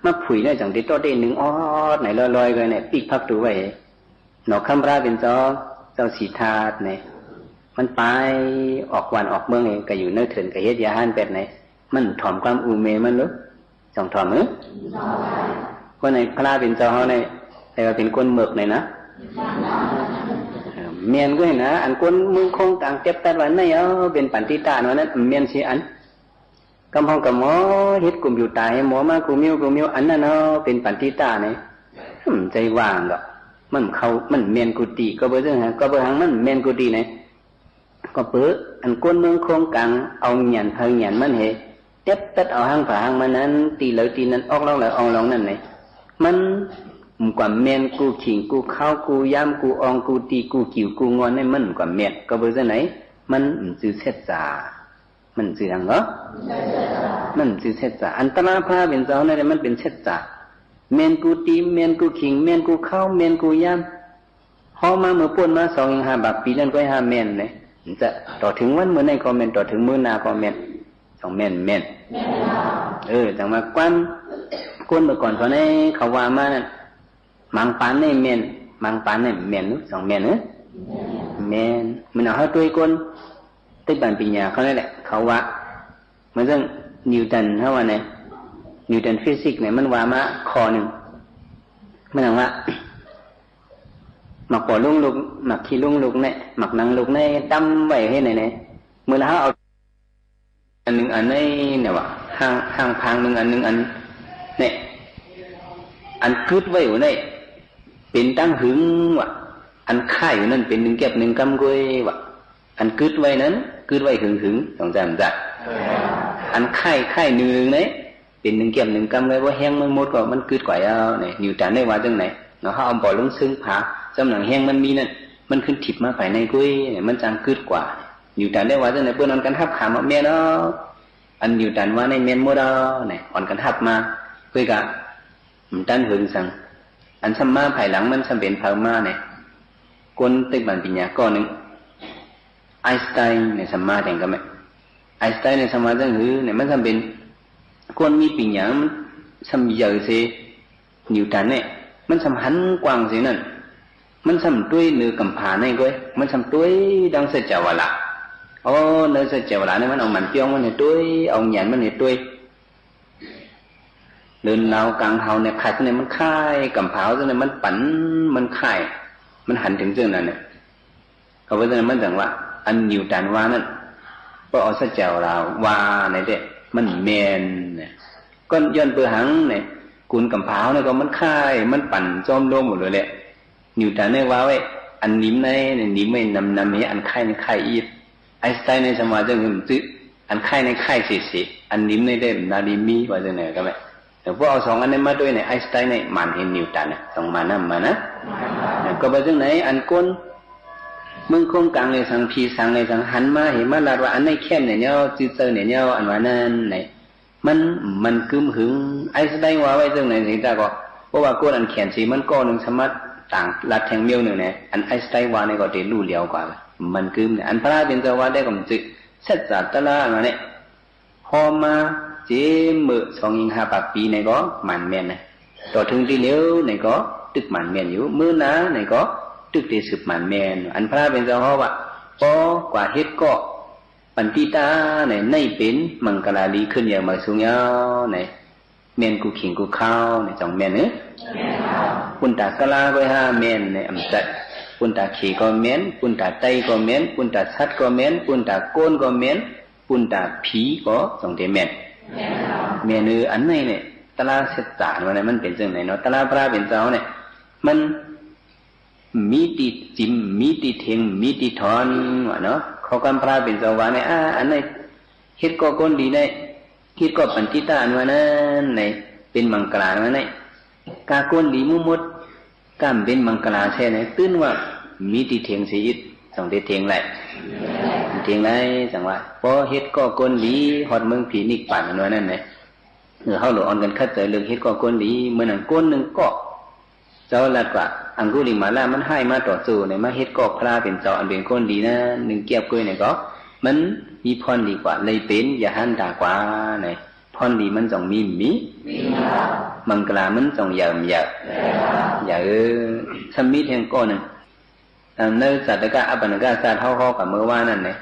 มาผุยเนี่ย จั่งได้ต่อได้นึ่งออดไหนลอยๆ ก็เนี่ย ปิ๊กพักดูไว้ หนอคำพระเป๋นเจ้า เจ้าสีทาสเนี่ย มันไปออกบ้านออกเมืองเอง ก็อยู่เนินเถิน ก็เฮ็ดอย่าหันแปดไหน มันถ่อมความอู้เมมันหรือ จ่องถ่อมหื้อ เพราะในพระเป๋นเจ้าเฮาเนี่ย แต่ว่าเป๋นคนเมิกหน่อยนะ เออ แม่นก็เห็นนะ อันคนเมืองโค้งกลางเก็บตัดวันในเอาเป๋นปัณฑิตะวันนั้น แม่นสิอัน กำพองกับหมอเฮ็ดกุมอยู่ตาย หมอมากูมิวกูมิว อันนั้นเอาเป๋นปัณฑิตะเนี่ย อืม ใจว่างก็ มันเข้า มันแม่นกู้ตี้ ก็เปิ้นหัง ก็เปิ้นหังมันแม่นกู้ตี้เนี่ย ก็เปิ้นอันคนเมืองโค้งกลาง เอาหยันไผหยันมันเห เต็บตัดเอาหังผาหังมันนั้น ตี้เหลอตี้นั้น ออกล่องเหลอออกล่องนั้นเนี่ย มันบ่กว่าแม่นกู้ขิงกู้คาวกู้ยามกู้อองกู้ตี้กู้กิ่วกู้งอนเนี่ย มันบ่กว่าแม่น ก็เปิ้นจั่งไหน มันบ่จื้อเศษจ๋า มันบ่จื้อหยังเหรอ มันบ่จื้อเศษจ๋า อันตราพระเป๋นเจ้านั่นแหละ มันเป๋นเศษจ๋า แม่นกู้ตี้ แม่นกู้ขิง แม่นกู้คาว แม่นกู้ยาม เฮามาเมื่อป้นมาสองหาบาทปี๋นั้นก็หาแม่นเนี่ย จะต่อเถิงวันเมื่อนั้นก็แม่น ต่อเถิงมื้อหน้าก็แม่น ต้องแม่นแม่น เออ จั่งว่าความ คนเมื่อก่อนเขาในเขาว่ามานั่น บางปานนี่แม่น บางปานนี่แม่น ต้องแม่นเนอะ แม่น มันเอาเฮาตวยคน ตึกบัณฑิตปัญญาเขานั่นแหละ เขาว่า เหมือนเรื่องนิวตันเขาว่าไง นิวตันฟิสิกส์เนี่ย มันว่ามาข้อนึ่ง มันว่า หมากปอลุงลูก หมากขี้ลุงลูกเนี่ย หมากหนังลูกเนี่ย ตำไว้หื้อไหนเนี่ย เมื่อเฮาเอา อันนึ่งอันในเนี่ยว่า ห้าง ห้างผางนึ่งอันนึ่งอัน เนี่ย อันกึ๊ดไว้อยู่เนี่ย เป๋นตังหึงว่ะ อันค่ายอยู่นั่นเป๋นนึ่งแก๊บนึ่งกำกวยว่ะ อันกึ๊ดไว้นั้น กึ๊ดไว้หึงๆ สองสามจ๊ะ อันไข้ ไข้นึ่งๆ เนี่ย เป๋นนึ่งแก้มนึ่งกำเลย บ่าแฮงมันหมดก็มันกึ๊ดกว่าเอาเนี่ย นิวตันได้ว่าจั่งไหนเนาะ เฮาเอาบ่าลงเซิงผา จำหนังแฮงมันมีนั้น มันขึ้นถิบมาภายในกุ้ยเนี่ย มันจั่งกึ๊ดกว่า นิวตันได้ว่าจั่งไหน เปิ้นอ่อนกั๋นฮับขำว่าแม่นเนาะ อันนิวตันว่านี่แม่นหมดเอาเนี่ย อ่อนกั๋นฮับมา เปิ้นก็ บ่ตันเหิงสัง อันซ้ำมาภายหลังมันซ้ำเป๋นใผมาเนี่ย คนตึกบัณฑิตปัญญาก้อนึ่ง ไอน์สไตน์เนี่ยซ้ำมาแตงกำแม่น ไอน์สไตน์เนี่ยซ้ำมาจั่งหื้อเนี่ย มันซ้ำเป๋นคนมีปัญญา มันซ้ำใหญ่เสียนิวตันเนี่ย มันซ้ำหันกว้างเสียนั้น มันซ้ำตวยเหนือกำผาในก้วย มันซ้ำตวยดังสัจจวาระ โอ้ เหนือสัจจวาระเนี่ย มันเอาหมั่นเปี้ยงมันเนี่ยตวย เอาญาณมันเนี่ยตวย เดินลาวก๋างเฮาเนี่ย ใค่ายเนี่ย มันใค่ายกำผาเฮาเนี่ย มันปั๋น มันใค่าย มันหันเถิงเจิ่งนั้นเนี่ย ก็เพราะฉะนั้นมันจั่งว่า อันนิวตันว่านั้น เปิ้นเอาสัจจวาระว่าในเด้ มันแม่นเนี่ย ก็ย้อนเปื้อหังเนี่ย กุนกำผาเฮาเนี่ยก็มันใค่าย มันปั๋นจ้อมลมหมดเลยแหละ นิวตันเนี่ยว่าไว้ อันนิ่มในเนี่ยนิ่มไว้นำๆ เนี่ย อันใค่ายในใค่ายอีก ไอน์สไตน์ในซ้ำว่าจั่งหื้อ อันใค่ายในใค่ายเสียๆ อันนิ่มในเด้บ่นาดีมี ว่าจั่งไหนก็แม่น แต่พอเอาสองอันนี้มาตวยเนี่ย ไอน์สไตน์เนี่ยหมั่นหื้อนิวตันนะ สองหมั่นนะ หมั่นนะ ก็ว่าจั่งไหน อันคนเมืองโค้งก๋างเนี่ยสัง ผีสางเนี่ยสัง หันมาหื้อมาลาดว่า อันนี้แค่นเนี่ยเนาะ จื้อเจิ่งเนี่ยเนาะ อันว่านั้นไหน มัน มันกึ๊มหึง ไอน์สไตน์ว่าไว้จั่งไหนสิ แต่ก็ เพราะว่าคนอันแขนสีมันก้อนึ่งสามารถต่างลัดแทงเมี้ยวนึ่งเนี่ย อันไอน์สไตน์ว่าเนี่ยก็เต๋ฮู้เหลียวกว่า มันกึ๊มเนี่ย อันพระเป๋นเจ้าว่าได้ก็บ่จื้อ สัจจะตะล้ามาเนี่ย ผ่อมาเจมเมื่อสองหิ้งห้าปากปี๋ในก็หมั่นแม่นนะ ต่อเถิงตี้เหลียวในก็ตึกหมั่นแม่นอยู่ มื้อหน้าในก็ตึกเต๋สืบหมั่นแม่น อันพระเป๋นเจ้าเฮาว่า ปอกว่าเฮ็ดก็ ปัณฑิตาเนี่ย ในเป๋นมังคลาดีขึ้นอย่างมาสูงยาวเนี่ย แม่นกู้ขิงกู้คาวเนี่ย จ่องแม่นเนาะ ปุณตากล้าก็ห้าแม่นเนี่ย อำจัด ปุณตาเขก็แม่น ปุณตาไตก็แม่น ปุณตาสัตว์ก็แม่น ปุณตาโกนก็แม่น ปุณตาผีก็จ่องเต๋แม่น แม่นเออ อันไหนเนี่ย ตะล้าสัจจะว่าเนี่ย มันเป๋นจั่งไหนเนาะ ตะล้าพระเป๋นเจ้าเนี่ย มัน มีตี้จิ๋ม มีตี้เถง มีตี้ถอน ว่าเนาะ ข้อกำพระเป๋นเจ้าว่าเนี่ย อ่า อันไหน เฮ็ดก็คนดีได้ เฮ็ดก็ปัณฑิตาอันว่านั้นไหน เป๋นมังคลาอันว่าไหน กาคนดีหมู่หมด กำเป๋นมังคลาแท้ไหน ตึงว่า มีตี้เถงเสียอิด จ่องเต๋เถงไหล เถงไหล จั่งว่า ปอเฮ็ดก็คนดี ฮอดเมืองผีนิพพานอันว่านั้นไหน เออ เฮาหลวงอ่อนกั๋นคัดใจ๋เรื่องเฮ็ดก็คนดี เมื่อนั้นคนนึ่งก็ เจ้าลัดว่า อังคุลิมาลามันฮ้ายมาต่อสู้เนี่ย มาเฮ็ดก็พระเป๋นเจ้าอันเป๋นคนดีนะ นึ่งเกียบก้วยเนี่ยก็ มันมีผ่อนดีกว่า เลยเป๋นยะหันตากว่าเนี่ย ผ่อนดีมันจ่องมี มี มังคลามันจ่องเยิ่มเยอะ เยอะ เออ ซ้ำมีแทงก็นึ่ง อ่า ในศาสตกะ อัปปะหนึ่งกะศาสตร์เฮา เฮาก็เมื่อว่านั้นเนี่ย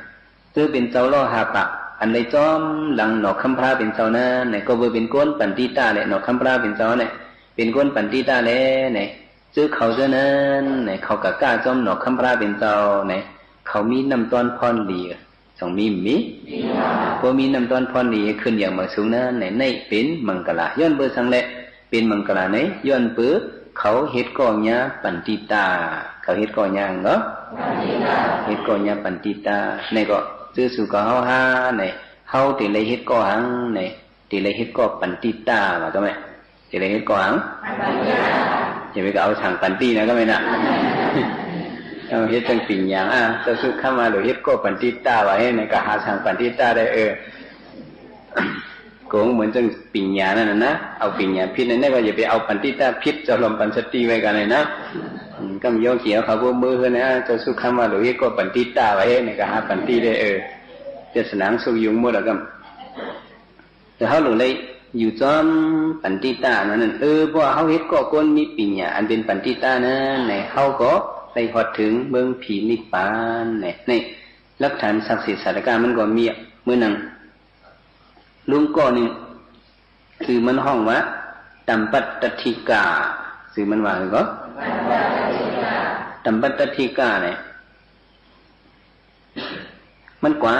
จื้อเป๋นเจ้าล่อห้าปาก อันได้จ้อมหลังหนอคำพระเป๋นเจ้านั้นเนี่ย ก็เปื้อเป๋นคนปัณฑิตาแหละ หนอคำพระเป๋นเจ้าเนี่ย เป๋นคนปัณฑิตาแหละเนี่ย จื้อเขาเจ้านั้นเนี่ย เขาก็ก้าจ้อมหนอคำพระเป๋นเจ้าเนี่ย เขามีน้ำต้อนผ่อนดี จ่องมี มี ปอมีน้ำต้อนผ่อนดีขึ้นอย่างมาสูงนั้นเนี่ย ในเป๋นมังคลา ย้อนเปื้อสังแล เป๋นมังคลาใน ย้อนเปื้อเขาเฮ็ดก็ญาปัณฑิตา เขาเฮ็ดก็ญาหังเนาะ เฮ็ดก็ญาปัณฑิตา ในก็ จื้อสู่ก็เฮาหาใน เฮาเต๋เลยเฮ็ดก็หังใน เต๋เลยเฮ็ดก็ปัณฑิตา ว่าก็แม่น เต๋เลยเฮ็ดก็หัง อย่าไปก็เอาสังปัณฑิตนะก็แม่นนะ เอาเฮ็ดจั่งปิ่งหยาง อ่ะ เจ้าสุขมาหรือเฮ็ดก็ปัณฑิตา ว่าเฮ้ย ในก็หาสังปัณฑิตาได้ เออ โกงเหมือนจั่งปิ่งหยางนั่นน่ะนะ เอาปิ่งหยางผิดนั่นแหละ ก็อย่าไปเอาปัณฑิตาผิด เจ้าลองปัญสติไว้กั๋นเลยนะ อืม กำยอเขียวเขาพวกมือเฮือนะ เจ้าสุขคำว่าหลวงเฮ็ดก็ปัณฑิตาไว้ ในก็หาปัณฑิตได้ เออ จะสนางสุกยุงหมดแล้วกำ แต่เฮาหลวงได้อยู่จ้อมปัณฑิตานั่นน่ะ เออ เพราะว่าเฮาเฮ็ดก็คนมีปัญญาอันเป๋นปัณฑิตานั้น ในเฮาก็ได้ฮอดเถิงเมืองผีนิพพาน ใน ในหลักฐานศักดิ์สิทธิ์ศาสตกะมันก็มีอะ มื้อนั้น ลุงก้อนึ่ง จื้อมันฮ้องว่า ตัมปัตตทิกา จื้อมันว่าหื้อก็ ตัมปัตตทิกาเนี่ย มันกว่า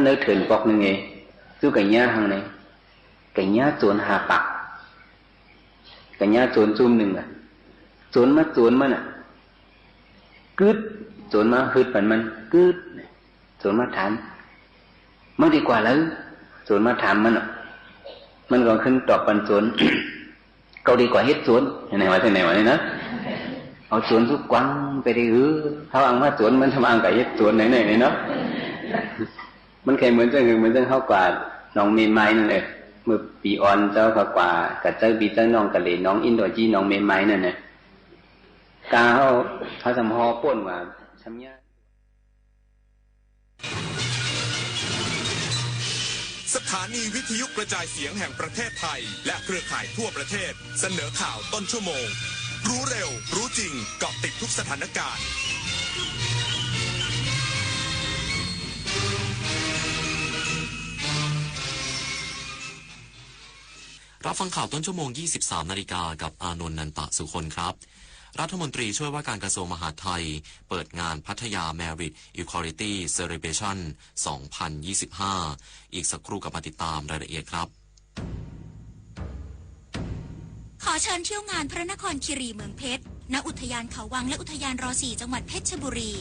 เนินเถินปอกนึ่งเอง สู้กับญาหังใน กับญาโจรห้าปาก กับญาโจรจุ่มนึ่งอะ โจรมาโจรมันอะ กึ๊ด โจรมาฮึดปันมัน กึ๊ด สวนมาถาม มึงดีกว่าหรือ สวนมาถามมันน่ะ มันก็ขึ้นตอบปันสวน เกาดีกว่าเฮ็ดสวน ไหนวะ ไหนวะนี่นะ เอาสวนสุกกว้างไปได้ เออ เขาอ้างว่าสวน มันทำอ้างกับเฮ็ดสวนไหนๆ นี่เนาะ มันเคยเหมือนเจ้า เหมือนเจ้าเฮากวาดหนองเมไม้นั่นแหละ เมื่อปีอ่อนเจ้าเขากวาดกับเจ้าปี้เจ้าน้องกะเหล่นหนองอินโดจีหนองเมไม้นั่นน่ะ กาเขา เขาสำฮอป้นว่าทำเนี้ย สถานีวิทยุกระจายเสียงแห่งประเทศไทย และเครือข่ายทั่วประเทศ เสนอข่าวต้นชั่วโมง รู้เร็ว รู้จริง เกาะติดทุกสถานการณ์ รับฟังข่าวต้นชั่วโมง ยี่สิบสามนาฬิกา กับอานนท์ นันตะสุคนครับ รัฐมนตรีช่วยว่าการกระทรวงมหาดไทย เปิดงาน Pattaya Marriage Equality Celebration สองพันยี่สิบห้า อีกสักครู่กลับมาติดตามรายละเอียดครับ ขอเชิญเที่ยวงานพระนครคีรีเมืองเพชร ณ อุทยานเขาวังและอุทยานรอสี่ จังหวัดเพชรบุรี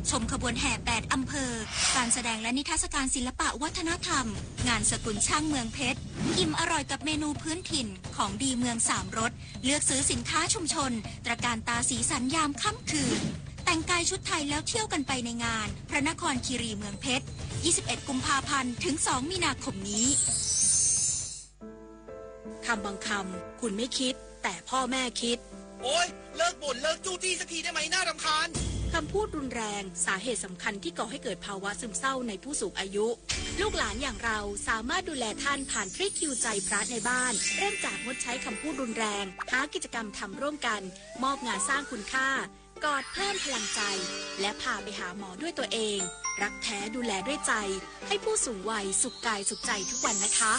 ชมขบวนแห่แปดอำเภอ การแสดงและนิทรรศการศิลปะวัฒนธรรม งานสกุลช่างเมืองเพชร อิ่มอร่อยกับเมนูพื้นถิ่น ของดีเมืองสามรส เลือกซื้อสินค้าชุมชน ตระการตาสีสันยามค่ำคืน แต่งกายชุดไทยแล้วเที่ยวกันไปในงาน พระนครคีรีเมืองเพชร ยี่สิบเอ็ดกุมภาพันธ์ ถึงสองมีนาคมนี้ คำบางคำ คุณไม่คิด แต่พ่อแม่คิด โอ๊ย เลิกบ่น เลิกจู้จี้สักทีได้ไหม น่ารำคาญ คำพูดรุนแรง สาเหตุสำคัญที่ก่อให้เกิดภาวะซึมเศร้าในผู้สูงอายุ ลูกหลานอย่างเราสามารถดูแลท่านผ่านทริคฮิวใจพระในบ้าน เริ่มจากงดใช้คำพูดรุนแรง หากิจกรรมทำร่วมกัน มอบงานสร้างคุณค่า กอดเพิ่มพลังใจ และพาไปหาหมอด้วยตัวเอง รักแท้ดูแลด้วยใจ ให้ผู้สูงวัยสุขกายสุขใจทุกวันนะคะ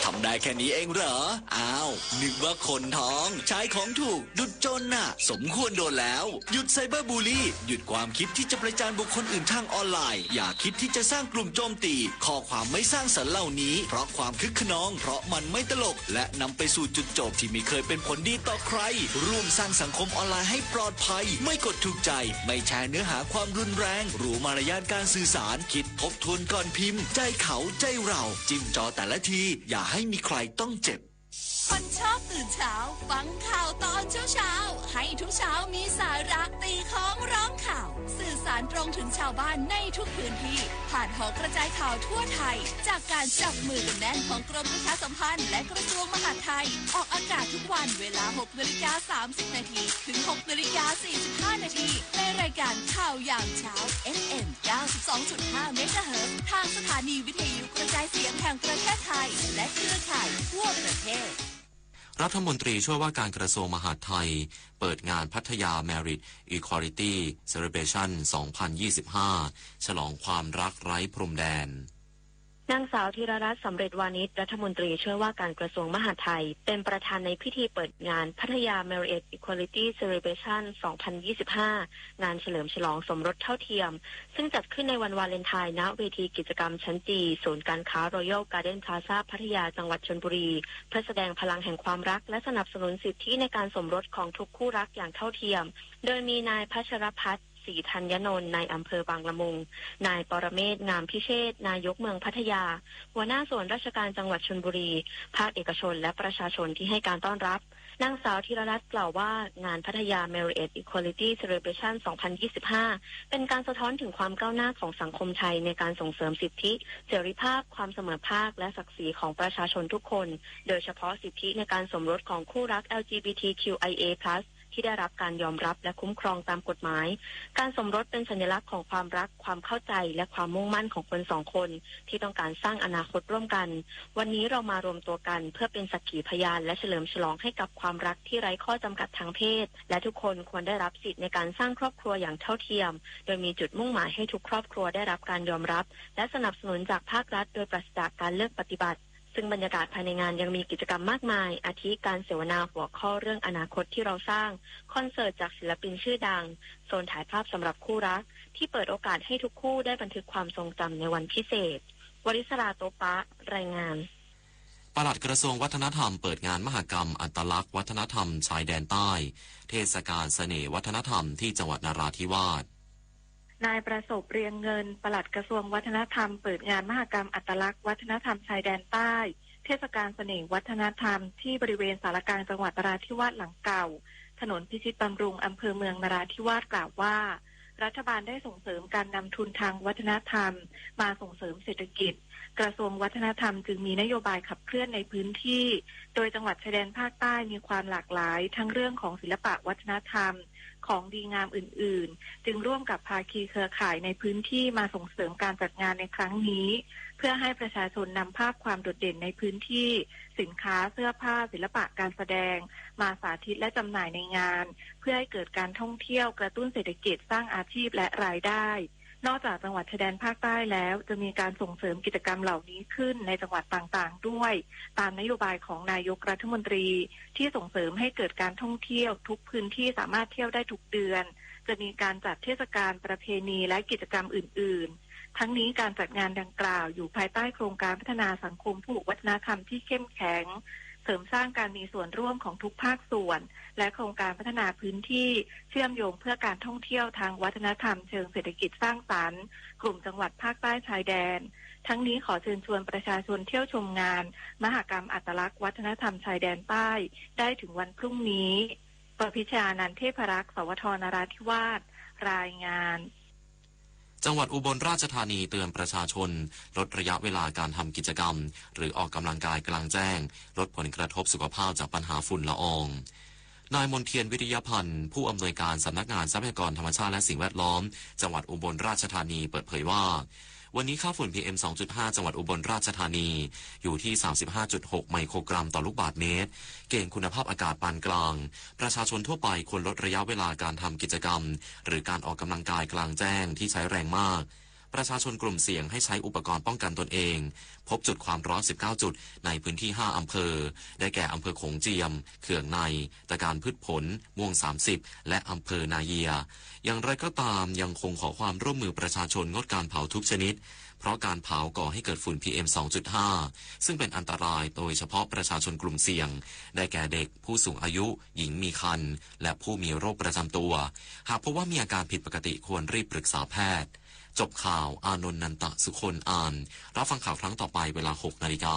ทำได้แค่นี้เองเหรอ อ้าว นึกว่าคนท้อง ใช้ของถูก ดุจโจรน่ะ สมควรโดนแล้ว หยุดไซเบอร์บูลลี่ หยุดความคิดที่จะประจานบุคคลอื่นทางออนไลน์ อย่าคิดที่จะสร้างกลุ่มโจมตี ข้อความไม่สร้างสรรค์เหล่านี้ เพราะความคึกคะนอง เพราะมันไม่ตลก และนำไปสู่จุดจบที่ไม่เคยเป็นผลดีต่อใคร ร่วมสร้างสังคมออนไลน์ให้ปลอดภัย ไม่กดถูกใจ ไม่แชร์เนื้อหาความรุนแรง รู้มารยาทการสื่อสาร คิดทบทวนก่อนพิมพ์ ใจเขา ใจเรา จิ้มจอแต่ละที อย่าให้มีใครต้องเจ็บ คนชอบตื่นเช้า ฟังข่าวตอนเช้าๆ ให้ทุกเช้ามีสาระ ตีค้องร้องข่าว สื่อสารตรงถึงชาวบ้านในทุกพื้นที่ ผ่านหอกระจายข่าวทั่วไทย จากการจับมือกันแน่นของกรมประชาสัมพันธ์ และกระทรวงมหาดไทย ออกอากาศทุกวันเวลา หกนาฬิกาสามสิบนาที ถึง หกนาฬิกาสี่สิบห้านาที ในรายการข่าวยามเช้า เอฟเอ็ม เก้าสิบสองจุดห้าเมกะเฮิรตซ์ ทางสถานีวิทยุกระจายเสียงแห่งประเทศไทย และเครือข่ายทั่วประเทศ รัฐมนตรีช่วยว่าการกระทรวงมหาดไทย เปิดงาน Pattaya Marriage Equality Celebration สองพันยี่สิบห้า ฉลองความรักไร้พรมแดน นางสาวธีรรัตน์ สำเร็จวานิช รัฐมนตรีช่วยว่าการกระทรวงมหาดไทย เป็นประธานในพิธีเปิดงาน Pattaya Marriage Equality Celebration สองพันยี่สิบห้า งานเฉลิมฉลองสมรสเท่าเทียม ซึ่งจัดขึ้นในวันวาเลนไทน์ ณ เวทีกิจกรรมชั้นจี ศูนย์การค้า Royal Garden Plaza พัทยา จังหวัดชลบุรี เพื่อแสดงพลังแห่งความรัก และสนับสนุนสิทธิในการสมรสของทุกคู่รักอย่างเท่าเทียม โดยมีนายพัชรพัฒน์ ศรีธัญญนนท์ นายอำเภอบางละมุง นายปรเมศวร์ งามพิเชษ นายกเมืองพัทยา หัวหน้าส่วนราชการจังหวัดชลบุรี ภาคเอกชน และประชาชนที่ให้การต้อนรับ นางสาวธีรรัตน์กล่าวว่า งาน Pattaya Marriage Equality Celebration สองพันยี่สิบห้า เป็นการสะท้อนถึงความก้าวหน้าของสังคมไทยในการส่งเสริมสิทธิ เสรีภาพ ความเสมอภาค และศักดิ์ศรีของประชาชนทุกคน โดยเฉพาะสิทธิในการสมรสของคู่รัก แอลจีบีทีคิวไอเอพลัส ที่ได้รับการยอมรับและคุ้มครองตามกฎหมาย การสมรสเป็นสัญลักษณ์ของความรัก ความเข้าใจ และความมุ่งมั่นของคนสองคน ที่ต้องการสร้างอนาคตร่วมกัน วันนี้เรามารวมตัวกันเพื่อเป็นสักขีพยาน และเฉลิมฉลองให้กับความรักที่ไร้ข้อจำกัดทางเพศ และทุกคนควรได้รับสิทธิ์ในการสร้างครอบครัวอย่างเท่าเทียม โดยมีจุดมุ่งหมายให้ทุกครอบครัวได้รับการยอมรับ และสนับสนุนจากภาครัฐ โดยปราศจากการเลือกปฏิบัติ ซึ่งบรรยากาศภายในงานยังมีกิจกรรมมากมาย อาทิ การเสวนาหัวข้อเรื่องอนาคตที่เราสร้าง คอนเสิร์ตจากศิลปินชื่อดัง โซนถ่ายภาพสำหรับคู่รัก ที่เปิดโอกาสให้ทุกคู่ได้บันทึกความทรงจำในวันพิเศษ วริศรา โตปะ รายงาน ปลัดกระทรวงวัฒนธรรมเปิดงานมหกรรมอัตลักษณ์วัฒนธรรมชายแดนใต้ เทศกาลเสน่ห์วัฒนธรรมที่จังหวัดนราธิวาส นายประสบ เรียงเงิน ปลัดกระทรวงวัฒนธรรม เปิดงานมหกรรมอัตลักษณ์วัฒนธรรมชายแดนใต้ เทศกาลเสน่ห์วัฒนธรรม ที่บริเวณศาลากลางจังหวัดนราธิวาสหลังเก่า ถนนพิชิตบำรุง อำเภอเมืองนราธิวาส กล่าวว่า รัฐบาลได้ส่งเสริมการนำทุนทางวัฒนธรรม มาส่งเสริมเศรษฐกิจ กระทรวงวัฒนธรรมจึงมีนโยบายขับเคลื่อนในพื้นที่ โดยจังหวัดชายแดนภาคใต้มีความหลากหลาย ทั้งเรื่องของศิลปะวัฒนธรรม ของดีงามอื่นๆ จึงร่วมกับภาคีเครือข่ายในพื้นที่มาส่งเสริมการจัดงานในครั้งนี้ เพื่อให้ประชาชนนำภาพความโดดเด่นในพื้นที่ สินค้า เสื้อผ้า ศิลปะการแสดง มาสาธิตและจำหน่ายในงาน เพื่อให้เกิดการท่องเที่ยว กระตุ้นเศรษฐกิจ สร้างอาชีพและรายได้ นอกจากจังหวัดชายแดนภาคใต้แล้ว จะมีการส่งเสริมกิจกรรมเหล่านี้ขึ้นในจังหวัดต่างๆ ด้วย ตามนโยบายของนายกรัฐมนตรี ที่ส่งเสริมให้เกิดการท่องเที่ยว ทุกพื้นที่สามารถเที่ยวได้ทุกเดือน จะมีการจัดเทศกาลประเพณีและกิจกรรมอื่นๆ ทั้งนี้การจัดงานดังกล่าวอยู่ภายใต้โครงการพัฒนาสังคมผูกวัฒนธรรมที่เข้มแข็ง เสริมสร้างการมีส่วนร่วมของทุกภาคส่วน และโครงการพัฒนาพื้นที่เชื่อมโยงเพื่อการท่องเที่ยวทางวัฒนธรรมเชิงเศรษฐกิจสร้างสรรค์ กลุ่มจังหวัดภาคใต้ชายแดน ทั้งนี้ขอเชิญชวนประชาชนเที่ยวชมงานมหกรรมอัตลักษณ์วัฒนธรรมชายแดนใต้ ได้ถึงวันพรุ่งนี้ ประพิชญานันท์ เทพรักษ์ สวท นราธิวาส รายงาน จังหวัดอุบลราชธานีเตือนประชาชนลดระยะเวลาการทำกิจกรรม หรือออกกำลังกายกลางแจ้ง ลดผลกระทบสุขภาพจากปัญหาฝุ่นละออง นายมนเทียน วิริยพันธ์ ผู้อำนวยการสำนักงานทรัพยากรธรรมชาติและสิ่งแวดล้อม จังหวัดอุบลราชธานีเปิดเผยว่า วันนี้ค่าฝุ่น พีเอ็ม สองจุดห้า จังหวัดอุบลราชธานี อยู่ที่ สามสิบห้าจุดหก ไมโครกรัมต่อลูกบาศก์เมตร เกณฑ์คุณภาพอากาศปานกลาง ประชาชนทั่วไปควรลดระยะเวลาการทำกิจกรรม หรือการออกกำลังกายกลางแจ้งที่ใช้แรงมาก ประชาชนกลุ่มเสี่ยงให้ใช้อุปกรณ์ป้องกันตนเอง พบจุดความร้อน สิบเก้าจุด ในพื้นที่ ห้าอำเภอ ได้แก่อำเภอโขงเจียม เคืองใน ตะการพืชผล ม่วง สามสิบ และอำเภอนาเยีย อย่างไรก็ตาม ยังคงขอความร่วมมือประชาชนงดการเผาทุกชนิด เพราะการเผาก่อให้เกิดฝุ่น พีเอ็ม สองจุดห้า ซึ่งเป็นอันตรายโดยเฉพาะประชาชนกลุ่มเสี่ยง ได้แก่เด็ก ผู้สูงอายุ หญิงมีครรภ์ และผู้มีโรคประจำตัว หากพบว่ามีอาการผิดปกติควรรีบปรึกษาแพทย์ จบข่าว อานนท์ นันตะสุคน อ่าน รับฟังข่าวครั้งต่อไปเวลา หกนาฬิกา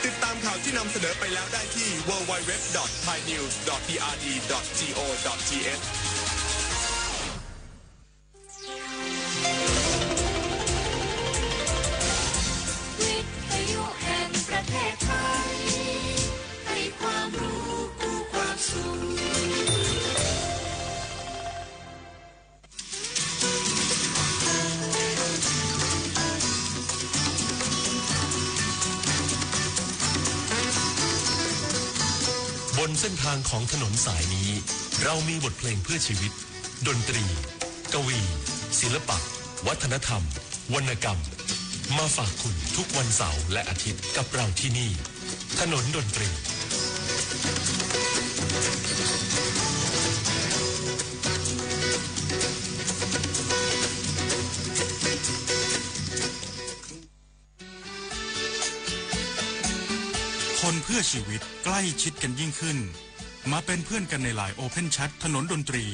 ติดตามข่าวที่นำเสนอไปแล้วได้ที่ ดับเบิลยู ดับเบิลยู ดับเบิลยู ดอท ไทยนิวส์ ดอท พีอาร์ดี ดอท จี โอ ดอท ที เอช วิทยุแห่งประเทศไทย ให้ความรู้คู่ความสุข บนเส้นทางของถนนสายนี้ เรามีบทเพลงเพื่อชีวิต ดนตรี กวี ศิลปะ วัฒนธรรม วรรณกรรม มาฝากคุณทุกวันเสาร์และอาทิตย์กับเราที่นี่ ถนนดนตรี คนเพื่อชีวิตใกล้ชิดกันยิ่งขึ้น มาเป็นเพื่อนกันในไลน์ Open Chat ถนนดนตรี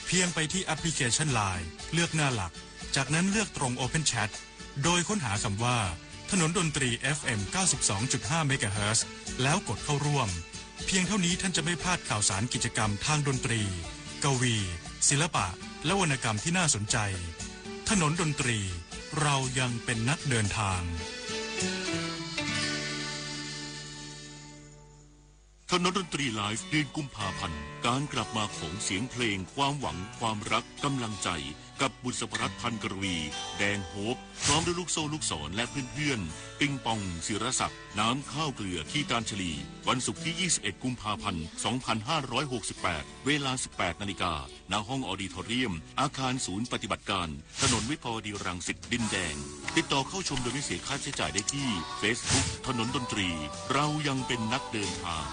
เพียงไปที่แอปพลิเคชันไลน์ เลือกหน้าหลัก จากนั้นเลือกตรง Open Chat โดยค้นหาคำว่า ถนนดนตรี เอฟเอ็ม เก้าสิบสองจุดห้า เมกะเฮิรตซ์ แล้วกดเข้าร่วม เพียงเท่านี้ท่านจะไม่พลาดข่าวสารกิจกรรมทางดนตรี กวี ศิลปะ และวรรณกรรมที่น่าสนใจ ถนนดนตรี เรายังเป็นนักเดินทาง ถนนดนตรีไลฟ์ เดือนกุมภาพันธ์ การกลับมาของเสียงเพลง ความหวัง ความรัก กำลังใจ กับบุษบรัตน์ พันกรวี แดงโฮป พร้อมด้วยลูกโซ่ลูกศร และเพื่อนๆ ปิงปอง ศิรศักดิ์ น้ำข้าวเกลือ คีตานชลี วันศุกร์ที่ ยี่สิบเอ็ด กุมภาพันธ์ สองพันห้าร้อยหกสิบแปด เวลา สิบแปดนาฬิกา ณ ห้องออดิทอเรียม อาคารศูนย์ปฏิบัติการ ถนนวิภาวดีรังสิต ดินแดง ติดต่อเข้าชมโดยไม่เสียค่าใช้จ่ายได้ที่ เฟซบุ๊ก ถนนดนตรี เรายังเป็นนักเดินทาง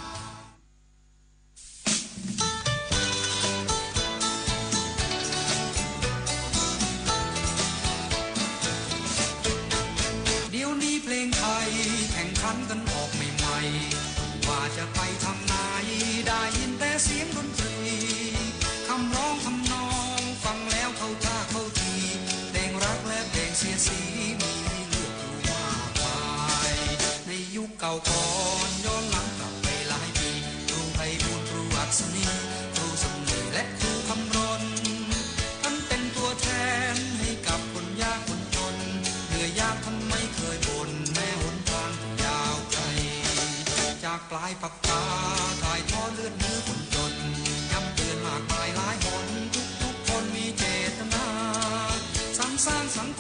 เดี๋ยวนี้เพลงไทยแข่งขันกันออกใหม่ๆ ว่าจะไปทางไหน ได้ยินแต่เสียงดนตรี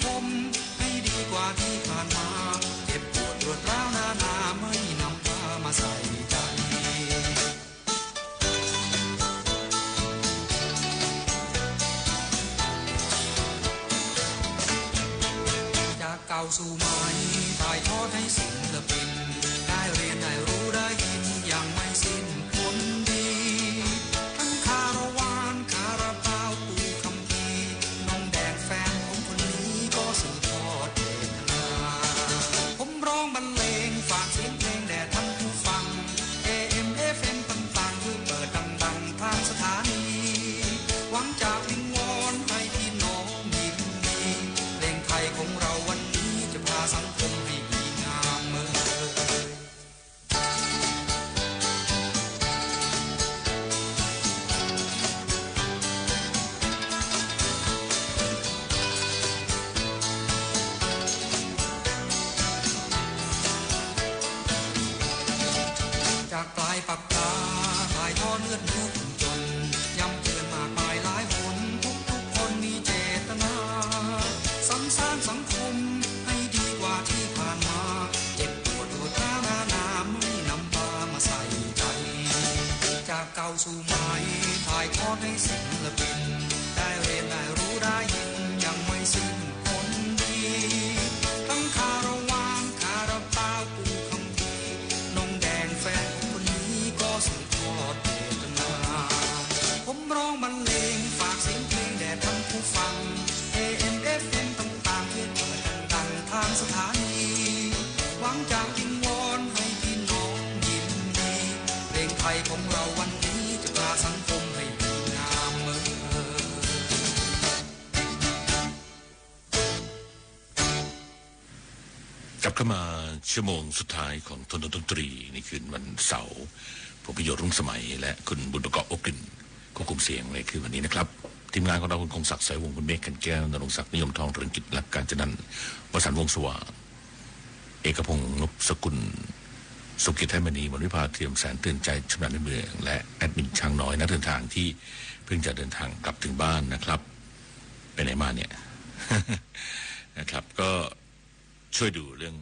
คมให้ดีกว่าที่ผ่านมา เจ็บปวดรวดร้าวนานาไม่นำพามาใส่ใจ จากเก่าสู่ใหม่ ถ่ายทอดให้ศิลปิน ได้เรียนได้รู้ได้ยิน ยังไม่สิ้นผลดี ทั้งคาราวาน คาราบาว ปู่คัมภีร์ น้องแดงแฟนผมคนนี้ ก็สืบทอดเจตนา ผมร้องบรรเลง ฝากเสียงเพลงแด่ท่านผู้ฟัง เอเอ็ม เอฟเอ็ม ต่างๆ ที่เปิดดังๆ ทางสถานี หวังจะวิงวอนให้พี่น้องยินดี เพลงไทยของเราวันนี้ จะพาสังคมให้ดีงามเมื่อ จากปลายปากกา ถ่ายทอดเลือดเนื้อคนจน ย้ำเตือนมากมายหลายหน ทุกๆ คนมีเจตนา สรรสร้างสังคมให้ดีกว่าที่ผ่านมา เจ็บปวดรวดร้าวนานา ไม่นำพามาใส่ใจ จากเก่าสู่ใหม่ ถ่ายทอดให้ศิลปิน ได้เรียนได้รู้ได้ยิน ยังไม่สิ้นผลดี ทั้งคาราวาน คาราบาว ปู่คัมภีร์ น้องแดงแฟนผมคนนี้ ก็สืบทอดเจตนา ผมร้องบรรเลง ฝากเสียงเพลงแด่ท่านผู้ฟัง เอเอ็ม เอฟเอ็ม ต่างๆ ที่เปิดดังๆ ทางสถานี หวังจะวิงวอนให้พี่น้องยินดี เพลงไทยของเราวันนี้ จะพาสังคมให้ดีงามเมื่อ กลับเข้ามาชั่วโมงสุดท้ายของทนทนดนตรี ในคืนวันเสาร์ ผมพิโยชน์ รุ่งสมัย และคุณบุญประกอบ อบกลิ่น ควบคุมเสียงในคืนวันนี้นะครับ ทีมงานของเรา คุณคงศักดิ์ สายวงศ์ คุณเมฆ ขันแก้ว ณรงค์ศักดิ์ นิยมทอง เรืองกิจ และกาญจนันท์ วสันต์ วงศ์สว่าง เอกพงษ์ นพสกุล สุกิจ ไทยมณี มนวิภา เทียมแสน เตือนใจ ชำนาญในเมือง และแอดมินช้างน้อย นักเดินทางที่เพิ่งจะเดินทางกลับถึงบ้านนะครับ ไปไหนมาเนี่ย นะครับ ก็ช่วยดูเรื่อง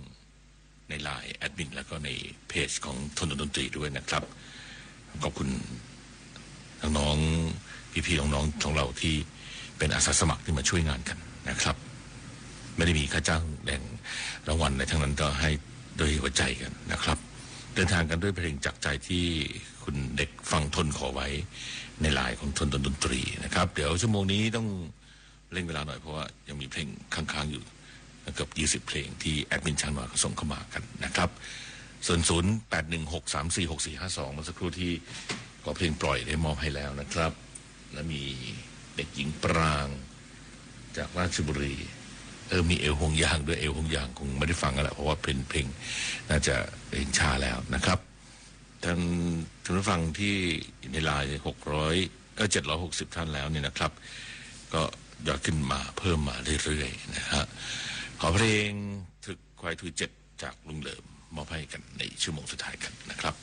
ในไลน์แอดมิน แล้วก็ในเพจของทนทนดนตรีด้วยนะครับ ขอบคุณน้องๆ พี่ๆ น้องๆ ของเราที่เป็นอาสาสมัครที่มาช่วยงานกันนะครับ ไม่ได้มีค่าจ้างแบ่งรางวัลอะไรทั้งนั้น ก็ให้โดยหัวใจกันนะครับ เดินทางกันด้วยเพลงจากใจที่คุณเด็กฝั่งทนขอไว้ในไลน์ของทนทนดนตรีนะครับ เดี๋ยวชั่วโมงนี้ต้อง เร่งเวลาหน่อย เพราะว่ายังมีเพลงค้างๆ อยู่เกือบยี่สิบเพลงที่แอดมินช้างน้อยเขาส่งเข้ามากันนะครับ ส่วน ศูนย์แปดหนึ่งหกสามสี่หกสี่ห้าสอง เมื่อสักครู่ที่ขอเพลงปล่อยได้มอบให้แล้วนะครับ และมีเด็กหญิงปรางจากราชบุรี เออ มีเอวห่วงยางด้วย เอวห่วงยางคงไม่ได้ฟังกันแหละ เพราะว่าเป็นเพลงน่าจะเพลงช้าแล้วนะครับ ท่าน ท่านผู้ฟังที่อยู่ในไลน์ หกร้อย เอ่อ เจ็ดร้อยหกสิบท่านแล้วเนี่ยนะครับ ก็ยอดขึ้นมาเพิ่มมาเรื่อยๆ นะฮะ ขอเพลงถึกควายทุยเจ็ดจากลุงเหลิมมอบให้กันในชั่วโมงสุดท้ายกันนะครับ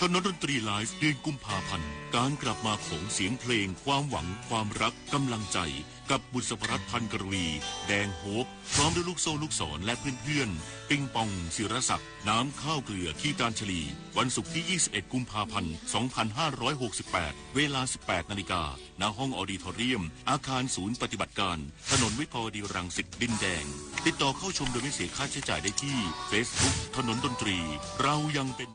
ถนนดนตรีไลฟ์ เดือนกุมภาพันธ์ การกลับมาของเสียงเพลง ความหวัง ความรัก กำลังใจ กับบุษบรัตน์ พันกรวี แดงโฮป พร้อมด้วยลูกโซ่ลูกศรและเพื่อนๆ ปิงปอง ศิรศักดิ์ น้ำข้าวเกลือ คีตานชลี วันศุกร์ที่ ยี่สิบเอ็ด กุมภาพันธ์ สองพันห้าร้อยหกสิบแปด เวลา สิบแปดนาฬิกา ณ ห้องออดิทอเรียม อาคารศูนย์ปฏิบัติการ ถนนวิภาวดีรังสิต ดินแดง ติดต่อเข้าชมโดยไม่เสียค่าใช้จ่ายได้ที่ เฟซบุ๊ก ถนนดนตรี เรายังเป็น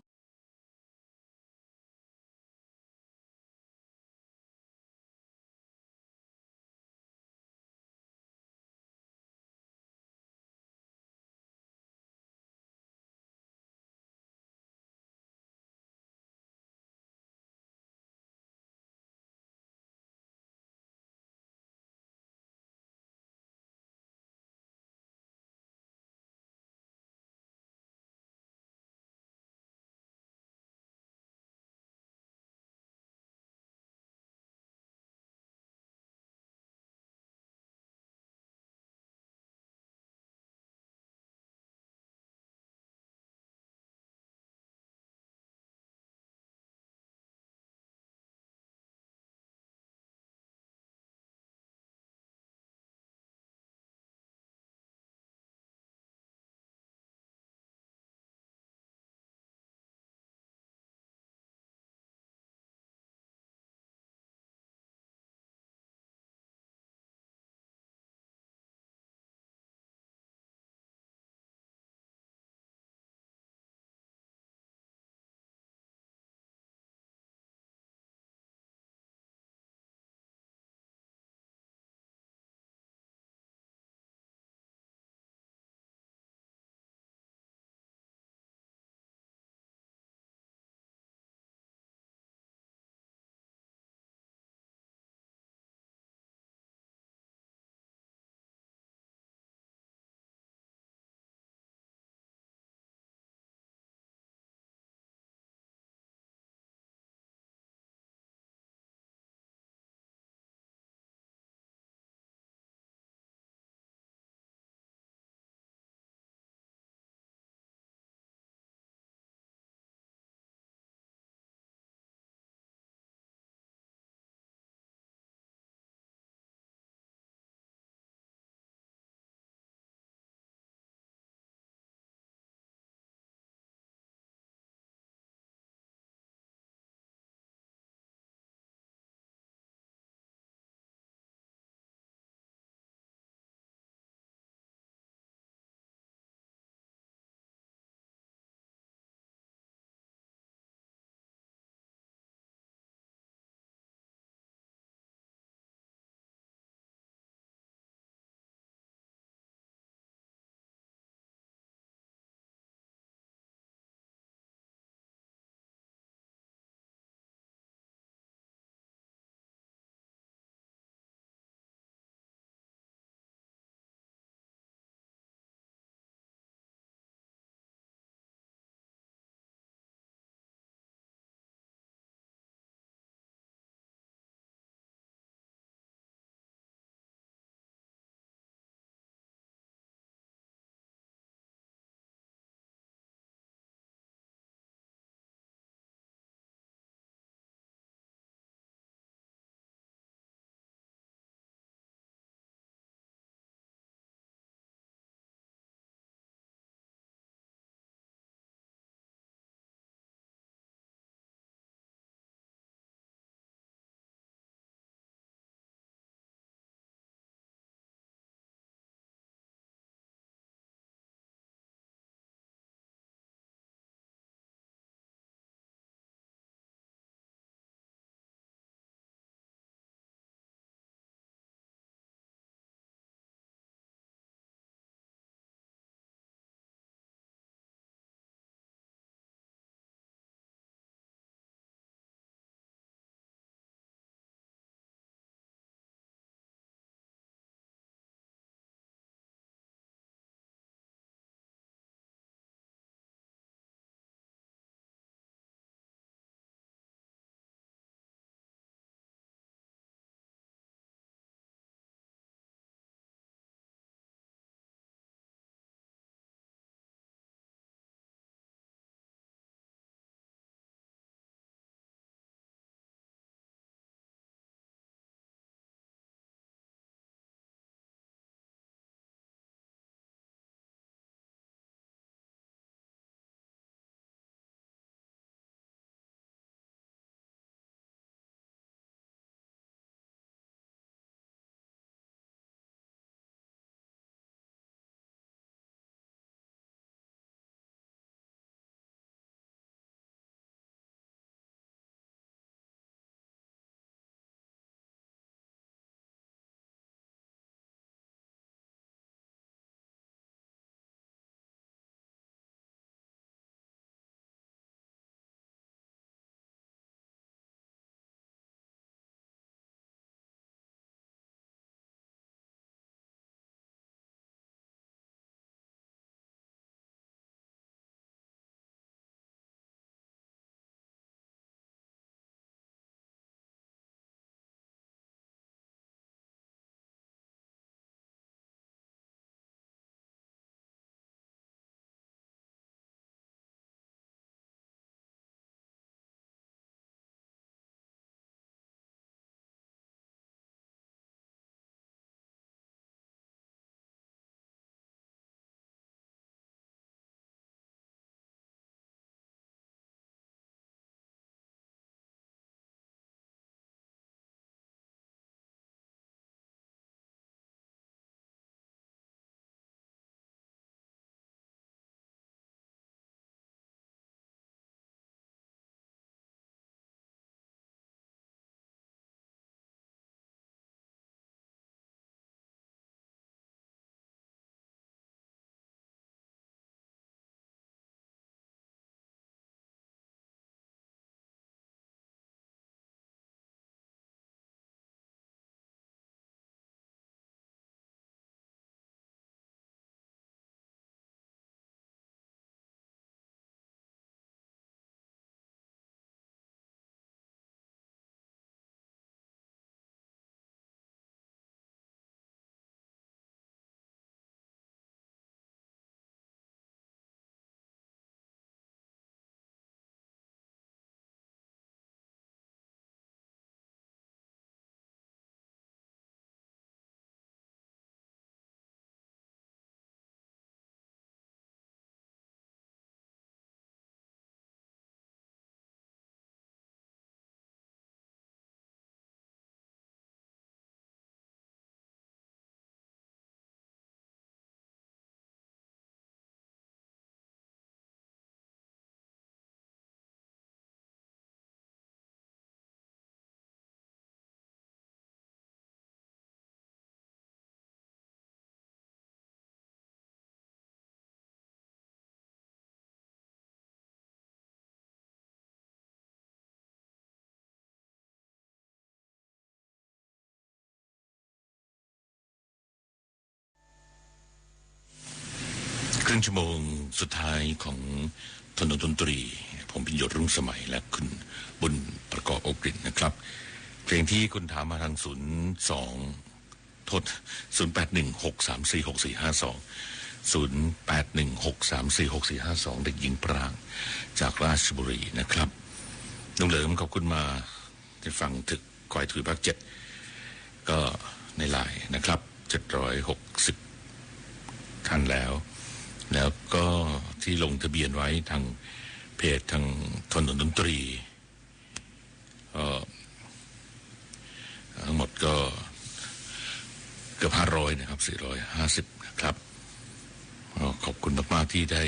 ครึ่งชั่วโมงสุดท้ายของถนนดนตรี ผมพิญโยชน์ รุ่งสมัย และคุณบุญประกอบ อบกลิ่นนะครับ เพลงที่คุณถามมาทาง ศูนย์สอง โทษ ศูนย์แปดหนึ่งหกสามสี่หกสี่ห้าสอง ศูนย์แปดหนึ่งหกสามสี่หกสี่ห้าสอง เด็กหญิงปรางจากราชบุรีนะครับ ลุงเหลิม ขอบคุณมา ได้ฟังถึงควายถุยภาคเจ็ด ก็ในไลน์นะครับ เจ็ดร้อยหกสิบ ท่านแล้ว แล้วก็ที่ลงทะเบียนไว้ทางเพจทางถนนดนตรี เอ่อ ทั้งหมดก็เกือบ ห้าร้อย นะครับ สี่ร้อยห้าสิบ นะครับ ก็ขอบคุณมากๆ ที่ได้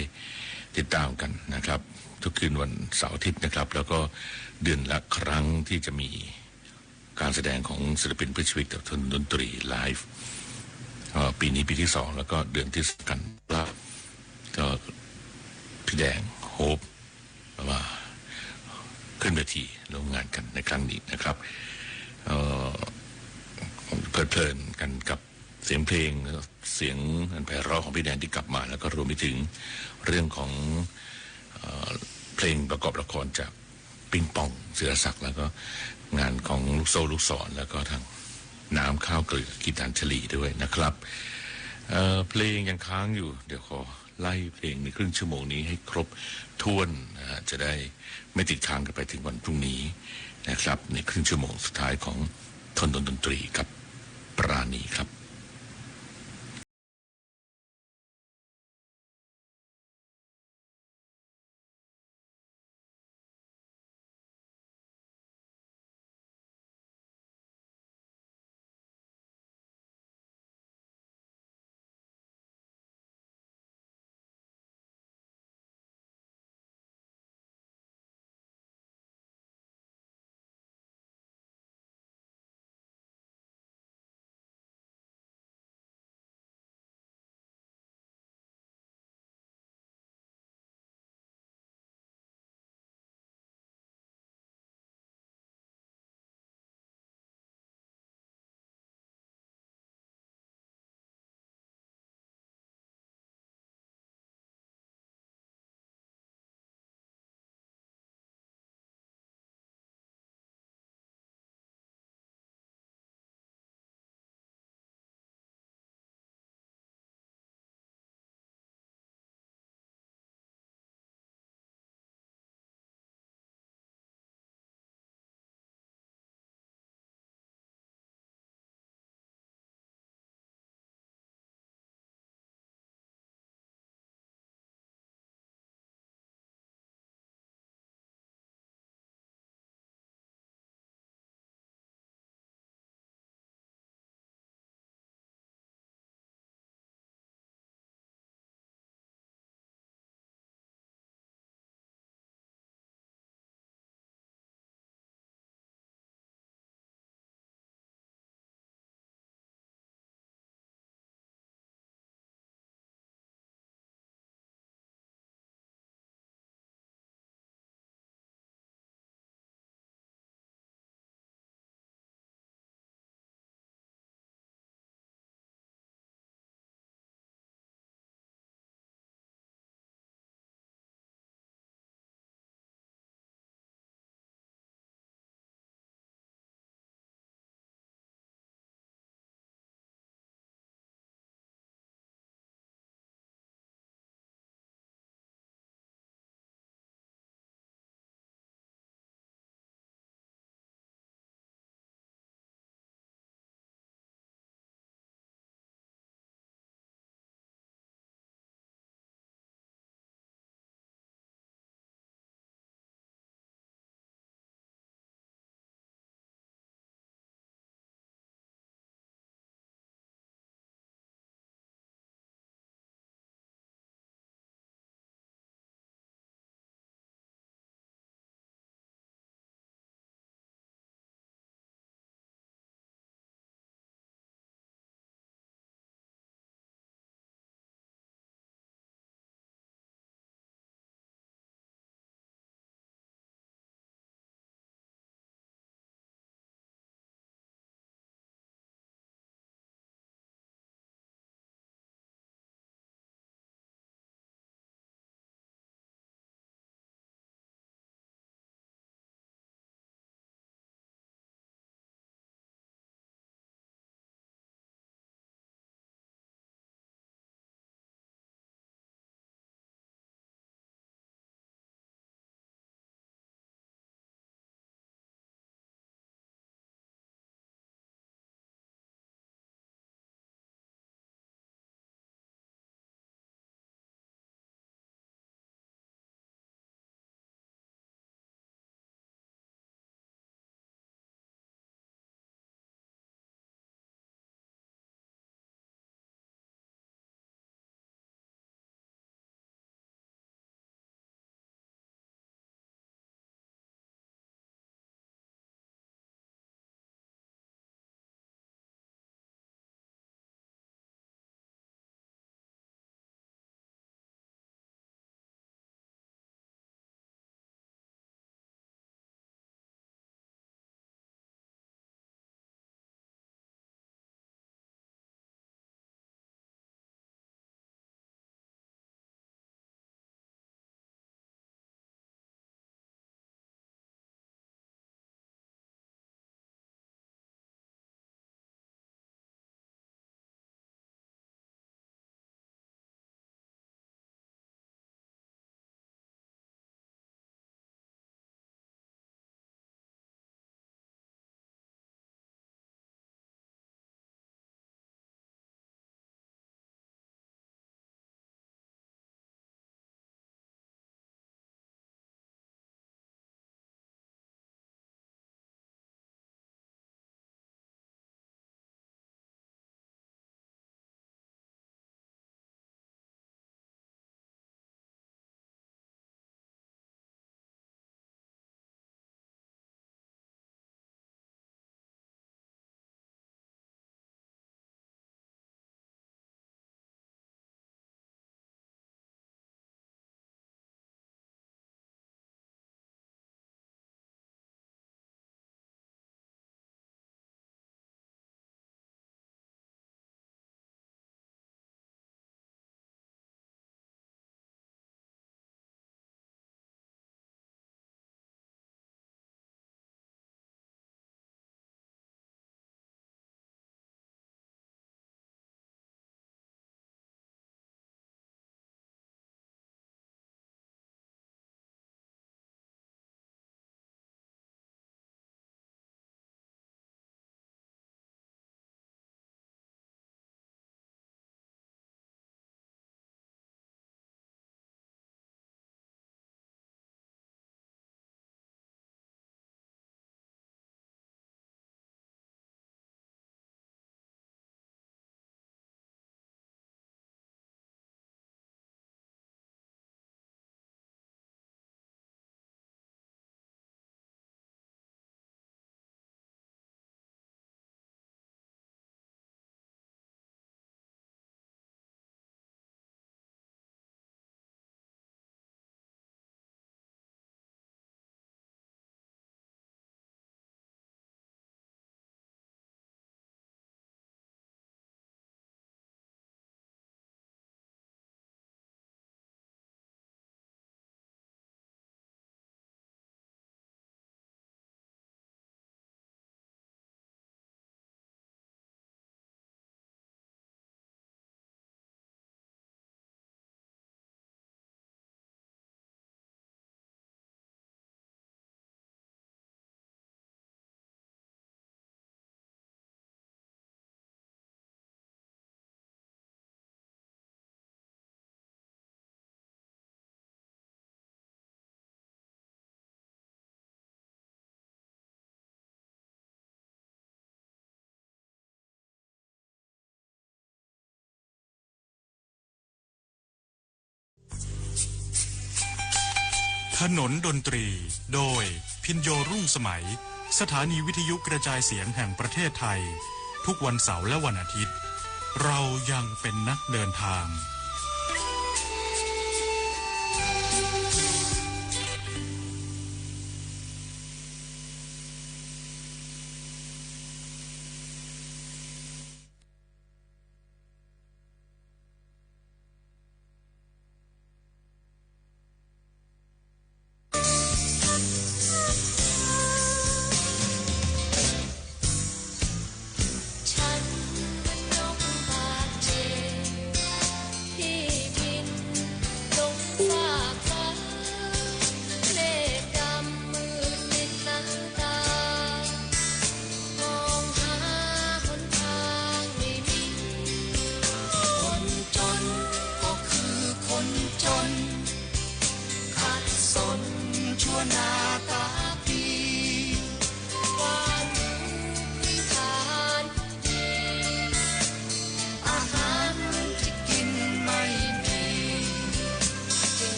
ติดตามกันนะครับ ทุกคืนวันเสาร์อาทิตย์นะครับ แล้วก็เดือนละครั้งที่จะมีการแสดงของศิลปินเพื่อชีวิตกับถนนดนตรีไลฟ์ เอ่อ ปีนี้ปีที่สอง แล้วก็เดือนที่สองกัน ก็พี่แดง โฮป มาขึ้นเวทีร่วมงานกันในครั้งนี้นะครับ เอ่อ เพลิดเพลินกันกับเสียงเพลง เสียงอันไพเราะของพี่แดงที่กลับมา แล้วก็รวมไปถึงเรื่องของ เอ่อ เพลงประกอบละครจากปิงปอง ศิรศักดิ์ แล้วก็งานของลูกโซ่ลูกศร แล้วก็ทางน้ำข้าวเกลือ กิตติ์ อัญชลี ด้วยนะครับ เอ่อ เพลงยังค้างอยู่ เดี๋ยวขอไล่เพลงในครึ่งชั่วโมงนี้ให้ครบถ้วนนะฮะ จะได้ไม่ติดค้างกันไปถึงวันพรุ่งนี้นะครับ ในครึ่งชั่วโมงสุดท้ายของถนนดนตรีกับปราณีครับ ถนนดนตรี โดย พิญโญ รุ่งสมัย สถานีวิทยุกระจายเสียงแห่งประเทศไทย ทุกวันเสาร์และวันอาทิตย์ เรายังเป็นนักเดินทาง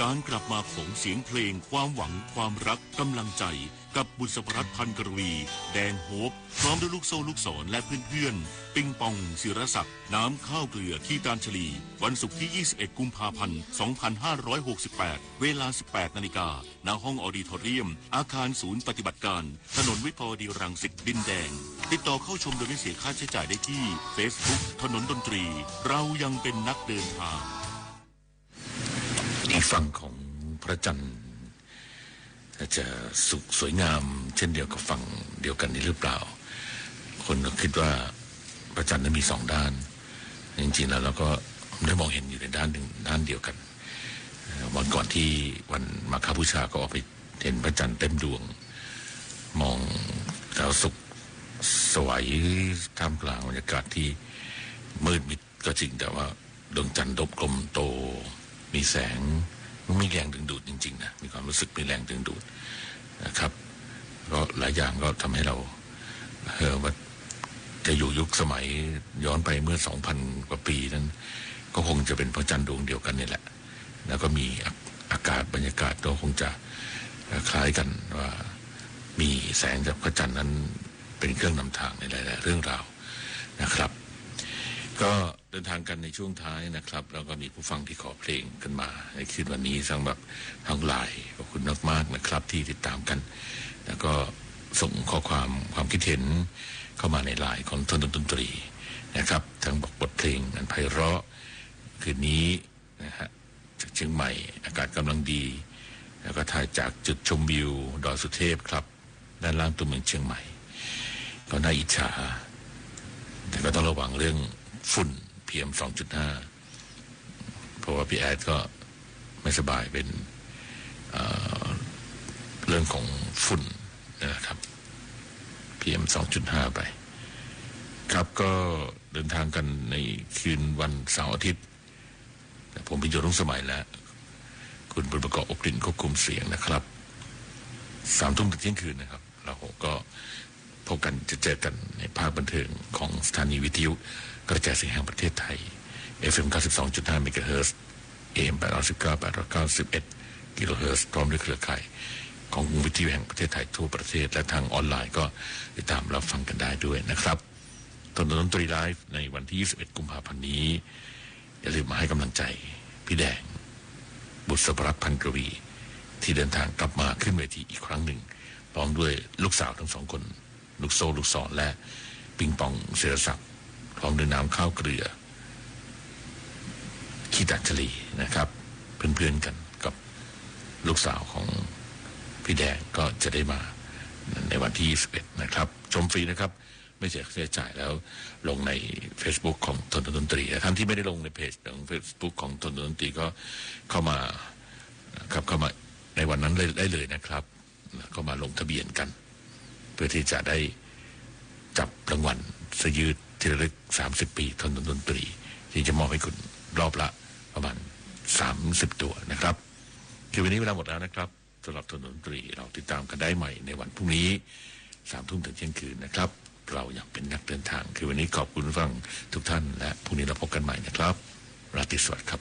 การกลับมาของเสียงเพลง ความหวัง ความรัก กำลังใจ กับบุษบรัตน์ พันกรวี แดงโฮป พร้อมด้วยลูกโซ่ลูกศร และเพื่อนๆ ปิงปอง ศิรศักดิ์ น้ำข้าวเกลือ คีตาญชลี วันศุกร์ที่ ยี่สิบเอ็ด กุมภาพันธ์ สองพันห้าร้อยหกสิบแปด เวลา สิบแปดนาฬิกา ณ ห้องออดิทอเรียม อาคารศูนย์ปฏิบัติการ ถนนวิภาวดีรังสิต ดินแดง ติดต่อเข้าชมโดยไม่เสียค่าใช้จ่ายได้ที่ Facebook ถนนดนตรี เรายังเป็นนักเดินทาง อีกฝั่งของพระจันทร์ จะสุขสวยงามเช่นเดียวกับฝั่งเดียวกันนี้หรือเปล่า คนก็คิดว่าพระจันทร์นั้นมีสองด้าน จริงๆ แล้วเราก็ได้มองเห็นอยู่ในด้านหนึ่ง ด้านเดียวกัน เอ่อ วันก่อนที่วันมาฆบูชาก็ออกไปเห็นพระจันทร์เต็มดวง มองดาวศุกร์สวัยท่ามกลางบรรยากาศที่มืดมิด ก็จริง แต่ว่าดวงจันทร์ดกกลมโต มีแสง มันมีแรงดึงดูดจริงๆ นะ มีความรู้สึกมีแรงดึงดูดนะครับ ก็หลายอย่างก็ทำให้เรา เอ่อ ว่าจะอยู่ยุคสมัยย้อนไปเมื่อ สองพัน กว่าปีนั้น ก็คงจะเป็นพระจันทร์ดวงเดียวกันนี่แหละ แล้วก็มีอา- อากาศบรรยากาศก็คงจะ เอ่อ คล้ายกันว่ามีแสงจากพระจันทร์นั้นเป็นเครื่องนำทางในหลายๆ เรื่องราวนะครับ ก็ เดินทางกันในช่วงท้ายนะครับ แล้วก็มีผู้ฟังที่ขอเพลงกันมาในคืนวันนี้ ทั้งแบบทางไลน์ ขอบคุณมากๆ นะครับ ที่ติดตามกัน แล้วก็ส่งข้อความความคิดเห็นเข้ามาในไลน์ของถนนดนตรีนะครับ ทั้งบอกบทเพลงอันไพเราะ คืนนี้นะฮะ จากเชียงใหม่ อากาศกำลังดี แล้วก็ถ่ายจากจุดชมวิวดอยสุเทพครับ ด้านล่างตัวเมืองเชียงใหม่ ก็น่าอิจฉา แต่ก็ต้องระวังเรื่องฝุ่น PM สองจุดห้า เพราะว่าพี่แอดก็ไม่สบายเป็น เอ่อ เรื่องของฝุ่นนะครับ PM สองจุดห้า ไป ครับ ก็เดินทางกันในคืนวันเสาร์อาทิตย์ ผมพิญโย รุ่งสมัย และคุณบุญประกอบ อบกลิ่น ควบคุมเสียงนะครับ สามทุ่มถึงเที่ยงคืนนะครับ เราก็พบกัน จะเจอกันในภาคบันเทิงของสถานีวิทยุกระจายเสียงแห่งประเทศไทย FM เก้าสิบสองจุดห้า เมกะเฮิรตซ์ AM แปดร้อยสิบเก้า แปดร้อยเก้าสิบเอ็ด กิโลเฮิรตซ์ พร้อมด้วยเครือข่ายของวิทยุแห่งประเทศไทยทั่วประเทศ และทางออนไลน์ก็ติดตามรับฟังกันได้ด้วยนะครับ ถนนดนตรีไลฟ์ในวันที่ ยี่สิบเอ็ด กุมภาพันธ์นี้ อย่าลืมมาให้กำลังใจพี่แดง บุษบรัตน์ พันกวี ที่เดินทางกลับมาขึ้นเวทีอีกครั้งหนึ่ง พร้อมด้วยลูกสาวทั้งสองคน ลูกโซ่ลูกศร และปิงปอง ศิรศักดิ์ พร้อมด้วยน้ำข้าวเกลือ คีตาญชลีนะครับ เพื่อนๆ กันกับลูกสาวของพี่แดงก็จะได้มาในวันที่ ยี่สิบเอ็ด นะครับ ชมฟรีนะครับ ไม่เสียค่าใช้จ่าย แล้วลงใน Facebook ของถนนดนตรี และท่านที่ไม่ได้ลงในเพจของ Facebook ของถนนดนตรีก็เข้ามาครับ เข้ามาในวันนั้นเลย ได้เลยนะครับ ก็มาลงทะเบียนกัน เพื่อที่จะได้จับรางวัลเสื้อยืดที่ระลึก สามสิบ ปีถนนดนตรี ที่จะมอบให้คุณรอบละประมาณ สามสิบ ตัวนะครับ คือวันนี้เวลาหมดแล้วนะครับ สำหรับถนนดนตรี เราติดตามกันได้ใหม่ในวันพรุ่งนี้ สามทุ่มถึงเที่ยงคืนนะครับ เรายังเป็นนักเดินทาง คือวันนี้ขอบคุณผู้ฟังทุกท่าน และพรุ่งนี้เราพบกันใหม่นะครับ ราตรีสวัสดิ์ครับ